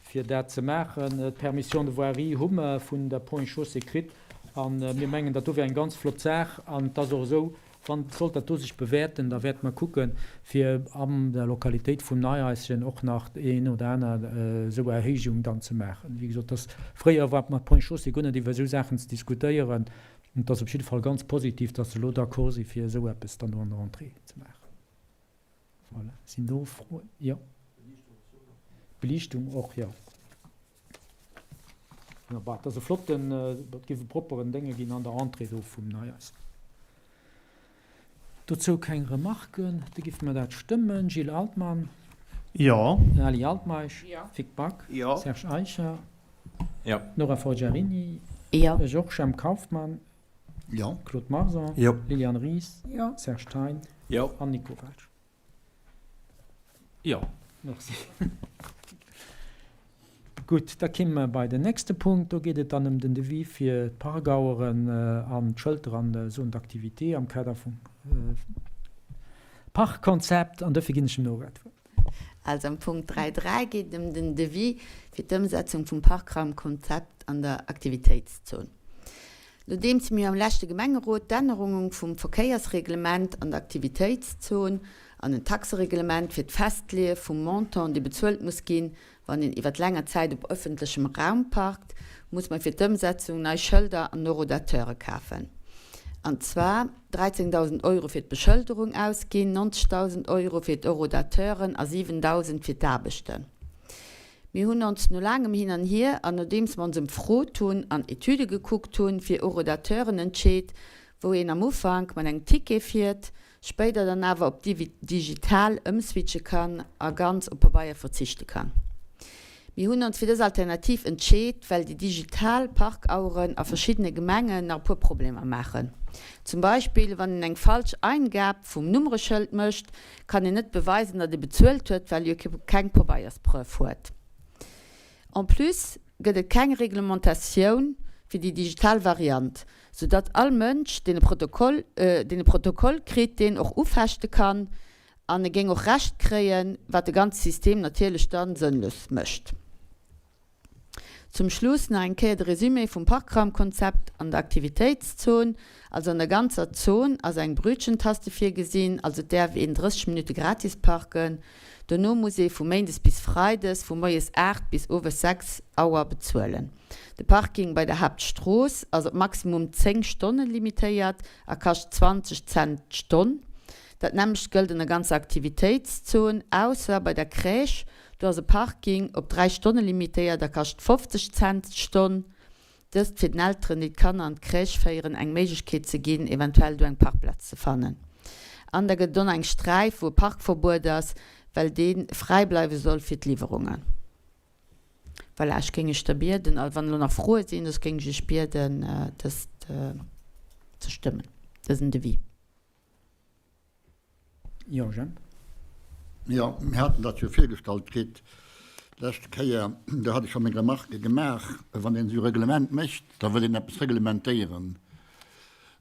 fir dat ze maachen. D'Permission de voirie hu mer vun der Ponts et Chaussées kritt. A mir mengen, dat do wär eng ganz flott Saach. An et ass och esou, wann, sollt dat do sech bewäerten, da wäerte mer kucken, fir an der Lokalitéit vum Neihaischen och nach déi een oder aner esou Erhéijung dann ze maachen. Wéi gesot, dass fréier war mat Ponts et Chaussées guer net iwwer esou Saachen ze diskutéieren. Et ass op jidde Fall ganz positiv, dass se elo d'accord si fir esou eppes dann do an der Entrée ze maachen. Voilà. Sinn do Froen? Jo. D'Beliichtung och, jo. Jo, bah, et ass e flotten, et géif e propperen Dénge ginn an der Entrée do vum Neihaischen. Dozou keng Remarken? Da giffe mer dat stëmmen. Gilles Altmann? Jo. Ali Altmeisch? Jo. Vic Back? Jo. Serge Eicher? Jo. Nora Forgiarini? Jo. Ech och. Jemp Kauffmann? Jo. Claude Marson? Jo. Liliane Ries? Jo. Serge Thein? Jo. An Nico Welsch? Jo. Merci. Gutt, da kimme mer bei den nächste Punkt. Do geet et dann ëm den Devis fir d'Parkaueren an d'Schëlter an der Zone d'activité am Kader vum Parkkonzept. An dofir ginn ech dem Nora d'Wuert. Also am Punkt 3, 3 geet et ëm den Devis fir d'Ëmsetzung vum Parkraumkonzept an der Aktivitéitszon. Nodeems mir am leschte Gemengerot d'Ännerungung vum Verkéiersreglement an der Aktivitéitszon an en Taxereglement fir d'Festleeë vum Montant, dee bezuelt muss ginn, wann een iwwert länger Zäit op ëffentlechem Raum parkt, muss mer fir d'Ëmsetzung nei Schëlder an Horodateure kafen. An zwar 13.000 Euro fir d'Beschëlderung ausginn, 90.000 Euro fir d'Horodateuren a 7.000 fir d'Aarbechten. Mir hunn ons no laangem Hin an Hier an nodeems mer ons emfrot hunn an Etüde gekuckt hunn, fir Horodateuren entscheet, wou een am Ufank mat engem Ticket fiert, spéider dann awer op digital ëmswitche kann a ganz op Pabeier verzichte kann. Mir hunn ons fir dës Alternativ entscheet, well déi digital Parkaueren a verschiddene Gemengen nach e puer Problemer maachen. Zum Beispill wann een eng falsch Eingab vum Nummereschëld mécht, kann een net beweisen, datt ee bezuelt huet, well e jo keng Pabeierspreuve huet. En plus gëtt et keng Reglementatioun fir déi digital Variant, soudatt all Mënsch, deen e Protokoll, deen e Protokoll kritt, deen och ufechte kann an e géing och Recht kréien, wat de ganze System natierlech da sënnlos mécht. Zum Schluss nach eng Kéier de Résumé vum Parkraumkonzept an der Aktivitéitszon. Also an der ganzer Zon ass eng Brötchentaste virgesinn, also et däerf een 30 Minutte gratis parken. Dono muss ee vu méindes bis freides vu moies 8 bis owes 6 Auer bezuelen. De Parking bei der Haaptstrooss ass op maximum 10 Stonne limitéiert a kascht 20 Cent d'Stonn. Dat nämmlecht gëllt an der ganzer Aktivitéitszon, ausser bei der Crèche, Do ass e Parking op 3 Stonne limitéiert a kascht 50 Cent d'Stonn. Dëst fir den Elteren, déi d'Kanner an d'Crèche féieren, eng Méiglechkeet ze ginn, eventuell do eng Parkplaz ze fannen. An da gëtt et och nach eng Sträif, wou e Parkverbuet ass, well dee fräi bleiwe soll fir d'Liwwerungen. Voilà, ech géing Iech da bieden, a wann elo nach Froe sinn, soss géing ech Iech bieden, dëst ze stëmmen, dësen Devis. Jo, Jemp. Jo, mir haten dat jo virgestallt kritt d'lescht Kéier. Do hat ech scho meng Remarquë gemaach. Wann een esou e Reglement mécht, da wëll een eppes reglementéieren.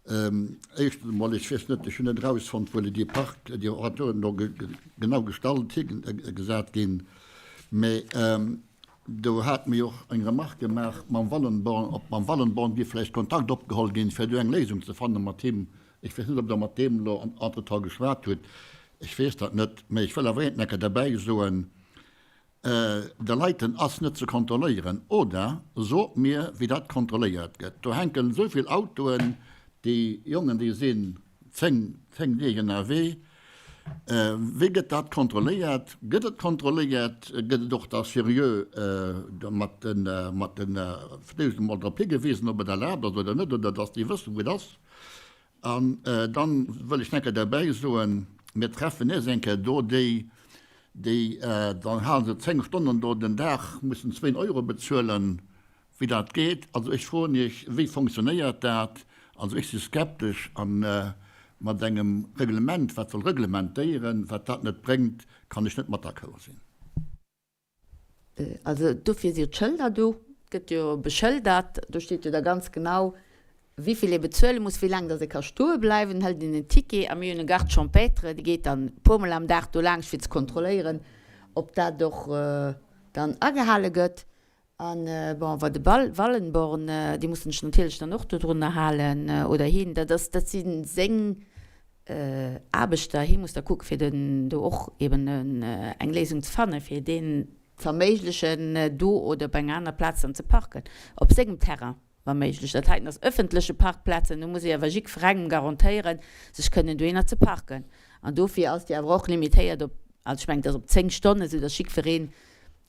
Éischtens emol, ech weess net, ech hunn net erausfonnt, wou déi Park, déi Oratoren do genau gestallt, higesat ginn. Mä do hate mir jo och eng Remarque gemaach mam Wallenborn, ob mam Wallenborn géif vläicht Kontakt opgeholl ginn, fir do eng Léisung ze fanne mat him. Ech weess net, ob Der mat deem elo entretemps geschwat hutt, ech weess dat net. Mä ech wëll awer eent enker derbäi soen, De Leiten ass net ze kontrolléieren. Oder sot mir, wéi dat kontrolléiert gëtt. Do hänken esou vill Autoen, déi Jongen, déi sinn 10, 10 Deeg ënnerwee. Wéi gëtt dat kontrolléiert? Gëtt et kontrolléiert? Gëtt et och da seriö mat de, mat de, fir d'éischt emol drop higewisen, ob et erlaabt ass oder net, oder dass déi wëssen, wou et ass? An dann wëll ech nach eng Kéier derbäi soen, mir treffen nees eng Kéier do déi, déi, dann hale se 10 Stonnen do den Dag, mussen zwéin Euro bezuelen, wéi dat geet. Also ech froen Iech, wéi fonctionnéiert dat? Also ech si skeptesch a mat engem Reglement, wat soll reglementéieren, wat dat net bréngt, kann ech net mat d'accord sinn. Also dofir si jo d'Schëlder do, et gëtt jo beschëldert, do steet jo da ganz genau, wéivill ee bezuele muss, wéi laang datt ee ka stoe bleiwen, hëlt een en Ticket a mir hunn e Garde champêtre, dee geet dann e puermol am Dag do laanscht fir ze kontrolléieren, ob dat och dann agehale gëtt. An bon, wa de Wallenborn, dee muss sech natierlech dann och dodrunner halen, oder hien, dat ass, dat si seng Aarbechter, hie muss da kucke fir den do och eben eng Léisung ze fannen, fir deen z'erméiglechen, do oder op enger aner Plaz dann ze parken, op sengem Terrain wa méiglech. Dat heiten ass ëffentleche Parkplazen, do muss ee awer jiddwerengem garantéieren, sech kënnen dohinner ze parken. An dofir ass déi awer och limitéiert op, also ech mengen, et ass op 10 Stonnen, esou datt jiddwereen,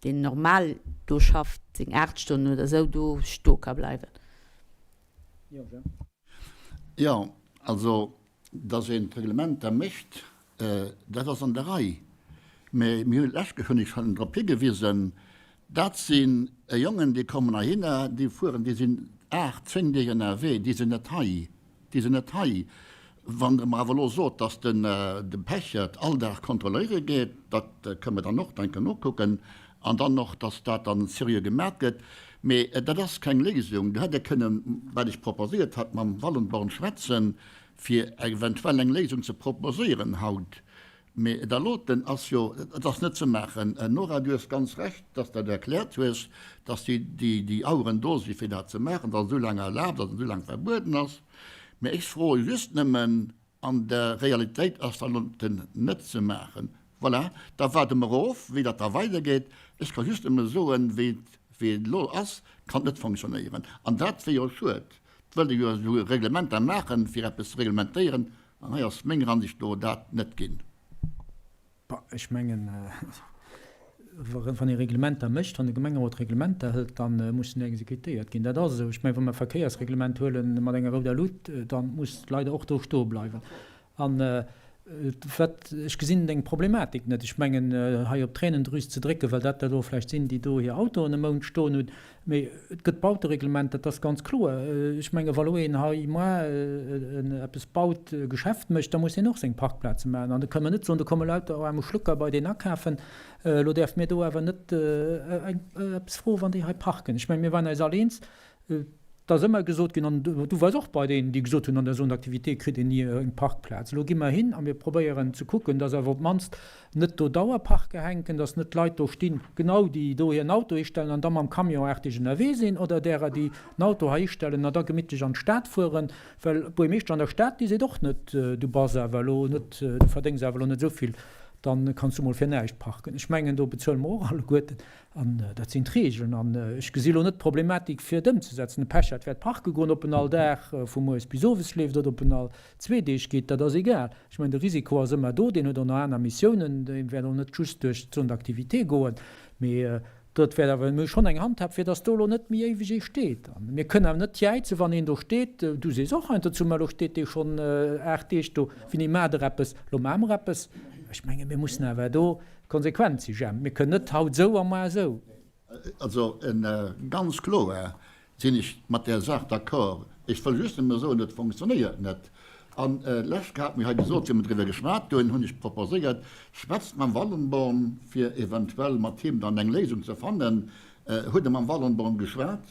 deen normal do schafft, seng 8 Stonnen oder esou do stoe ka bleiwen. Jo, also datt een d'Reglementer mécht, dat ass an der Rei. Mä mir hunn lech, hunn ech schonn drop higewisen, dat si Jongen, déi kommen heihinner, déi fueren, déi sinn 8, 10 Deeg ënnerwee, déi sinn net hei. Déi sinn net hei. Wann Der mer awer elo sot, dass den de Pechert all Dag kontrolléiere geet, dat kënne mer dann och denken nokucken, an dann och, dass dat dann seriö gemat gëtt. Mee dat ass keng Léisung. Do hätt Der kënnen, wat ech proposéiert hat, mam Wallenborn schwätzen, fir eventuell eng Léisung ze proposéieren haut. Mee dat loten ass jo, et ass net ze maachen. Nora, du hues ganz Recht, dass de dat erkläert hues, dass déi, déi Aueren do si fir dat ze maachen, dass et esou laang erlaabt ass an esou laang verbueden ass. Mee ech froe just nëmmen, an der Realitéit ass dat loten net ze maachen. Voilà, da waarde mer of, wéi dat da weidergeet. Ech ka just nëmme soen, wéi et, wéi et elo ass, kann et net fonctionnéieren. An dat wier jo schued. Et wëllt ee jo esou Reglementer maachen, fir eppes ze reglementéieren, An hei ass menger Ansicht no dat net ginn. Bah, ech mengen, wann ee Reglementer mécht, wann de Gemengerot Reglementer hëlt, da mussen déi exekutéiert ginn. Dat ass esou. Ech mengen, wa mer e Verkéiersreglement huele mat enger rouder Lut, da muss d'Leit och do stoe bleiwen. An wat, ech gesinn deng Problematik net. Ech mengen, hei op d'Tränendrüs ze drécken, well dat der elo vläicht sinn, déi do hir Autoen e Mount stoen hunn, Mee et gëtt Bautereglement, dat ass ganz kloer. Ech menge wa lo een hei moar eppes baut, e Geschäft mécht, da muss deen och seng Parkplaze maachen. An da kënne mer net soen, do komme lauter aarme Schlucker bei deen akafen, elo däerfe mir do awer net eppes froen, wann déi hei parken. Ech menge mir waren eis all eens, Et ass ëmmer gesot ginn, an du waars och bei deenen, déi gesot hunn, an der Zone d'activité kritt een ni eng Parkplaz. Elo gi mer hin a mir probéieren ze kucken, dass awer op d'mannst net do Dauerparke hänken, dass net Leit do stinn, genau déi do hiren Auto histellen an da mam Camion aarteg ënnerwee sinn, oder därer, déi den Auto hei histellen an da gemittlech an d'Stad fueren. Well d'Buergermeeschter an der Stad, dee seet och net, du bass awer elo net, du verdéngs awer elo net esou vill, dann kanns du mol fir näischt parken. Ech mengen, do bezuele mer och alleguerten. An dat sinn d'Regeln. An ech gesi elo net d'Problematik, fir et ëmzesetzen. De Pechert wäert parke goen, ob en all Dag vu mueres bis owes leeft oder ob en all zwee Deeg geet, dat ass egal. Ech mengen, de Risiko ass ëmmer do. Deen huet och nach aner Missiounen. Dee wäert och net just duerch d'Zone d'activité goen. Mee. Dat wäert awer, mir hu schonn eng Handhab, fir datt do elo net méi éiweg ee steet. A mir kënnen awer net jäizen, wann een do steet, du sees och heiansdo zu mer, elo steet dee schonn 8 Deeg do, Winni, maacht Der eppes? Elo maache mer eppes. Ech menge mir mussen awer do konsequent si, Jemp. Mir kënnen net haut esou a muar esou. Also ganz kloer sinn ech mat där Saach d'accord. Ech wëll just nëmme soen, et fonctionnéiert net. An d'lescht Kéier hat mir hei gesot, wéi mir driwwer geschwat hunn, hunn ech proposéiert, schwätzt mam Wallenborn, fir eventuell mat him dann eng Léisung ze fannen. Hutt Der mam Wallenborn geschwat?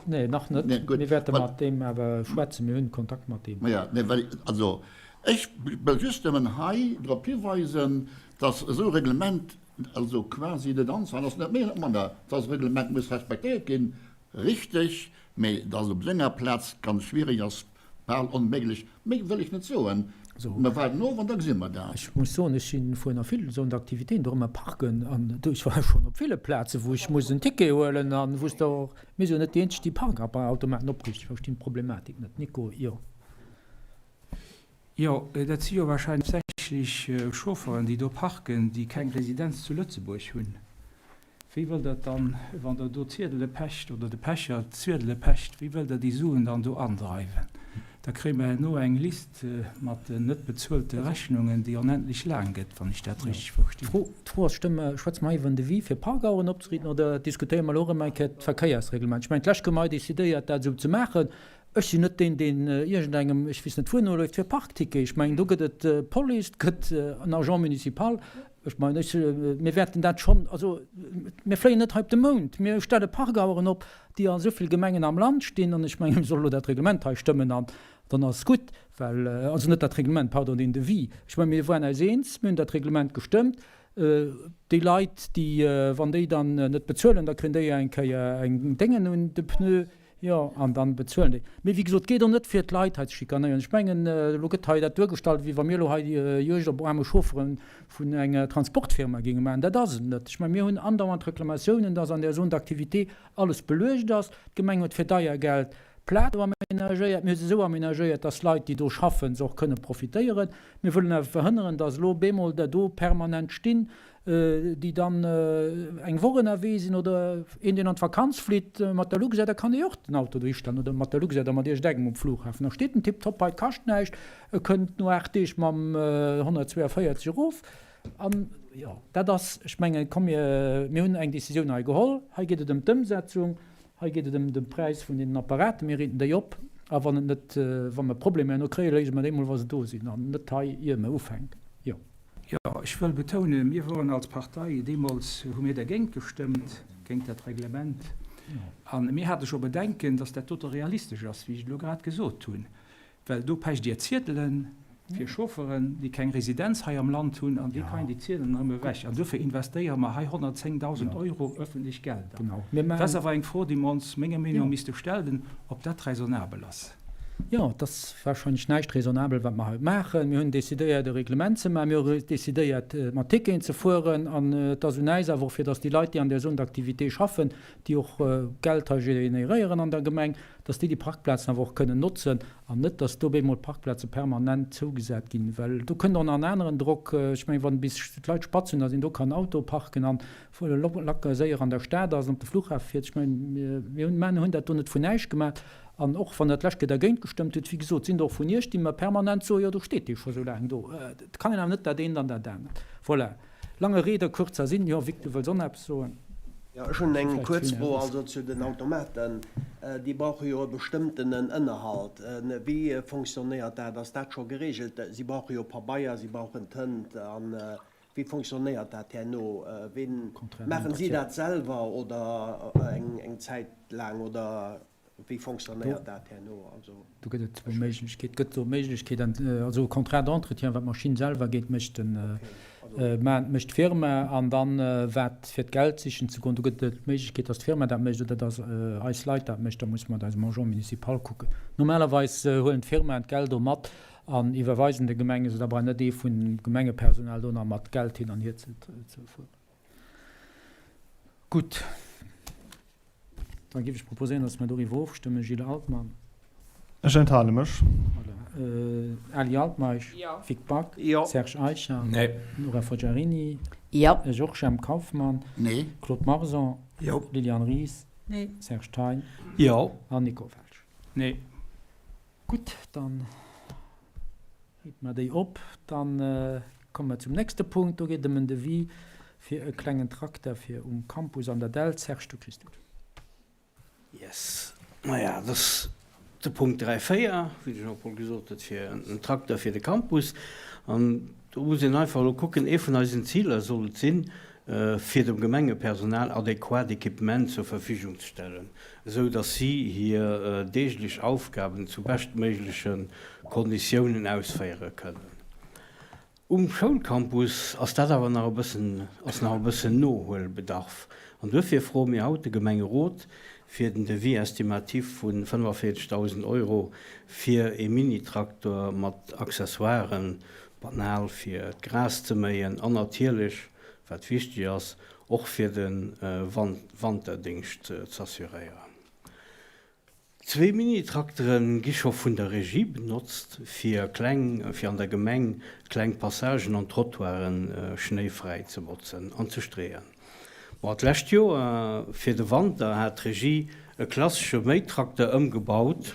Nee, nach net. Mir wäerte mat deem awer schwätzen. Mir hunn Kontakt mat deem. Maja, nee, well, also ech wëll just nëmmen hei drop hiweisen, dass esou e Reglement also quasi net anzehalen ass, net méi an net manner, dass e Reglement muss respektéiert ginn, Richteg, mee dass et op senger Plaz ganz schwiereg ass, bal onméiglech, méi wëll ech net soen. Mer waarden of an da gesi mer dat. Ech muss soen, ech si fueren a vill Zone d'activitéen, dorëmmer Parken, an do, ech war schonn op ville Plazen, wou ech muss en Ticket huelen an wou s de och, mir si jo net déi eenzeg, déi Parkautomaten opriichten. Ech verstinn d'Problematik net. Nico, jo. Jo, dat si jo wahrscheinlech haaptsächlech Chaufferen, déi do parken, déi keng Residenz zu Lëtzebuerg hunn. Wéi wëllt Der dann, wann Der do d'Ziedele pecht oder de Pecher d'Ziedele pecht, wéi wëllt Der déi Suen dann do andreiwen? Da kréie mer herno eng List mat den net bezuelte Rechnungen, déi onendlech laang gëtt, wann ech dat richteg verstinn. D'Fro ass, Stëmme, schwätze mer hei iwwer en Devis fir Parkaueren opzeriichten oder diskutéiere mer elo erëm eng Kéier d'Verkéiersreglement? Ech mengen, d'lescht hu mer hei decidéiert, dat esou ze maachen. Ech sinn net deen, deen iergendengem, ech weess net wuer, noleeft fir Parkticket. Ech mengen, do gëtt et d'Police, et gëtt en Agent municipal. Ech mengen, ech, mir wäerten dat schonn, also mir fléien net hei op de Mound, mir stelle Parkaueren op, déi a esou vill Gemengen am Land stinn. An ech mengen, mir solle elo dat Reglement hei stëmmen an dann ass et gutt, well, also net dat Reglement, pardon, deen Devis. Ech mengen, mir waren eis eens, mir hunn dat Reglement gestëmmt. Déi Leit, déi, wann déi dann net bezuelen, da kréien déi eng Kéier eng Déngen un de Pneu. Jo, an dann bezuelen déi. Mee wéi gesot, et geet och net fir d'Leit hei ze schikanéieren. Ech mengen, elo gëtt hei dat duergestallt, wéi wa mir elo hei Juegd op aarme Chauffere vun enger Transportfirma géinge maachen. Dat ass et net. Ech mengen, mir hunn andauernd Reklamatiounen, dass an där Zone d'activité alles beluecht ass. D'Gemeng huet fir deier Geld Plazen amenagéiert. Mir hu se esou amenagéiert, dass Leit, déi do schaffen, se och kënne profitéieren. Mir wëllen awer verhënneren, dass elo bemol der do permanent stinn, déi dann eng Woch ënnerwee sinn, oder een, deen an d'Vakanz flitt mat der Luxair, da kann dee och den Auto dohi stellen, oder mat der Luxair oder mat iergendengem um Flughafen. Da steet en tiptop hei, kascht näischt, e kënnt no 8 Deeg mam 142 erof. An jo, dat ass, ech mengen, komm mir, mir hunn eng Décisioun hei geholl, hei geet et ëm d'Ëmsetzung, hei geet et ëm de Präis vun deenen Apparaten, mir reeten déi op, a wann et net, wa mer Problemer herno kréien, léise mer déi emol, wa se do sinn, an net hei, ier mer ufänken. Jo. Jo, ech wëll betounen, mir woren als Partei, deemools hu mir dergéint gestëmmt, géint dat Reglement. A mir hate scho Bedenken, dass dat dote realistesch ass, wéi ech et elo grad gesot hunn. Well do pecht Dir Ziedele fir Chaufferen, déi keng Residenz hei am Land hunn, an déi keien déi Ziedelen erëm ewech. An duerfir investéiere mer hei 110.000 Euro öffentlech Gelder. Dat ass awer eng Fro, déi mer ons menger Meenung no misste stellen, ob dat raisonnabel ass. Jo, et ass wahrscheinlech näischt raisonnabel, wat mer haut maachen. Mir hunn decidéiert, e Reglement ze maachen. Mir hu decidéiert, mat Ticketen ze fueren. An et ass un äis awer och, fir datt déi Leit, déi an där Zone d'activité schaffen, déi och Geld hei generéieren an der Gemeng, datt déi déi Parkplazen awer och kënnen notzen an net, datt do bemol d'Parkplaze permanent zougesat ginn, well do kënnt och nach en aneren Drock. Ech mengen, wann bis d'Leit spatz hunn, datt een do kann Auto parken an lacker séier an der Stad ass an op de Flughafe fiert. Ech mengen, mir hunn dat do net vun näischt gemaach. An och wann Der d'lescht Kéier dergéint gestëmmt hutt, wéi gesot, sinn der och vun Iech, déi mer permanent soen, jo do steet dee scho sou laang do. Et kann een awer net dat eent an dat anert. Voilà. Lange Rede, kurzer Sinn. Jo, Vic, du wëlls och nach eppes soen? Jo, ech hunn eng kuerz Fro also zu den Automaten. Déi brauche jo e bestëmmtenen Ënnerhalt. Wéi fonctionnéiert dat? Ass dat scho geregelt? Si brauche jo Pabeier, si brauchen Tënt. A wéi fonctionnéiert dat herno? Ween, maachen si dat selwer oder eng Zäit laang oder Wéi fonctionnéiert dat herno? Also. Do gëtt et zwou Méiglechkeet. Gëtt do Méiglechkeet, also e Contrat d'entretien, wat d'Maschinn selwer geet, mécht den, mécht d'Firma. An dann, wat fir d'Geld sichen ze goen, do gëtt et d'Méiglechkeet, dass d'Firma dat mécht oder dass eis Leit dat mécht. Da musse mer mat eisem Agent municipal kucken. Normalerweis huelen d'Firmaen d'Geld do mat an iwwerweisen de Gemengen, esou da brauch net ee vun Gemengepersonal do nach mat Geld hin an hier ze fueren. Gutt. Da géif ech proposéieren, dass mer doriwwer ofstëmmen. Gilles Altmann. Ech enthale mech. Voilà. Ali Altmeisch. Jo. Vic Back. Jo. Serge Eicher. Nee. Nora Forgiarini. Jo. Ech och. Jemp Kauffmann. Nee. Claude Marson. Jo. Liliane Ries. Nee. Serge Thein. Jo. An Nico Felsch. Nee. Gutt, dann heet mer déi op. Dann komme mer zum nächste Punkt. Do geet et ëm en Devis fir e klengen Trakter fir um Campus an der Dällt. Serge, du kriss d'Wuert. Yes. Maja, et ass de Punkt 3, 4, wéi de Jean-Paul gesot huet, fir en Trakter fir de Campus. An do muss een einfach elo kucken, ee vun eisen Ziler soll et sinn, fir dem Gemengepersonal adequat Equipement zur Verfügung ze stellen, esou datt si hir deeglech Aufgaben zu beschtméigleche Konditiounen ausféiere kënnen. Um Schoulcampus ass dat awer nach e bëssen ass nach e bëssen Nohuelbedarf an duerfir froe mir haut de Gemengerot fir den Devis estimatif vu 45.000 Euro fir ee Minitraktor mat Accessoiren, banal fir d'Gras ze méien an natierlech, wat wichteg ass, och fir de Wanterdingscht z'assuréieren. Zwee Mini-Traktere gi scho vun der Regie benotzt, fir kleng, fir an der Gemeng kleng Passagen an Trottoiren schnéifräi ze botzen an ze streeën. Bon, d'lescht Joer fir de Wanter hat d'Regie e klassesche Méitrakter ëmgebaut,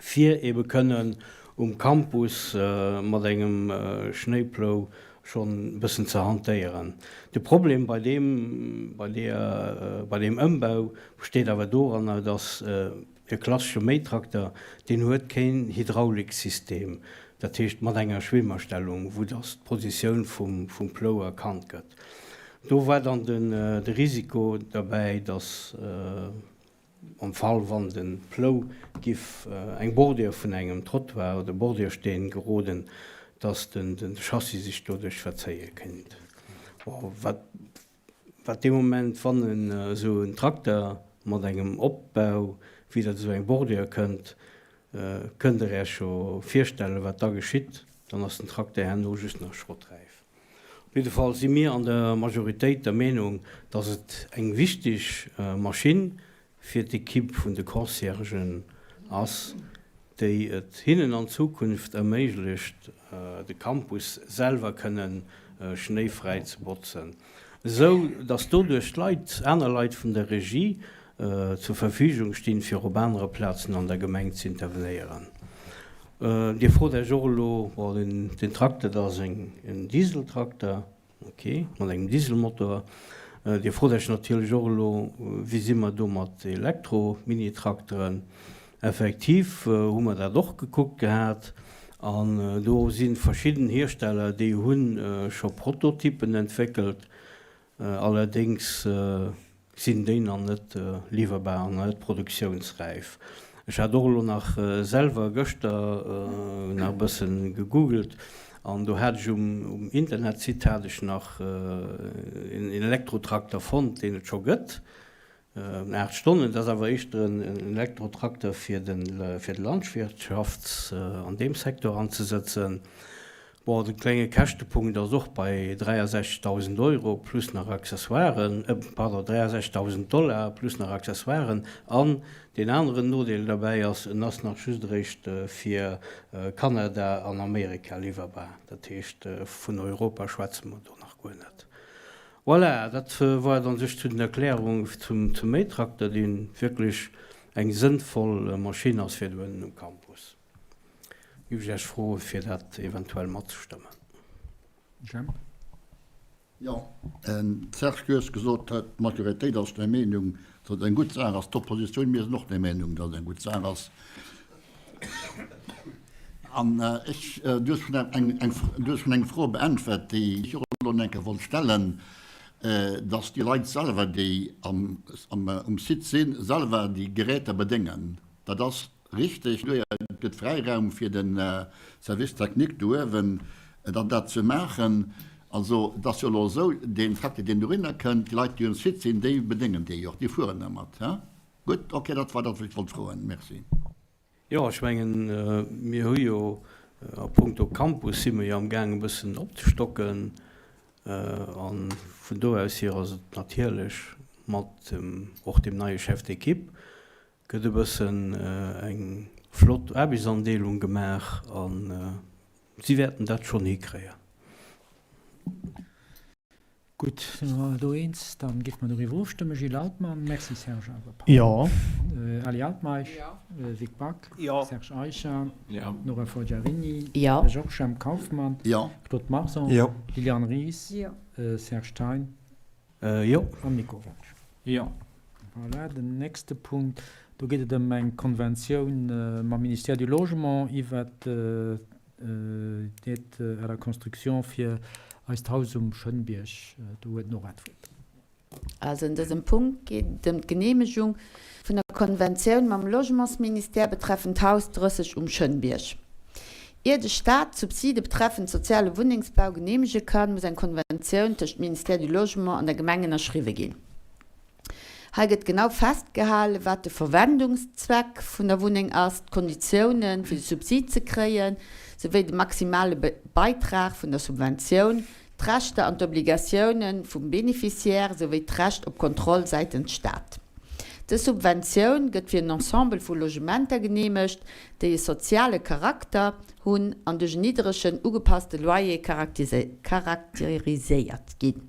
fir ebe kënnen um Campus mat engem Schnéiplou schonn e bëssen ze hantéieren. De Problem bei deem, bei deer, bei deem Ëmbau besteet awer doranner, dass e klassesche Méitrakter, deen huet keen Hydrauliksystem, dat heescht mat enger Schwimmerstellung, wou dass d'Positioun vum, vum Plou erkannt gëtt. Do war dann den, de Risiko derbäi, dass, Am Fall wann de Plou giff eng Bordure vun engem Trottoir oder Bordürsteen geroden, dass den Chassis sech doduerch verzéie kéint. Wat wat dee Moment wann en esou en Trakter mat engem Opbau widder esou eng Bordure kënnt, kënnt der Äech jo virstellen wat da geschitt, dann ass den Trakter herno just nach schrotträif. Op jidde Fall si mir an der Majoritéit der Meenung, dass et eng wichteg Maschinn fir d'Equipe vun de Conciergen ass, déi et hinnen an Zukunft erméiglecht, de Campus selwer kënne schnéifräi ze botzen, esou dass doduerch d'Leit, aner Leit vun der Regie zur Verfügung stinn, fir op anere Plazen an der Gemeng z'intervenéieren. Dir frot Iech och elo, bon, den Trakter, dat ass en Dieseltrakter, ok, mat engem Dieselmotor. Dir frot Iech natierlech och elo, wéi si mer do mat Elektro-Minitrakteren? Effektiv hu mer dat och gekuckt gehat an do si verschidden Hiersteller, déi hu scho Prototypen entwéckelt. Allerdéngs sinn déi nach net liwwerbar an nach net produktiounsräif. Ech hat och elo nach selwer gëschter nach e bëssen gegoogelt an do hat ech um Internetsite hat ech nach en Elektrotrakter fonnt, deen et scho gëtt. 8 Stonnen, dat ass awer éischter en Elektrotrakter fir de fir de Landwirtschafts an deem Secteur anzesëtzen. Bon, de klenge Käschtepunkt ass och bei 63.000 Euro plus nach Accessoiren, pardon, 63.000 Dollar plus nach Accessoiren. An deen aneren Nodeel derbäi ass, en ass nach just eréischt fir Kanada an Amerika liwwerbar. Dat heescht, vun Europa schwätze mer do nach guer net. Voilà, dat war et an sech zu den Erklärungen zum Méitrakter, dee wierklech eng sënnvoll Maschinn ass fir do ënnen um Campus. Géif ech Iech froen, fir dat eventuell matzestëmmen. Jemp. Jo, Serge, du hues gesot, d'Majoritéit ass der Meenung, datt et eng gutt Saach ass. D'Oppositioun, mir sinn och der Meenung, datt et eng gutt Saach ass. An ech, du hues schonn eng, eng, du hues schonn eng Fro beäntwert, déi ech och elo nach eng Kéier wollt stellen, dass déi Leit selwer, déi am, am, um Site sinn, selwer déi Geräter bedéngen. Dat ass richteg. Et gëtt Fräiraum fir de Service technique do uewen, dann dat ze maachen. Also, et ass jo elo esou, deen Trakter, deen dohinner kënnt, déi Leit, déi um Site sinn, déi bedéngen dee jo och, déi fueren dermat. Gutt, okay, dat war dat, wat ech wollt froen. Merci. Jo, ech mengen, mir hu jo a puncto Campus si mer jo amgaang e bëssen opzestocken. A vun do aus hier ass et natierlech mat dem, och dem neie Chef d'équipe gëtt e bëssen eng flott Aarbechtsandeelung gemaach a si wäerten dat schonn hikréien. Gutt, si mer all do eens? Dann géife mer doriwwer ofstëmmen. Gilles Altmann, Merci Serge, awer pardon. Jo. Ali Altmeisch, Vic Back, Serge Eicher, Nora Forgiarini, Georges Jemp Kauffmann, Claude Marson, Liliane Ries, Serge Thein an Nico Welsch. Voilà, den nächste Punkt, do geet et ëm eng Konventioun mam Ministère du Logement iwwert D'aide à la construction fir eist Haus um Schënnbierg. Do huet d'Nora d'Wuert. Also an dësem Punkt geet et ëm d'Geneemegung vun der Konventioun mam Logementsministère betreffend d'Haus 30 um Schënnbierg. Ier de Staat d'Subside betreffend soziale Wunnengsbau geneemege kann, muss eng Konventioun tëscht Ministère du Logement an der Gemeng ënnerschriwwe ginn. Hei gëtt genau festgehalen, wat de Verwendungszweck vun der Wunneng ass, d'Konditiounen, fir de Subsid ze kréien, souwéi de maximale Beitrag vun der Subventioun, d'Rechter an d'Obligatiounen vum Beneficiaire souwéi d'Recht op Kontroll säitens Staat. Dës Subventioun gëtt fir en Ensemble vu Logementer geneemegt, déi e soziale Charakter hunn an duerch en niddregen, ugepasste Loyer charakteriséiert ginn.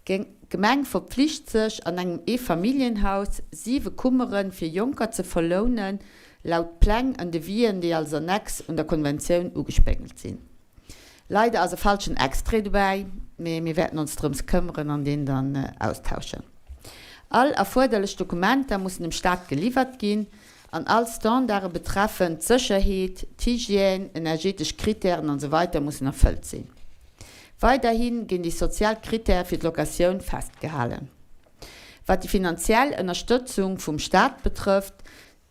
D'Gemeng verpflicht sech, an engem Eefamilljenhaus siwe Kummere fir Jonker ze verlounen, laut Pläng an Devisen, déi als Annex un der Konventioun ugespéngelt sinn. Leider ass e falschen Extrait dobäi, mee mir wäerten ons drëms këmmeren an deen dann austauschen. All erfuerderlech Dokumenter mussen dem Staat geliwwert ginn an all Standarde betreffend d'Sécherheet, d'Hygiène, energetesch Kritären an esou weider mussen erfëllt sinn. Weiderhi ginn déi sozial Kritäre fir d'Locatioun festgehalen. Wat déi finanziell Ënnerstëtzung vum Staat betrëfft,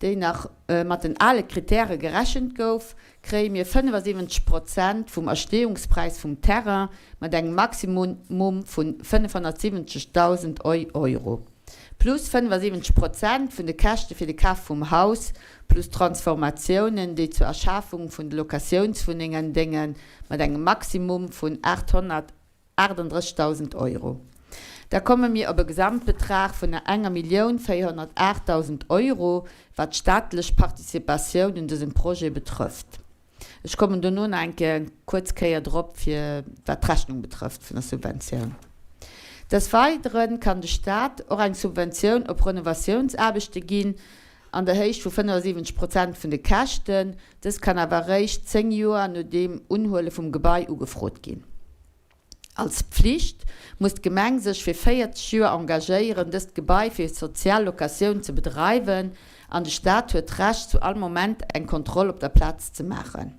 déi nach mat den ale Kritäre gerechent gouf, kréie mir 75 Prozent vum Erstehungspräis vum Terrain mat engem Maximum vu 570.000 Euro. Plus 75 Prozent vun de Käschte fir de Kaf vum Haus, plus Transformatiounen, déi zur Erschafung vun de Locatiounswunnengen déngen, mat engem Maximum vun 838.000 Euro. Da komme mir op e Gesamtbetrag vun enger 1.408.000 Euro, wat d'staatlech Participatioun un dësem Projet betrëfft. Ech kommen dono nach eng Kéier kuerz Kéier drop, fir wat d'Rechnung betrëfft vun der Subventioun. Des Weidere kann de Stat och eng Subventioun op Renovatiounsaarbechte ginn an der Héicht vu 75 Prozent vun de Käschten. Dës kann awer eréischt 10 Joer no dem Unhuele vum Gebai ugefrot ginn. Als Pflicht muss d'Gemeng sech fir 40 Joer engagéieren, dëst Gebai fir sozial Locatioun ze bedreiwen an de Staat huet d'Recht zu all Moment eng Kontroll op der Plaz ze maachen.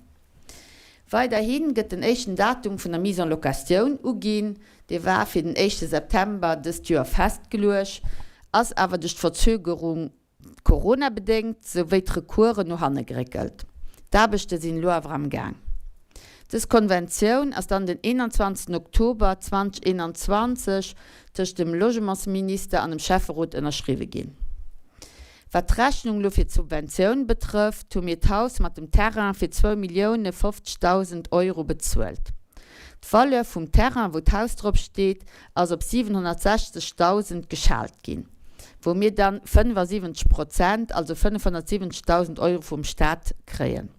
Weiderhi gëtt den éischten Datum vun der Mise en locatioun uginn, dee war fir den éischte September dëst Joer festgeluecht, ass awer duerch d'Verzögerung Corona-bedéngt, souwéi d'Recoursen no hanne geréckelt. D'Aarbechte sinn elo awer am Gaang. Dës Konventioun ass dann den 21 Oktober 2021 tëscht dem Logementsminister an dem Schäfferot ënnerschriwwe ginn. Wat d'Rechnung elo fir d'Subventioun betrëfft, hu mir d'Haus mat dem Terrain fir zwou Millioune 50.000 Euro bezuelt. D'Valeur vum Terrain, wou d'Haus drop steet, ass op 760.000 geschalt ginn, wou mir dann 75 Prozent, also 570.000 Euro vum Stat kréien.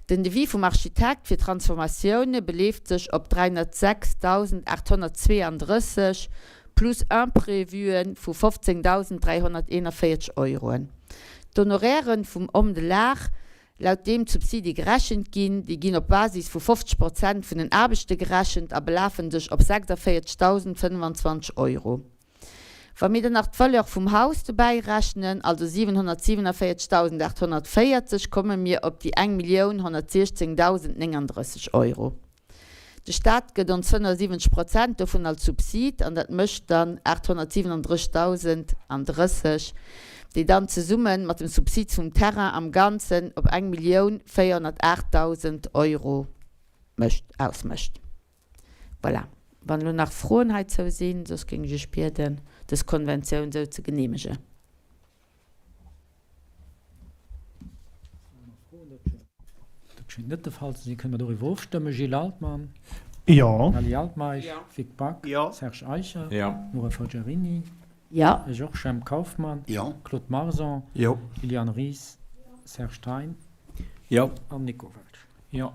Den Devis vum Architekt fir d'Transformatioune beleeft sech op 306.832 plus Imprevuen vu 15.341 Euroen. D'Honorairen vum Homme de l'art laut deem d'Subsidie gerechent ginn, déi ginn op Basis vu 50 Prozent vun den Aarbechte gerechent a belafen sech op 46.025 Euro. Wa mir dann nach d'Valeur vum Haus dobäi rechnen, also 747.840, komme mir op déi 1.116.039 Euro. De Staat gëtt ons 75 Prozent dovun als Subsid an dat mécht dann 837.030, déi dann zesumme mat dem Subsid vum Terrain am Ganzen op 1.408.000 Euro mécht, ausmécht. Voilà. Wann elo nach Froen heizou sinn, soss géing ech Iech bieden, dës Konventioun esou ze geneemegen. Dat schéngt net de Fall ze sinn. Kënne mer doriwwer ofstëmmen? Gilles Altmann? Jo. Ali Altmeisch? Jo. Vic Back? Jo. Serge Eicher? Jo. Nora Forgiarini? Jo. Georges Jemp Kauffmann? Jo. Claude Marson? Jo. Liliane Ries? Serge Thein? Jo. An Nico Welsch? Jo.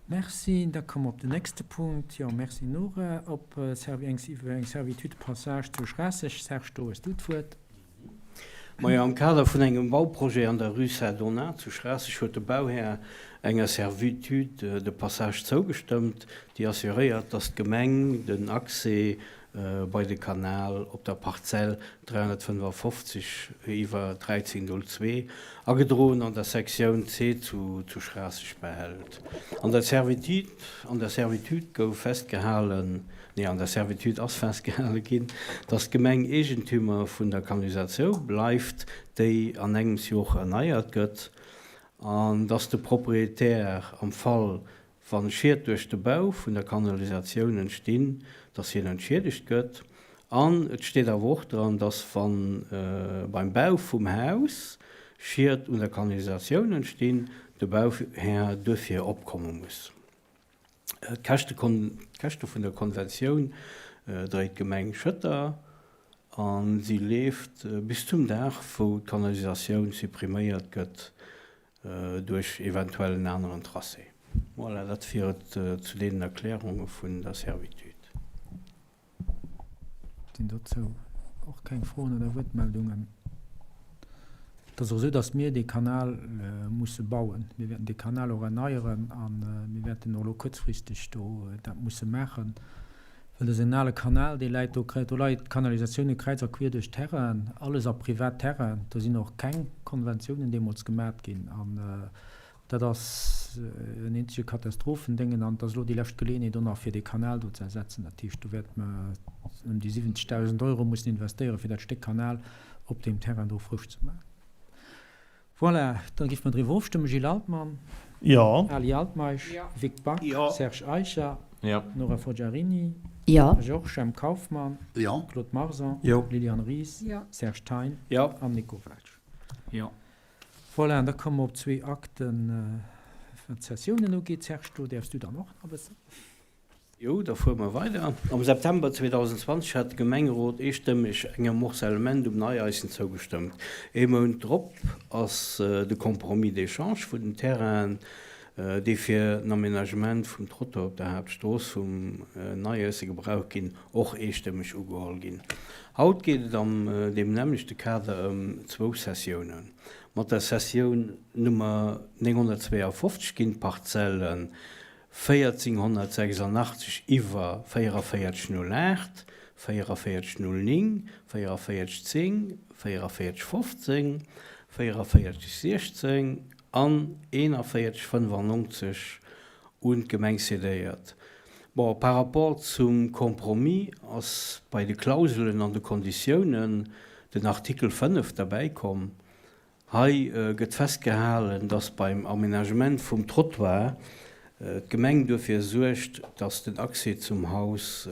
Merci. Da komme mer op den nächste Punkt. Jo, merci Nora. Op eng Servitude de passage zu Schraasseg. Serge, do hues du d'Wuert. Majo, am Kader vun engem Bauprojet an der Rue Saint-Donat zu Schraasseg huet de Bauhär enger Servitude de passage zougestëmmt, déi assuréiert, dass d'Gemeng den Accès bei de Kanal op der Parzell 355 iwwer 1302, agedroen an der Sektioun C zu Schraasseg behält. An der Servitude, an der Servitude gouf festgehalen, nee, an der Servitude ass festgehale ginn, datt d'Gemeng Eegentümer vun der Kanalisatioun bleift, déi an engems jo och erneiert gëtt, an datt de Proprietär am Fall Wann Schied duerch de Bau vun der Kanalisatioun entstinn, dass hien entschiedegt gëtt. An et steet awer och dran, dass wann beim Bau vum Haus Schied un der Kanalisatioun entstinn, de Bauhär duerfir opkomme muss. D'Käschte vun der Konventioun dréit d'Gemeng Schëtter a si leeft bis zum Dag wou d'Kanalisatioun suppriméiert gëtt. Duerch eventuell en aneren Tracé. Voilà, dat wier et zu deenen Erklärunge vun der Servitude. Sinn dozou och keng Froen oder Wuertmeldungen? Et ass och esou, datt mir dee Kanal musse bauen. Mir wäerten dee Kanal och erneieren a mir wäerten och elo kuerzfristeg do dat musse maachen. Well dat ass en ale Kanal, dee läit do, do leien d'Kanalisatioune kräiz a quier duerch d'Terrainen, alles a privat Terrainen. Do sinn och keng Konventiounen deemools gemat ginn. An dat ass en eenzege Katastrophendéngen. An et ass elo déi lescht Geleeënheet och nach, fir dee Kanal do ze ersetzen. Dat heescht, do wäerte mer ëm déi 70.000 Euro mussen investéieren, fir dat Stéck Kanal op deem Terrain do frësch ze maachen. Voilà, da géife mer driwwer ofstëmmen. Gilles Altmann. Jo. Ali Altmeisch. Jo. Vic Back. Jo. Serge Eicher. Jo. Nora Forgiarini. Jo. Georges Jemp Kauffmann. Jo. Claude Marson. Jo. Liliane Ries. Jo. Serge Thein. Jo. An Nico Welsch. Jo. Voilà, an da komme mer op zwee Akten, wat d'Sessiounen ugeet. Serge, do däerfs du dann och nach e bëssen. Jo, da fuere mer weider. Am September 2020 hat de Gemengerot eestëmmeg engem Morcellement um Neieissen zougestëmmt. Ee Mount drop ass de Compromis d'échange vun den Terrainen, déi fir den Aménagement vum Trottoir op der Haaptstrooss vum Neieissen gebraucht ginn, och eestëmmeg ugeholl ginn. Haut geet et am deem nämmlechte Kader ëm zwou Cessiounen. Mat der Cessioun Nummer 952 ginn d'Parzellen 1486 iwwer 44,08, 44,09, 44,10, 44,15, 44,16 an 41,95 un d'Gemeng cédéiert. Bon, par rapport zum Compromis ass bei de Klauselen an de Konditiounen den Artikel 5 derbäikomm, Hei gëtt festgehalen, dass beim Aménagement vum Trottoir d'Gemeng duerfir suergt, dass den Accès zum Haus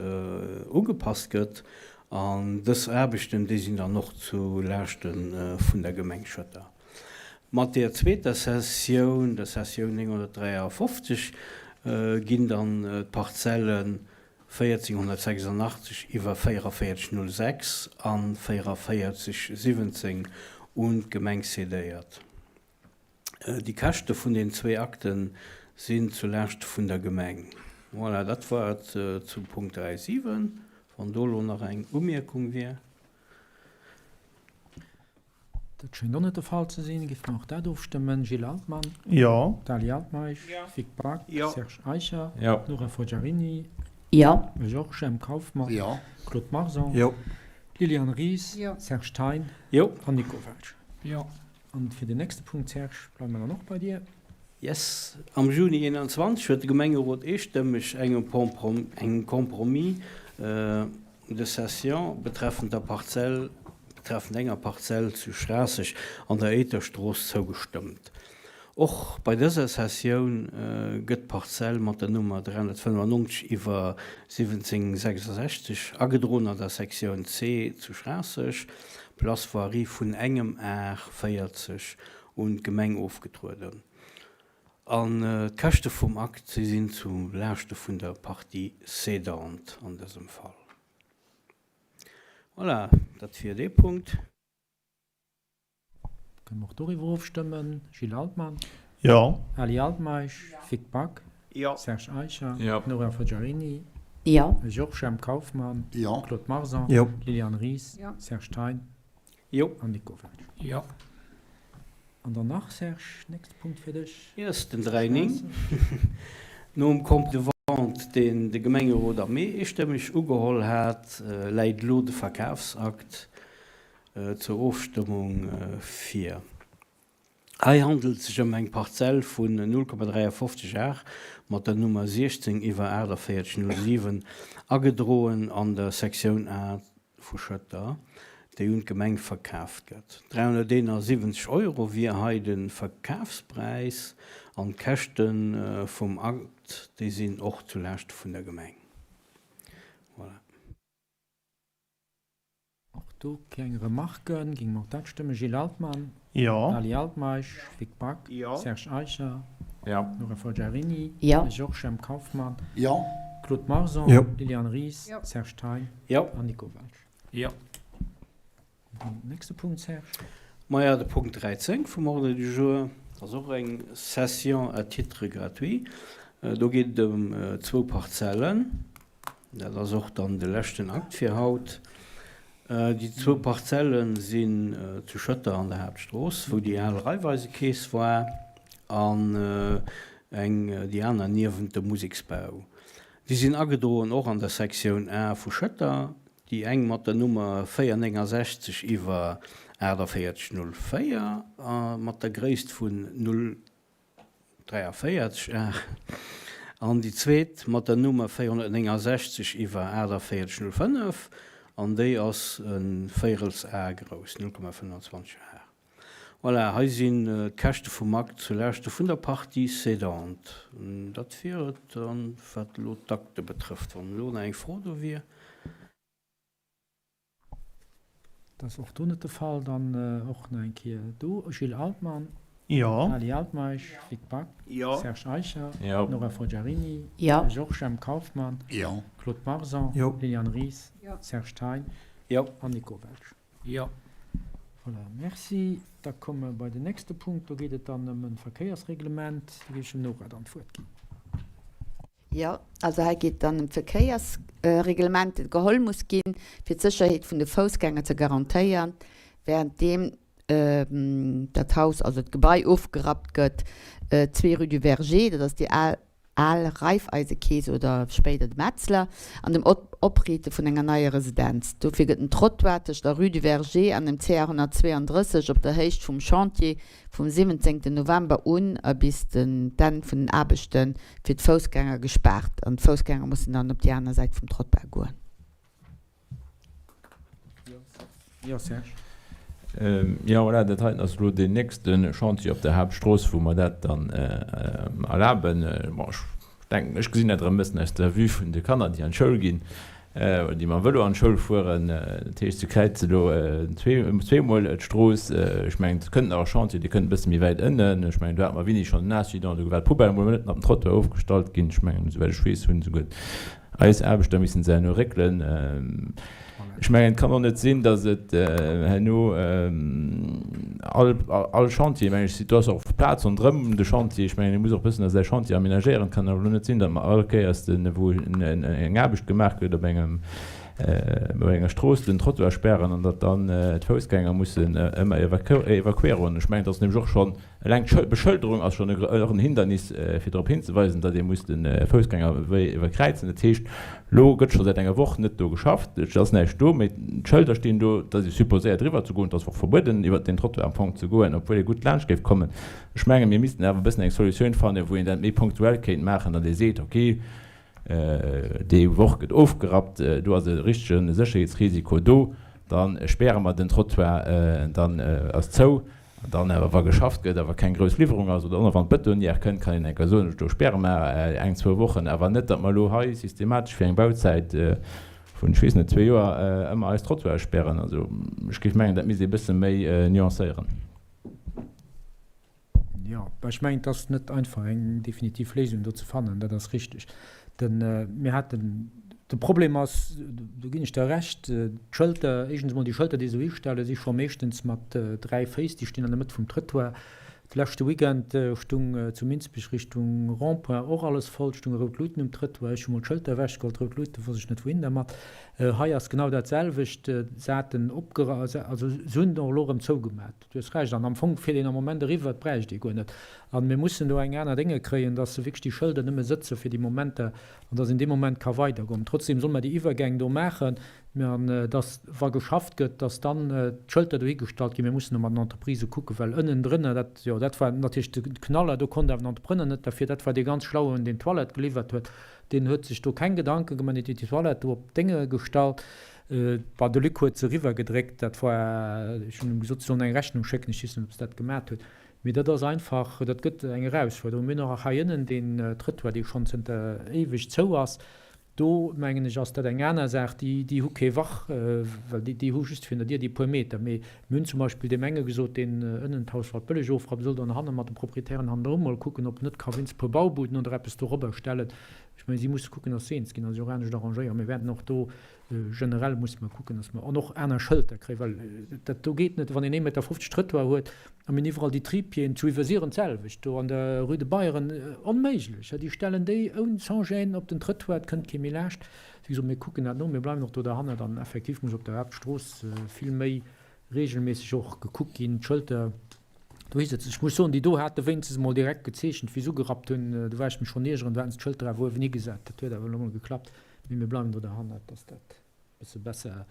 ugepasst gëtt. An dës Aarbechten, déi sinn dann och zu Laaschte vun der Gemeng Schëtter. Mat der zweeter Sessioun, der Sessioun 953, ginn dann d'Parzellen 1486 iwwer 44,06 an 44,17 un d'Gemeng cédéiert. Déi Käschte vun den zwee Akte sinn zu Laaschte vun der Gemeng. Voilà, dat war et zum Punkt 3,7. Wann do elo nach eng Umierkung wier. Dat schéngt och net de Fall ze sinn. Géife mer och dat ofstëmmen. Gilles Altmann. Jo. Dali Altmeisch. Jo. Vic Back. Jo. Serge Eicher. Jo. Nora Forgiarini. Jo. Georges Jemp Kauffmann. Jo. Claude Marson. Jo. Liliane Ries. Jo. Serge Thein. Jo. An Nico Welsch. Jo. An fir den nächste Punkt, Serge, bleiwe mer dann och bei dir. Yes. Am Juni 21 huet de Gemengerot eestëmmeg engem Compromis de cession betreffend der Parzell, betreffend enger Parzell zu Schraasseg an der Éiterstrooss zougestëmmt. Och bei dëser Cessioun gëtt d'Parzell mat der Nummer 395 iwwer 1766, agedroen an der Sektioun C zu Schraasseg, Place Voirie vun engem Ar 40 un d'Gemeng ofgetrueden. An d'Käschte vum Akt, si sinn zu Laaschte vun der Partie cédante an dësem Fall. Voilà, dat wier dee Punkt. Kënne mer och doriwwer ofstëmmen? Gilles Altmann. Jo. Ali Altmeisch. Vic Back. Jo. Serge Eicher. Jo. Nora Forgiarini. Jo. Georges M. Kauffmann. Jo. Claude Marson. Jo. Liliane Ries. Jo. Serge Thein. Jo. An Nico Welsch. Jo. An dann nach, Serge, nächste Punkt fir dech. Yes, den 3, 9. Nom Compte de vente, deen de Gemengerot am Mee eestëmmeg ugeholl hat, läit elo de Verkafsakt zur Ofstëmmung vir. Hei handelt et sech ëm eng Parzell vun 0,53 Ar mat der Nummer 16 iwwer 48 07, agedroen an der Sektioun A vu Schëtter, déi un d'Gemeng verkaaft gëtt. 371 Euro wier hei de Verkafspräis an d'Käschte vum Akt, déi sinn och zu Laaschte vun der Gemeng. Voilà. Och do keng Remarken. Géinge mer och dat stëmmen. Gilles Altmann. Jo. Ali Altmeisch. Vic Back. Jo. Serge Eicher. Jo. Nora Forgiarini. Jo. Georges M. Kauffmann. Jo. Claude Marson. Jo. Liliane Ries. Jo. Serge Thein. Jo. An Nico Welsch. Jo. An den nächste Punkt, Serge. Maja, de Punkt 13 vum Ordre du jour ass och eng Cession à titre gratuit. Do geet et ëm zwou Parzellen. Dat ass och dann de leschten Akt fir haut. Déi zwou Parzelle sinn zu Schëtter an der Haaptstrooss, wou déi al Raiffeisekeess war, an eng déi aner niewent dem Museksbau. Déi sinn agedroen och an der Sektioun A vu Schëtter, déi eng mat der Nummer 469 iwwer 4804 a mat der Gréisst vun 0. 43 Ar, an déi zweet mat der Nummer 469 iwwer 48,05, an déi ass e Véirels Ar grouss, 0,25 Ar. Voilà, hei sinn d'Käschte vum Akt zu Laaschte vun der Partie cédante. Dat wier et dann, wat elo d'Akte betrëfft. Wann elo nach eng Fro do wier. Dat ass och do net de Fall. Dann och nach eng Kéier do, Gilles Altmann. Jo. Ali Altmeisch, Vic Back. Jo. Serge Eicher. Jo. Nora Forgiarini. Jo. Georges M. Kauffmann. Jo. Claude Marson. Jo. Liliane Ries. Jo. Serge Thein. Jo. An Nico Welsch. Jo. Voilà, merci. Da komme mer bei den nächste Punkt. Do geet et dann ëm e Verkéiersreglement. Do géif ech dem Nora dann d'Wuert ginn. Jo, also hei geet dann ëm d'Verkéiersreglement, dat geholl muss ginn, fir d'Sécherheet vun de Foussgänger ze garantéieren, währenddeem dat Haus, also d'Gebai ofgerappt gëtt, zwee rue du Verger, dat ass déi al al Raiffeisekeess oder spéider de Metzler, an dem Opriite vun enger neier Residenz. Dofir gëtt den Trottoir tëscht der rue du Verger an dem CR 132 op der Héicht vum Chantier vum 17 November un a bis den d'Enn vun den Aarbechte fir d'Foussgänger gespaart an d'Foussgänger mussen dann op déi aner Säit vum Trottoir goen. Jo, Serge. Jo, voilà, dat heiten ass elo deen nächste Chantier op der Haaptstrooss, wou mer dat dann erlaben. Bon, ech denken, ech gesinn dat erëm e bëssen aus der Vue vun de Kanner, déi an d'Schoul ginn oder déi mam Vëlo an d'Schoul fueren. Dat heescht, se kräize elo zweemol d'Strooss. Ech mengen, et kënnt nach e Chantier, dee kënnt e bësse méi wäit ënnen. Ech mengen, do hat mer Winni schonn en Accident, do war d'Poubelle emol mëtten op dem Trottoir ofgestallt ginn. Ech mengen, esouwäit ech weess, hunn esouguer Eis Aarbechter missen se herno réckelen. Ech mengen, et kann och net sinn, datt et herno all, all Chantier, mengen ech, do ass och Plaz ronderëm de Chantier, ech mengen, ee muss och e bëssen säi Chantier aménagéieren. Et kann awer elo net sinn, datt mer all Kéiers, de wou eng Aarbecht gemaach gëtt op engem, op enger Strooss, den Trottoir spären an datt dann d'Foussgänger mussen ëmmer evakuéieren. Ech mengen, et ass nämlech och schonn Eleng d'Beschëlderung ass schonn och en Hindernis, fir drop hinzeweisen, datt ee muss de Foussgängerwee iwwerkräizen. Dat heescht, elo gëtt scho säit enger Woch net do geschafft, et ass näischt do, mee d'Schëlder stinn do, et ass ee supposéiert eriwwer ze goen. Et ass och verbueden, iwwert deen Trottoir am Fong ze goen, obwuel ee gutt laanscht géif kommen. Ech menge mir missten awer e bëssen eng Solutioun fannen, wou een dat méi punktuell kéint maachen, datt ee seet, okay, déi Woch gëtt ofgerappt, do ass e richtege Sécherheetsrisiko do, da späre mer den Trottoir, dann ass zou. An dann awer, wa geschafft gëtt, awer keng grouss Liwwerung ass, oder och nach wann d'Bëtonnière kënnt, kann een eng Kéier soen, do späre mer eng, zwou Wochen. Awer net, datt mer elo hei systematesch fir eng Bauzäit vun, ech weess net, zwee Joer ëmmer eis Trottoire spären. Also ech géif mengen, dat misst ee bësse méi nuancéieren. Jo, ech mengen, et ass net einfach eng definitiv Léisung do ze fannen, dat ass richtig. Den, mir haten, de Problem ass, do ginn ech der Recht, d'Schëlter, éischtens emol déi Schëlter, déi se do histellen, si scho meeschtens mat dräi Féiss, déi stinn an der Mëtt vum Trëttoir. De leschte Weekend stung zu Minsbech Richtung Rond-point och alles voll, stunge rout Luuten um Trëttoir. Ech hu mol d'Schëlter ewechgeholl, d'rout Luuten, wosst ech net wouhin dermat. Hei ass genau dat selwecht, se haten opgera, also se hunn och elo erëm zougemat. Du hues Recht, an am Fong fiert een am Moment eriwwer, et bräicht ee guer net. An mir mussen do eng aner Dénge kréien, dass se wierklech déi Schëlder nëmme sëtze fir déi Momenter an dass een dee Moment ka weidergoen. Trotzdem solle mer déi Iwwergäng do maachen an dass, wa geschafft gëtt, dass dann d'Schëlter dohi gestallt ginn. Mir mussen do mat den Entreprisë kucken, well ënnendrënner, dat, jo, dat war natierlech de Knaller, do konnt awer den Entrepreneur net derfir, dat war dee ganz Schlauen, deen d'Toilette geliwwert huet, deen huet sech do keng Gedanke gemaach, deen huet déi Toilette do op d'Dénge gestallt. Bon, de Luc huet se eriwwergedréckt, dat war, ech hunn em gesot, se sollen eng Rechnung schécken, ech weess net, ob se dat gemat huet. Mee dat ass einfach, dat gëtt eng Erausfuerderung. Mir hunn och hei ënnen deen Trëttoir, dee schonn zënter éiweg zou ass. Do, mengen ech, ass dat eng aner Saach. Déi, déi hu kee Wach, well déi, déi hu just virun der Dier déi puer Meter. Mee mir hunn zum Beispill deem enge gesot, deen ënnen d'Haus Waldbëlleg ofrappt, soll dann hanne mat de Proprietären hannendru mol kucken, ob en net ka wéinst e puer Baubuden oder eppes dorobber stellen. Ech mengen, si musse kucken, dass se eens ginn a sech och anescht arrangéieren. Mir wäerten och do Generell musse mer kucken, dass mer an och aner Schëlter kréien, well dat do geet net, wann een 1,50 Meter Trëttoir huet a mir hunn iwwerall déi Tripieden, zu Iwwersiren d'selwecht, do an der Rue de Bayern, onméiglech, déi stellen déi oun sans gêne op den Trëttoir, et kënnt kee méi laascht. Wéi gesot, mir kucken dat no, mir bleiwen och do derhannert an effektiv muss op der Haaptstrooss vill méi regelméisseg och gekuckt ginn, d'Schëlter dohi setzen. Ech muss soen, déi do hate wéinstens emol direkt gezeechent, wéi se ugerappt hunn, do war ech mech schonn iergeren, do haten se d'Schëlter awer uewen higesat, dat huet awer elo emol geklappt. Mee mir bleiwen do derhannert, dass dat e bësse besser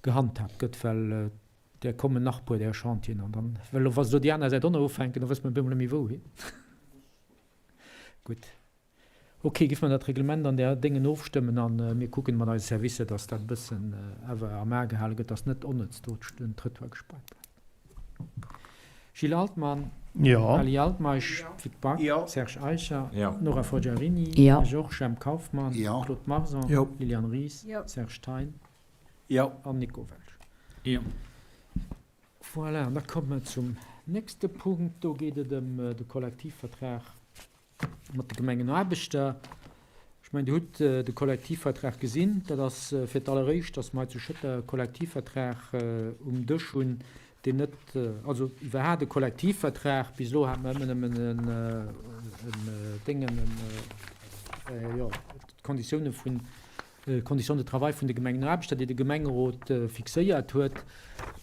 gehandhaabt gëtt, well där kommen nach e puer, där Chantieren. An dann, well wa se do déi aner Säit och nach ufänken, da wësse mer op eemol net méi wouhin. Gutt. Ok, giff mer dat Reglement an där Déngen ofstëmmen a mir kucken mat eise Servicer, dass dat e bëssen awer am A gehale gëtt, dass net onnëtz do den Trëttoir gespaart bleift. Gilles Altmann, Jo. Ali Altmeisch, Vic Back, Jo. Serge Eicher, Jo. Nora Forgiarini, Jo. Georges Jemp Kauffmann, Jo. Claude Marson, Jo. Liliane Ries, Jo. Serge Thein Jo. an Nico Welsch. Jo. Voilà, an da komme mer zum nächste Punkt. Do geet et ëm de Kollektivvertrag mat de Gemengenaarbechter. Ech mengen, Dir hutt de Kollektivvertrag gesinn. Dat ass fir d'alleréischt, dass mer hei zu Schëtter e Kollektivvertrag um Dësch hunn, deen net, also iwwerhaapt e Kollektivvertrag, bis elo hate mer ëmmer nëmmen en Déngen, en, jo, d'Konditioune vun Conditions de travail vun de Gemengenaarbechter, déi de Gemengerot fixéiert huet,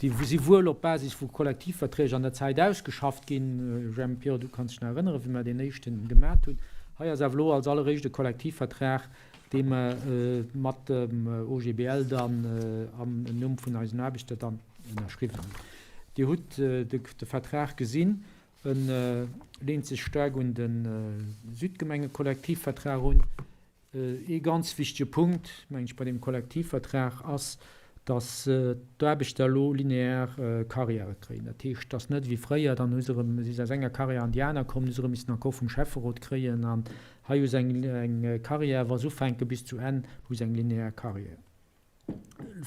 déi si wuel op Basis vu Kollektivverträg an der Zäit ausgeschafft ginn. Jemp, jo, du kanns dech nach erënneren, wéi mer deen éischten gemat hunn. Hei ass awer elo als alleréischt e Kollektivvertrag, dee mer mat dem OGBL dann am Numm vun eisen Aarbechter dann ënnerschriwwen hunn. Dir hutt de Vertrag gesinn. E leent sech staark un de Südgemengekollektivvertrag un. Ee ganz wichtege Punkt, mengen ech, bei deem Kollektivvertrag ass, dass d'Aarbechter elo linear Carrièrë kréien. Dat heescht, dass net wéi fréier, dann hu se erëm, si se aus enger Carrière an déi aner komm, hu se erëm missen Accord vum Schäfferot kréien. An hei hu se eng Carrière, wa se ufänke bis zu Enn, hu se eng linear Carrière.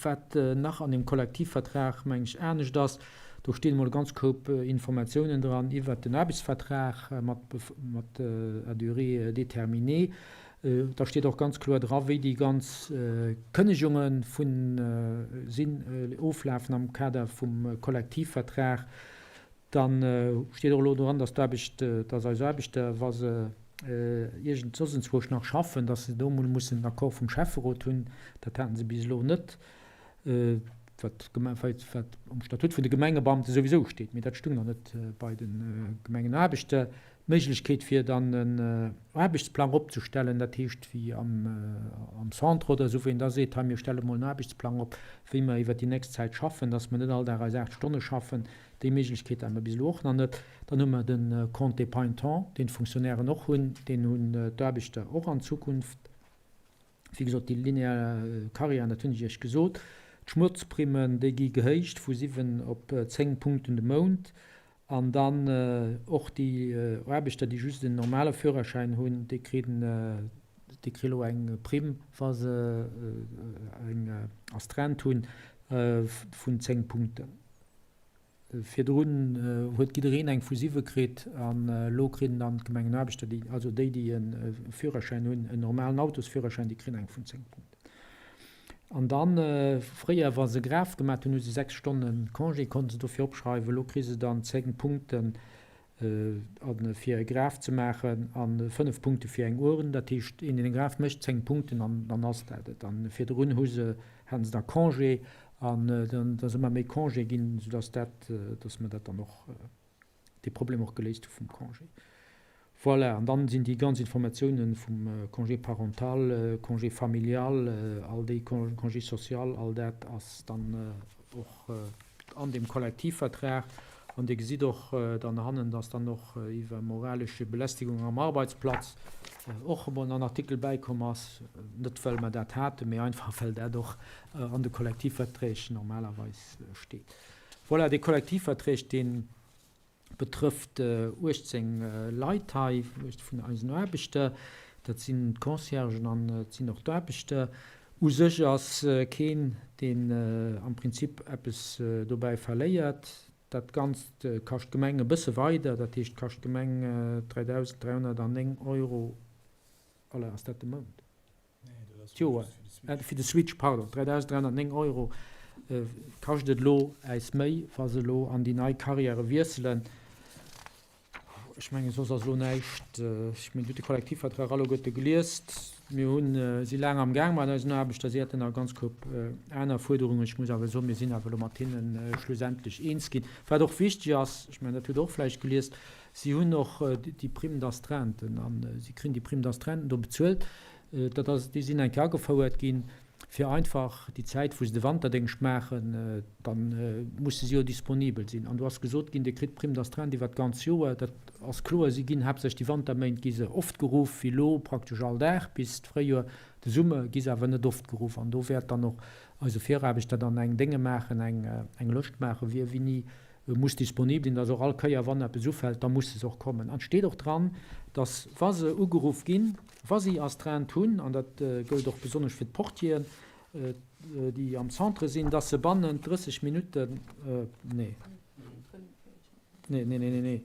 Wat nach an deem Kollektivvertrag, meng ech, anescht ass, do stinn emol e ganz Koup Informatiounen dran iwwert den Aarbechtsvertrag mat à durée déterminée. Da steet och ganz kloer dra wéi déi ganz Kënnegunge vun sinn oflafen am Kader vum Kollektivvertrag. Dann steet och elo dran, dass d'Aarbecht, dass eis Aarbechter, wa se iergend soss enzwousch nach schaffen, dass se do emol mussen den Accord vum Schäfferot hunn. Dat haten se bis elo net, wat wat am Statut vun de Gemengebeamte souwisou steet, mee dat stung nach net bei de Gemengenaarbechter. D'Méiglechkeet fir dann en Aarbechtsplang opzestellen, dat heescht wéi am Centre oder esou, wou een da seet, hei mir stelle mol en Aarbechtsplang op, wéi mer iwwert déi nächst Zäit schaffen, dass mer net all Dag eis 8 Stonne schaffen, Déi Méiglechkeet hate mer bis elo och nach net. Dann hu mer de Compte épargne-temps, deen d'Fonctionnairen och hunn, deen hunn d'Aarbechter och an Zukunft. Wéi gesot, déi linear Carrièren, dat hunn ech Iech gesot. D'Schmutzprimmen, déi gi gehéicht vu 7 op 10 Punkten de Mount. An dann och déi Aarbechter, déi just en normale Führerschäin hunn, déi kritt, déi kréie elo eng Primm, wa se eng Astreinte hunn, vun 10 Punkten. Virdrun huet jiddereen eng vu siwe kritt an elo kritt dann d'Gemengenaarbechter, déi, also déi, déi e Führerschäin hunn, en normalen Autosführerschäin, déi kritt eng vun 10 Punkten. An dann, fréier, wa se Grève gemaat hunn, hu se 6 Stonne Congé, konnte se dofir opschreiwen, elo kri se dann 10 Punkten. A fir e Graf ze maachen a 5 Punkte fir eng Urn. Dat heescht, een, deen e Graf mécht, 10 Punkten an dann ass dat et. A virdrun hu se, haten se da Congé an dann ass ëmmer méi Congé ginn, soudass dat, dass mer dat dann och, dee Problem och geléist hu vum Congé. Voilà, an dann sinn déi ganz Informatiounen vum Congé parental, Congé familial, all déi Congé social, all dat ass dann och an deem Kollektivvertrag. An Dir gesitt och dann hannen, dass dann och iwwer moralesche Belästigung am Arbeitsplatz och emol en Artikel bäikomm ass, net well mer dat haten, mee einfach well dat och an de Kollektivverträg normalerweis steet. Voilà, dee Kollektivverträg, dee betrëfft 18 Leit hei vun eisen Aarbechter. Dat sinn d'Conciergen an et sinn och d'Aarbechter. U sech ass keen, deen am Prinzip eppes dobäi verléiert. Dat Ganzt kascht d'Gemeng e bësse weider, dat heescht kascht d'Gemeng 3.309 Euro, Alain, ass dat de Mount? D'Joer, fir de Switch, pardon, 3.309 Euro kascht et elo äis méi, wa se elo an déi nei Carrièrë wiesselen. Ech mengen, soss ass elo näischt, ech mengen, Dir hutt de Kollektivvertrag alleguerte geliest. Mir hunn, si laang am Gaang mat eisen Aarbechter, si hätten nach e ganz Koup aner Fuerderungen. Ech muss awer soen, mir sinn awer elo mat hinne schlussendlech eens ginn. Wat och wichteg ass, ech mengen, dat hutt Der och vläicht geliest, Si hunn och déi Prime d'astreinte an si kréien déi Prime d'astreinte do bezuelt. Dat ass, déi sinn eng Kéier agefouert ginn, fir einfach déi Zäit, wou se de Wanterdéngscht maachen, da musse si jo disponibel sinn. An do ass gesot ginn, Dir kritt d'Prime d'astreinte iwwert d'ganz Joer. Dat ass kloer, si ginn haaptsächlech déi Wanterméint gi se oft geruff, wéi elo praktesch all Dag bis d'Fréijoer. De Summer gi se awer net oft geruff. An do wäert dann och eise Viraarbechter dann eng Dénge maachen, eng Lëscht maachen, wie wéini muss disponibel sinn, dass och all Kéier, wann eppes ufält, da musse se och kommen. An et steet och dran, dass, wa se ugeruff ginn, wa si Astreinte hunn, an dat gëllt och besonnesch fir d'Portieren, déi am Centre sinn, dass se bannent 30 Minutten, nee, nee, nee, nee, nee,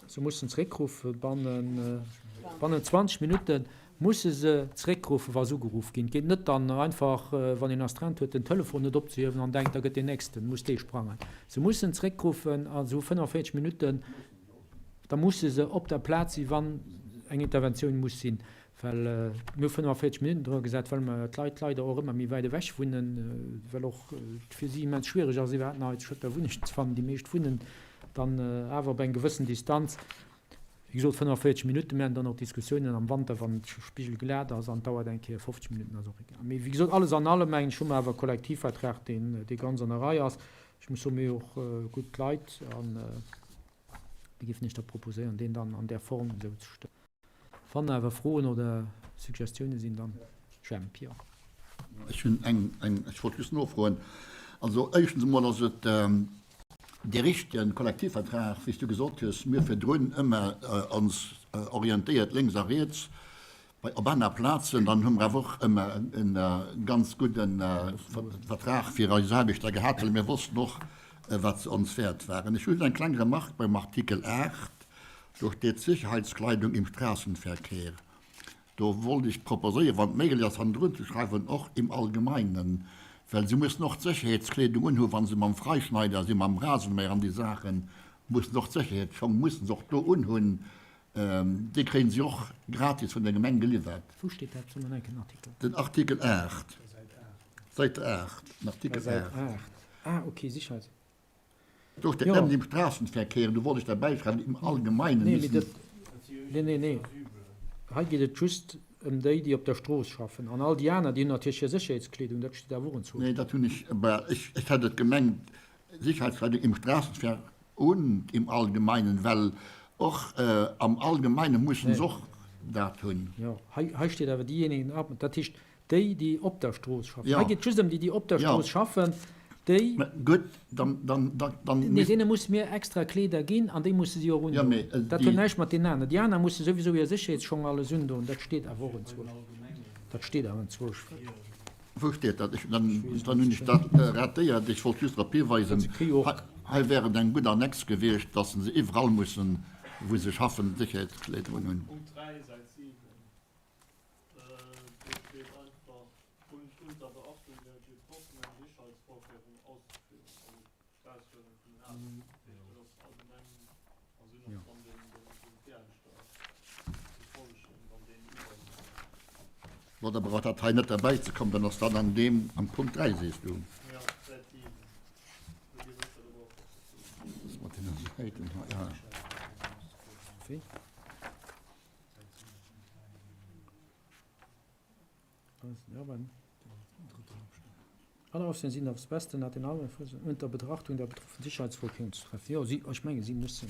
se mussen zeréckruffen, bannent 20 Minutten Musse se zeréckruffen, wa se ugeruff ginn. Et geet net dann einfach, wann een Astreinte huet, den Telefon net opzehiewen an denkt, da gëtt deen Nächsten, muss dee sprangen. Se mussen zeréckruffen a se hu 45 Minutten, da musse se op der Plaz sinn, wann eng Interventioun muss sinn. Well mir hu 45 Minutten dra gesat, well mer d'Leit leider och ëmmer méi wäit ewech wunnen, well och et fir si immens schwiereg ass, iwwerhaapt nach hei zu Schëtter Wunnechten ze fannen. Déi meescht wunnen dann awer op eng gewëssen Distanz. Wéi gesot, 45 Minutten. Mir haten dann och Diskussiounen am Wanter, wann de Spigel glat ass an et dauert eng Kéier 50 Minutten, ass och egal. Mee wéi gesot, alles an allem, mengen ech, hu mer awer e Kollektivvertrag, deen, dee ganz an der Rei ass. Ech muss soen, mir hu och gutt Leit a mir géifen Iech da proposéieren, deen dann an där Form esou ze stëmmen. Wann awer Froen oder Suggestiounen sinn, dann Jemp, jo. Ech hunn eng, eng, ech wollt just nofroen. Also éischtens emol ass et dee richtege Kollektivvertrag, wéi s du gesot hues, mir virdrun ëmmer ons orientéiert lénks a riets bei op aner Plazen, dann hu mer awer och ëmmer e ganz gudde Vertrag fir eis Aarbechter gehat, well mir wossten och, wat se ons wäert waren. Ech hu just eng kleng Remarque beim Artikel 8, do steet Sicherheitskleidung im Straßenverkehr. Do wollt ech proposéieren, wann et méiglech ass, hannendrun ze schreiwen, och im Allgemeinen, well se mussen och d'Sécherheetskleedung unhu wa se mam Freischneider sinn, mam Rasenmäher an déi Saachen, mussen se och d'Sécherheetsschong mussen se och do unhunn. Déi kréie se och gratis vun der Gemeng geliwwert. Wou steet dat? Soll mer nach enken Artikel? Den Artikel 8, Säit 8, den Artikel 8. Säit 8, ah ok, Sicherheits. Do steet nëmmen im Straßenverkehr, do wollt ech derbäi schreiwen, im Allgemeinen müssen. Nee, nee, nee, hei geet et just ëm déi, déi op der Strooss schaffen. An all déi aner, déi hunn natierlech hir Sécherheetskleedung, dat steet awer och enzwousch. Nee, dat hunn ech, bah, ech, ech hätt et gemengt, Sicherheitskleidung im Straßenverkehr und im Allgemeinen, well och am Allgemeine mussen se och dat hunn. Jo, hei, hei steet awer diejenigen, dat heescht, Déi, déi op der Strooss schaffen. Hei geet et just ëm déi, déi op der Strooss schaffen. Déi. Gutt, dann, dann, dann. Nee, deene musse mir extra Kleeder ginn an déi musse si och undoen. Dat huet näischt mat deenen aneren. Déi aner musse souwisou hir Sécherheetsschong alles undoen. Dat steet awer och enzwousch. Dat steet awer enzwousch. Wou steet dat? Ech, dann, dann hunn ech dat ratéiert. Ech wollt just drop hiweisen, hei wär et eng gutt Annex gewiescht, dass se iwwerall mussen, wou se schaffen, Sécherheetskleeder unhunn. Punkt 3, Säit 7. Do steet einfach unter Beachtung der getroffenen Sicherheitsvorkehrungen auszuführen, also d'Ausführung vun den Aarbechten. Dat heescht, dat ass allgemeng a sinn. Bon, da brauch dat hei net derbäi ze kommen, dann ass dat an deem, am Punkt 3, sees du. Mat deene Säiten hei, ja. Alle Aufsehen sind aufs Beste nach den allgemeinen Vorschriften unter Betrachtung der betroffenen Sicherheitsvorkehrungen zu treffen. Jo, si, ech menge si mussen.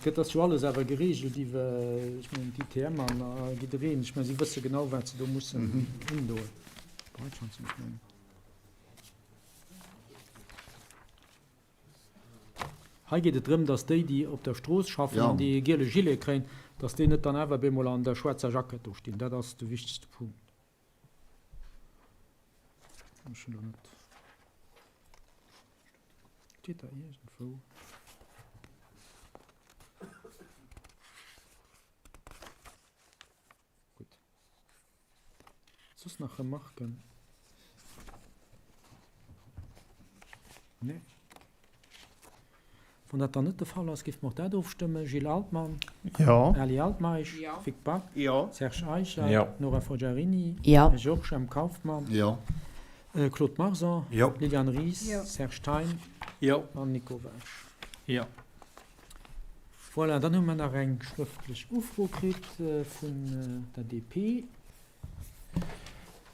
Et ass jo alles awer geregelt iwwer, ech mengen, d'ITM an jiddereen. Ech mengen, si wësse genau, wat se do mussen undoen. Bereitschafts-, ech mengen. Hei geet et drëm, dass déi, déi op der Strooss schaffen an déi e giele Gilet kréien, dass déi net dann awer bemol an der schwaarzer Jackett do stinn. Dat ass de wichtegste Punkt. Ech hunn elo net. Steet da iergendwou? Gutt. Soss nach Remarken? Nee. Wann dat dann net de Fall ass, géife mer och dat ofstëmmen. Gilles Altmann? Jo. Ali Altmeisch? Jo. Vic Back? Jo. Serge Eicher? Jo. Nora Forgiarini? Jo. Georges M. Kauffmann? Jo. Claude Marson? Jo. Liliane Ries? Jo. Serge Thein? Jo. An Nico Welsch? Jo. Voilà, dann hu mer nach eng schrëftlech Ufro kritt vun der DP.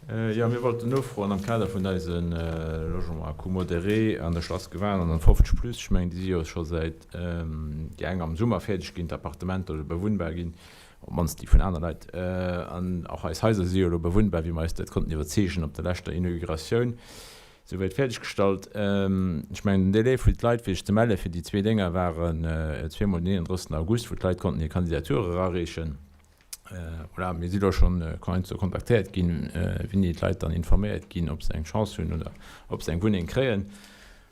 Jo, mir wollten nofroen am Kader vun eise Logements à coût modéré an der Schlass Gewan an an 50 plus, ech mengen déi si jo scho säit déi eng am Summer fäerdeg ginn, d'Appartementer oder bewunnbar ginn, op d'mannst déi vun aner Leit, an och eis Haiser si jo elo bewunnbar, wéi mer eis dat konnten iwwerzeegen op der leschter Inauguratioun. Souwäit fäerdeg gestallt. Ech mengen, den Délai fir d'Leit, fir sech ze melle fir déi zwee Dénger, waren zweemol den 31. August, wou d'Leit konnten hir Kandidatur erareechen. Voilà, mir si lo schonn heiansdo kontaktéiert ginn, wéini d'Leit dann informéiert ginn, ob se eng Chance hunn oder ob se eng Wunneng kréien.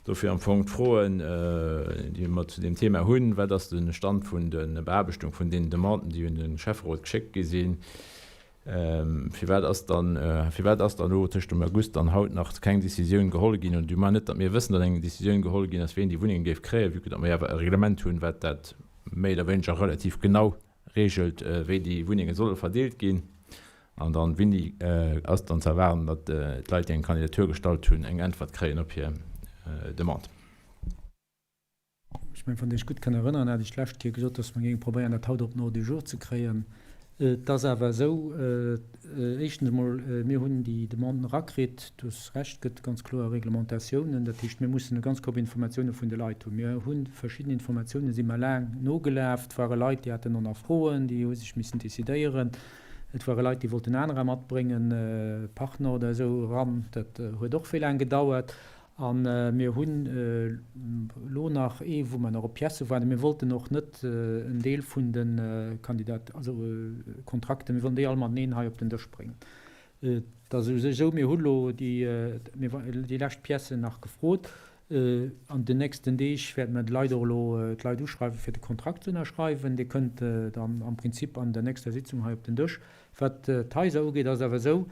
Dofir am Fong d'Froen, déi mer zu deem Thema hunn, Wat ass de Stand vun der Beaarbechtung vun deenen Demanden, déi un de Schäfferot geschéckt gi sinn? Firwat ass dann, firwat ass dann elo tëscht dem August an haut nach keng Décisioun geholl ginn, oder du moins net, datt mir wëssen, datt eng Décisioun geholl ginn ass, ween déi Wunnenge géif kréien, vue que datt mer jo awer e Reglement hunn, wat dat méi oder wéineger relativ genau regelt, wéi déi Wunnenge solle verdeelt ginn. An dann, wéini ass dann ze erwaarden, datt d'Leit, déi eng Kandidatur gestallt hunn, eng Äntwert kréien op hir Demande? Ech mengen, wann Dir Iech gutt kënnt erënneren, hat ech d'lescht Kéier gesot, dass mer géinge probéieren, dat haut op den Ordre du jour ze kréien. Et ass awer esou, éischtens emol, mir hunn déi Demanden erakritt. Du hues Recht, et gëtt ganz kloer Reglementatiounen. Dat heescht, mir mussen e ganz Koup Informatiounen vun de Leit hunn. Mir hu verschidden Informatiounen, si mer laang nogelaf. Et ware Leit, déi haten och nach Froen, déi hu sech missen decidéieren. Et ware Leit, déi wollten anerer matbréngen, Partner oder esou eran. Dat huet och vill laang gedauert. A mir hunn elo nach ee wou mer nach op Piècë waarden. Mir wollten och net en Deel vun de Kandidat, also Kontrakten, mir wollten déi all mateneen hei op den Dësch bréngen. Et ass u sech esou, mir hu lo déi, déi lescht Piècen nach gefrot. An den nächsten Deeg wäerte mer d'Leit och elo d'Leit uschreiwen, fir de Kontrakt ze ënnerschreiwen. Dee kënnt dann am Prinzip an der nächster Sitzung hei op den Dësch. Wat d'Haiser ugeet, ass et awer esou,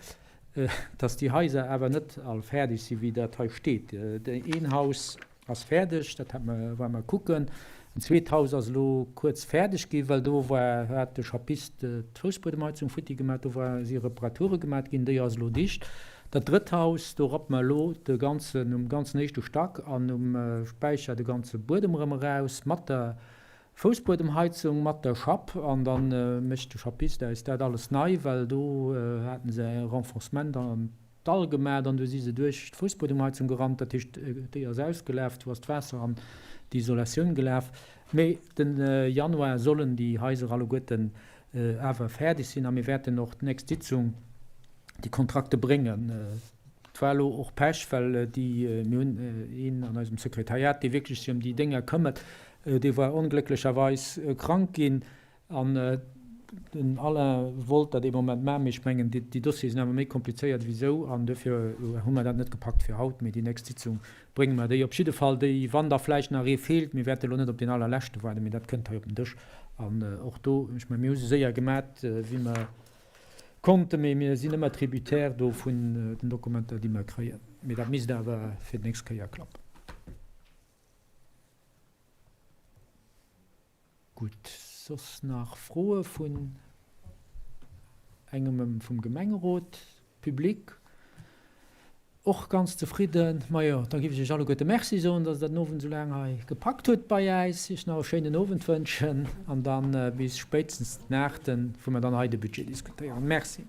dass déi Haiser awer net all fäerdeg sinn, wéi dat hei steet. Een Haus ass fäerdeg, dat hat mer, war mer kucken. En zweet Haus ass elo kuerz fäerdeg ginn, well do war, hat de Chapist d'Foussbuedemheizung futti gemaach, do war, si Reparature gemaat ginn, déi ass elo dicht. Dat drëtt Haus, do rappt mer elo de ganzen, um ganzen éischte Stack an um Späicher de ganze Buedem erëm eraus mat der Foussbuedemheizung mat der Schapp an dann mécht de Schappist äis dat alles nei, well do haten se e Renforcement an d'Dall gemat an du si se duerch d'Foussbuedemheizung gerannt, dat heescht déi ass ausgelaf, do ass d'Waasser an d'Isolatioun gelaf. Mee den Januar sollen déi Haiser alleguerten awer fäerdeg sinn a mir wäerten och d'nächst Sitzung déi Kontrakte bréngen. Et war elo och Pech, well déi, mir hunn een an eisem Sekretariat, dee wierklech sech ëm déi Dénger këmmert, dee war onglécklecherweis krank ginn an den Alain wollt dat ee Moment maachen, mee ech mengen, déi Dossiere sinn awer méi komplizéiert ewéi esou an duerfir hu mer dat net gepackt fir haut, mee déi nächst Sitzung brénge mer déi op jidde Fall. Déi, wann da vläicht nach ee feelt, mir wäerte elo net op deen allerleschte waarden, mee dat kënnt hei op den Dësch an och do, ech mengen, mir hu se séier gemat, wéi mer. konnten. Mee mir sinn ëmmer tributaire do vun den Dokumenter, déi mer kréien. Mee dat misst awer fir d'nächst Kéier klappen. Gutt, soss nach Froe vun engem vum Gemengerot? Public och ganz zefridden. Majo, da giff ech iech alleguerte Merci soen, dass der den Owend esou laang hei gepackt hutt bei äis. Iech nach e schéinen Owend wënschen an dann bis spéitstens den aachten, wou mer dann hei de Budget diskutéieren. Merci.